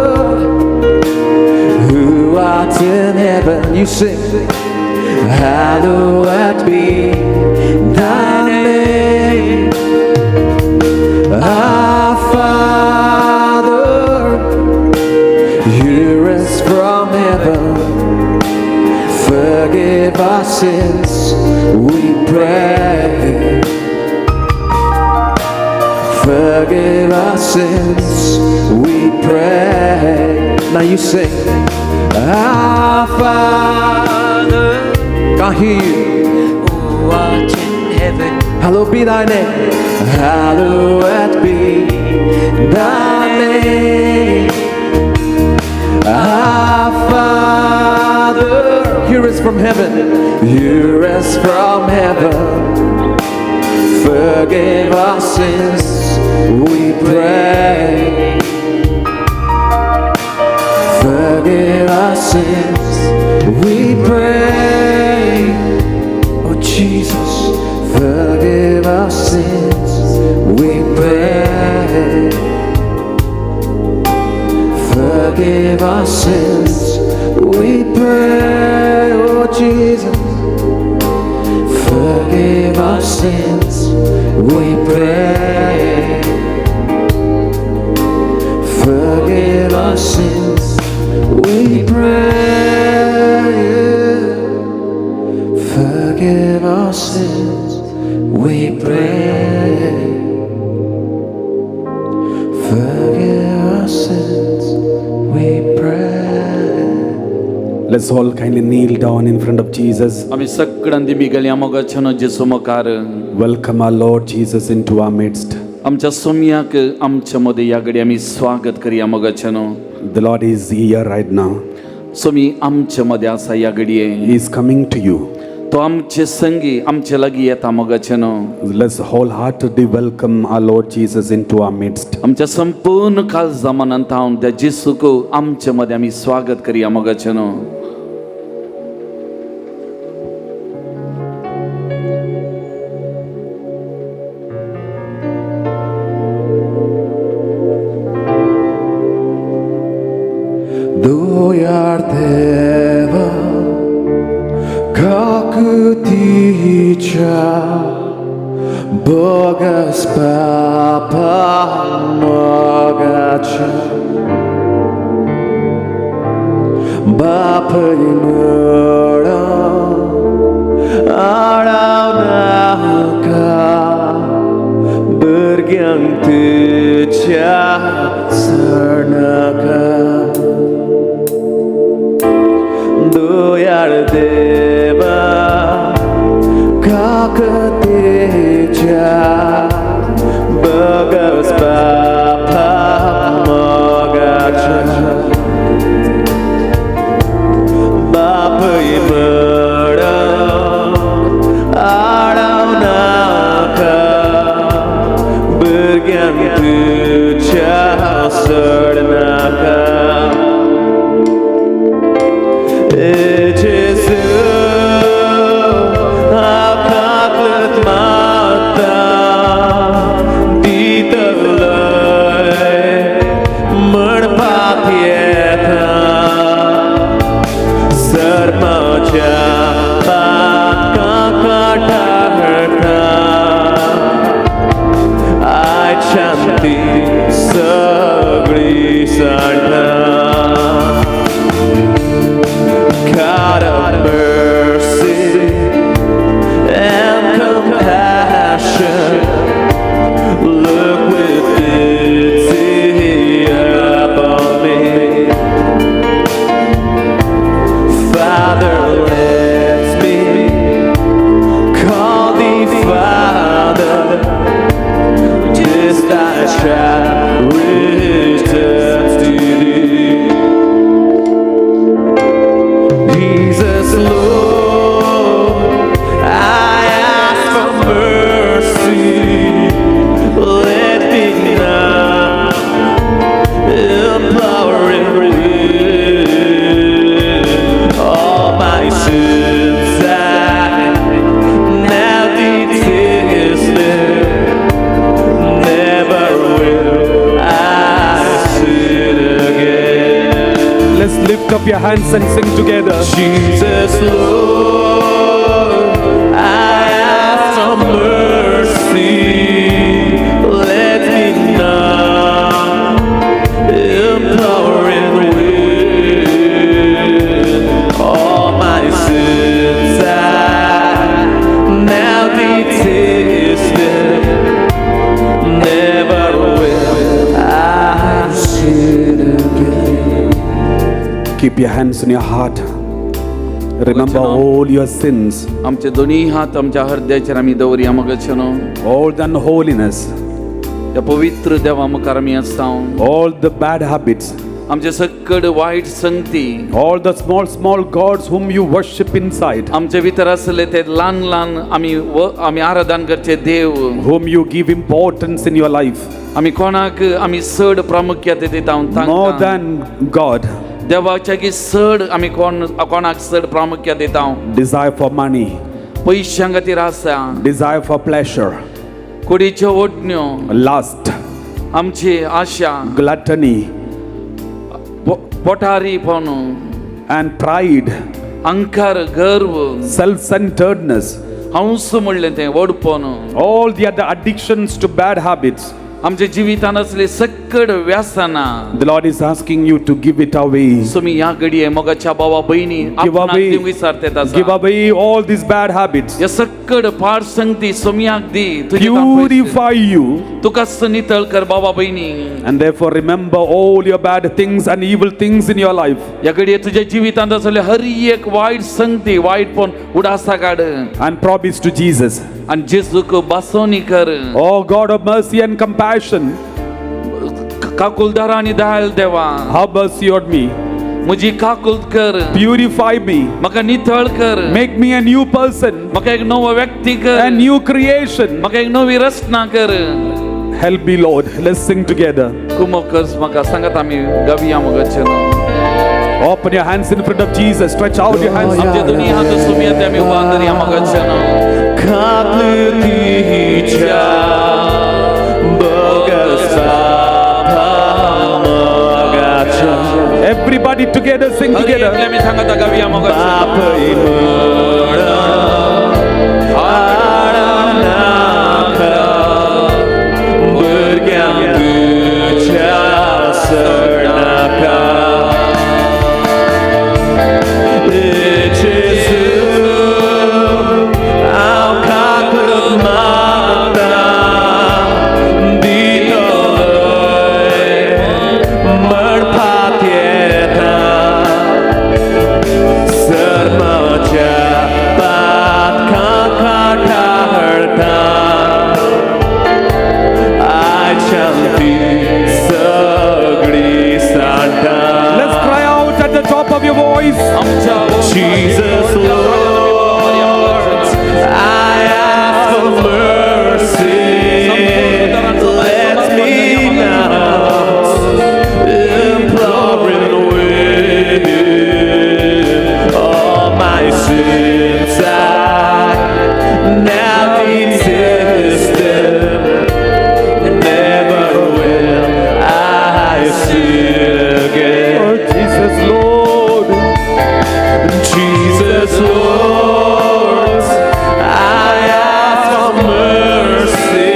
Speaker 17: who art in heaven. You sing. Hallowed be thy name. Our Father, hear us from heaven. Forgive our sins, we pray. Forgive our sins, we pray. Now you sing. Our Father, can't hear you.
Speaker 14: Who art in heaven,
Speaker 17: hallowed be thy name. Hallowed be thy name. Our Father, hear us from heaven. Hear us from heaven. Forgive our sins, we pray. Forgive our sins, we pray. Oh Jesus, forgive our sins, we pray. Forgive our sins, we pray. Oh Jesus, forgive our sins, we pray. sins, we pray. Forgive our sins, we pray. Forgive our sins, we pray.
Speaker 16: Let's all kindly kneel down in front of Jesus.
Speaker 15: आमी सगळ्यां दिमी मोगाच्यानो जेजू मुखार.
Speaker 16: Welcome our Lord Jesus into our midst.
Speaker 15: आमच्या सोम्याक आमच्या मदें ह्या घडी आमी स्वागत करया मोगाच्यानो.
Speaker 16: The Lord is here right now.
Speaker 15: Somi आमच्या मदें आसा ह्या घडये.
Speaker 16: He is coming to you.
Speaker 15: तो आमचे संगी आमचे लागीं येता मोगाच्यानो.
Speaker 16: Let's wholeheartedly welcome our Lord Jesus into our midst.
Speaker 15: आमच्या संपूर्ण काळजा मनांत हांव त्या जेसूक आमच्या मदें आमी स्वागत करया मोगाच्यानो.
Speaker 17: Duyar deva kakuticha bogas papa mogacha bapaimura araunaka bergyang tucha sarnaka. Duyar deva kakatecha bogas papa mogacha bapaimura araunaka bergyang tucha sarnaka. God of mercy and compassion, look with pity upon me. Father, let me call thee Father. This thy child returns to thee. Jesus, Lord, I ask for mercy. Let me not empower all my sins I now detest them. Never will I sin again.
Speaker 16: Let's lift up your hands and sing together.
Speaker 17: Jesus, Lord, I ask for mercy. Let me not implore and win all my sins I now detest them. Never will I sin again.
Speaker 16: Keep your hands on your heart. Remember all your sins.
Speaker 15: आमचे दोन्ही हात आमच्या हृदयाचेर आमी दवरया मोगाच्यानो.
Speaker 16: All the unholiness.
Speaker 15: त्या पवित्र देवा मुखार आमी आसता.
Speaker 16: All the bad habits.
Speaker 15: आमचे सकड वायट संगती.
Speaker 16: All the small, small gods whom you worship inside.
Speaker 15: आमचे भितर आसले ते ल्हान ल्हान आमी आमी आराधन करचे देव.
Speaker 16: Whom you give importance in your life.
Speaker 15: आमी कोणाक आमी चड प्रामुख्यता दिता.
Speaker 16: More than God.
Speaker 15: देवाच्या की चड आमी कोणाक चड प्रामुख्य दिता.
Speaker 16: Desire for money.
Speaker 15: पयशां खातीर आसा.
Speaker 16: Desire for pleasure.
Speaker 15: कुडीच्यो ओडण्यो.
Speaker 16: Lust.
Speaker 15: आमची आशा.
Speaker 16: Gluttony.
Speaker 15: पोटारीपण.
Speaker 16: And pride.
Speaker 15: अहंकार, गर्व.
Speaker 16: Self-centeredness.
Speaker 15: हंस म्हणलें तें वडपण.
Speaker 16: All the other addictions to bad habits.
Speaker 15: आमच्या जिवितान असले सक्कड व्यासना
Speaker 16: The Lord is asking you to give it away.
Speaker 15: Somi ह्या घडये मोगाच्या भावा बहिणी
Speaker 16: Give
Speaker 15: आपणाक
Speaker 16: away.
Speaker 15: दिवंक विसरतात आसा.
Speaker 16: Give away all these bad habits.
Speaker 15: ह्या सक्कड पाड संगती सोमयाक दी तुजे तांक
Speaker 16: Purify you.
Speaker 15: तुका नितळ कर बाबा बहिणी
Speaker 16: And therefore remember all your bad things and evil things in your life.
Speaker 15: ह्या घडये तुझ्या जिवितांत असले हर एक वायट संगती वायटपण उडासा काड
Speaker 16: And promise to Jesus.
Speaker 15: आनी जेजूक बासोनी कर.
Speaker 16: Oh God of mercy and compassion,
Speaker 15: काकुलदार आनी दयाल देवा,
Speaker 16: have mercy on me.
Speaker 15: म्हजी काकुल कर.
Speaker 16: Purify me.
Speaker 15: म्हाका नितळ कर.
Speaker 16: Make me a new person.
Speaker 15: म्हाका एक नवो व्यक्ती कर.
Speaker 16: A new creation.
Speaker 15: म्हाका एक नवी रचना कर.
Speaker 16: Help me, Lord. Let's sing together.
Speaker 15: कुमो कर म्हाका सांगात आमी गावया मोगाचें.
Speaker 16: Open your hands in front of Jesus. Stretch out your hands.
Speaker 15: आमचे दोन्ही हात सोमया ते आमी उबा धरया मोगाचें.
Speaker 3: काकुळतीच्या बगसा मोगाच्या
Speaker 16: Everybody together, sing
Speaker 15: हर
Speaker 16: together.
Speaker 15: एकले आमी सांगात गावया मोगाचें.
Speaker 3: बापय म्हण आडनाका भुरग्यांक तुज्या सरनाका. जेजू हांव काकूळ मागता दितलोय म्हणपाक येता सर म्हज्या पातकां काडटा आयच्यान ती सगळी सांडटा.
Speaker 16: Let's cry out at the top of your voice.
Speaker 3: Jesus, Lord, I ask for mercy. Let me not imploring with all my sins I now detest them. Never will I sin again.
Speaker 16: Oh, Jesus, Lord.
Speaker 3: Jesus, Lord, I ask for mercy.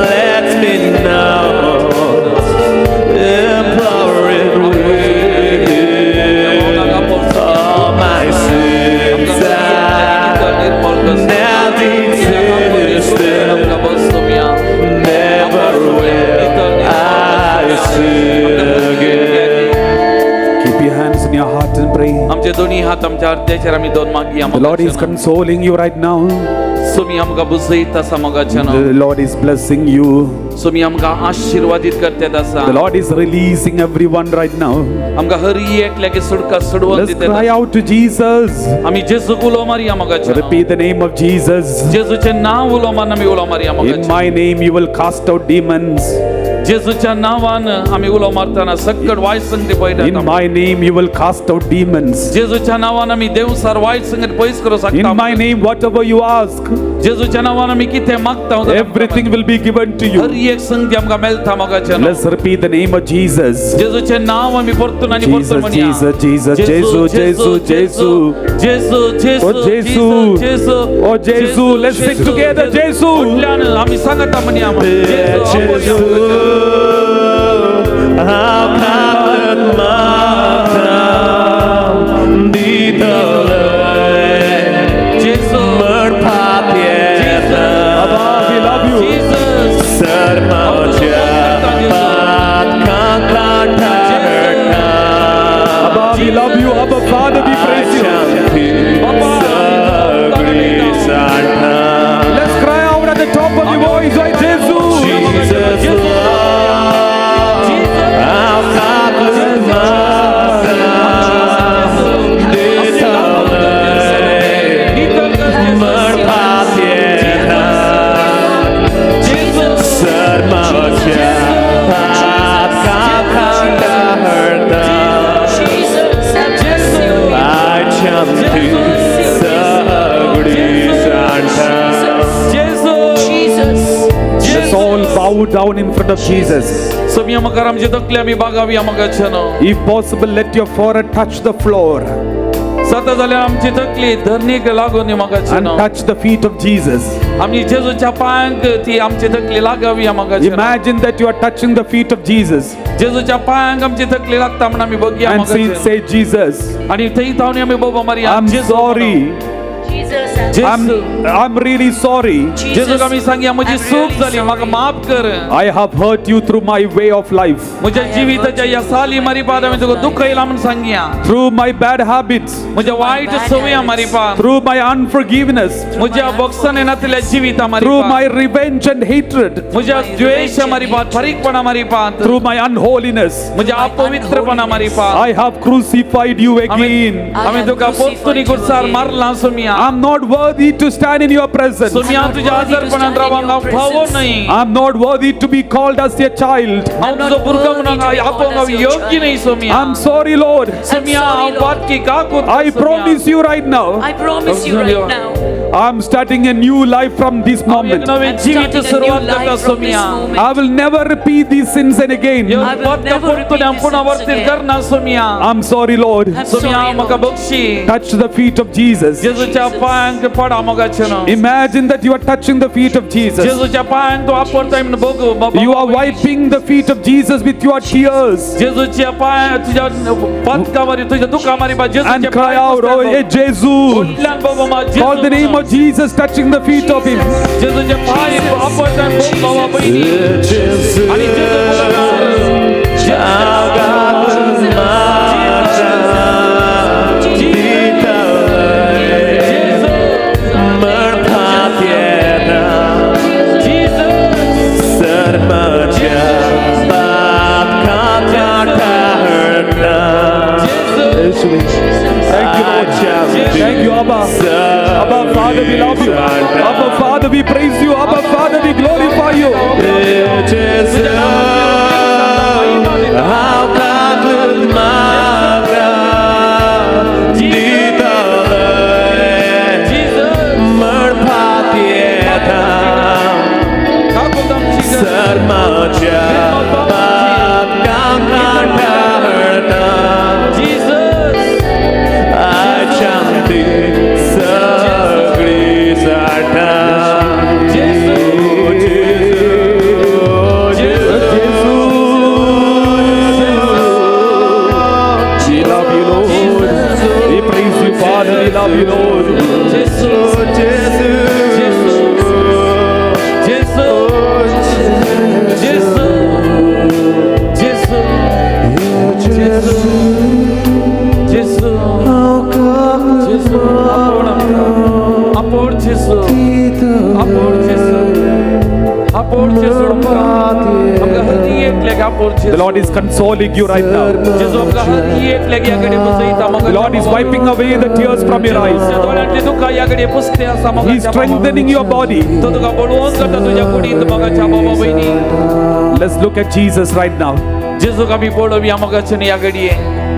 Speaker 3: Let me not implore it with all my sins I now detest them. Never will I sin again.
Speaker 16: Keep your hands in your heart and pray.
Speaker 15: आमचे दोन्ही हात आमच्या अर्ध्याचेर आमी दोन मागया.
Speaker 16: The Lord is consoling you right now.
Speaker 15: Somi आमकां बुजयत आसा मोगाचें.
Speaker 16: The Lord is blessing you.
Speaker 15: Somi आमकां आशिर्वादीत करतात आसा.
Speaker 16: The Lord is releasing everyone right now.
Speaker 15: आमकां हर एकल्याक सुटका सोडवून
Speaker 16: Let's
Speaker 15: दितात.
Speaker 16: cry out to Jesus.
Speaker 15: आमी जेजूक उलो मारया मोगाचें.
Speaker 16: Repeat the name of Jesus.
Speaker 15: जेजूचें नांव उलो मारून आमी उलो मारया
Speaker 16: In
Speaker 15: मोगाचें.
Speaker 16: my name you will cast out demons.
Speaker 15: जेजूच्या नांवान आमी उलो मारतना सक्कड वायट संगती
Speaker 16: In
Speaker 15: पळयतात.
Speaker 16: my name you will cast out demons.
Speaker 15: जेजूच्या नांवान आमी देवसार वायट संगत पयस करूं
Speaker 16: In
Speaker 15: शकता.
Speaker 16: my name, whatever you ask,
Speaker 15: जेजूच्या नांवान आमी कितें मागता
Speaker 16: everything will be given to
Speaker 15: her
Speaker 16: you.
Speaker 15: एक संगती आमकां मेळटा मोगाचें.
Speaker 16: Let's repeat the name of Jesus.
Speaker 15: जेजूचें नांव आमी परतून आनी परतून
Speaker 16: Jesus,
Speaker 15: म्हणया.
Speaker 16: Jesus, Jesus, Jesu, Jesu, Jesu.
Speaker 15: जेजू, जेजू,
Speaker 16: Oh, Jesu.
Speaker 15: जेजू,
Speaker 16: Oh, Jesu. Let's sing together, Jesu.
Speaker 15: फाटल्यान आमी सांगता म्हणया जेजू.
Speaker 3: हांव काकूळ मागता दितलोय
Speaker 15: जेजू
Speaker 3: म्हणपाक येता
Speaker 16: Abba, we love you.
Speaker 3: Sir म्हज्या पातकां काडटा
Speaker 16: Abba, we love you. Abba, Father, we praise you.
Speaker 3: सगळी सांडटा.
Speaker 16: Let's cry out at the top of your voice, oh Jesu.
Speaker 3: Jesus, Lord, हांव काकूळ मागता दितलोय म्हणपाक येता सर म्हज्या पातकां काडटा आयच्यान ती सगळी सांडटा.
Speaker 16: Let's all bow down in front of Jesus.
Speaker 15: Somaiya मुखार आमचे तकले आमी बागावया मोगाचें.
Speaker 16: If possible, let your forehead touch the floor.
Speaker 15: जाता जाल्यार आमची तकली धरणीक लागून मोगाचे
Speaker 16: And touch the feet of Jesus.
Speaker 15: आमी जेजूच्या पांयांक ती आमची तकली लागावी मोगाचे.
Speaker 16: Imagine that you are touching the feet of Jesus.
Speaker 15: जेजूच्या पांयांक आमची तकली लागता म्हण आमी बघया
Speaker 16: And say,
Speaker 15: मोगाचे.
Speaker 16: say Jesus,
Speaker 15: आनी थंय तावणी आमी बोबो मारया.
Speaker 16: I'm sorry. I'm really sorry.
Speaker 15: जेजूक आमी सांगया म्हजी चूक जाली म्हाका माफ कर.
Speaker 16: I have hurt you through my way of life,
Speaker 15: म्हज्या जिविताच्या ह्या साली मारिपाद हांवें तुका दुखयला म्हूण सांगया.
Speaker 16: Through my bad habits,
Speaker 15: म्हज्या वायट संवया मारिपाद,
Speaker 16: through my unforgiveness,
Speaker 15: म्हज्या बक्षाने नातिल्ल्या जिविता
Speaker 16: through
Speaker 15: मारिपाद,
Speaker 16: my revenge and hatred,
Speaker 15: म्हज्या द्वेश मारिपाद फारीकपणा मारिपाद,
Speaker 16: through my unholiness.
Speaker 15: म्हज्या अपवित्रपणा मारिपाद.
Speaker 16: I have crucified you again.
Speaker 15: हांवें तुका पोरतून कुर्सार मारला सोमिया.
Speaker 16: I'm not worthy to stand in your presence.
Speaker 15: सोमिया तुज्या आजारपणान रावंक हांव फावो न्हय.
Speaker 16: I'm not worthy to be called as your child.
Speaker 15: हांव तुजो भुरगो म्हणून आपोवंक हांव योग्य न्हय सोमिया.
Speaker 16: I'm sorry, Lord.
Speaker 15: सोमिया हांव पातकी काकूत.
Speaker 16: I promise you right now.
Speaker 14: I promise you right now.
Speaker 16: I'm starting a new life from this moment.
Speaker 15: नवें जिवीत सुरवात करता सोमिया.
Speaker 16: I will never repeat these sins and again.
Speaker 15: पातकां परतून हांव पुनरावर्तीत करना सोमिया.
Speaker 16: I'm sorry, Lord.
Speaker 15: Somiya म्हाका Bakshi.
Speaker 16: Touch the feet of Jesus.
Speaker 15: जेजूच्या पांयांक पडा मोगाचे न्हू.
Speaker 16: Imagine that you are touching the feet of Jesus.
Speaker 15: जेजूच्या पांयांक तूं आपडताय म्हूण बघ.
Speaker 16: You are wiping the feet of Jesus with your tears
Speaker 15: जेजूच्या पांया तुज्या पातकां मारी तुज्या दुखां मारी
Speaker 16: and cry out, Oh, hey, Jesus. Call the name of Jesus, touching the feet of Him.
Speaker 15: जेजूचे पांय आपडताय बघ बाबा बहिणी. आनी जेजू
Speaker 16: Thank you, Lord. Thank you, Abba. Abba, Father, we love you. Abba, Father, we praise you. Abba, Father, we glorify you. We love you, Lord. We praise you, Father. We love you, Lord. The Lord is consoling you right now. The Lord is wiping away the tears from your eyes. He is strengthening your body. Let's look at Jesus right now.
Speaker 15: जेजूक आमी पळोवया मोगाचे ह्या घडये.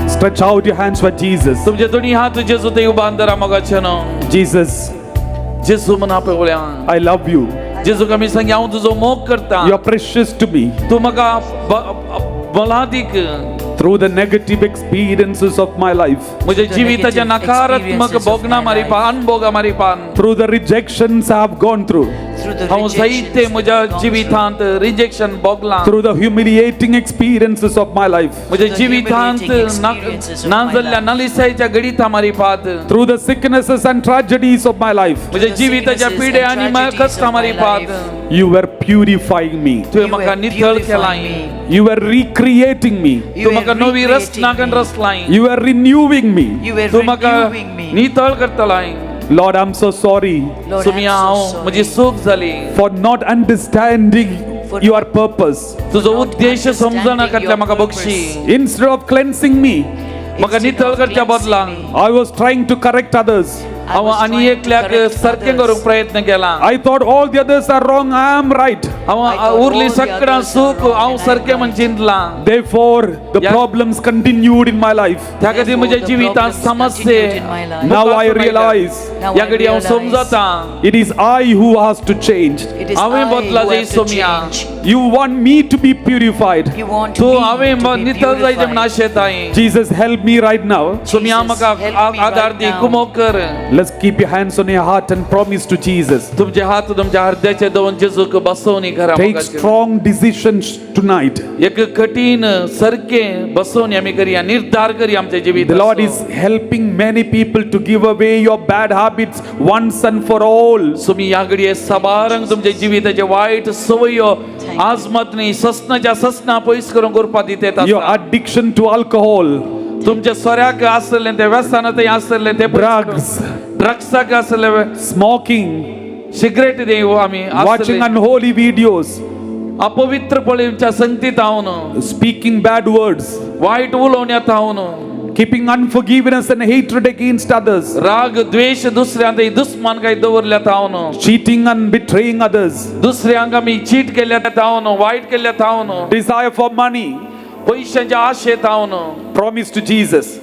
Speaker 16: Stretch out your hands for Jesus.
Speaker 15: तुमचे दोन्ही हात जेजू थंय उबान धरा मोगाचे न्हू.
Speaker 16: Jesus,
Speaker 15: जेजू म्हणा पळोवया.
Speaker 16: I love you.
Speaker 15: जेजूक आमी सांगया हांव तुजो मोग करता.
Speaker 16: You are precious to me.
Speaker 15: तूं म्हाका बलादीक.
Speaker 16: Through the negative experiences of my life,
Speaker 15: म्हज्या जिविताच्या नकारात्मक भोगणां मारिपान अनभोगां मारिपान,
Speaker 16: through the rejections I have gone through,
Speaker 15: हांव जायते म्हज्या जिवितांत rejection भोगलां,
Speaker 16: through the humiliating experiences of my life,
Speaker 15: म्हज्या जिवितांत ना जाल्ल्या नलिसायच्या घडितां मारिपात,
Speaker 16: through the sicknesses and tragedies of my life,
Speaker 15: म्हज्या जिविताच्या पिड्या आनी कश्टां मारिपात,
Speaker 16: you were purifying me.
Speaker 15: तुवें म्हाका नितळ केलां.
Speaker 16: You were recreating me.
Speaker 15: तूं म्हाका नवी रचना करून रचलाय.
Speaker 16: You were renewing me.
Speaker 15: तूं म्हाका नितळ करतलाय.
Speaker 16: Lord, I'm so sorry.
Speaker 15: सुमिया हांव म्हजी चूक जाली.
Speaker 16: For not understanding your purpose.
Speaker 15: तुजो उद्देश समजना कातल्या म्हाका Bakshi.
Speaker 16: Instead of cleansing me,
Speaker 15: म्हाका नितळ करच्या बदला,
Speaker 16: I was trying to correct others.
Speaker 15: हांव आनी एकल्याक सारकें करूंक प्रयत्न केला.
Speaker 16: I thought all the others are wrong, I am right.
Speaker 15: हांव उरली सगळ्यां चूक हांव सारकें म्हण चिंतलां.
Speaker 16: Therefore, the problems continued in my life.
Speaker 15: त्या खातीर म्हज्या जिवितांत समस्ये.
Speaker 16: Now I realize.
Speaker 15: ह्या घडी हांव समजता.
Speaker 16: It is I who has to change.
Speaker 15: हांवें बदला जाय सोमिया.
Speaker 16: You want me to be purified.
Speaker 15: तूं हांवें नितळ जायचें म्हूण आशेताय.
Speaker 16: Jesus, help me right now.
Speaker 15: सुम्या म्हाका आदार दी, कुमोक कर.
Speaker 16: Let's keep your hands on your heart and promise to Jesus.
Speaker 15: तुमचे हात तुमच्या हृदयाचे दवरून जेजूक बसवणी करा.
Speaker 16: Take strong decisions tonight.
Speaker 15: एक कठीण सारखे बसवणी आमी करया, निर्धार करया आमच्या
Speaker 16: The Lord
Speaker 15: जिवितात.
Speaker 16: is helping many people to give away your bad habits once and for all.
Speaker 15: Sumi ह्या घडये साबारांक तुमच्या जिविताचे वायट सवयो आजमत न्ही ससनाच्या ससना पयस करून करपा दितात.
Speaker 16: Your addiction to alcohol,
Speaker 15: तुमच्या सोऱ्याक आसलें ते व्यसना ते आसलें ते
Speaker 16: drugs,
Speaker 15: ड्रग्साक आसले,
Speaker 16: smoking,
Speaker 15: cigarette देऊ आमी
Speaker 16: watching unholy videos,
Speaker 15: अपवित्र पळोवच्या संगतीत हांव,
Speaker 16: speaking bad words,
Speaker 15: वायट उलोवण्यात हांव,
Speaker 16: keeping unforgiveness and hatred against others,
Speaker 15: राग द्वेष दुसऱ्यांत दुस्मान काय दवरल्यात हांव,
Speaker 16: cheating and betraying others,
Speaker 15: दुसऱ्यांक आमी चीट केल्यात हांव, वायट केल्यात हांव,
Speaker 16: desire for money,
Speaker 15: पयशांच्या आशेत हांव.
Speaker 16: Promise to Jesus.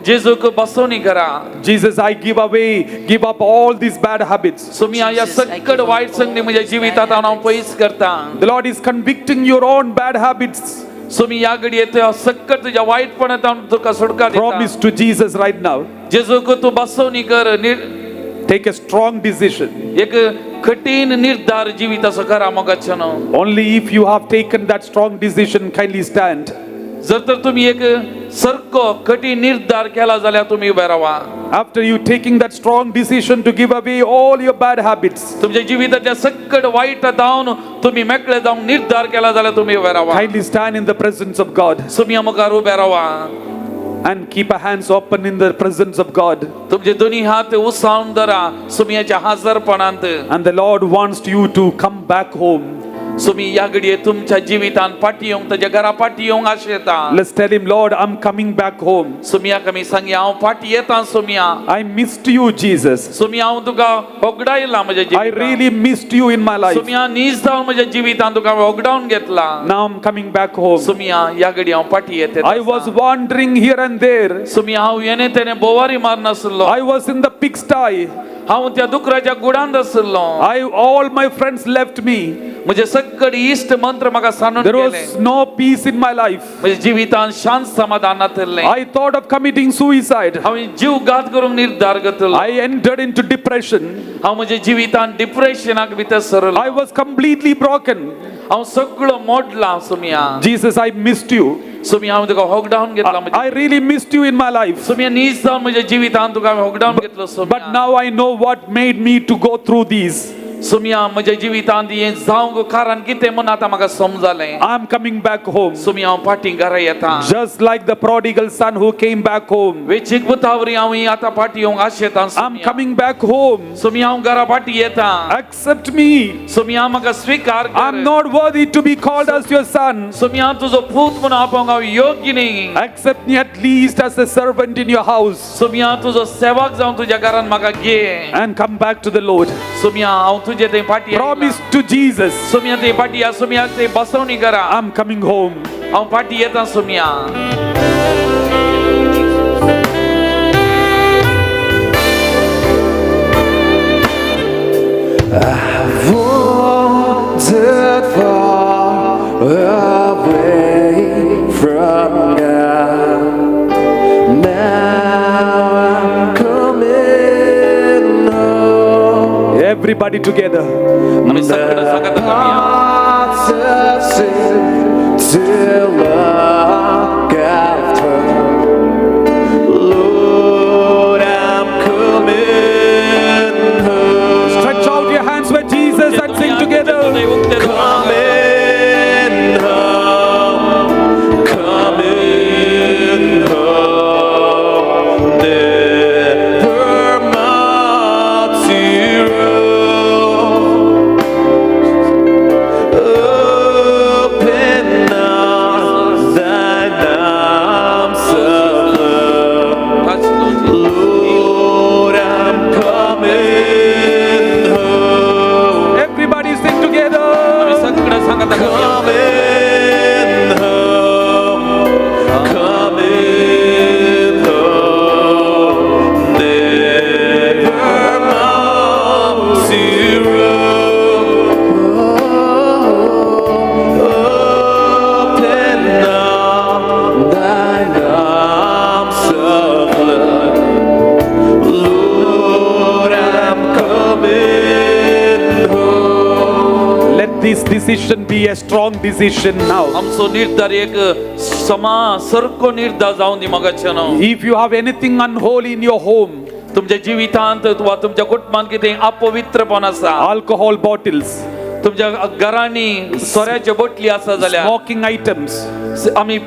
Speaker 15: जेजूक बसवणी करा.
Speaker 16: Jesus, I give away, give up all these bad habits.
Speaker 15: Sumi ह्या सकड वायट संगती म्हज्या जिवितात हांव पयस करता.
Speaker 16: The Lord is convicting your own bad habits.
Speaker 15: Sumi ह्या घडये त्या सकट तुज्या वायटपणात हांव तुका सुटका दिता.
Speaker 16: Promise to Jesus right now.
Speaker 15: जेजूक तूं बसवणी कर.
Speaker 16: Take a strong decision.
Speaker 15: एक कठीण निर्धार जिविताचो करा मोगाचें.
Speaker 16: Only if you have taken that strong decision, kindly stand.
Speaker 15: जर तर तुम्ही एक सारको कठीण निर्धार केला जाल्यार तुमी उबे रावा.
Speaker 16: After you taking that strong decision to give away all your bad habits,
Speaker 15: तुमच्या जिविताच्या सकट वायट जावन तुम्ही मेकळे जावन निर्धार केला जाल्यार तुमी उबे रावा.
Speaker 16: kindly stand in the presence of God
Speaker 15: सुम्या मुखार उबे रावा.
Speaker 16: and keep your hands open in the presence of God.
Speaker 15: तुमचे दोन्ही हात उसावन धरा सुम्याच्या हाजरपणांत.
Speaker 16: And the Lord wants you to come back home.
Speaker 15: Sumi ह्या घडये तुमच्या जिवितान फाटी येवंक ताच्या घरा फाटी येवंक आशेता.
Speaker 16: Let's tell him, Lord, I'm coming back home.
Speaker 15: सुम्याक आमी सांगया, हांव फाटी येता सुम्या.
Speaker 16: I missed you, Jesus.
Speaker 15: सुम्या हांव तुका होगडायला म्हज्या
Speaker 16: I
Speaker 15: जिवितान.
Speaker 16: really missed you in my life.
Speaker 15: सुम्या नीज जावन म्हज्या जिवितान तुका हांवें होगडावन घेतला.
Speaker 16: Now I'm coming back home.
Speaker 15: सुम्या ह्या घडये हांव फाटी येते.
Speaker 16: I was wandering here and there.
Speaker 15: सुम्या हांव येणे तेणे बोवारी मारनासलो.
Speaker 16: I was in the pigsty.
Speaker 15: हांव त्या दुकराच्या गुडांत आसलो.
Speaker 16: All my friends left me.
Speaker 15: म्हजे सकड इश्ट मंत्र म्हाका सांडून
Speaker 16: There
Speaker 15: गेले.
Speaker 16: was no peace in my life.
Speaker 15: म्हज्या जिवितान शांत समाधान नातिल्लें.
Speaker 16: I thought of committing suicide.
Speaker 15: हांवें जीव घात करूंक निर्धार घेतलो.
Speaker 16: I entered into depression.
Speaker 15: हांव म्हज्या जिवितान डिप्रेशनाक भितर सरलो.
Speaker 16: I was completely broken.
Speaker 15: हांव सगळो मोडला सुम्या.
Speaker 16: Jesus, I missed you.
Speaker 15: सुम्या हांव तुका होगडावन घेतला.
Speaker 16: I really missed you in my life.
Speaker 15: सुम्या नीज जावन म्हज्या जिवितान तुका हांवें होगडावन घेतलो सुम्या.
Speaker 16: But now I know what made me to go through these.
Speaker 15: सुम्या म्हज्या जिवितांत हें जावंक कारण कितें म्हूण आतां म्हाका समजलें.
Speaker 16: I am coming back home.
Speaker 15: सुम्या हांव फाटीं घरा येता.
Speaker 16: Just like the prodigal son who came back home.
Speaker 15: वेचीक पुतावरी हांव आतां फाटीं येवंक आशेतां.
Speaker 16: I'm coming back home.
Speaker 15: सुम्या हांव घरा फाटीं येता.
Speaker 16: Accept me.
Speaker 15: सुम्या म्हाका स्विकार कर.
Speaker 16: I'm not worthy to be called as your son.
Speaker 15: सुम्या तुजो पूत म्हूण आपोवंक हांव योग्य न्ही.
Speaker 16: Accept me at least as a servant in your house.
Speaker 15: सुम्या तुजो सेवक जावन तुज्या घरान म्हाका घे.
Speaker 16: And come back to the Lord.
Speaker 15: सुम्या हांव तुजे थंय फाटीं.
Speaker 16: Promise to Jesus.
Speaker 15: सुम्या थंय फाटीं या. सुम्या थंय बसवणी करा.
Speaker 16: I'm coming home.
Speaker 15: हांव फाटीं येता सुम्या.
Speaker 17: I've wandered far away from God. Now I'm coming home.
Speaker 16: Everybody together.
Speaker 15: आमी सगळं सांगत
Speaker 17: Hearts of sin till I got Lord, I'm coming home.
Speaker 16: Stretch out your hands with Jesus and sing together.
Speaker 17: Coming home, coming home, never more to roam. Open
Speaker 16: decision be a strong decision now.
Speaker 15: आमचो निर्धार एक समा सारको निर्धार जावन दी मोगाच्यानो.
Speaker 16: If you have anything unholy in your home,
Speaker 15: तुमच्या जिवितांत वा तुमच्या कुटुंबांत कितें अपवित्रपण आसा,
Speaker 16: alcohol bottles,
Speaker 15: तुमच्या घरांनी सोऱ्याच्यो बोटली आसा जाल्यार,
Speaker 16: smoking items,
Speaker 15: आमी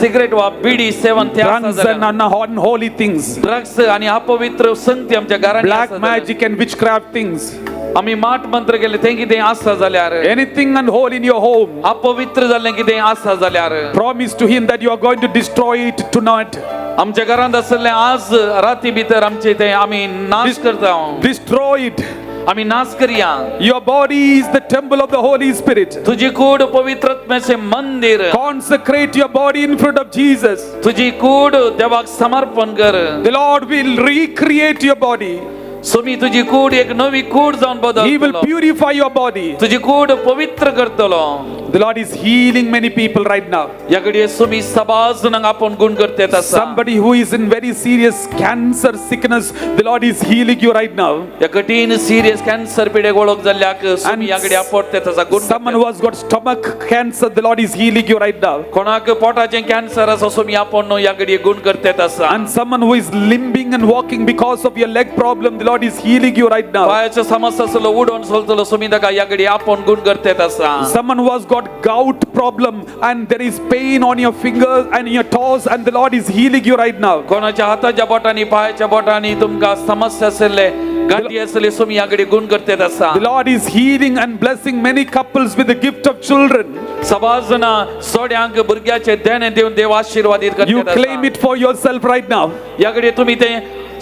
Speaker 15: सिगरेट वा बिडी सेवन ते आसा
Speaker 16: drugs
Speaker 15: जाल्यार,
Speaker 16: and unholy things,
Speaker 15: drugs आनी अपवित्र संगती आमच्या घरांनी
Speaker 16: black
Speaker 15: आसा जाल्यार,
Speaker 16: magic and witchcraft things,
Speaker 15: आमी माट मंत्र केले तें कितें आसा जाल्यार,
Speaker 16: anything unholy in your home,
Speaker 15: अपवित्र जाल्लें कितें आसा जाल्यार,
Speaker 16: promise to him that you are going to destroy it tonight.
Speaker 15: आमच्या घरांत आसलें आज राती भितर आमचे ते आमी नाश करता.
Speaker 16: Destroy it.
Speaker 15: आमी नाश करया.
Speaker 16: Your body is the temple of the Holy Spirit.
Speaker 15: तुजी कूड पवित्रत्म्याचें मंदिर.
Speaker 16: Consecrate your body in front of Jesus.
Speaker 15: तुजी कूड देवाक समर्पण कर.
Speaker 16: The Lord will recreate your body.
Speaker 15: Sumi तुजी कूड एक नवी कूड जावन बदल.
Speaker 16: He will purify your body.
Speaker 15: तुजी कूड पवित्र करतलो.
Speaker 16: The Lord is healing many people right now.
Speaker 15: ह्या घडये सुमी सबाज जाणांक आपूण गुण करतेत आसा.
Speaker 16: Somebody who is in very serious cancer sickness, the Lord is healing you right now.
Speaker 15: ह्या कठीण सिरियस कॅन्सर पिडेक वळख जाल्ल्याक सुमी ह्या घडये आपोवतेत आसा गुण.
Speaker 16: Someone who has got stomach cancer, the Lord is healing you right now.
Speaker 15: कोणाक पोटाचें कॅन्सर आसा सुमी आपूण ह्या घडये गुण करतेत आसा.
Speaker 16: And someone who is limping and walking because of your leg problem, the Lord is healing you right now.
Speaker 15: पायाचो समस्या आसलो उडोवन चलतलो सुमी ताका ह्या घडये आपूण गुण करतेत आसा.
Speaker 16: Someone who has got gout problem and there is pain on your fingers and your toes, and the Lord is healing you right now.
Speaker 15: कोणाच्या हाताच्या बोटांनी पायाच्या बोटांनी तुमकां समस्या आसले गांठी आसले सुमी ह्या घडये गुण करतेत आसा.
Speaker 16: The Lord is healing and blessing many couples with the gift of children.
Speaker 15: सबाज जाणां सोड्यांक भुरग्याचे देणे दिवन देव आशीर्वादीत
Speaker 16: You
Speaker 15: करतेत आसा.
Speaker 16: claim it for yourself right now.
Speaker 15: ह्या घडये तुमी ते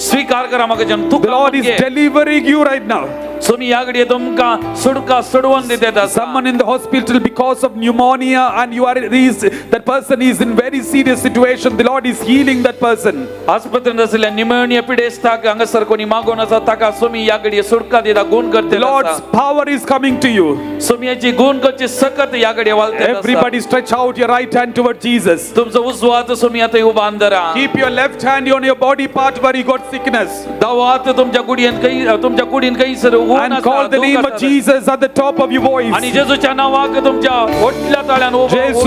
Speaker 15: स्वीकार करा म्हाका जन.
Speaker 16: The Lord is delivering you right now.
Speaker 15: Sumi ह्या घडये तुमकां सुटका सोडवून दितात आसा.
Speaker 16: Someone in the hospital because of pneumonia, and you are is that person is in very serious situation. The Lord is healing that person.
Speaker 15: आस्पत्रेंत आशिल्ल्या pneumonia पिडेस्ताक हांगासर कोणी मागून आसा ताका सुमी ह्या घडये सुटका दिता गुण
Speaker 16: The
Speaker 15: करतेत
Speaker 16: Lord's
Speaker 15: आसा.
Speaker 16: power is coming to you.
Speaker 15: सुमयाची गुण करची सकत ह्या घडये वालतेत आसा.
Speaker 16: Everybody stretch out your right hand toward Jesus.
Speaker 15: तुमचो उजवो हात सुमी आतां उबान धरा.
Speaker 16: Keep your left hand on your body part where you got sickness.
Speaker 15: दावो हात तुमच्या कुडयेन खंय तुमच्या कुडीन खंयसर ऊन
Speaker 16: And
Speaker 15: आसा,
Speaker 16: call the
Speaker 15: दूख
Speaker 16: name
Speaker 15: आसा
Speaker 16: of Jesus at the top of your voice.
Speaker 15: आणि जेजूच्या नावाक तुमच्या व्हडल्या ताळ्यान उभो
Speaker 16: Jesus.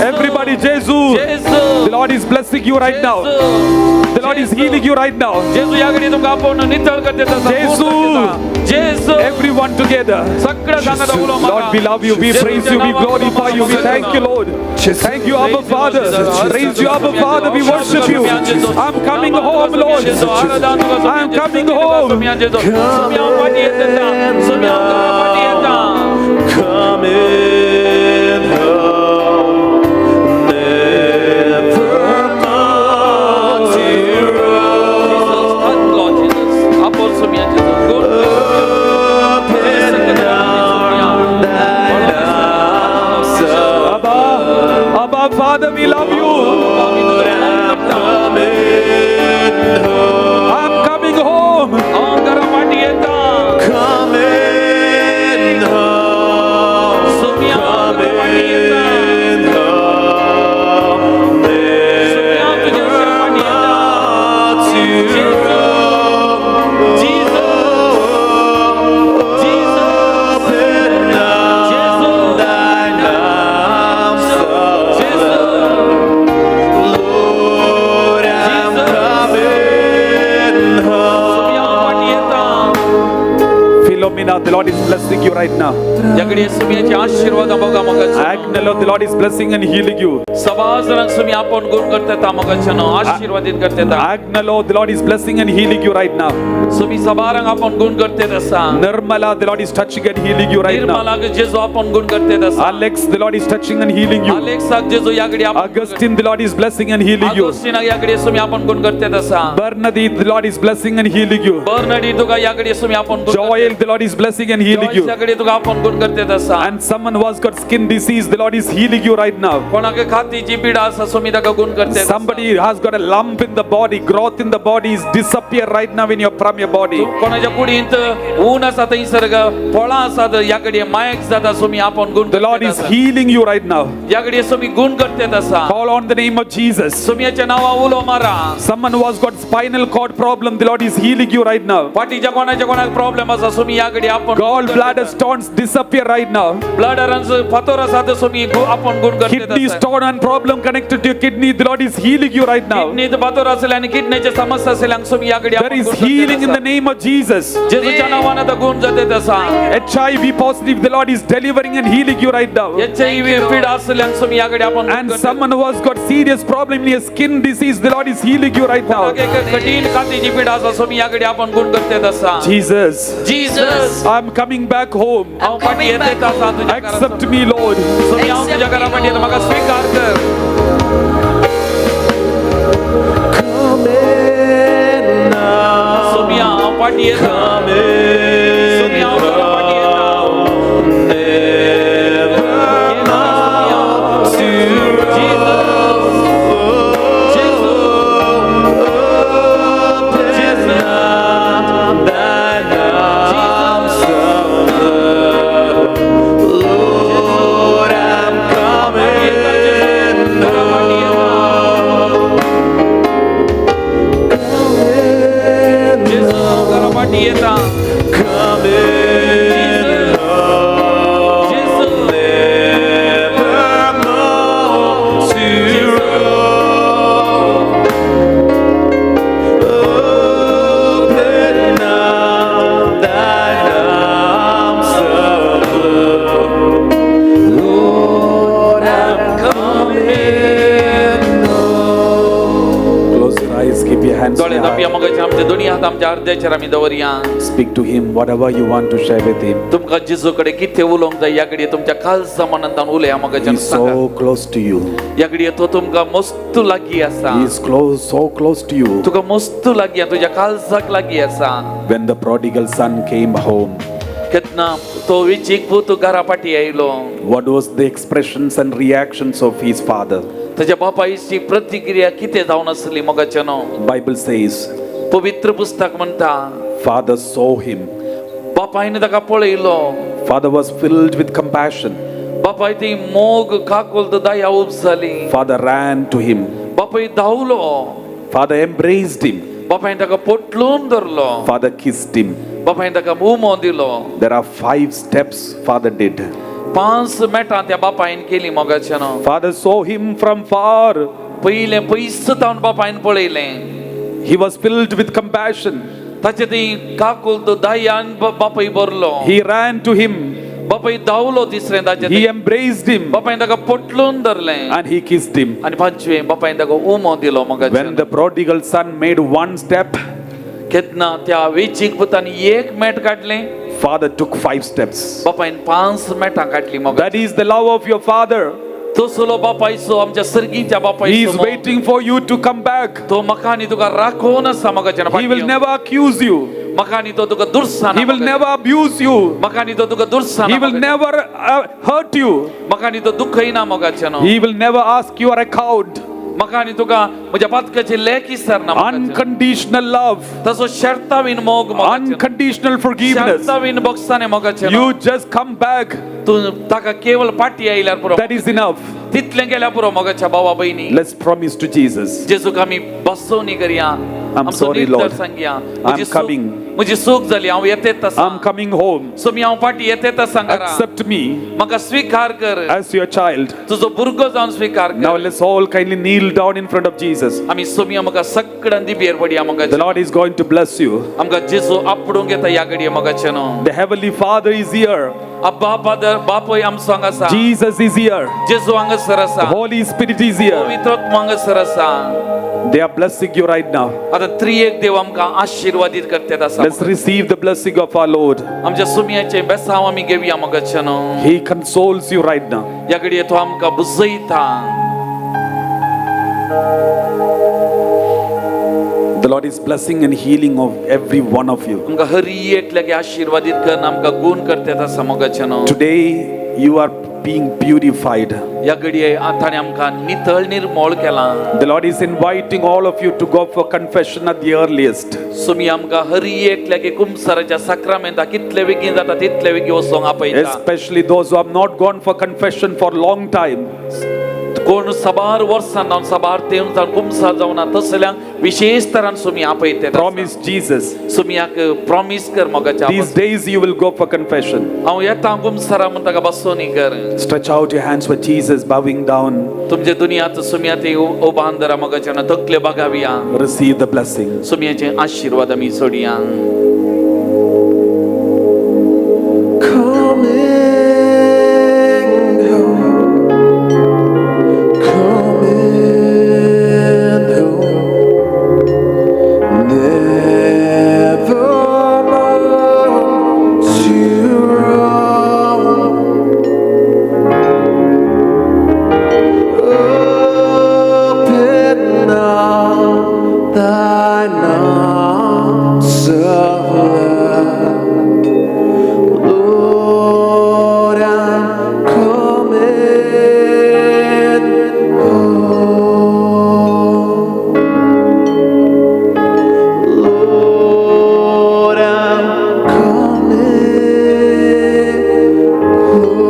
Speaker 16: Everybody, Jesus.
Speaker 15: Jesus.
Speaker 16: The Lord is blessing you right now. The Lord is healing you right now.
Speaker 15: जेजू ह्या घडये तुमकां आपोवन नितळ करतेत आसा, गुण
Speaker 16: Jesus.
Speaker 15: करतेत आसा. जेजू.
Speaker 16: Everyone together.
Speaker 15: सगळ्या सांगात उलो मारा.
Speaker 16: Lord, we love you, we praise you, we glorify you, we thank you, Lord. Thank you, Abba Father. Praise you, Abba Father. We worship you. I'm coming home, Lord. I'm coming home.
Speaker 3: Coming home, never more to roam. Open thine arms
Speaker 16: Abba, Abba Father, we love you.
Speaker 3: I'm coming home.
Speaker 16: I'm coming home.
Speaker 3: Coming home. Coming home. Never more to roam. Open up thine arms of love. Lord, I'm coming home.
Speaker 16: Philomena, the Lord is blessing you right now.
Speaker 15: ह्या घडये सुमयाचे आशीर्वाद मोगा मोगाचो.
Speaker 16: Agnello, the Lord is blessing and healing you.
Speaker 15: सबाज जाणांक सुमी आपोवन गुण करतेत मोगाच्यानो आशीर्वादीत करतेत.
Speaker 16: Agnello, the Lord is blessing and healing you right now.
Speaker 15: Sumi सबारांक आपोवन गुण करतेत आसा.
Speaker 16: Nirmala, the Lord is touching and healing you right now.
Speaker 15: निर्मलाक जेजू आपोवन गुण करतेत आसा.
Speaker 16: Alex, the Lord is touching and healing you.
Speaker 15: अलेक्साक जेजू ह्या घडये आपोवन
Speaker 16: Augustine, the Lord is blessing and healing you.
Speaker 15: आगोस्टिनाक ह्या घडये सुमी आपोवन गुण करतेत आसा.
Speaker 16: Bernadette, the Lord is blessing and healing you.
Speaker 15: बर्नडी तुका ह्या घडये सुमी आपोवन गुण
Speaker 16: Joel, the Lord is blessing and healing you.
Speaker 15: ह्या घडये तुका आपोवन गुण करतेत आसा.
Speaker 16: And someone who has got skin disease, the Lord is healing you right now.
Speaker 15: कोणाक खातीची पिडा आसा सुमी ताका गुण करतेत आसा.
Speaker 16: Somebody has got a lump in the body, growth in the body is disappear right now in your from your body.
Speaker 15: कोणाच्या कुडींत ऊन आसा थंयसर फळां आसात ह्या घडये मायक जाता सुमी आपोवन गुण
Speaker 16: The Lord is healing you right now.
Speaker 15: ह्या घडये सुमी गुण करतेत आसा.
Speaker 16: Call on the name of Jesus.
Speaker 15: सुमयाच्या नांवा उलो मारा.
Speaker 16: Someone who has got spinal cord problem, the Lord is healing you right now.
Speaker 15: फाटीच्या कोणाच्या कोणाक प्रॉब्लेम आसा सुमी ह्या घडये घडये आपण
Speaker 16: Gall bladder stones disappear right now.
Speaker 15: ब्लॅडरांचो फातोर आसा तो सोमी आपण गुण करते
Speaker 16: Kidney stone and problem connected to your kidney, the Lord is healing you right now.
Speaker 15: किडनीत फातोर असले आणि किडनीचे समस्या असले हांगा सोमी ह्या घडये
Speaker 16: There is healing in the name of Jesus.
Speaker 15: जेजूच्या नावान आता गुण जाते तसा.
Speaker 16: HIV positive, the Lord is delivering and healing you right now.
Speaker 15: HIV पीडा असले हांगा सोमी ह्या घडये आपण
Speaker 16: And someone who has got serious problem in your skin disease, the Lord is healing you right now.
Speaker 15: एक कठीण कातीची पीडा आसा सोमी ह्या घडये आपण गुण करते तसा.
Speaker 16: Jesus,
Speaker 15: Jesus,
Speaker 16: I'm coming back home.
Speaker 15: हांव फाटी येते तसा तुझ्या घरा.
Speaker 16: Accept me, Lord.
Speaker 15: सोमी हांव तुझ्या घरा फाटी येता, म्हाका स्वीकार कर. सोमी हांव फाटी येता. सोमी हांव घरा फाटी येता.
Speaker 3: Lord, I'm coming home.
Speaker 15: जेजू घरा फाटी येता.
Speaker 3: Coming home. Never more to roam. Open up thine arms of love. Lord, I'm coming home.
Speaker 16: Close your eyes, keep your hands on
Speaker 15: दोळे
Speaker 16: your
Speaker 15: दापया
Speaker 16: heart.
Speaker 15: मगाचे आमचे दोन्ही हात आमच्या अर्ध्याचेर आमी दवरया.
Speaker 16: Speak to Him whatever you want to share with Him.
Speaker 15: तुमकां जेजू कडेन कितें उलोवंक जाय ह्या घडये तुमच्या खालसा मनांतल्यान उलया मगाच्यान
Speaker 16: He is so close to you.
Speaker 15: ह्या घडये तो तुमकां मस्त लागीं आसा.
Speaker 16: He is close, so close to you.
Speaker 15: तुका मस्त लागीं आसा, तुज्या काळजाक लागीं आसा.
Speaker 16: When the prodigal son came home,
Speaker 15: केन्ना तो विचीक पूत घरा फाटी आयलो,
Speaker 16: what was the expressions and reactions of his father?
Speaker 15: ताच्या बापायची प्रतिक्रिया कितें जावन आसली मोगाच्यानो?
Speaker 16: Bible says,
Speaker 15: पवित्र पुस्तक म्हणटा,
Speaker 16: Father saw him.
Speaker 15: बापायन ताका पळयलो.
Speaker 16: Father was filled with compassion.
Speaker 15: बापाय ती मोग काकुळट दया उब जाली.
Speaker 16: Father ran to him.
Speaker 15: बापाय धांवलो.
Speaker 16: Father embraced him.
Speaker 15: बापायन ताका पोटलून धरलो.
Speaker 16: Father kissed him.
Speaker 15: बापायन ताका उमो दिलो.
Speaker 16: There are 5 steps father did.
Speaker 15: 5 मेटां त्या बापायन केली मोगाच्यानो.
Speaker 16: Father saw him from far.
Speaker 15: पयलें पयस तावन बापायन पळयलें.
Speaker 16: He was filled with compassion.
Speaker 15: ताचे ती काकुळट दयान बापाय भरलो.
Speaker 16: He ran to him.
Speaker 15: बापाय धांवलो तिसरें ताचे.
Speaker 16: He embraced him.
Speaker 15: बापायन ताका पोटलून धरलें.
Speaker 16: And he kissed him.
Speaker 15: आनी पांचवें बापायन ताका उमो दिलो मोगाच्यानो.
Speaker 16: When the prodigal son made one step,
Speaker 15: केन्ना त्या वेचीक पुतान एक मेट काडलें,
Speaker 16: father took 5 steps.
Speaker 15: बापायन 5 मेटां काडली मोगा.
Speaker 16: That is the love of your father.
Speaker 15: तसलो बापायचो आमच्या सर्गीच्या
Speaker 16: He
Speaker 15: बापायचो
Speaker 16: is
Speaker 15: मोग.
Speaker 16: waiting for you to come back.
Speaker 15: तो म्हाका आनी तुका राखोवन आसा मोगाच्यान.
Speaker 16: He will never accuse you.
Speaker 15: म्हाका आनी तो तुका दुर्साना.
Speaker 16: He will never abuse you.
Speaker 15: म्हाका आनी तो तुका दुर्साना.
Speaker 16: He will never hurt you.
Speaker 15: म्हाका आनी तो दुखयना मोगाच्यान.
Speaker 16: He will never ask your account.
Speaker 15: म्हाका आनी तुका म्हज्या पातकाचे लेख विसरना.
Speaker 16: Unconditional love.
Speaker 15: तसो शर्ता विन मोग,
Speaker 16: Unconditional forgiveness.
Speaker 15: शर्ता विन बोगसाने मोगाचें.
Speaker 16: You just come back.
Speaker 15: तूं ताका केवळ पाटी आयल्यार पुरो.
Speaker 16: That is enough.
Speaker 15: तितलें गेल्यार पुरो मोगाच्या भावा भयणी.
Speaker 16: Let's promise to Jesus.
Speaker 15: जेजूक आमी बसवणी करया.
Speaker 16: I'm sorry, Lord.
Speaker 15: सांगया,
Speaker 16: I'm coming.
Speaker 15: म्हजी चूक जाली, हांव येतेच आसा.
Speaker 16: I'm coming home.
Speaker 15: सोमी हांव फाटी येतेच आसा घरा.
Speaker 16: Accept me
Speaker 15: म्हाका स्वीकार कर.
Speaker 16: as your child.
Speaker 15: तुजो भुरगो जावन स्वीकार कर.
Speaker 16: Now let's all kindly kneel down in front of Jesus.
Speaker 15: आमी सोमी आमकां सगळ्यां दिबेर पडया
Speaker 16: The
Speaker 15: मोगाचें.
Speaker 16: Lord is going to bless you.
Speaker 15: आमकां जेजू आपडूंक येता ह्या घडये मोगाचें न्हू.
Speaker 16: The Heavenly Father is here.
Speaker 15: अब्बा फादर बापूय आमचो हांगा आसा.
Speaker 16: Jesus is here.
Speaker 15: जेजू हांगासर आसा.
Speaker 16: The Holy Spirit is here.
Speaker 15: पवित्र आत्मा हांगासर आसा.
Speaker 16: They are blessing you right now.
Speaker 15: आतां त्रिएक देव आमकां आशिर्वादीत करतात आसा.
Speaker 16: Let's receive the blessing of our Lord.
Speaker 15: आमच्या सुमयाचें बेसांव आमी घेवया मोगाचें न्हू.
Speaker 16: He consoles you right now.
Speaker 15: ह्या घडये तो आमकां बुजयता.
Speaker 16: The Lord is blessing and healing of every one of you.
Speaker 15: आमकां हर एकल्याक आशिर्वादीत करून आमकां गुण करतात आसा मोगाचें न्हू.
Speaker 16: Today you are being purified.
Speaker 15: ह्या घडये ताणें आमकां नितळ निर्मोळ केलां.
Speaker 16: The Lord is inviting all of you to go for confession at the earliest.
Speaker 15: Sumi आमकां हर एकल्याक कुमसाराच्या साक्रामेंता कितले बेगीन जाता तितले बेगीन वचोंक आपयता.
Speaker 16: Especially those who have not gone for confession for long time.
Speaker 15: कोण साबार वर्सां जावन साबार तेवन जावन कुमसार जावना तसल्यांक विशेष तरान सुमी आपयते
Speaker 16: Promise Jesus.
Speaker 15: सुमियाक प्रॉमीस कर मोगाच्या
Speaker 16: These days you will go for confession.
Speaker 15: हांव येता कुमसारा म्हूण ताका बसोनी कर.
Speaker 16: Stretch out your hands for Jesus, bowing down.
Speaker 15: तुमचे दुनियात सुमिया ते उबान धरा मोगाच्या तकले बागावया.
Speaker 16: Receive the blessing.
Speaker 15: सुमियाचे आशीर्वाद आमी सोडया.
Speaker 17: Coming home, coming home, never more to roam. Open now thine arms of love. Lord, I'm coming home. Lord, I'm coming home.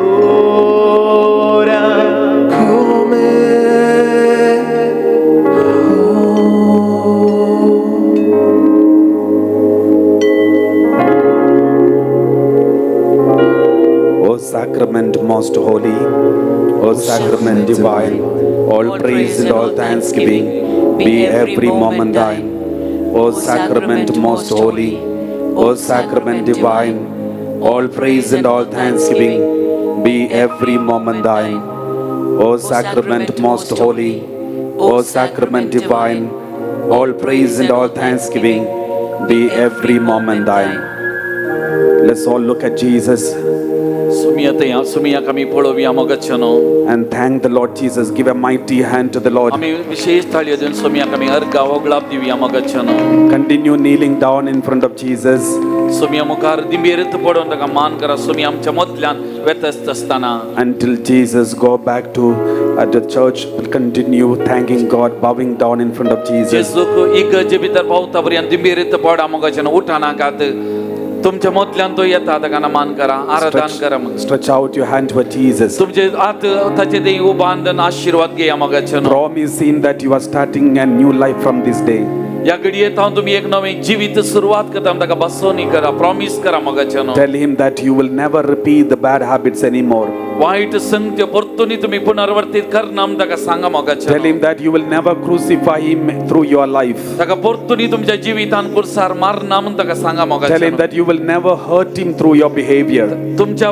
Speaker 17: Lord, I'm coming home.
Speaker 16: O sacrament most holy, O sacrament divine, all praise and all thanksgiving be every moment thine. O sacrament most holy, O sacrament divine, all praise and all thanksgiving be every moment thine. O sacrament most holy, O sacrament divine, all praise and all thanksgiving be every moment thine. Let's all look at Jesus
Speaker 15: सुमिया ते सुमियाक आमी पळोवया मोगाच्या न्हू.
Speaker 16: and thank the Lord Jesus. Give a mighty hand to the Lord.
Speaker 15: आमी विशेष थाळयो दिवन सुमियाक आमी अर्गा ओगळाप दिवया मोगाच्या न्हू.
Speaker 16: Continue kneeling down in front of Jesus.
Speaker 15: सुमिया मुखार दिंबेरत पडोवन ताका मान करा सुमी आमच्या मदल्यान वेतस्त आसतना.
Speaker 16: Until Jesus go back to the church, continue thanking God, bowing down in front of Jesus.
Speaker 15: जेजूक इगर्जे भितर पावता पर्यंत दिंबेरत पडा मोगाच्या न्हू उठानाकात. तुमच्या मदल्यान तो येता ताका मान करा आराधन करा.
Speaker 16: Stretch out your hand toward Jesus.
Speaker 15: तुमचे हात ताचे ते उबांदन आशीर्वाद घेया मोगाच्या न्हू.
Speaker 16: Promise him that you are starting a new life from this day.
Speaker 15: ह्या घडयेत हांव तुमी एक नवें जिवीत सुरवात करता ताका बसोनी करा प्रॉमीस करा मोगाच्या न्हू.
Speaker 16: Tell him that you will never repeat the bad habits anymore.
Speaker 15: वायट संगत्यो परतून तुमी पुनर्वर्तीत करना म्हूण ताका सांगा मोगाच्या
Speaker 16: Tell him that you will never crucify him through your life.
Speaker 15: ताका परतून तुमच्या जिवितान कुर्सार मारना म्हूण ताका सांगा मोगाच्या
Speaker 16: Tell him that you will never hurt him through your behavior.
Speaker 15: तुमच्या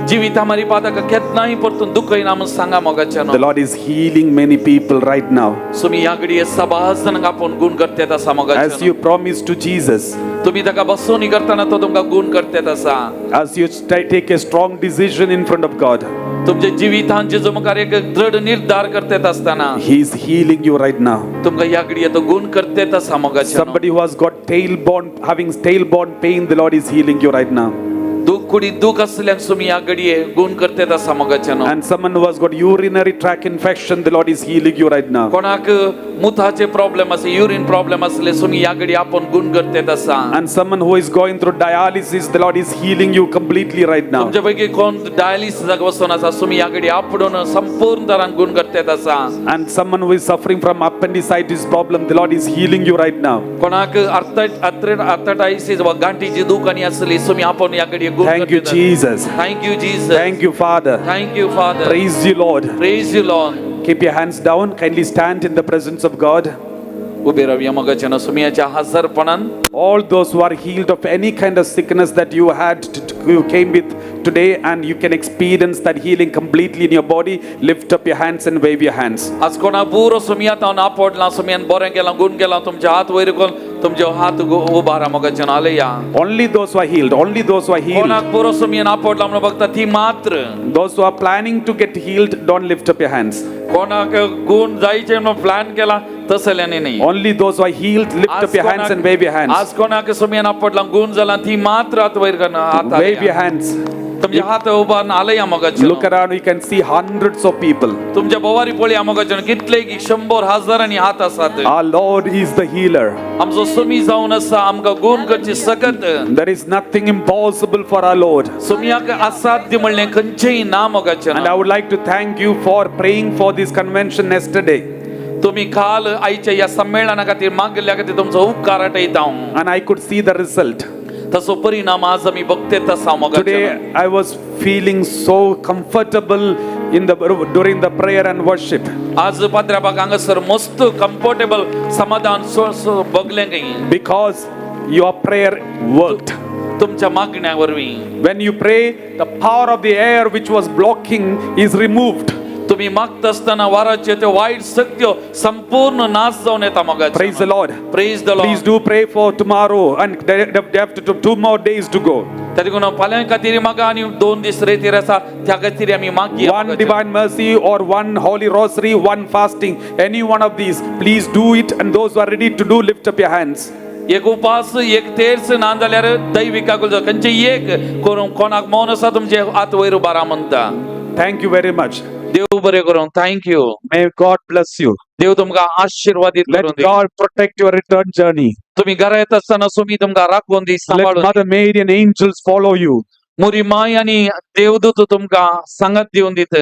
Speaker 15: जिविता मारिपा ताका केन्नाय परतून दुखयना म्हूण सांगा मोगाच्या
Speaker 16: The Lord is healing many people right now.
Speaker 15: तुमी ह्या घडये सभास जाणांक आपोवन गुण करतात आसा मोगाच्या
Speaker 16: As you promise to Jesus,
Speaker 15: तुमी ताका बसोनी करतना तो तुमकां गुण करतात आसा.
Speaker 16: as you take a strong decision in front of God,
Speaker 15: तुमच्या जिवितान जेजू मुखार एक दृढ निर्धार करतात आसतना
Speaker 16: He is healing you right now.
Speaker 15: तुमकां ह्या घडये तो गुण करतात आसा मोगाच्या.
Speaker 16: Somebody who has got tailbone, having tailbone pain, the Lord is healing you right now.
Speaker 15: दुख कुडी दुख असल्यान तुमी ह्या घडये गुण करतात आसा मोगाच्या.
Speaker 16: And someone who has got urinary tract infection, the Lord is healing you right now.
Speaker 15: कोणाक मुताचे प्रॉब्लेम आसा युरीन प्रॉब्लेम असले तुमी ह्या घडये आपण गुण करतात आसा.
Speaker 16: And someone who is going through dialysis, the Lord is healing you completely right now.
Speaker 15: तुमच्या पैकी कोण डायलिसिसाक वचून आसा तुमी ह्या घडये आपडून संपूर्ण तरान गुण करतात आसा.
Speaker 16: And someone who is suffering from appendicitis problem, the Lord is healing you right now.
Speaker 15: कोणाक आर्थटायसिस वा गांठीची दूख आनी असली तुमी आपण ह्या घडये गुण.
Speaker 16: Thank you, Jesus.
Speaker 15: Thank you, Jesus.
Speaker 16: Thank you, Father.
Speaker 15: Thank you, Father.
Speaker 16: Praise you, Lord.
Speaker 15: Praise you, Lord.
Speaker 16: Keep your hands down. Kindly stand in the presence of God.
Speaker 15: उभे रावया मोगाच्या सुमियाच्या हजरपणान.
Speaker 16: All those who are healed of any kind of sickness that you had, you came with today, and you can experience that healing completely in your body, lift up your hands and wave your hands.
Speaker 15: आज कोणा पुरो सुमिया तावन आपडला सुमियान बरें केलां गुण केलां तुमचे हात वयर करून तुमचे हात उबारा मोगाच्या आलया.
Speaker 16: Only those who are healed, only those who are healed.
Speaker 15: कोणाक पुरो सुमियान आपडला म्हणून बघता ती मात्र.
Speaker 16: Those who are planning to get healed, don't lift up your hands.
Speaker 15: कोणाक गुण जायचे म्हणून प्लॅन केला तसल्यानी नाही.
Speaker 16: Only those who are healed, lift up your hands and wave your hands.
Speaker 15: आज कोणाक सुमियान आपडला गुण जाला ती मात्र हात वयर करना हात.
Speaker 16: Wave your hands.
Speaker 15: तुमचे हात उबारून आलया मोगाचे.
Speaker 16: Look around, you can see hundreds of people.
Speaker 15: तुमच्या बोवारी पळया मोगाचे, कितले की शंबर हजारांनी हात आसात.
Speaker 16: Our Lord is the healer.
Speaker 15: आमचो सुमी जावन आसा आमकां गुण करची सकत.
Speaker 16: There is nothing impossible for our Lord.
Speaker 15: सुमयाक असाध्य म्हणलें खंयचेय ना मोगाचे.
Speaker 16: And I would like to thank you for praying for this convention yesterday.
Speaker 15: तुम्ही काल आयच्या ह्या संमेलना खातीर मागिल्ल्या खातीर तुमचो उपकार आटयता हांव.
Speaker 16: And I could see the result.
Speaker 15: तसो परिणाम आज आमी बघते तसा मोगाचे.
Speaker 16: Today I was feeling so comfortable in the during the prayer and worship.
Speaker 15: आज पाद्र्याबाग हांगासर मस्त कम्फर्टेबल समाधान बघलें काही.
Speaker 16: Because your prayer worked.
Speaker 15: तुमच्या मागण्या वरवीं.
Speaker 16: When you pray, the power of the air which was blocking is removed.
Speaker 15: तुम्ही मागता आसतना वाराच्यो त्यो वायट शक्त्यो संपूर्ण नाश जावन येता मोगाचे.
Speaker 16: Praise the Lord.
Speaker 15: Praise the Lord.
Speaker 16: Please do pray for tomorrow, and they have 2 more days to go.
Speaker 15: त्या देखून फाल्यां खातीर मागा आनी 2 दीस रेतीर आसा त्या खातीर आमी मागया.
Speaker 16: One divine mercy or one holy rosary, one fasting, any one of these, please do it. And those who are ready to do, lift up your hands.
Speaker 15: एक उपास, एक तेर्स, ना जाल्यार दैवीक काकुळट, खंयचे एक करूंक कोणाक मौन आसा तुमचे हात वयर उबारा म्हणटा.
Speaker 16: Thank you very much.
Speaker 15: देव बरें करूं. Thank you.
Speaker 16: May God bless you.
Speaker 15: देव तुमकां आशीर्वादीत
Speaker 16: Let
Speaker 15: करूं दी.
Speaker 16: God protect your return journey.
Speaker 15: तुम्ही घरा येत आसतना सुमी तुमकां राखून दी,
Speaker 16: Let
Speaker 15: सांबाळून.
Speaker 16: Mother Mary and angels follow you.
Speaker 15: मोरी माय आनी देवदूत तुमकां सांगात दिवन दित.